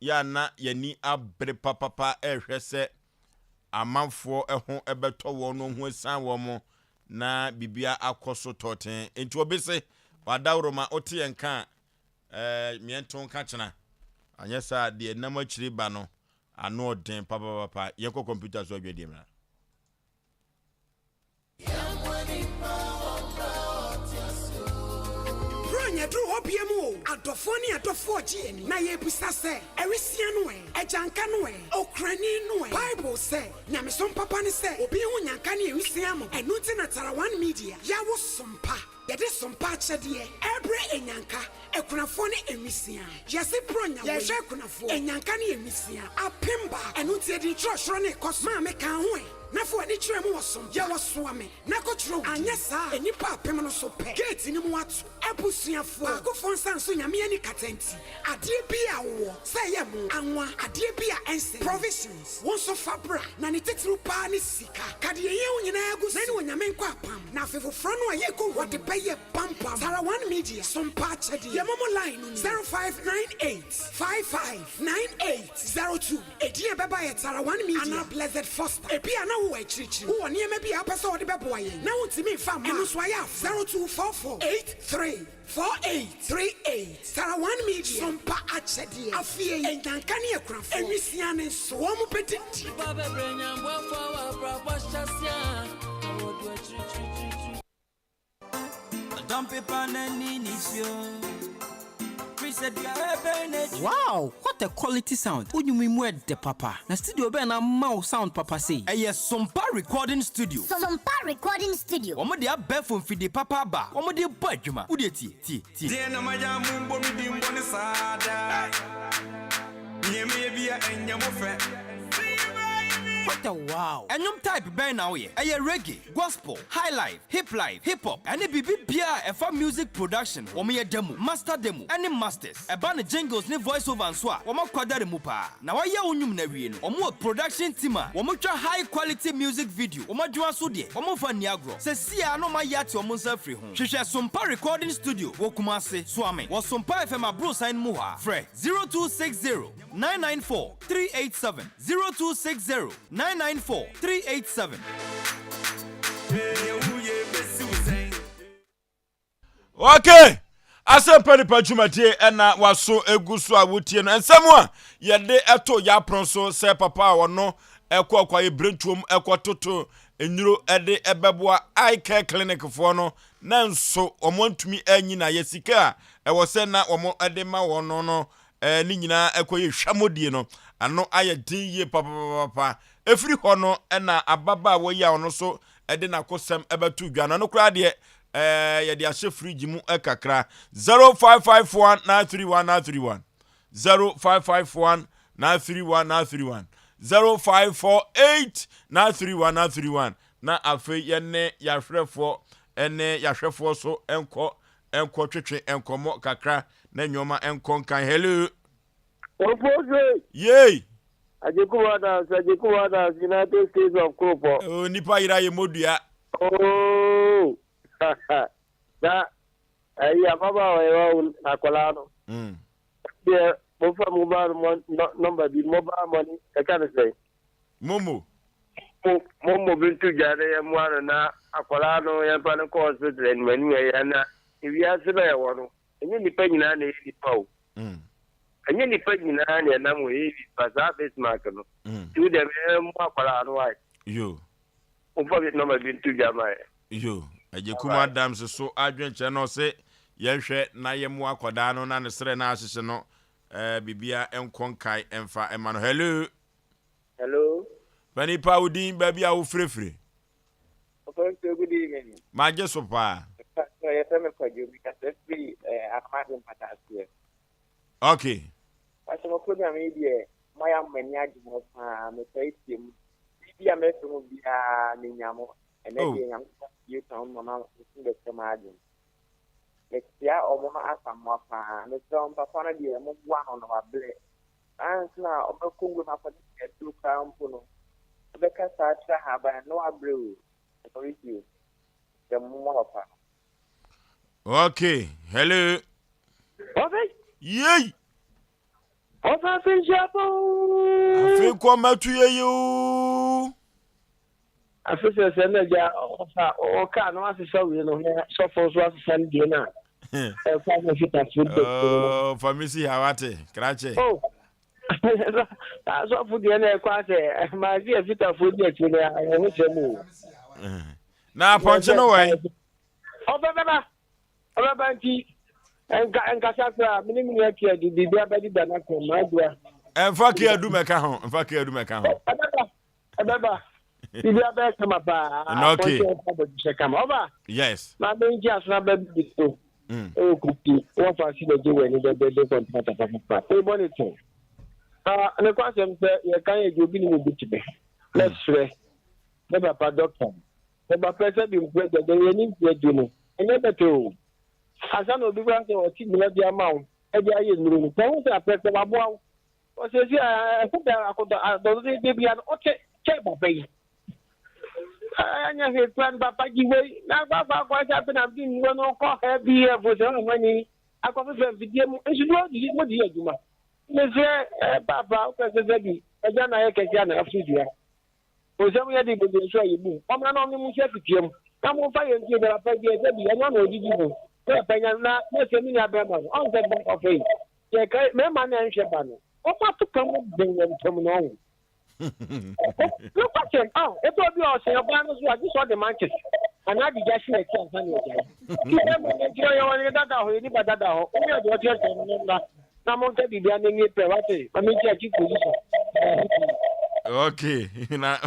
Speaker 1: yɛ a na yɛn ani abere papapa rehwɛ sɛ amanfoɔ ho bɛtɔ wɔn no ho asiane wɔn na biribiara akɔ so tɔɔtee. Nti obi se wadaworoma wote yɛn nka a ɛɛ meɛnto nka kyena. Anyɛ saa deɛ nam akyiri ba no ano ɔden papapapa. Yɛnkɔ kɔmputa so adwadie mmra.
Speaker 9: Bronya duru hɔ biam o, adɔfoɔ ne adɔfoɔ regye yɛn ani, na yɛrebisa sɛ, Awisia no ɛ? Agyanka no ɛ? Okrani no ɛ? Bible sɛ, Nyamesom papa ne sɛ obi hu nyanka ne awisia mmɔbɔ. Ɛno nti na Tara One Media yɛawo Sompa. Yɛde Sompa akyɛdeɛ rebrɛ anyanka, akunafoɔ ne nwisiaa. Yɛse Bronya wei, yɛrehwɛ akunafoɔ, anyanka ne nwisiaa 2000. Ɛno nti yɛde nkyerɛkyerɛ no rekɔ so. Maame ka ho ɛ, na fa w'ani kyerɛ mu wɔ Sompa. Yɛwɔ Soame. Na kɔtwerɛ wo din. Anyɛ saa a, nnipa apem no so pɛ. Gate no mu ato. Abusuafoɔ, baakofoɔ nsa nso Nyame ani kata nti, adeɛ bi a wowɔ, sɛ ɛyɛ mo, anwa, adeɛ bi a ɛnsɛ, provisions, wo nso fa bra. Na ne titiriw paa ne sika. Ka deɛ ɛhia wo nyinaa gu so, na ɛne Onyame nkɔ apam. Na afe foforɔ no a yɛrekɔ wura mu, wɔde bɛyɛ pampam. Tara One Media, Sompa akyɛdeɛ. Yɛn momo line no ni, 0598 55 9802. Edin a ɛbɛba yɛ Tara One Media anaa Blessed Foster. Ebia na wowɔ akyirikyiri, wowɔ nneɛma bi a wopɛ sɛ wode bɛboa yɛn na wuntumi mfa mma a, ɛno nso ayɛ afa. 0244 83 48 38 Tara One Media, Sompa akyɛdeɛ, afie yi, nnyanka ne akunafoɔ, nwisiaa ne nso, wɔn bɛdidi.
Speaker 22: Wow what a quality sound wo nwom yi mu ɛdɛ papa na studio bɛn na ama wo sound papa sei.
Speaker 23: Ɛyɛ Sompa Recording Studio.
Speaker 24: Sompa Recording Studio.
Speaker 23: Wɔn de abɛɛfo mfidie papa aba a wɔn de bɔ adwuma. Wo deɛ tie, tie, tie.
Speaker 25: Deɛn na mayɛ a mombɔ me din bɔne saa daa? Nea meyɛ biara ɛnyɛ mo fɛ.
Speaker 22: What a wow!
Speaker 23: Ɛnwom type bɛn na woyɛ? Ɛyɛ reggae, gospel, highlife, hiplife, hip hop, ɛne biribi biara a ɛfa music production ho. Wɔyɛ demo, master demo, ɛne masters. Ɛba no jingles ne voice over nso a, wɔakwadare mu paa. Na wɔayɛ wo nnwom no awie no, wɔwɔ production team a wɔtwa high quality music video. Wɔn adwuma so deɛ, wɔmfa nni agorɔ. Seesei ara na wɔayɛ ate wɔn nsa afiri ho. Hwehwɛ Sompa Recording Studio wɔ Kumasi, Suame, wɔ Sompa FM aborosan no mu hɔ ara. Frɛ 0260 994 387, 0260 994 387.
Speaker 1: Okay. Asɛmpa nipa dwumadie ɛna waso egu so a wotie no. Nsɛm a yɛde ɛto yɛapono so sɛ papa a ɔno ɛkɔ akwaye berentuom ɛkɔ toto nnuro ɛde ɛbɛboa eye care clinic foɔ no na nso wɔn antumi anyi na yɛ sika a ɛwɔ sɛ na wɔn ɛde ma wɔn no no ɛɛ ne nyinaa ɛkɔ yɛ hwamodie no ano ayɛ den yie papapapa efiri hɔ no ɛna ababaawa yi a ɔno so ɛde n'akosɛm ɛbɛto dwa no ɛno koraa deɛ ɛɛ yɛde ahyɛ fridge mu kakra 0551 931 931 0551 931 931 0548 931 931 na afei yɛne yɛahwerɛfoɔ ɛne yɛahwɛfoɔ so nkɔ nkɔ twetwe nkɔmmɔ kakra na nneɛma nkɔ nkan hello.
Speaker 26: Ofosu.
Speaker 1: Yay.
Speaker 26: Agyekum Adams, Agyekum Adams, United States of Kropɔ.
Speaker 1: Oh, nipa yera yɛ modua.
Speaker 26: Oh, na ɛyi ababaawa yi wa akwadaa no.
Speaker 1: Mm.
Speaker 26: Deɛ mofa mobile nɔmba bi mobile money ɛka ne sɛn.
Speaker 1: Momo.
Speaker 26: Mo momo bi nto dwa na yɛmmoa no na akwadaa no yɛmfa no nkɔ hospital anim anim ɛyɛ na ewiase na yɛwɔ no ɛnyɛ nnipa nyinaa na ɛyɛ nnipa o. Ɛnyɛ nnipa nyinaa na ɛnam hɔ ɛyɛ nnipa saa Bismarck no. Nti wo deɛ mmoa akwadaa no wae.
Speaker 1: Yo.
Speaker 26: Momfa bi nɔma bi nto dwa ma yɛ.
Speaker 1: Yo. Agyekum Adams so adwenkyerɛ no ɔse yɛnhwɛ na yɛmmoa akwadaa no na ne serɛ no ahyehye no eh, biribiara nkɔ nkae mfa mma no. Hello.
Speaker 26: Hello.
Speaker 1: Panin pa wo din baabi a wo firefire.
Speaker 5: Ɔfɛnso good evening.
Speaker 1: Magye so paa.
Speaker 5: Mpatsɔ yɛfrɛ me Kwadwo me kasa firi eh, Akomade mpataaseɛ.
Speaker 1: Okay.
Speaker 5: Mpatsɔ mo program yi deɛ mo ayɛ ama m'ani agye ho paa metaa tie mu. Biribi a mɛfrɛ mu biara menya mo. Ɛnɛ
Speaker 1: Oh.
Speaker 5: deɛ Nyankopɔn bue kwan mu ma metum bɛkyerɛ m'adwene. Mekyea ɔmo no asamoa paa. Mesrɛ wɔn papa no deɛ momboa no na wabrɛ. Ansa na ɔbɛkɔ nwuram akɔgye aduro koraa mpo no, ɔbɛka saa akyerɛ ahaban no na wabrɛ o, ɛno radio, sɛ mommoa papa
Speaker 1: no. Okay, hello.
Speaker 26: Ɔfɛ.
Speaker 1: Yei.
Speaker 26: Ɔfɛ afe nhyia po.
Speaker 1: Afe nkɔ mɛto yɛ yi o.
Speaker 26: Afe sɛ sɛ na gya ɔfa ɔka na wasesa wei no na sɔfo nso asesa ne deɛ no a ɛfa no fitafo de.
Speaker 1: Oh, fa mi si ha wate krakye.
Speaker 26: Oh, asɔfo deɛ na ɛkɔ asɛ maase afitafo di akyi no ɛho kyerɛ mu.
Speaker 1: Na apɔnkye no wɔ yi.
Speaker 26: Ɔbɛbɛba ɔbɛba nti. Nka nkasa koraa, me ne me nua Kia de biribi abɛdeda n'akɔn mu, adua.
Speaker 1: Ɛmfa Kia du mɛka ho, mfa Kia du mɛka ho.
Speaker 26: Ɛbɛba, ɛbɛba. Biribi abɛyɛ kama paa.
Speaker 1: Okay.
Speaker 26: Akɔnkyɛn fa abɔdwesɛ kama. Ɔba.
Speaker 1: Yes.
Speaker 26: Maame nti asena ba bi so. Ɛwɔ kuki, wɔfa ase na gye w'ani dɛdɛdɛ kɔntrata papapa. Ebɔ ne to. Ah, ne kɔ asɛm sɛ yɛka yɛ gye obi ne mu bi tebe. Mɛsrɛ ne papa dɔkta. Ne papa sɛ bi mpɛ dɛdɛ yɛ ne mfie du no. Ɛnyɛ bɛtɛ o. Ansa na obi bɛka sɛ ɔte gyina bi ama wo de ayɛ nnuro no, sɛ wohu sɛ aprɛsɛ waboa wo. Ɔsiesie a ɛsɛ dɛ akodɔ adɔdɔdɔ bia no ɔte kyɛ papa yi. Ɛnyɛ hwee kura no papa gye wei na akɔ akɔ akɔ ɛsɛ afei na de nnuro no kɔ ha bi ɛfo sɛ ɔho ani akɔ fefɛ mfidie mu nso do ɔde mo de yɛ adwuma. Mesrɛ papa wopɛ sɛ sɛ bi agya na ayɛ kɛse a na afiri dua. Nsɛm yɛ den bebree nso a yebu. Ɔmmra na ɔne mo nhyia fitia mu, na momfa yɛn ntie biara pa bi a ɛsɛ bi, ɛno na odidi ho, na ɛpɛ nya na na sɛ me nua barima no, ɔnsɛ ba ɔfɛ yi. Yɛkae mmarima no a ɛnhwɛ ba no, wɔn atoka mu den wɔ ntam no ɔho. Nokwasɛm, ɔho, ebi obi a ɔsɛn ɔbaa no so a, gye sɛ ɔde manches anaa de gya hye n'akyi ansa na wagyae. Nti mmarima no nti ɔyɛ wɔn dada hɔ, yɛn nipa dada hɔ, wonyɛ deɛ ɔkyerɛkyerɛ no no mmra. Na monka biribia na ɛnwie pɛ wate ma menti akyi position.
Speaker 1: Okay, na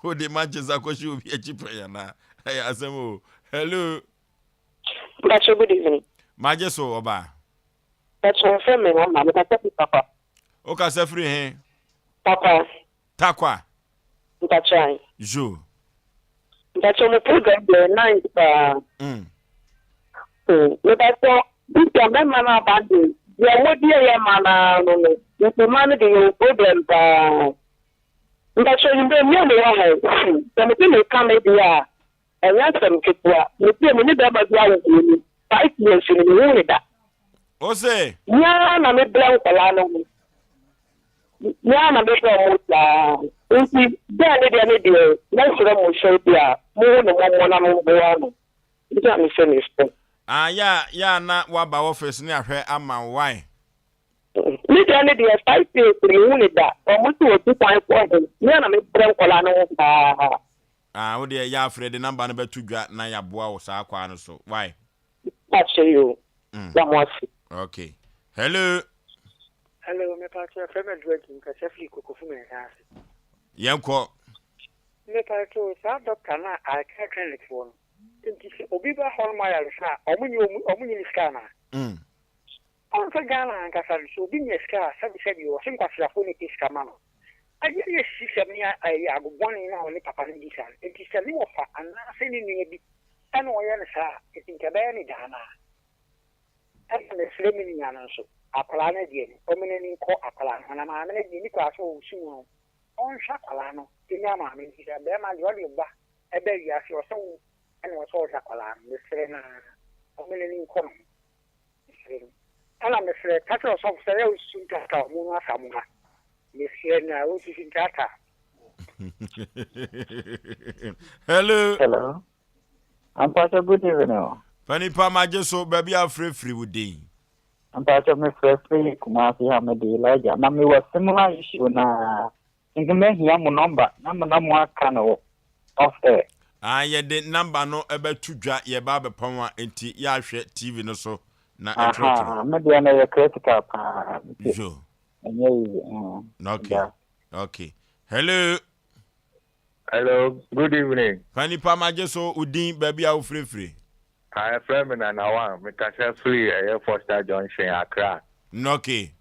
Speaker 1: wode matches akɔhyɛ obi akyi pɛn anaa? Ɛyɛ asɛm o. Hello.
Speaker 10: Mpacho good evening.
Speaker 1: Magye so ɔbaa.
Speaker 10: Mpacho wɔfrɛ me Ama mekasa firi Takwa.
Speaker 1: Wokasa firi he?
Speaker 10: Takwa.
Speaker 1: Takwa.
Speaker 10: Mpacho ae.
Speaker 1: Zo.
Speaker 10: Mpacho mo program deɛ nice paa.
Speaker 1: Mm.
Speaker 10: Hmm, mepacho bisia mɛma no aba de deɛ modi ɛyɛ ma no ara no no nti ma no de yɛwɔ problem paa. Mpacho enyimire mmea me wɔ ha yi hmm, sɛ mete meka me deɛ a ɛnyɛ asɛm ketewa. Metie me ne bɛrima bi awo mmienu 5 years ni mehu ne da.
Speaker 1: Ose.
Speaker 10: Me ara na mebrɛ nkwadaa no ho. Me ara na mehwɛ wɔn saa. Nti bɛɛ ne deɛ ne deɛ mɛsrɛ mo sɛ bi a mohu no mmɔmmɔ na momboa no. Nti a mesɛ mesrɛ.
Speaker 1: Ah yɛ a yɛ a na waba office ne ahwɛ ama wo why?
Speaker 10: Me deɛ ne deɛ 5 years mehu ne da. Wɔn se wɔtu kwan kɔ he. Me ara na mebrɛ nkwadaa no ho paa.
Speaker 1: Ah wo deɛ yɛ afrɛ de number no bɛto dwa na yɛaboa wo saa kwaa no so why?
Speaker 10: Pakyɛ yoo. Da mo ase.
Speaker 1: Okay. Hello.
Speaker 12: Hello, me pakyɛ yɛfrɛ me Adwoa Kim kasa firi Kokofu Mensah ase.
Speaker 1: Yɛnkɔ.
Speaker 12: Me pakyɛ saa doctor no a eye care clinic foɔ no nti sɛ obi ba hɔ nom ayaresa a ɔmo nye ɔmo nye ne sika anaa? Ɔn sɛ Ghana ankasa no sɛ obi nya sika a sɛbi sɛbi ɔse nkwaseafoɔ na ɛpɛ sika ma no. Adeɛ no yɛ sisɛm ne ɛyɛ ago bɔne no a ɔne papa no di saa no nti sɛ ne wɔfa anaa sɛ ne nua bi ɛna ɔyɛ no saa a nti nka ɛbɛyɛ ne dɛ anaa? Ɛna mesrɛ me nua no nso akwadaa no deɛ no ɔma n'ani nkɔ akwadaa no ho na maame no deɛ nni kwaa sɛ ɔsu mu no ɔnhwɛ akwadaa no ɛnya maame no firi sɛ bɛrima deɛ ɔde ba ɛba wiase ɔsɛ wo ɛna ɔsɛ ɔhwɛ akwadaa no mesrɛ no ara ɔma n'ani nkɔ ne ho mesrɛ no ɛna mesrɛ ka kyerɛ ɔsɔfo sɛ ɛyɛ ɔsusu ntrata ɔmo no asamoa mesrɛ no a ɔsusu ntrata.
Speaker 1: Hello.
Speaker 13: Hello. Ampacho good evening o.
Speaker 1: Panipa magye so baabi a frɛfiri wo din.
Speaker 13: Ampacho me frɛfiri Kumasi ha me de Elijah na me wɔ similar issue na nti mɛhia mo number na mo na mo aka no wɔ off air.
Speaker 1: Ah yɛde number no bɛto dwa yɛba abɛpɔn a nti yɛahwɛ TV no so na ɛtwerɛtwerɛ.
Speaker 13: Aha me deɛ no yɛ critical paa nti
Speaker 1: Yo.
Speaker 13: ɛnyɛ easy. Mm,
Speaker 1: Okay. Okay. Hello.
Speaker 14: Hello, good evening.
Speaker 1: Panipa magye so wo din baabi a wofirefiri.
Speaker 14: Ah, yɛfrɛ me Nana Wan, mekasa firi ɛyɛ Foster Junction, Accra.
Speaker 1: Okay.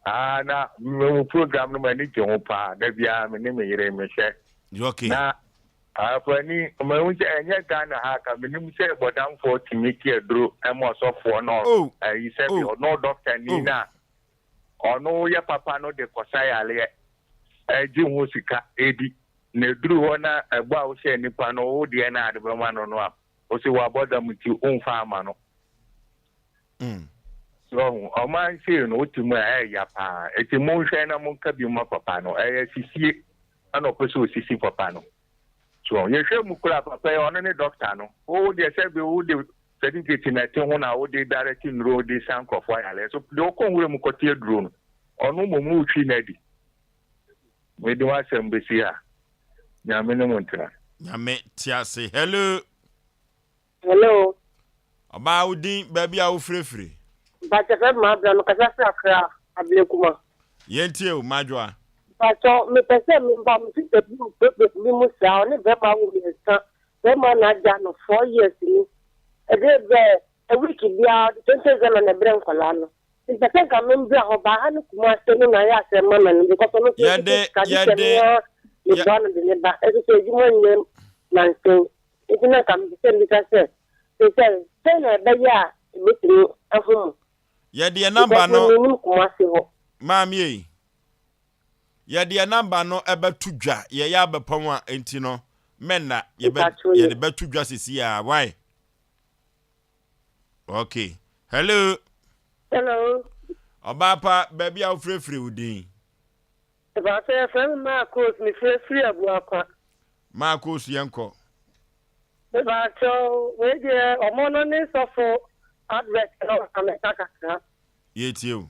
Speaker 14: Ah, na me program no m'ani gye ho paa, da biara me ne me yere mehwɛ.
Speaker 1: Okay.
Speaker 14: Na afani, mahu sɛ ɛnyɛ Ghana ha ka menim sɛ bɔdamfoɔ tumi te aduro ɛma ɔsɔfoɔ no
Speaker 1: oh.
Speaker 14: ayi sɛ bi
Speaker 1: oh.
Speaker 14: ɔno dɔkta ni
Speaker 1: oh.
Speaker 14: na ɔno yɛ papa no de kɔsa yareɛ gye ho sika di, na ɛduru hɔ na ɛbɔ a wohyɛɛ nipa no wo deɛ na ade bɛma no no a, ɔse wabɔ dam nti womfa ama no. So ɔho, ɔman sei no wote mu a ɛyɛ paa, ɛti monhwɛ na monka bi ma papa no, ɛyɛ sisie ɛna ɔpɛ sɛ ɔsisi papa no. So yɛhwɛ mu koraa papa yi ɔno ne dɔkta no, wo deɛ sɛ bi wo de certificate na ɛte ho na wode direct nnuro de sa nkurɔfoɔ ayareɛ so deɛ ɔkɔ nwura mu kɔte aduro no ɔno mmom no wotwi no adi. Mede w'asɛm bɛsi ha. Nyame ne mo ntena.
Speaker 1: Nyame te ase. Hello.
Speaker 10: Hello.
Speaker 1: Ɔbaa wo din, baabi a wofirefiri.
Speaker 10: Mpakyɛ fɛ me Abena, mekasa firi Accra, Ablekuma.
Speaker 1: Yɛntie o, Madwoa.
Speaker 10: Mpakyɛ mepɛ sɛ me ba me sister bi wɔ problem bi mu saa, ɔne bɛrima awo miensa, bɛrima no agya no 4 years ni, ɛde bɛ a week biara ɔde 20 Ghana na ɛbrɛ nkwadaa no. Mepɛ sɛ nka me mbra hɔ ba ha ne Kumase no na ayɛ asɛm ma me no because ɔno nso ɔkita sika gye sɛ me ara meboa no de ne ba ɛso sɛ adwuma nyɛ nansen nti na nka mepɛ sɛ mbisa sɛ sesei sɛn na ɛbɛyɛ a ebetumi ahu mo
Speaker 1: Yɛde yɛn number
Speaker 10: because me
Speaker 1: no.
Speaker 10: mennim Kumase hɔ.
Speaker 1: Maame ei, yɛde yɛn number no ɛbɛto dwa, yɛyɛ abɛpɔn a nti no mɛnna yɛbɛ
Speaker 10: Mpakyɛw yɛ.
Speaker 1: yɛde bɛto dwa sisi a why? Okay. Hello.
Speaker 10: Hello.
Speaker 1: Ɔbaa pa, baabi a wofirefiri wo din?
Speaker 10: Ɛbaasɛ yɛfrɛ me Marcos, mefirefiri Abuakwa.
Speaker 1: Marcos yɛnkɔ.
Speaker 10: Mebakyɛw, wei deɛ ɔmo no ne sɔfo advert no na mɛka kakra.
Speaker 1: Yɛtie o.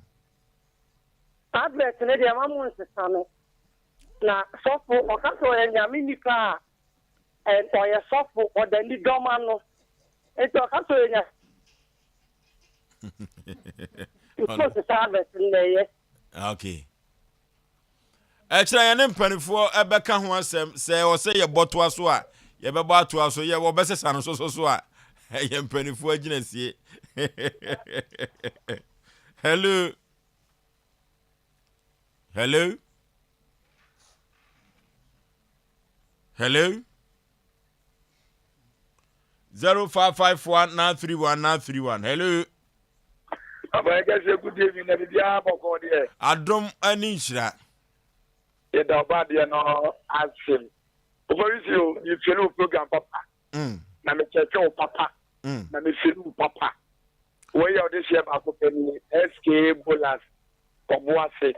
Speaker 10: Advert no deɛ ma mo nsesa no. Na sɔfo ɔka sɛ ɔyɛ nyame nipa a And ɔyɛ sɔfo, ɔda ni dɔm ano. Nti ɔka sɛ ɔyɛ nya. Nti sesa advert no na ɛyɛ.
Speaker 1: Okay. Ɛkyerɛ yɛne mpanimfoɔ ɛbɛka ho asɛm sɛ ɔsɛ yɛbɔ toa so a yɛbɛbɔ atoa so yɛ wɔbɛsesa no soso so a ɛyɛ mpanimfoɔ agyinasie. Hello. Hello. Hello? 0551 931 931. Hello?
Speaker 2: Papa yɛ kɛse good evening na biribiara bɔkɔɔ deɛ.
Speaker 1: Adom ne nhyira.
Speaker 2: Yɛda ɔba adeɛ no ase. Ofarisi o, me feel wo program papa. Mm. Na me kyɛkɛ wo papa. Mm. Na me feel wo papa. Wei yɛ ɔde hyɛ baako pɛ ni SK Bolas Ɔboase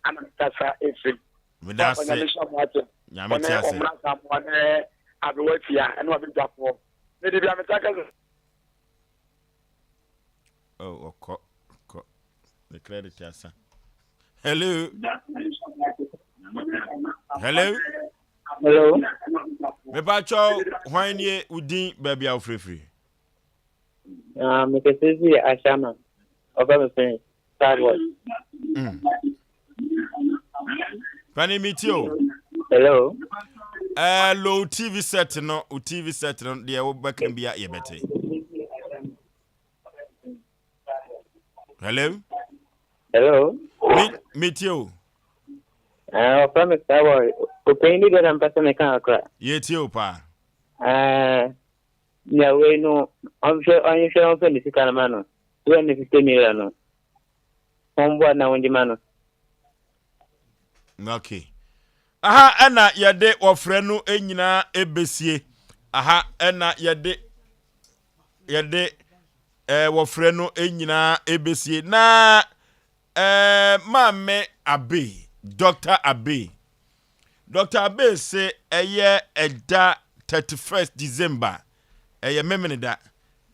Speaker 2: ana mekasa efiri.
Speaker 1: Meda ase.
Speaker 2: Nyame hyira mo ate.
Speaker 1: Nyame te ase.
Speaker 2: Ɔne ɔmra samoa ne abewa tia ɛne wabedwafoɔ. Me de bia meta kasa.
Speaker 1: Oh, ɔkɔ kɔ. Ne credit asa. Hello. Hello.
Speaker 13: Hello.
Speaker 1: Mepa kyɛw hwan nie wo din baabi a wofirifiri?
Speaker 13: Ah, mekasa fi Ashama. Ɔfrɛ me Prince. Starboy.
Speaker 1: Mm. Pani mi ti o.
Speaker 13: Hello.
Speaker 1: Hello TV set no, o TV set no deɛ wobɛka bia yɛbɛte. Hello.
Speaker 13: Hello.
Speaker 1: Mi mi ti o.
Speaker 13: Eh, ɔfrɛ me Starboy. Ɔpanyin bi deɛ na mpɛ sɛ meka kakra.
Speaker 1: Yɛtie o paa.
Speaker 13: Eh, nea wei no, ɔnhwɛ ɔnhwɛ ɔnhwɛ ne sika no ma no. 250 million no. Wɔmboa na wɔngye ma no.
Speaker 1: Okay. Aha ɛna yɛde wɔfrɛ no nyinaa ɛbɛsie. Aha ɛna yɛde yɛde ɛɛ wɔfrɛ no nyinaa ɛbɛsie. Na ɛɛ maame Abe, Dr. Abe. Dr. Abe se ɛyɛ ɛda 31st December ɛyɛ Memeneda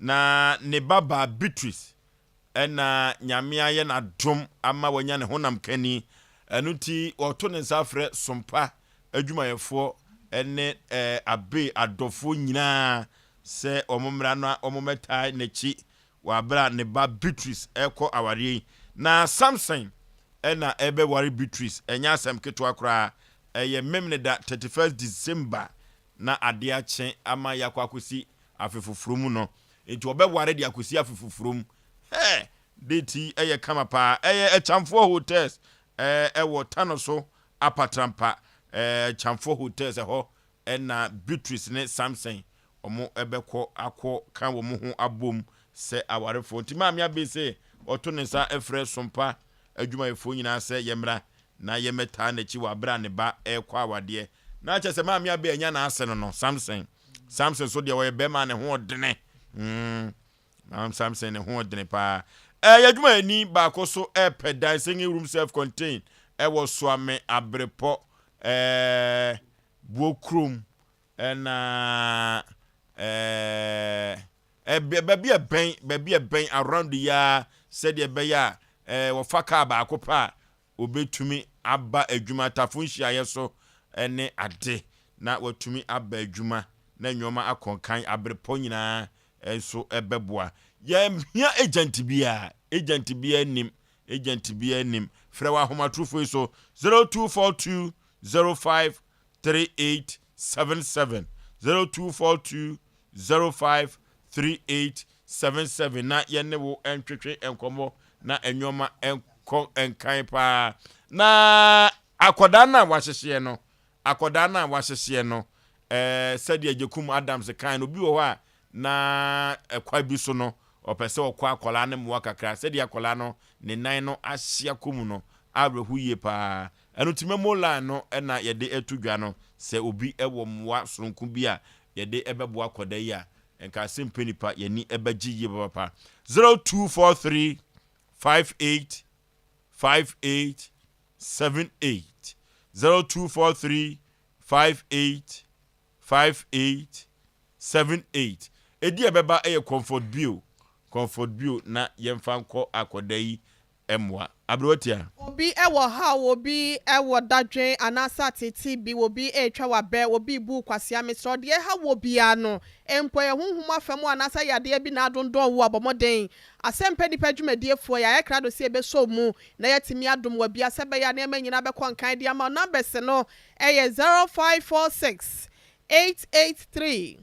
Speaker 1: na ne ba baa Beatrice ɛna Nyame ayɛ no adom ama wanya ne honam kani. Ɛno nti wɔto ne nsa frɛ Sompa adwumayɛfoɔ ne Abbey adɔfoɔ nyinaa sɛ wɔn mmra na wɔn mmɛtae n'akyi wɔ aberɛ a ne ba Beatrice ɛrekɔ awareɛ yi. Na Samson ɛna ɛrebɛware Beatrice, ɛnyɛ asɛm ketewa koraa. Ɛyɛ Memeneda 31st December na adeɛ akye ama yɛakɔ akɔsi afe foforɔ mu no. Nti wɔbɛware de akɔsi afe foforɔ mu. Hɛ! Date yi yɛ kama paa. Ɛyɛ Akyamfoɔ Hotels ɛwɔ Tano so Apatrampa. Akyamfoɔ Hotels ɛhɔ na Beatrice ne Samson wɔn bɛkɔ akɔ ka wɔn ho abom sɛ awarefoɔ. Nti Maame Abbey se ɔto ne nsa frɛ Sompa adwumayɛfoɔ nyinaa sɛ yɛmmra na yɛmmɛtaa n'akyi wɔ aberɛ a ne ba rekɔ awadeɛ. Na kyerɛ sɛ Maame Abbey anya n'ase no no, Samson. Samson so deɛ ɔyɛ bɛrima a ne ho ɔdene. Mm. Maame Samson ne ho ɔdene paa. Ɛyɛ adwumayɛni baako so ɛrepɛ dan single room self contained ɛwɔ Soame Abrepɔ ɛɛ Buo kurom ɛna ɛɛ baabi ɛbɛn baabi ɛbɛn around yi ara sɛdeɛ ɛbɛyɛ a ɛɛ wɔfa kaa baako pɛ a Obetumi aba adwuma atafo nhyiaeɛ so ne ade na watumi aba adwuma na nnoɔma akɔ nkan aberepɔ nyinaa nso bɛboa. Yɛnhia agent biara, agent biara nnim, agent biara nnim. Frɛ wɔ ahomatorofo yi so, 0242 05 3877, 0242 05 3877 na yɛne wo ntwetwe nkɔmmɔ na nneɛma nkɔ nkan paa. Na akwadaa no a wahyehyeɛ no, akwadaa no a wahyehyeɛ no, sɛdeɛ Agyekum Adams kan no, obi wɔ hɔ a na ɛkwa bi so no, ɔpɛ sɛ ɔkɔ akwadaa no mmoa kakra, sɛdeɛ akwadaa no ne nan no ahyia kɔ mu no, awerɛho yie paa. Ɛno nti memo line no ɛna yɛde ɛto dwa no sɛ obi ɛwɔ mmoa soronko bi a yɛde ɛbɛboa akwadaa yi a, nka asɛm pɛ nipa yɛni ɛbɛgye yie papapa. 0243 58 58 78, 0243 58 58 78. Edi a ɛbɛba ɛyɛ Comfort Bio, Comfort Bio, na yɛmfa nkɔ akwadaa yi mmoa. Aberewatia.
Speaker 4: Obi wɔ haw, obi wɔ dadwen anaasɛ atete bi, obi retwa wabɛ, obi bu kwasea. Mesrɛ, deɛ ɛha wɔ biara no mpo yɛ honhom afa mu anaasɛ yadeɛ bi na adondɔn wo, abɔmmɔden asɛmpɛ nipa dwumadiefoɔ yɛ ayɛ krado sɛ yɛbɛsɔ mu na yɛatumi adom wɔ bia sɛ bɛyɛ a nneɛma nyinaa bɛkɔ nkan de ama. Numbers no ɛyɛ 0546 883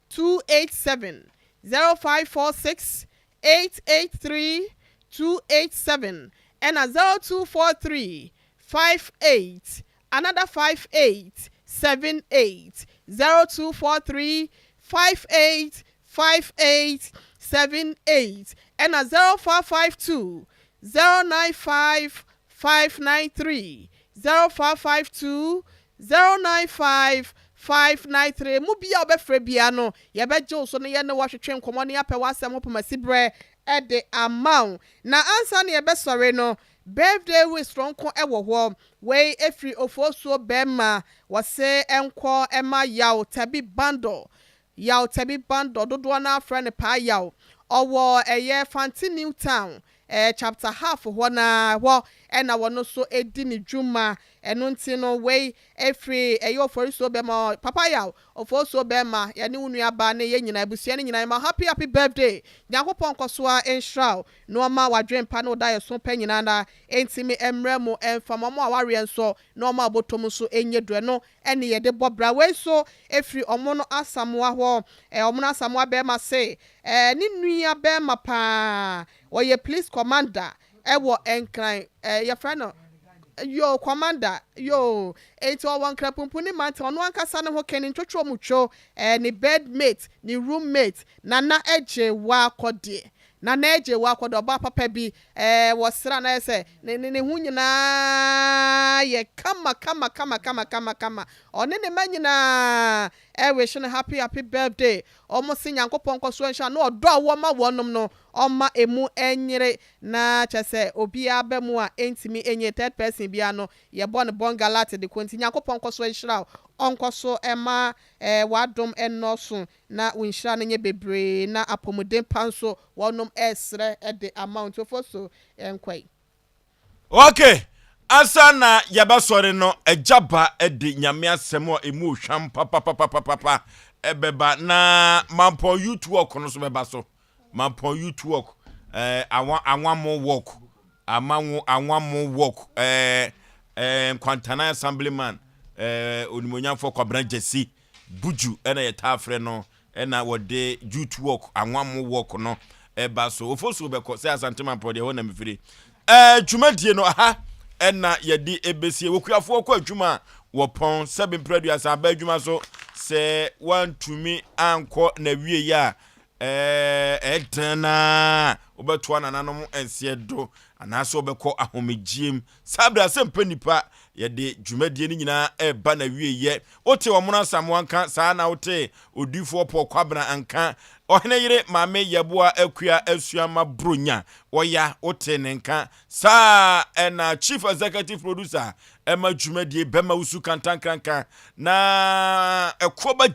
Speaker 4: 287, 0546 883 287, ɛna 0243 58 another 58 78, 0243 58 58 78, ɛna 0552 095 593, 0552 095 593. Mu bia a wobɛfrɛ bia no, yɛbɛgye wo so no, yɛne wɔahwetwe nkɔmmɔ ne yɛapɛ w'asɛm ho pomasi berɛ ɛde ama wo. Na ansa ne yɛbɛsɔre no, birthday wish soronko ɛwɔ hɔ. Wei efiri Ofosuo bɛrima, wɔse ɛnkɔ ɛma Yaw Tabi Bando, Yaw Tabi Bando, dodoɔ no afrɛ no Paa Yaw. Ɔwɔ ɛyɛ Fanti New Town, chapter half hɔ naa hɔ ɛna wɔn nso edi ne dwuma. Ɛno nti no, wei efiri ɛyɛ Oforisuo bɛrima, Papa Yaw Oforisuo bɛrima. Yɛne wo nua ba ne yɛn nyinaa, abusua ne nyinaa ma happy happy birthday. Nyankopɔn nkɔsoa nhyira wo na ɔma wadwen pa ne ɔda yɛ so pɛ nyinaa na ntumi mmerɛ mu ɛmfa ma ɔmo a wareɛ nso na ɔmo a bɔtɔm nso enye do. Ɛno ɛne yɛde bɔ bra. Wei nso efiri ɔmo no Asamoa hɔ. Ɔmo no Asamoa bɛrima se ne nua bɛrima paa, ɔyɛ police commander ɛwɔ Nkran, yɛfrɛ no yo commander yo, eti ɔwɔ Nkrapumpun ne mante. Ɔno ankasa ne ho kɛne ntwotwo mu two ne bedmate, ne roommate, Nana Egye Wakɔdeɛ, Nana Egye Wakɔdeɛ, ɔbaa papa bi wɔsra na yɛ sɛ ne ho nyinaa yɛ kama kama kama kama kama kama. Ɔne ne mma nyinaa ɛwehye no happy happy birthday. Ɔmo si Nyankopɔn nkɔ so nhyɛ na ɔdɔ a wɔma wɔnom no, ɔma emu ɛnyere na kyɛ sɛ obiara bɛ mu a ɛntumi ɛnyɛ third person biara no, yɛbɔ ne bɔngalat de ko. Nti Nyankopɔn nkɔ so nhyira wo, ɔnkɔ so ɛma wadom ɛnɔɔso na wo nhyira no nyɛ bebree na apɔmuden pa nso wɔnom ɛresrɛ ɛde ama wo. Ntofo so ɛnkɔ yi.
Speaker 1: Okay, asa na yɛbɛsɔre no, agya ba de Nyame asɛm a ɛmu ohwam papapapapapa ɛbɛba na Mampɔn youth work no so bɛba so. Mampɔn youth work, awa awamo work, amanwo awamo work, Nkwantana assemblyman, onimonyamfoɔ Kwabena Gyasi Buju ɛna yɛtaa frɛ no, ɛna wɔde youth work, awamo work no ɛba so. Ofo so bɛkɔ sɛ Asante Mampɔn deɛ, hɔ na mefiri. Dwumadie no aha ɛna yɛde ebesie. Wokuafoɔ kɔ adwuma a wɔpɔn sɛbi mprɛduasa aba adwuma so sɛ wantumi ankɔ na wie yi a, ɛɛdɛn naa wobɛtoa nananom nseɛ do anaasɛ wobɛkɔ ahomegyiem. Saa berɛ asɛ mpɛ nipa yɛde dwumadie no nyinaa ɛreba na wie yɛ. Wote Ɔmono Asamoa nka saa na wote Odiifoɔ Pɔ Kwabena nka, Ɔhene yere Maame Yɛboa Akua Asuama Bronya wɔya, wote ne nka saa. Ɛna chief executive producer ɛma dwumadie bɛma Wusu Kantankranka na ɛkoɔ ba gye.